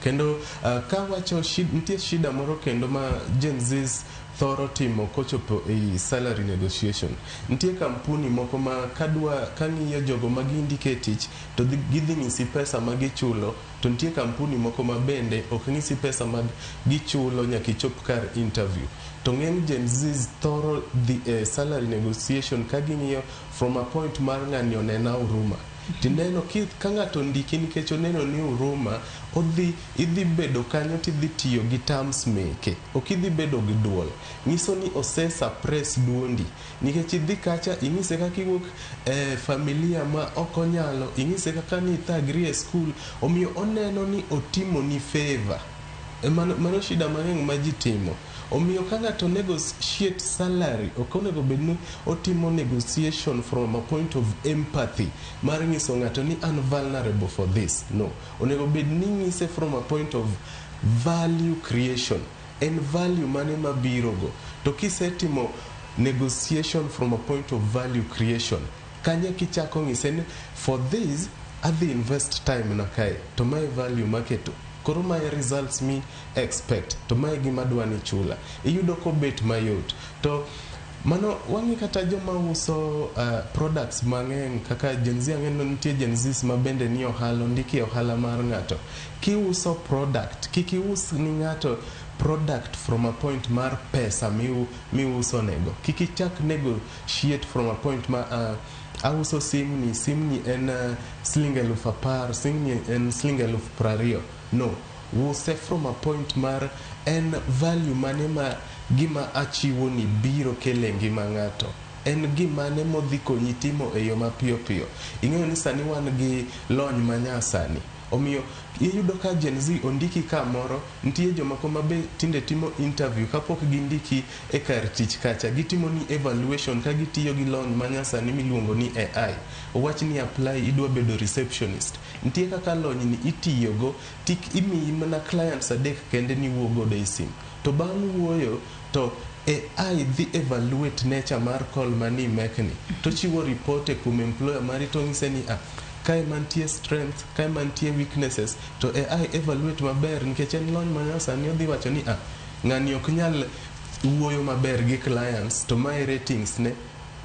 Kendo ka wacho nitie shida moro kendo ma Gen Zs thoro timo kochopo ei salary negotiation. Nitie kampuni moko ma kadwa kang'iyo jogo ma gindike tich to gidhi nyisi pesa ma gichulo, to nitie kampuni moko ma bende ok nyisi pesa ma gichulo nyaka ichop kar interview. To ng'eny Gen Zs thoro dhi e salary negotiation ka ging'iyo from a point mar ng'ani onena huruma. Tineno ka ng'ato ndiki nikech oneno ni huruma, odhi idhi bedo kanyo tidhi tiyo gi terms meke, ok idhi bedo gi duol. Nyiso ni ose suppress duondi nikech idhi kacha inyise kaka iwuok e familia ma ok onyalo, inyise kaka ni ithagri e skul, omiyo oneno ni otimoni favor. Mano shida mang'eny ma ji timo. Omiyo ka ng'ato negotiate salary, ok onego bed ni otimo negotiation from a point of empathy mar nyiso ng'ato ni an vulnerable for this. No. Onego bed ni ng'ise from a point of value creation. En value mane mabiro go. To kisetimo negotiation from a point of value creation, kanye kichako ng'ise ni for this adhi invest time na kae, to mae value maketo. Koro mae results mi expect, to mae gima adwa ni chula. Iyudo kobet mayot. To mano wang'i kata joma uso products mang'eny kaka Gen Z, ang'e nitie Gen Zs ma bende ni ohala, ondiki e ohala mar ng'ato. Kiuso product, kik ius ni ng'ato product from a point mar pesa miuso nego. Kik ichak negotiate from a point ma auso simni, simni en siling 10,000, simni en siling 20,000. No, use from a point mar en value mane ma gima achiwo ni biro kelo e ngima ng'ato. En gimane modhi konyi timo e yo mapiyo piyo. Ing'eyo ni sani wan gi lony manyasani. Omiyo iyudo ka Gen Z ondiki kamoro, nitie jomoko ma be tinde timo interview kapok gindiki e kar tich kacha, gitimo ni evaluation ka gitiyo gi lony manyasani miluongo ni AI. Owach ni apply idwa bedo receptionist. Nitie kaka lony ni itiyogo, tik imiyi mana clients 3 kende ni wuo godo e sim. To bang' wuoyo to AI dhi evaluate nature mar call mani mekni. To chiwo report e kuom employer mari to ng'ise ni kae mantie strength, kae mantie weaknesses, to AI evaluate maber nikech en lony manyasani odhi wacho ni ng'ani ok nyal wuoyo maber gi clients, to mae ratings ne,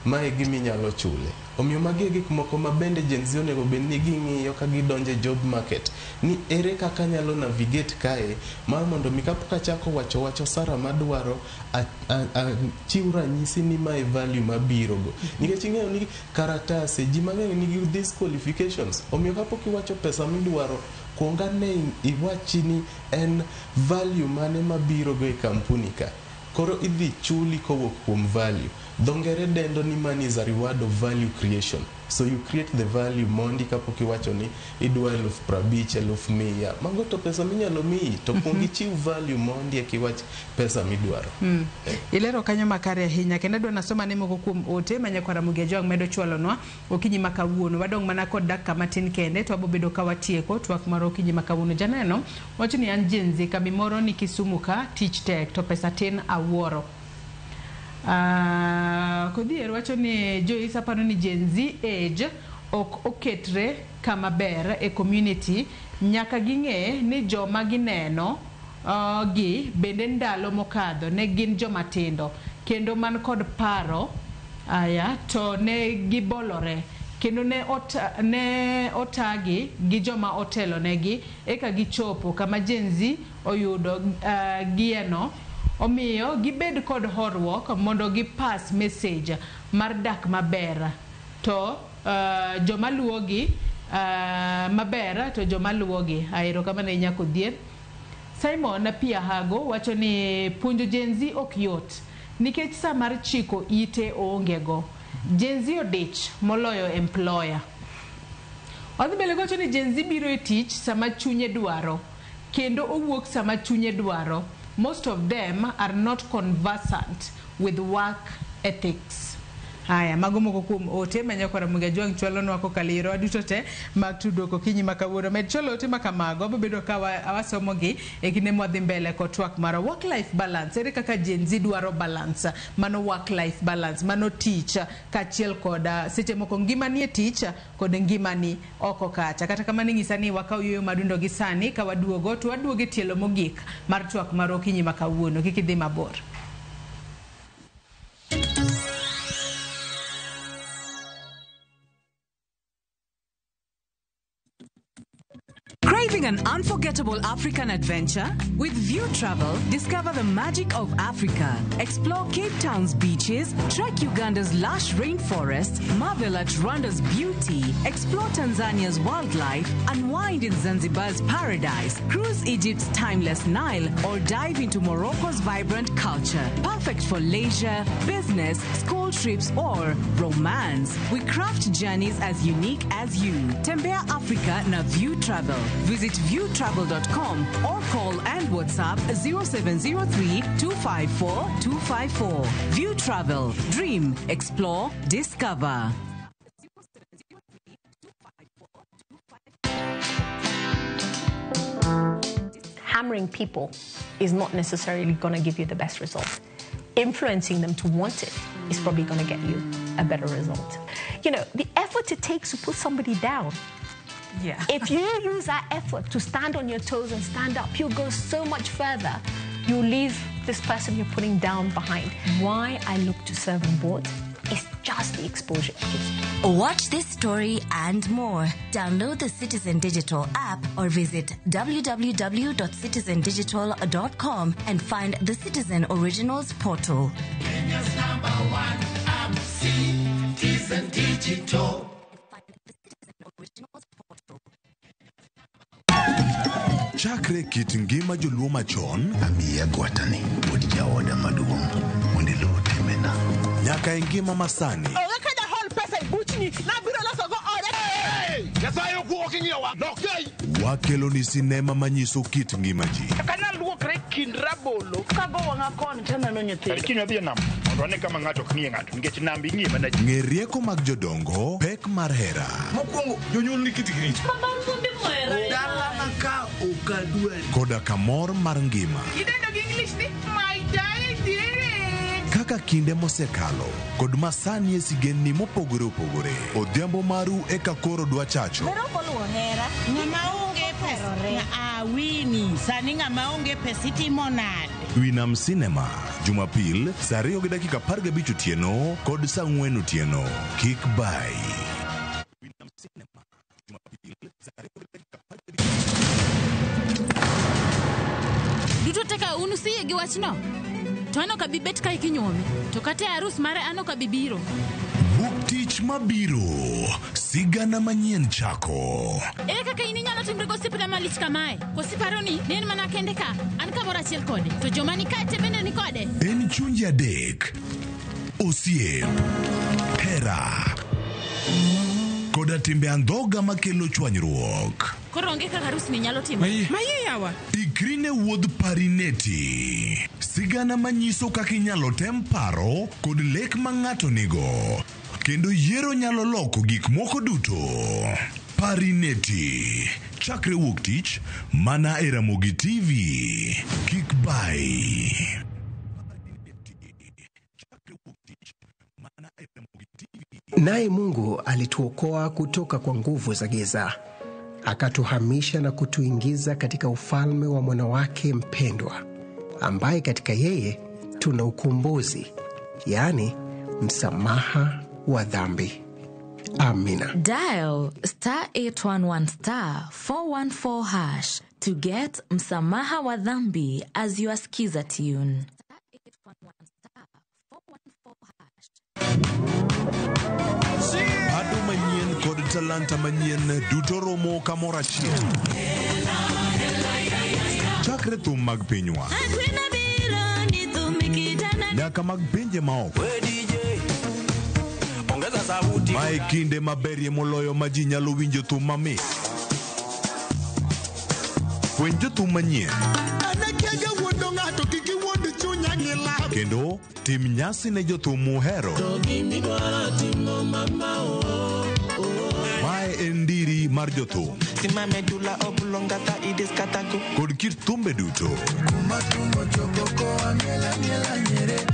mae giminyalo chule. Omiyo magi e gik moko ma bende Gen Z onego bed ni ging'iyo ka gidonjo e job market, ni ere kaka anyalo navigate kae mar mondo mi kapok achako wacho sara madwaro, achiw ranyisi ni mae value mabiro go. Nikech ing'eyo ni karatase ji mang'eny nigi these qualifications, omiyo kapok iwacho pesa midwaro, kuong ane iwachi ni en value mane mabiro go e kampuni ka. Koro idhi chuli kowuok kuom value. Dho ngere dendo ni money is a reward of value creation. So you create the value mondi kapok iwacho ni idwa 50,000, 100,000. Mago to pesa minyalo miyi, to kuong ichiw value mondi eka iwach pesa midwaro. Ilero kanyo makare ahinya kendo adwa nasoma ne moko kuom ote ma nyakwara Ramogi Ajwang' medo chwalonwa okinyi ma kawuono. Wadong' mana kod dakika matin kende to wabobedo ka watieko twak mar okinyi ma kawuono. Janeno wacho ni an Gen Z, kambi moro ni Kisumu ka, tich tek to pesa tin awuoro. Kodhier wacho ni Joyce aparo ni Gen Z age ok oketre kama ber e community, nyaka ging'e ni joma gineno gi bende ndalo mokadho ne gin joma tindo kendo man kod paro aya to ne gibolore kendo ne otagi gi joma otelo negi eka gichopo kama Gen Z oyudo gieno. Omiyo gibed kod horuok mondo gipas message mar dak maber to joma luwogi maber to joma luwogi. Ahero kamano ahinya Kodhier. Simon Pia Hago wacho ni puonjo Gen Z ok yot nikech sa mar chiko ite oonge go. Gen Z odich moloyo employer. Odhi mbele gowacho ni Gen Z biro e tich sama chunye dwaro kendo owuok sama chunye dwaro. Most of them are not conversant with work ethics. Haya, mago moko kuom ote ma nyakwara Ramogi Ajwang' chwalonwa kokalo e yorewa duto te mag tudruok okinyi ma kawuono. Med chwalo ote ma kamago, wabobedo ka wasomogi e kinde mwadhi mbele kod twak marwa. Work life balance, ere kaka Gen Z dwaro balance? Mano work life balance, mano tich kaachiel kod seche moko ngimani e tich kod ngimani oko kacha. Kata kamano inyisa ni wakaw yueyo madundo gi sani ka waduogo to waduogo e tielo mogik mar twak mar okinyi ma kawuono. Kik idhi mabor. Craving an unforgettable African adventure? With View Travel, discover the magic of Africa. Explore Cape Town's beaches, trek Uganda's lush rainforests, marvel at Rwanda's beauty, explore Tanzania's wildlife, unwind in Zanzibar's paradise, cruise Egypt's timeless Nile, or dive into Morocco's vibrant culture. Perfect for leisure, business, school trips, or romance. We craft journeys as unique as you. Tembea Africa na View Travel. Visit viewtravel.com or call and WhatsApp 0703 254 254. View Travel. Dream, explore, discover. Hammering people is not necessarily going to give you the best result. Influencing them to want it is probably going to get you a better result. You know, the effort it takes to put somebody down. Yeah. If you use that effort to stand on your toes and stand up, you'll go so much further. You'll leave this person you're putting down behind. Why I look to serve on boards is just the exposure it gives me. Watch this story and more. Download the Citizen Digital app or visit www.citizendigital.com and find the Citizen Originals portal. Kenya's number one app, Citizen Digital. Chakre kit ngima joluo machon amiya gwatani wuod jaoda maduong' mondo iluw timbena nyaka e ngima masani. Onge ka jahol pesa e buchni nabiro losogo oda. Nyasaye ok ing'iyowa lokei. Wakelo ni sinema manyiso kit ngima ji. Kana luokre kind rabolo kago wang'a koni taneno nyithindo. Kiny wadhi e nam mondo wane kama ng'ato ok ng'iye ng'ato nikech nam ing'iye mana ji. Ng'e rieko mag jodongo, pek mar hera. Mokwongo jonyuol ni kitgi richo. Dalana ka ok adwari. Koda kamor mar ngima. Idendo gi English ni my daddy. Kaka kinde mosekalo kod masani e sigendni mopogore opogore. Odhiambo maru eka koro dwa chacho. Ng'ama onge pesa awini sani ng'ama onge pesa itimo nade? Winam Cinema, Jumapil, saa 2:15 otieno kod saa 4 otieno. Kik bai. Duto te ka un usiyie gi wachno to an ok abi bet kae kinyuome to kata e arus mare an ok abi biro. Wuok tich mabiro, sigana manyien chako. Ere kaka in inyalo timri gosiepna malich kamae? Koso iparo ni ne en mana kende ka an kamoro achiel kode to joma ni kae te bende ni kode? En chunje adek, osiep, hera, koda timbe andhoga makelo chwanyruok. Koro onge kaka arus ni nyalo timore. Mayie yawa. Ikri ne wuodh Parineti. Sigana manyiso kaka inyalo tem paro kod lek ma ng'ato nigo. Kendo yiero nyalo loko gik moko duto. Parineti. Chakre wuok tich, mana e Ramogi TV. Kik bai. Naye Mungu alituokoa kutoka kwa nguvu za giza, akatuhamisha na kutuingiza katika ufalme wa mwana wake mpendwa, ambaye katika yeye tuna ukombozi, yaani msamaha wa dhambi. Amina. Dial star 811 star 414 hash to get Msamaha wa Dhambi as your skiza tune. Pado manyien kod talanta manyien duto romo kamoro achiel. Chakre thum mag pinywa nyaka mag pinje maoko. Mae kinde maberie moloyo ma ji nyalo winjo thum mamit. Fweny jothum manyien kendo tim nyasi ne jothum muhero. Mae en ndiri mar jothum kod kit thumbe duto.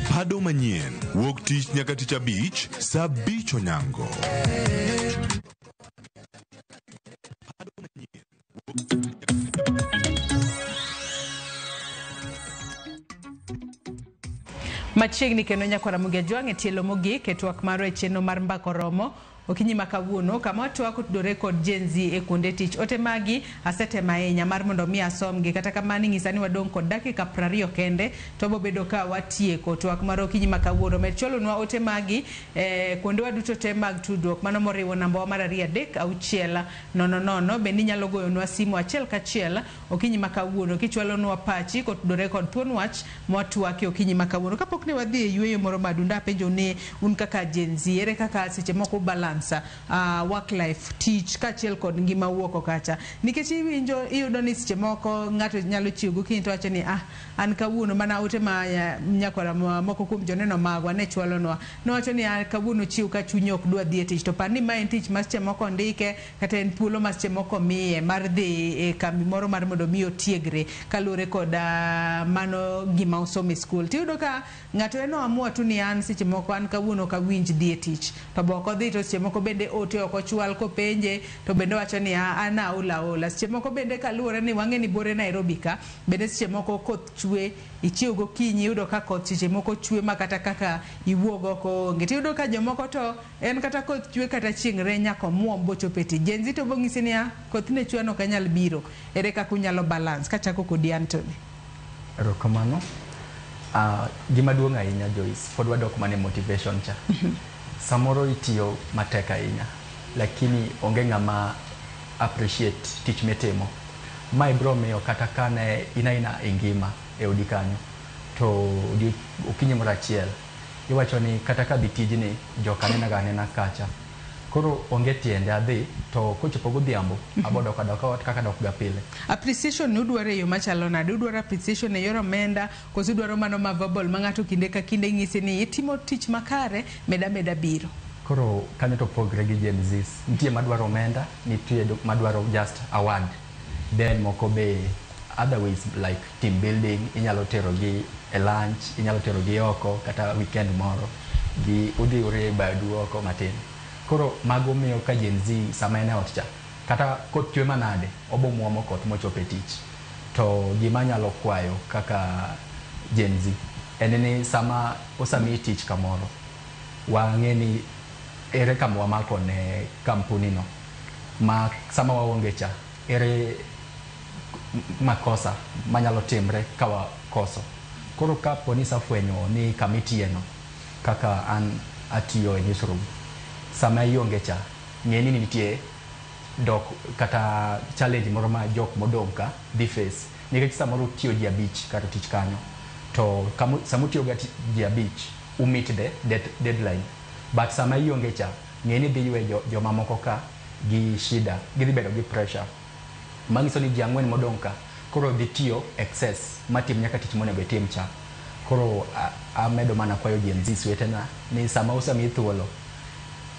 Pado manyien wuok tich nyaka tich abich saa 5 onyango. Machiegni kendo nyakwara Ramogi Ajwang' e tielo mogik e twak marwa e chenro mar Mbaka Oromo. Okinyi ma kawuono kama watwak otudore kod Gen Z e kuonde tich. Ote magi asetemo ahinya mar mondo mi asomgi, kata kamano ing'isa ni wadong' kod dakika 20 kende to wabobedo ka watieko twak mar okinyi ma kawuono. Med chwalonwa ote magi e kuondewa duto te mag tudruok, mano moriwo namba wa mar 2 3 6 0 0. Bende inyalo goyonwa simu achiel kachiel okinyi ma kawuono kichwalonwa pachi kotudore kod thuon wach mwatwakie okinyi ma kawuono. Kapok ne wadhi e yueyo moro madunda, apenjo ni un kaka Gen Z, ere kaka seche moko balance work life, tich kaachiel kod ngima wuok kacha? Nikech iwinjo iyudo ni seche moko ng'ato nyalo chiew gokinyi to wacho ni an kawuono mana ote ma nyakwara moko kuom joneno magwa ne chwalonwa, nowacho ni an kawuono chiew ka chunye ok dwa dhi e tich, to par ni ma en tich ma seche moko ondike kata en thuolo ma seche moko miye mar dhi e kambi moro mar mondo mi otiegre kaluwore kod mano gima osomo e skul. Tiyudo ka ng'ato en oamua tu ni an seche moko an kawuono ok awinj dhi e tich, to be ok odhi, to seche moko bende ote ok ochwal kopenje to bende owacho ni an aol aola. Seche moko bende kaluwore ni wang'e ni bore Nairobi ka bende seche moko koth chwe, ichiew gokinyi iyudo ka koth seche moko chwe ma kata kaka iwuog oko onge. Tiyudo ka jomoko to en kata koth chwe kata chieng' rieny nyaka omuom bochop e tich. Gen Z to bong'isi ni koth ne chwe an ok anyal biro. Ere kaka unyalo balance? Kachako kodi Anthony. Erokamano. Gima duong' ahinya Joyce, pod wadok mana e motivation cha. Samoro itiyo matek ahinya, lakini onge ng'ama appreciate tich mitimo. Mae biro miyo kata ka ne in aina e ngima e odi kanyo, to okinyi moro achiel iwacho ni kata ka dhi tijni joka nenaga anena kacha. Koro onge tiende adhi, to kochopo godhiambo abodok adoka ot kaka adok ga pile. Appreciation ni udwaro e yo machalo nade? Udwaro appreciation e yor omenda koso udwaro mano ma verbal ma ng'ato kinde ka kinde ng'isi ni itimo tich makare, meda meda biro? Koro kanyo to pogre gi Gen Zs. Nitie madwaro omenda, nitie madwaro just award. Then moko be other ways like team building, inyalo tero gi e lunch, inyalo tero gi oko kata weekend moro gi udhi urie badu oko matin. Koro mago miyo ka Gen Z sama en e ot cha, kata koth chwe manade, obo muomo koth mochopo e tich. To gima anyalo kwayo kaka Gen Z en ni sama osemiyi tich kamoro, wang'e ni ere kama wamako ne kampuni no, ma sama waonge cha, ere makosa manyalo timre ka wakoso. Koro kapo ni isafwenyo ni kama itiye no, kaka an atiyo e newsroom, sama ionge cha, ng'e ni nitie dok kata challenge moro ma jok modong' ka dhi face. Nikech samoro utiyo ji 5 kar tich kanyo, to sama utiyo ga ji 5, u meet the deadline. But sama ionge cha, ng'e ni dhi ywe joma moko ka gi shida, gidhi bedo gi pressure. Manyiso ni ji 4 modong' ka koro dhi tiyo excess matim nyaka tich monego itim cha. Koro amedo mana kwayo Gen Z wetena ni sama osemiyi thuolo,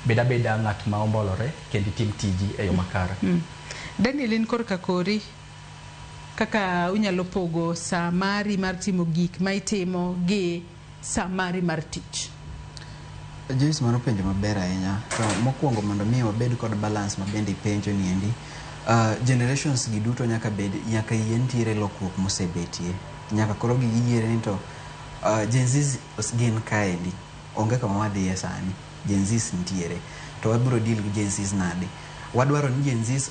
bed abeda ng'at ma ombolore kendo itim tiji e yo makare. Daniel, in korka kori, kaka unyalo pogo saa mari mar timo gik ma itimo gi saa mari mar tich? Joyce, mano penjo maber ahinya. To mokwongo mondo mi wabed kod balance ma bende ipenjo ni endi, generations gi duto nyaka bed, nyaka yie nitiere lokruok mosebetie. Nyaka koro giyiere ni to Gen Z gin kaendi, onge kama wadhiye sani. Gen Z nitiere. To wabiro deal gi Gen Z nade? Wadwaro ni Gen Z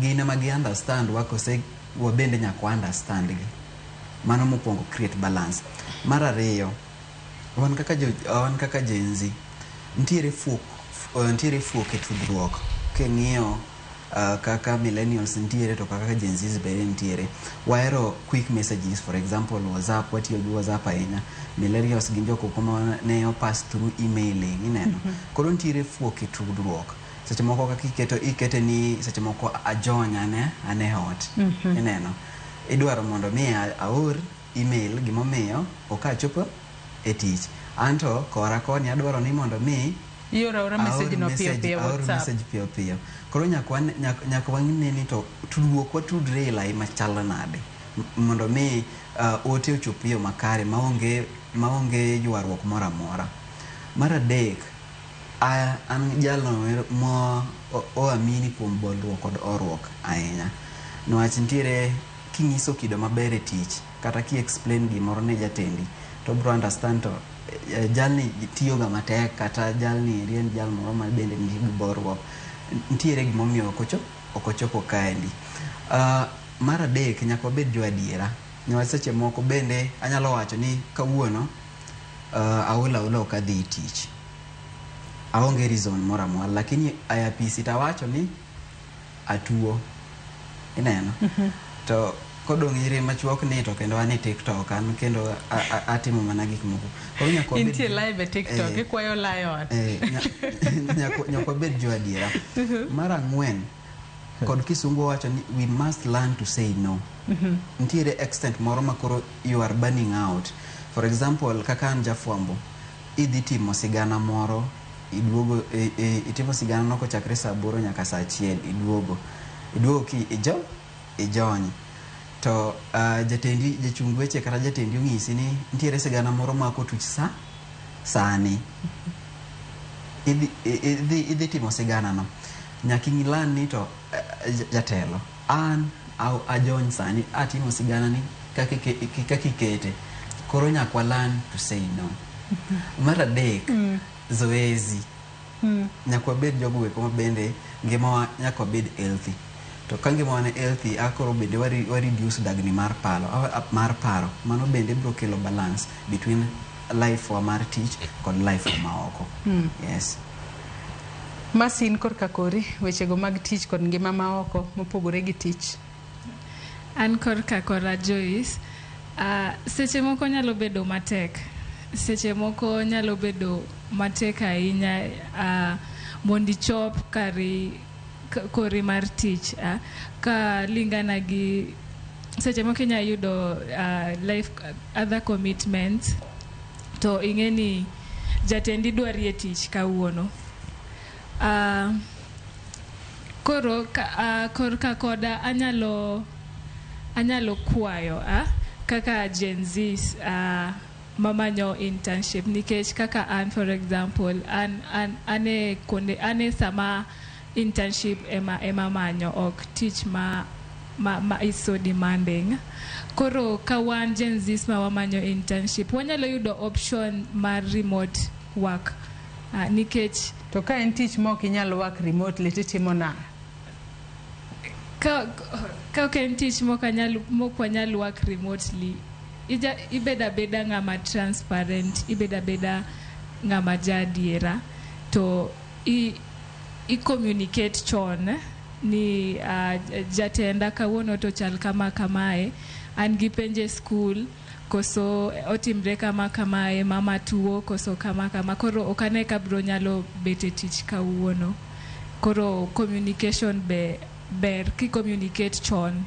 gin ema gi understand wa kose wabende nyaka wa understand gi. Mano mokwongo, create balance. Mar ariyo, wan kaka Gen Z, nitiere fuok e tudruok. King'iyo kaka millennials nitiere to kaka Gen Z bende nitiere. Wahero quick messages, for example WhatsApp, watiyo gi WhatsApp ahinya. Millennials gin jok ma ne pass through emailing, ineno. Koro nitiere fuok e tudruok. Seche moko kaka ikete ni seche moko ajony ane ot. Ineno. Idwaro mondo mi aor email gimomiyo ok achopo e tich. Anto kora koni adwaro ni mondo mi ioro aora message no piyo piyo WhatsApp. Message piyo piyo. Koro nyaka wang'e ni to tudruok watudre e lai machalo nade mondo mi ote ochop yo makare maonge ywaruok moro amora. Mar adek, an jalno ma oamini kuom bolruok kod horuok ahinya. Niwach nitiere king'iso kido maber e tich kata ki explain gimoro ne jatendi to obiro understand to jalni tiyoga matek kata jalni eri en jal moro ma bende nigi boruok. Nitiere gimomiyo ok ochopo kaendi. Mar adek, nyaka wabed jo adiera. Niwach seche moko bende anyalo wacho ni kawuono aol aola ok adhi tich. Aonge reason moro amora, lakini e apisi tawacho ni atuo. Ineno? To kodong' ire machuok ni to kendo an e TikTok an kendo atimo mana gik moko. Koro nyaka wabed Intie live e TikTok, ikwayo lion. Nyaka wabed jo adiera. Mar ang'wen, kod kisungu wacho ni we must learn to say no. Nitiere extent moro ma koro you are burning out. For example, kaka an jafwambo, idhi timo sigana moro, iduogo, itimo sigana no kochakre saa 8 nyaka saa 1, iduogo. Iduogo ki ijony. To jatendi, jachung weche kata jatendi onyisi ni nitiere sigana moro ma kotuch sa sani. Idhi timo sigana no. Nyaka ing'ilan ni to jatelo, an ajony sani atimo sigana ni kaka ikete. Koro nyaka learn to say no. Mar adek, zoezi. Nyaka wabed jogo eko ma bende ngimawa nyaka wabed healthy. To ka ngimawa ni healthy, akoro bende wa reduce dagni mar paro. Mano bende biro kelo balance between life wa mar tich kod life wa maoko. Yes. Masin korka kori, wechego mag tich kod ngima maoko mopogore gi tich. An korka kora Joyce. Seche moko nyalo bedo matek. Seche moko nyalo bedo matek ahinya mondo ichop kari kori mar tich. Ka lingana gi seche moko inyalo yudo life other commitments to ing'e ni jatendi dwari e tich kawuono. Koro korka koda anyalo kwayo kaka Gen Z mamanyo internship nikech kaka an for example an ane konde ane sama internship ema manyo ok tich ma is so demanding. Koro ka wan Gen Z ma wamanyo internship wanyalo yudo option mar remote work nikech to ka en tich ma ok inyal work remotely titimo nang'o? Ka ok en tich mok wanyal work remotely, ibeda abeda ng'ama transparent, ibeda abeda ng'ama jaadiera to i communicate chon ni jatenda kawuono to chal kama kamae, an gi penje school koso otimre kama kamae, mama tuo koso kama kama, koro ok ane ka bro nyalo bet e tich kawuono. Koro communication be ber ki communicate chon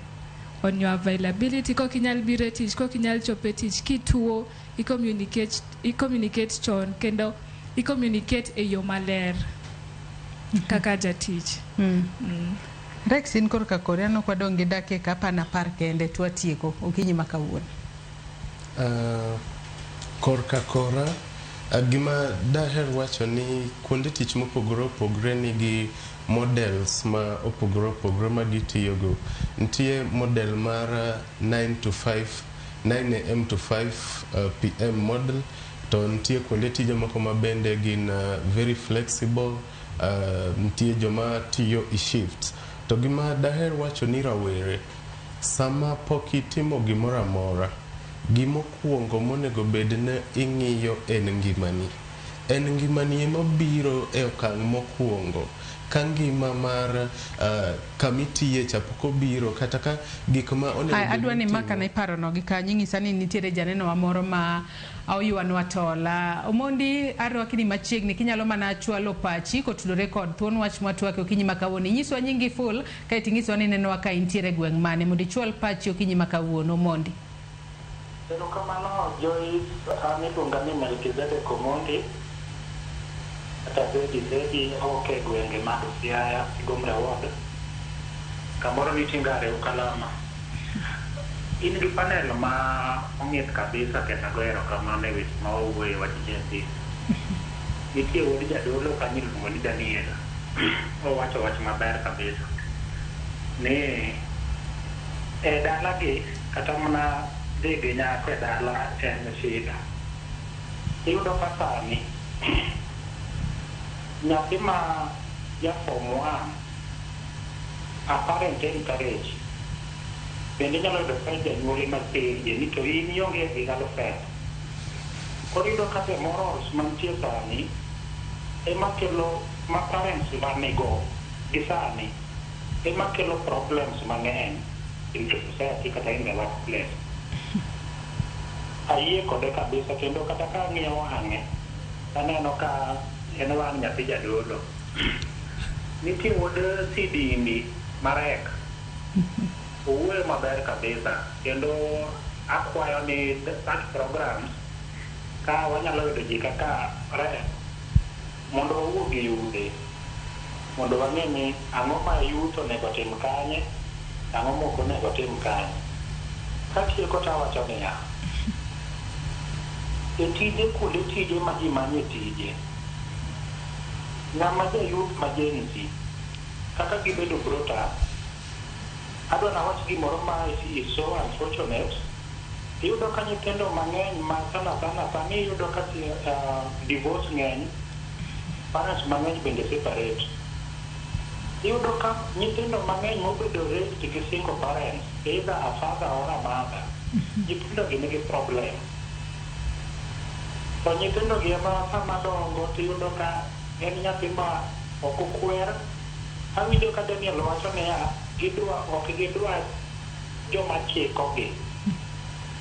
on your availability. Kok inyal biro e tich, kok inyal chopo e tich, kituo i communicate chon kendo i communicate e yo maler kaka jatich. Rex, in korka kori an ok wadong' gi dakika 10 kende to watieko okinyi ma kawuono. Korka kora, gima daher wacho ni kuonde tich mopogore opogore nigi models ma opogore opogore ma gitiyogo. Nitie model mar 9 to 5, 9 am to 5 pm model, to nitie kuonde tije moko ma bende gin very flexible. Nitie joma tiyo e shifts. To gima daher wacho ni rawere, sama pok itimo gimoro amora, gimokwongo monego bed ni ing'iyo en ngimani. En ngimani ema biro e okang' mokwongo. Ka ngima mar kamitiye cha pok obiro, kata ka gik ma onego bed Adwa ni ni maka ne parono gi kanyo inyisa ni nitiere janeno wa moro ma oywanwa tola. Omondi, arwaki ni machiegni kinyalo mana chwalo pachi kotudore kod thuon wach mwatwake okinyi ma kawuono. Inyiswa nyingi full kaeto inyiswa ni inenowa ka intiere gweng' mane mondo ichwal pachi okinyi ma kawuono. Omondi. Erokamano Joyce, an iluonga ni Melkizedek Omondi kata Zedi Zedi, awuok e gwenge mag Siaya, Gomre Ward. Kamoro nitie Ngare Ukalama. In gi panel ma ong'ith kabisa kendo agoyo erokamano e weche ma wawuoye wach Gen Z. Nitie wuod jadolo kanyo iluongo ni Daniel. Owacho wach maber kabisa ni e dalagi kata mana dhi gi nyako e dala en shida. Iyudo ka sani nyathi ma ja form 1 a parent encourage bende inyalo yudo ka janyuol ema penje ni to in ionge gi girlfriend. Koro iyudo ka the morals mantie sani ema kelo ma parents wanigo gi sani ema kelo problems mang'eny in the society kata in the workplace. Ayie kode kabisa kendo kata ka ang'iyo wang'e aneno ka en wang' nyathi jadolo. Nitie wuod Sidindi Marek owuoyo maber kabisa kendo akwayo ni such programs ka wanyalo yudo ji kaka Rek mondo wawuo gi yudhe mondo wang'e ni ang'o ma youth onego tim kanye, ang'o mok onego tim kanye. Katieko tawacho niya, e tije kuonde tije ma ji manye tije, ng'ama ja youth ma Gen Z kaka gibedo brought up, adwa nawach gimoro ma is so unfortunate. Iyudo ka nyithindo mang'eny ma sana sana sani iyudo ka divorce ng'eny, parents mang'eny bende separate. Iyudo ka nyithindo mang'eny mobedo raised gi single parents, either a father or a mother, nyithindo gi nigi problem. To nyithindo gi ema sama dongo tiyudo ka en nyathi ma ok okwer. Awinjo ka Daniel wacho niya, gidwa ok gidwa joma chikogi,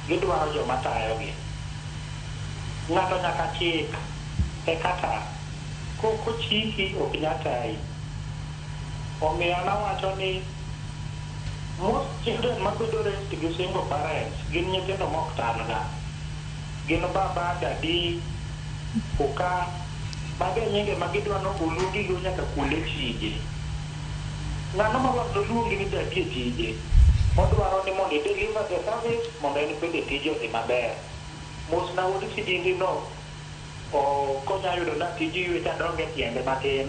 gidwaro joma tayogi. Ng'ato nyaka chik eka ta. Kok ochiki ok nyal tayi. Omiyo nawacho ni most children mabedo raised gi single parents gin nyithindo mok talga. Gin baba, daddy, kuka, mago e nyinge ma gidwa ni oluongigo nyaka kuonde tije. Ng'ano ma luongi ni daddy e tije? Odwaro ni mondo i deliver the service mondo en bende tije odhi maber. Mos na wuod Sidindi no konya yudo na tij yuecho adong e tiende matin.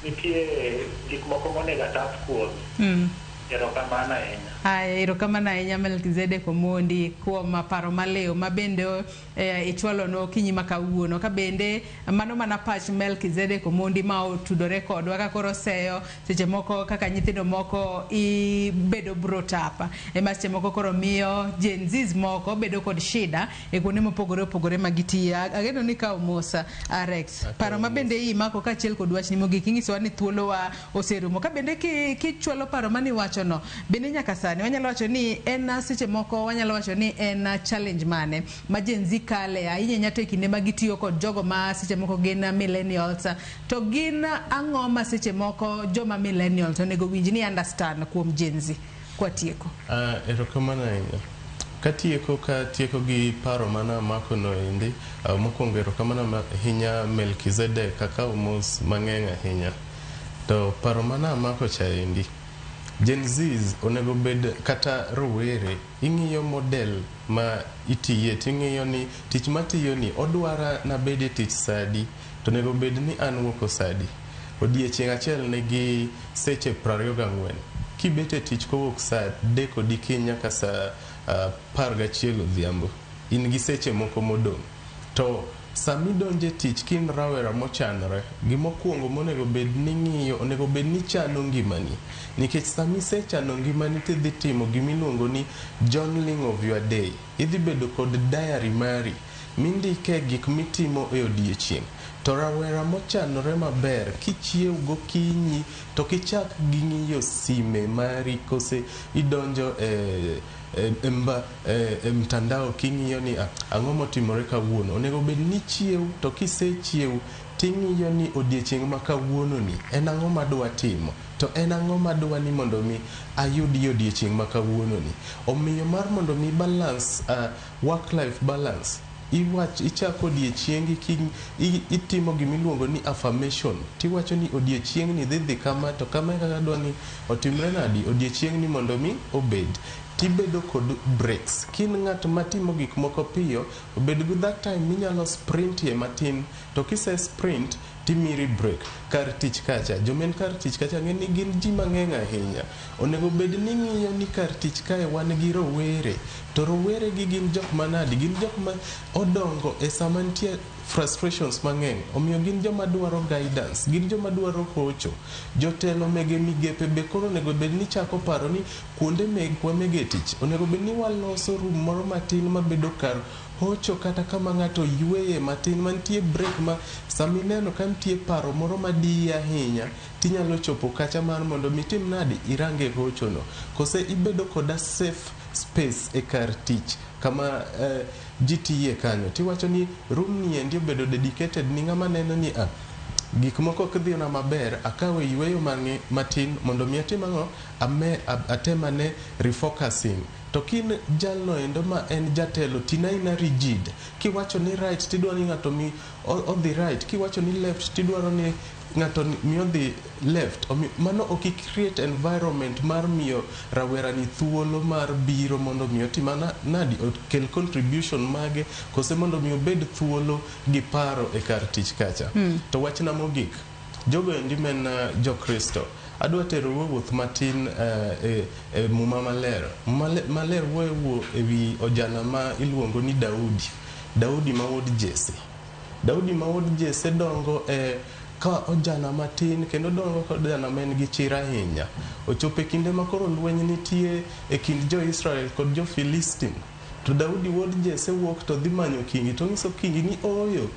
Nitie gik moko monego atap kuome. Erokamano ahinya. Aya, erokamano ahinya Melkizedek Omondi kuom paro maliw ma bende ichwalonwa okinyi ma kawuono. Ka bende mano mana pach Melkizedek Omondi ma otudore kodwa ka koro seyo seche moko kaka nyithindo moko ibedo brought up. Ema seche moko koro miyo Gen Zs moko bedo kod shida e kuonde mopogore opogore ma gitiye. Ageno ni kawo mos Rex. Paro ma bende imako kaachiel kod wachni mogik inyisowa ni thuolowa oserumo. Ka bende kichwalo paro mani wachono, bende nyaka sani wanyalo wacho ni en seche moko wanyalo wacho ni en challenge mane ma Gen Z kale ahinya ahinya to e kinde ma gitiyo kod jogo ma seche moko gin millennials, to gin ang'o ma seche moko joma millennials onego winj ni understand kuom Gen Z kwatieko? Erokamano ahinya. Katieko katieko gi paro mana amako no endi, mokwongo erokamano ahinya Melkizedek akawo mos mang'eny ahinya. To paro mana amako cha endi, Gen Zs onego bed kata rowere, ing'iyo model ma itiye ting'iyo ni tich matiyo ni odwara nabed e tich sadi, to onego bed ni an wuok sadi. Odiechieng' achiel nigi seche 24. Kibet e tich kowuok saa 3 odikinyi nyaka saa 11 odhiambo, in gi seche moko modong'. To sama idonjo e tich ka in rawera mochanore, gimokwongo monego bed ni ing'iyo, onego bed ni ichano ngimani. Nikech sama isechano ngimani tidhi timo gimiluongo ni journaling of your day. Idhi bedo kod diary mari mindike gik mitimo e odiechieng'. To rawera mochanore maber, kichiew gokinyi to kichak gi ng'iyo sime mari kose idonjo e mtandao king'iyo ni ang'o motimore kawuono. Onego bed ni ichiew to kisechiew ting'iyo ni odiechieng' ma kawuono ni en ang'o madwa timo, to en ang'o madwa ni mondo mi ayudi odiechieng' ma kawuono ni. Omiyo mar mondo mi balance work life balance, ichako odiechiengi itimo gimiluongo ni affirmation, tiwacho ni odiechieng'ni dhi kama to kama e kaka adwa ni otimre nadi odiechieng'ni mondo mi obed. Tibedo kod breaks. Kin ng'at matimo gik moko piyo, obed gi that time minyalo sprintie matin, to kise sprint timiri break. Kar tich kacha, jomen kar tich kacha ng'e ni gin ji mang'eny ahinya. Onego bed ni ng'iyo ni kar tich kae wan gi rowere, to rowere gi gin jok manadi, gin jok ma odongo e sama nitie frustrations mang'eny. Omiyo gin joma dwaro guidance, gin joma dwaro hocho. Jotelo mege migepe be koro onego bed ni chako paro ni kuonde megwa mege tich onego bed ni waloso room moro matin mabedo kar hocho kata kama ng'ato yueye matin mantie break ma sama ineno ka nitie paro moro madiyi ahinya tinyalo chopo kacha mar mondo mi itim nadi irange hochono kose ibedo koda safe space e kar tich kama ji tiye kanyo tiwacho ni room ni endi obedo dedicated ni ng'ama neno ni ah, gik moko ok dhina maber akawe yueyo matin mondo mi atim ang'o atem ane refocusing. To kin jalno endo ma en jatelo tina ina rigid kiwacho ni right tidwaro ni ng'ato mi odhi right, kiwacho ni left tidwaro ni ng'ato mi odhi left. Mano ok create environment mar miyo rawera ni thuolo mar biro mondo mi otim nadi okel contribution mage kose mondo mi obed thuolo gi paro e kar tich kacha. To wachna mogik, jogo endi men jokristo, adwa terou e wuoth matin e Muma Maler. Muma Maler wuoyo e wi ojana ma iluongo ni Daudi, Daudi ma wuod Jesse. Daudi ma wuod Jesse dongo e ka ojana matin kendo dongo ka ojana ma en gi chir ahinya. Ochopo e kinde ma koro lweny nitie e kind jo-Israel kod jo-Filistin. To Daudi wuod Jesse wuok to dhi manyo kingi to nyiso kingi ni ooyo,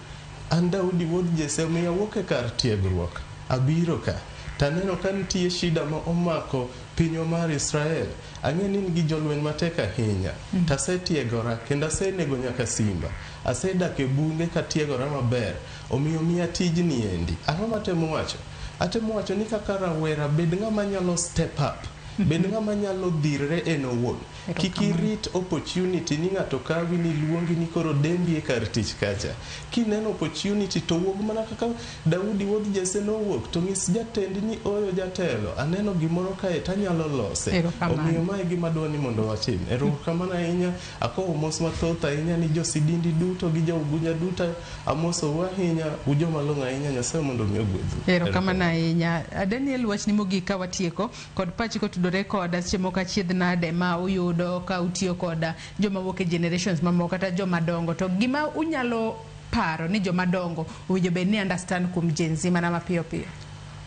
an Daudi wuod Jesse omiyo awuok e kar tiegruok, abiro ka. Taneno ka nitie shida ma omako pinywa mar Israel. Ang'e ni in gi jolweny matek ahinya. Tasetiegora kendo asenego nyaka simba. Asedak e bunge katiegora maber. Omiyo miya tijni endi. Ang'o matemo wacho? Atemo wacho ni kaka rawera bed ng'ama nyalo step up. Bed ng'ama nyalo dhirre en owuon. Kik irit opportunity ni ng'ato kawi ni luongi ni koro dembi e kar tich kacha. Kineno opportunity to wuog mana kaka Daudi wuod Jesse nowuok to nyis jatendi ni oyo jatelo aneno gimoro kae tanyalo lose. Omiyo mae gima adwa ni mondo watim. Erokamano ahinya, akowo mos mathoth ahinya ni jo-Sidindi duto gi jo-Ugunja duto, amosou ahinya, ujoma long'o ahinya, Nyasaye mondo mi ogwedhu. Erokamano ahinya. Daniel, wachni mogik ka watieko kod pachi kotudore koda seche moko achiedh nade ma uyudo ka utiyo koda joma wuok e generations mamoko kata joma dongo, to gima unyalo paro ni joma dongo owinjo bed ni understand kuom Gen Z mana mapiyo piyo?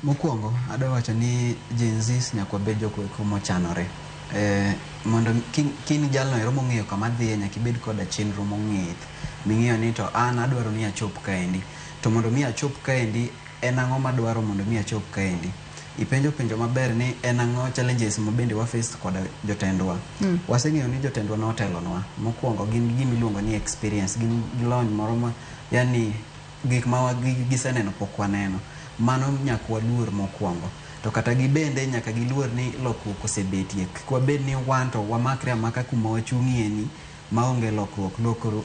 Mokwongo adwa wacho ni Gen Z nyaka wabed jok mochanore. Mondo kin jalno ero mong'eyo kama dhiye nyaka ibed koda chenro mong'ith ming'eyo ni to an adwaro ni achop kaendi, to mondo mi achop kaendi en ang'o madwaro mondo mi achop kaendi. Ipenjo penjo maber ni en ang'o challenges ma bende wa face koda jotendwa. Waseng'eyo ni jotendwa notelonwa. Mokwongo gin gima iluongo ni experience, gin gi lony moro ma yani gik ma giseneno pok waneno. Mano nyaka waluor mokwongo. To kata gibende nyaka giluor ni lokruok osebetie. Kik wabed ni wan to wamakre amaka kuma wachung'ie ni maonge lokruok,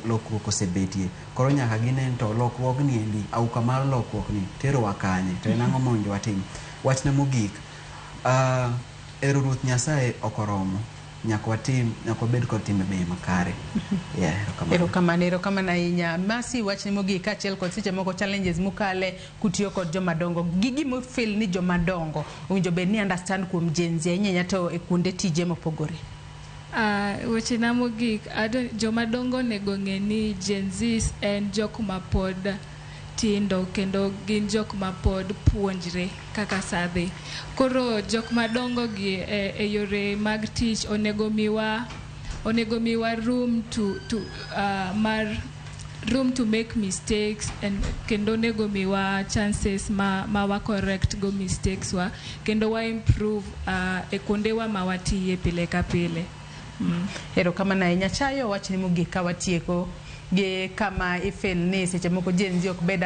lokruok osebetie. Koro nyaka ginen to lokruogni endi, auka mar lokruok ni terowa kanye, to en ang'o mowinjo watim. Wachna mogik, ero Ruoth Nyasaye ok oromo. Nyaka watim, nyaka wabed kod timbe be makare. Yeah, erokamano. Erokamano ahinya. Masi, wachni mogik kaachiel kod seche moko challenges mukale kutiyo kod joma dongo. Gi gima feel ni joma dongo owinjo bed ni understand kuom Gen Z ahinya to e kuonde tije mopogore. Wechena mogik, joma dongo onego ng'e ni Gen Z en jok ma pod tindo kendo gin jok ma pod puonjre kaka saa dhi. Koro jok madongo gi e yore mag tich onego miwa room to mar room to make mistakes and kendo onego miwa chances ma wa correct go mistakes wa kendo wa improve e kuondewa ma watiye pile ka pile. Erokamano ahinya. Chayo, wachni mogik ka watieko gi kama ifeel ni seche moko Gen Z ok bed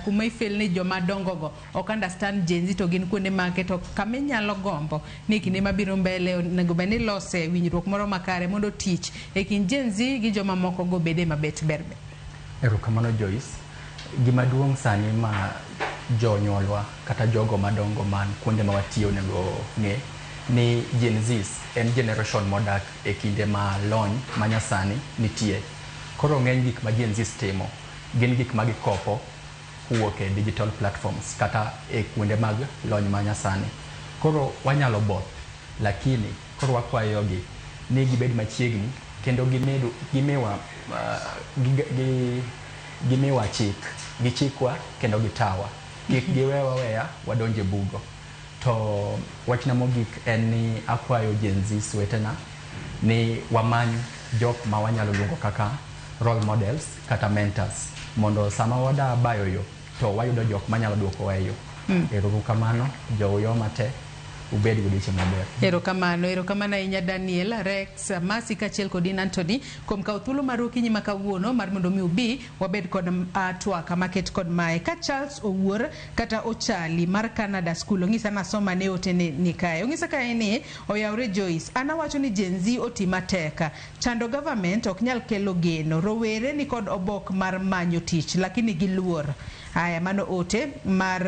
kuma ifeel ni joma dongo go ok understand Gen Z to gin kuonde make, to kama inyalo gombo ni kinde mabiro mbele onego bed ni lose winjruok moro makare mondo tich e kind Gen Z gi joma moko go bede mabet ber. Erokamano Joyce. Gima duong' sani ma jonyuolwa kata jogo madongo man kuonde ma watiyo onego ng'e ni Gen Z en generation modak e kinde ma lony manyasani nitie. Koro ng'eny gik ma Gen Z timo gin gik ma gikopo kowuok e digital platforms kata e kuonde mag lony manyasani. Koro wanyalo both, lakini koro wakwayogi ni gibed machiegni kendo gimiwa Gimiwa chik, gichikwa kendo gitawa. Kik giwewa weya wadonje bugo. To wachna mogik en ni akwayo Gen Z wetena ni wamany jok ma wanyalo luongo kaka role models kata mentors mondo sama wada bayo yo to wayudo jok manyalo duokowa e yo. Ero uru kamano, jo Uyoma te, ubed gi odiochieng' maber. Erokamano, erokamano ahinya Daniel, Rex, Masi kaachiel kod in Anthony kuom kawo thuolo mar okinyi ma kawuono mar mondo mi ubi wabed kod twak maket kod mae. Ka Charles Owuor kata Ochali mar Canada School ong'isa nasoma ne ote ni, ni kae. Ong'isa kae ni oyawre Joyce, an awacho ni Gen Z oti matek. Chando government ok nyal kelo geno. Rowere ni kod obok mar manyo tich lakini giluor. Aya, mano ote mar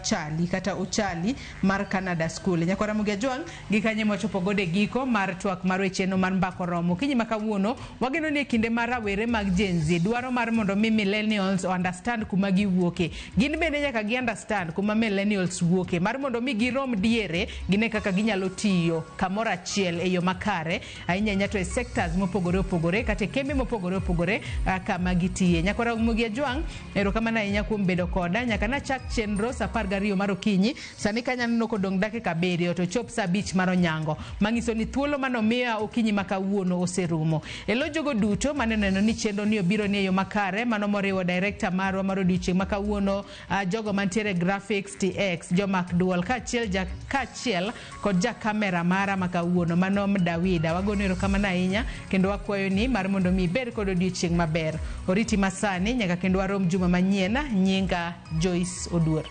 Chali kata Ochali mar Canada School. Nyakwara Ramogi Ajwang' gi kanye mwachopo godo e giko mar twak mar wecheno mar mbako romo. Okinyi ma kawuono wageno ni e kinde mar rawere mag Gen Z dwaro mar mondo mi millennials understand kuma giwuoke. Gin bende nyaka gi understand kuma millennials wuoke mar mondo mi girom diere gine kaka ginyalo tiyo kamoro achiel e yo makare ahinya ahinya to e sectors mopogore opogore kata e kembe mopogore opogore kama gitiye. Nyakwara Ramogi Ajwang' erokamano ahinya kuom bedo koda nyaka nachak chenro saa 12 mar okinyi. Sani ka aneno kodong' dakika 7 to chop saa 5 mar onyango, manyiso ni thuolo manomiya okinyi ma kawuono oserumo. E lo jogo duto mane oneno ni chenro ni obiro ni e yo makare, mano moriwo director marwa mar odiochieng' ma kawuono, jogo mantiere graphics TX, jomak duol, kaachiel kod ja kamera mara ma kawuono mano Dawida. Wagono erokamano ahinya kendo wakwayo ni mar mondo mi ibed kod odiochieng' maber. Oriti masani nyaka kendo warom juma manyien. Nyinga Joyce Oduor.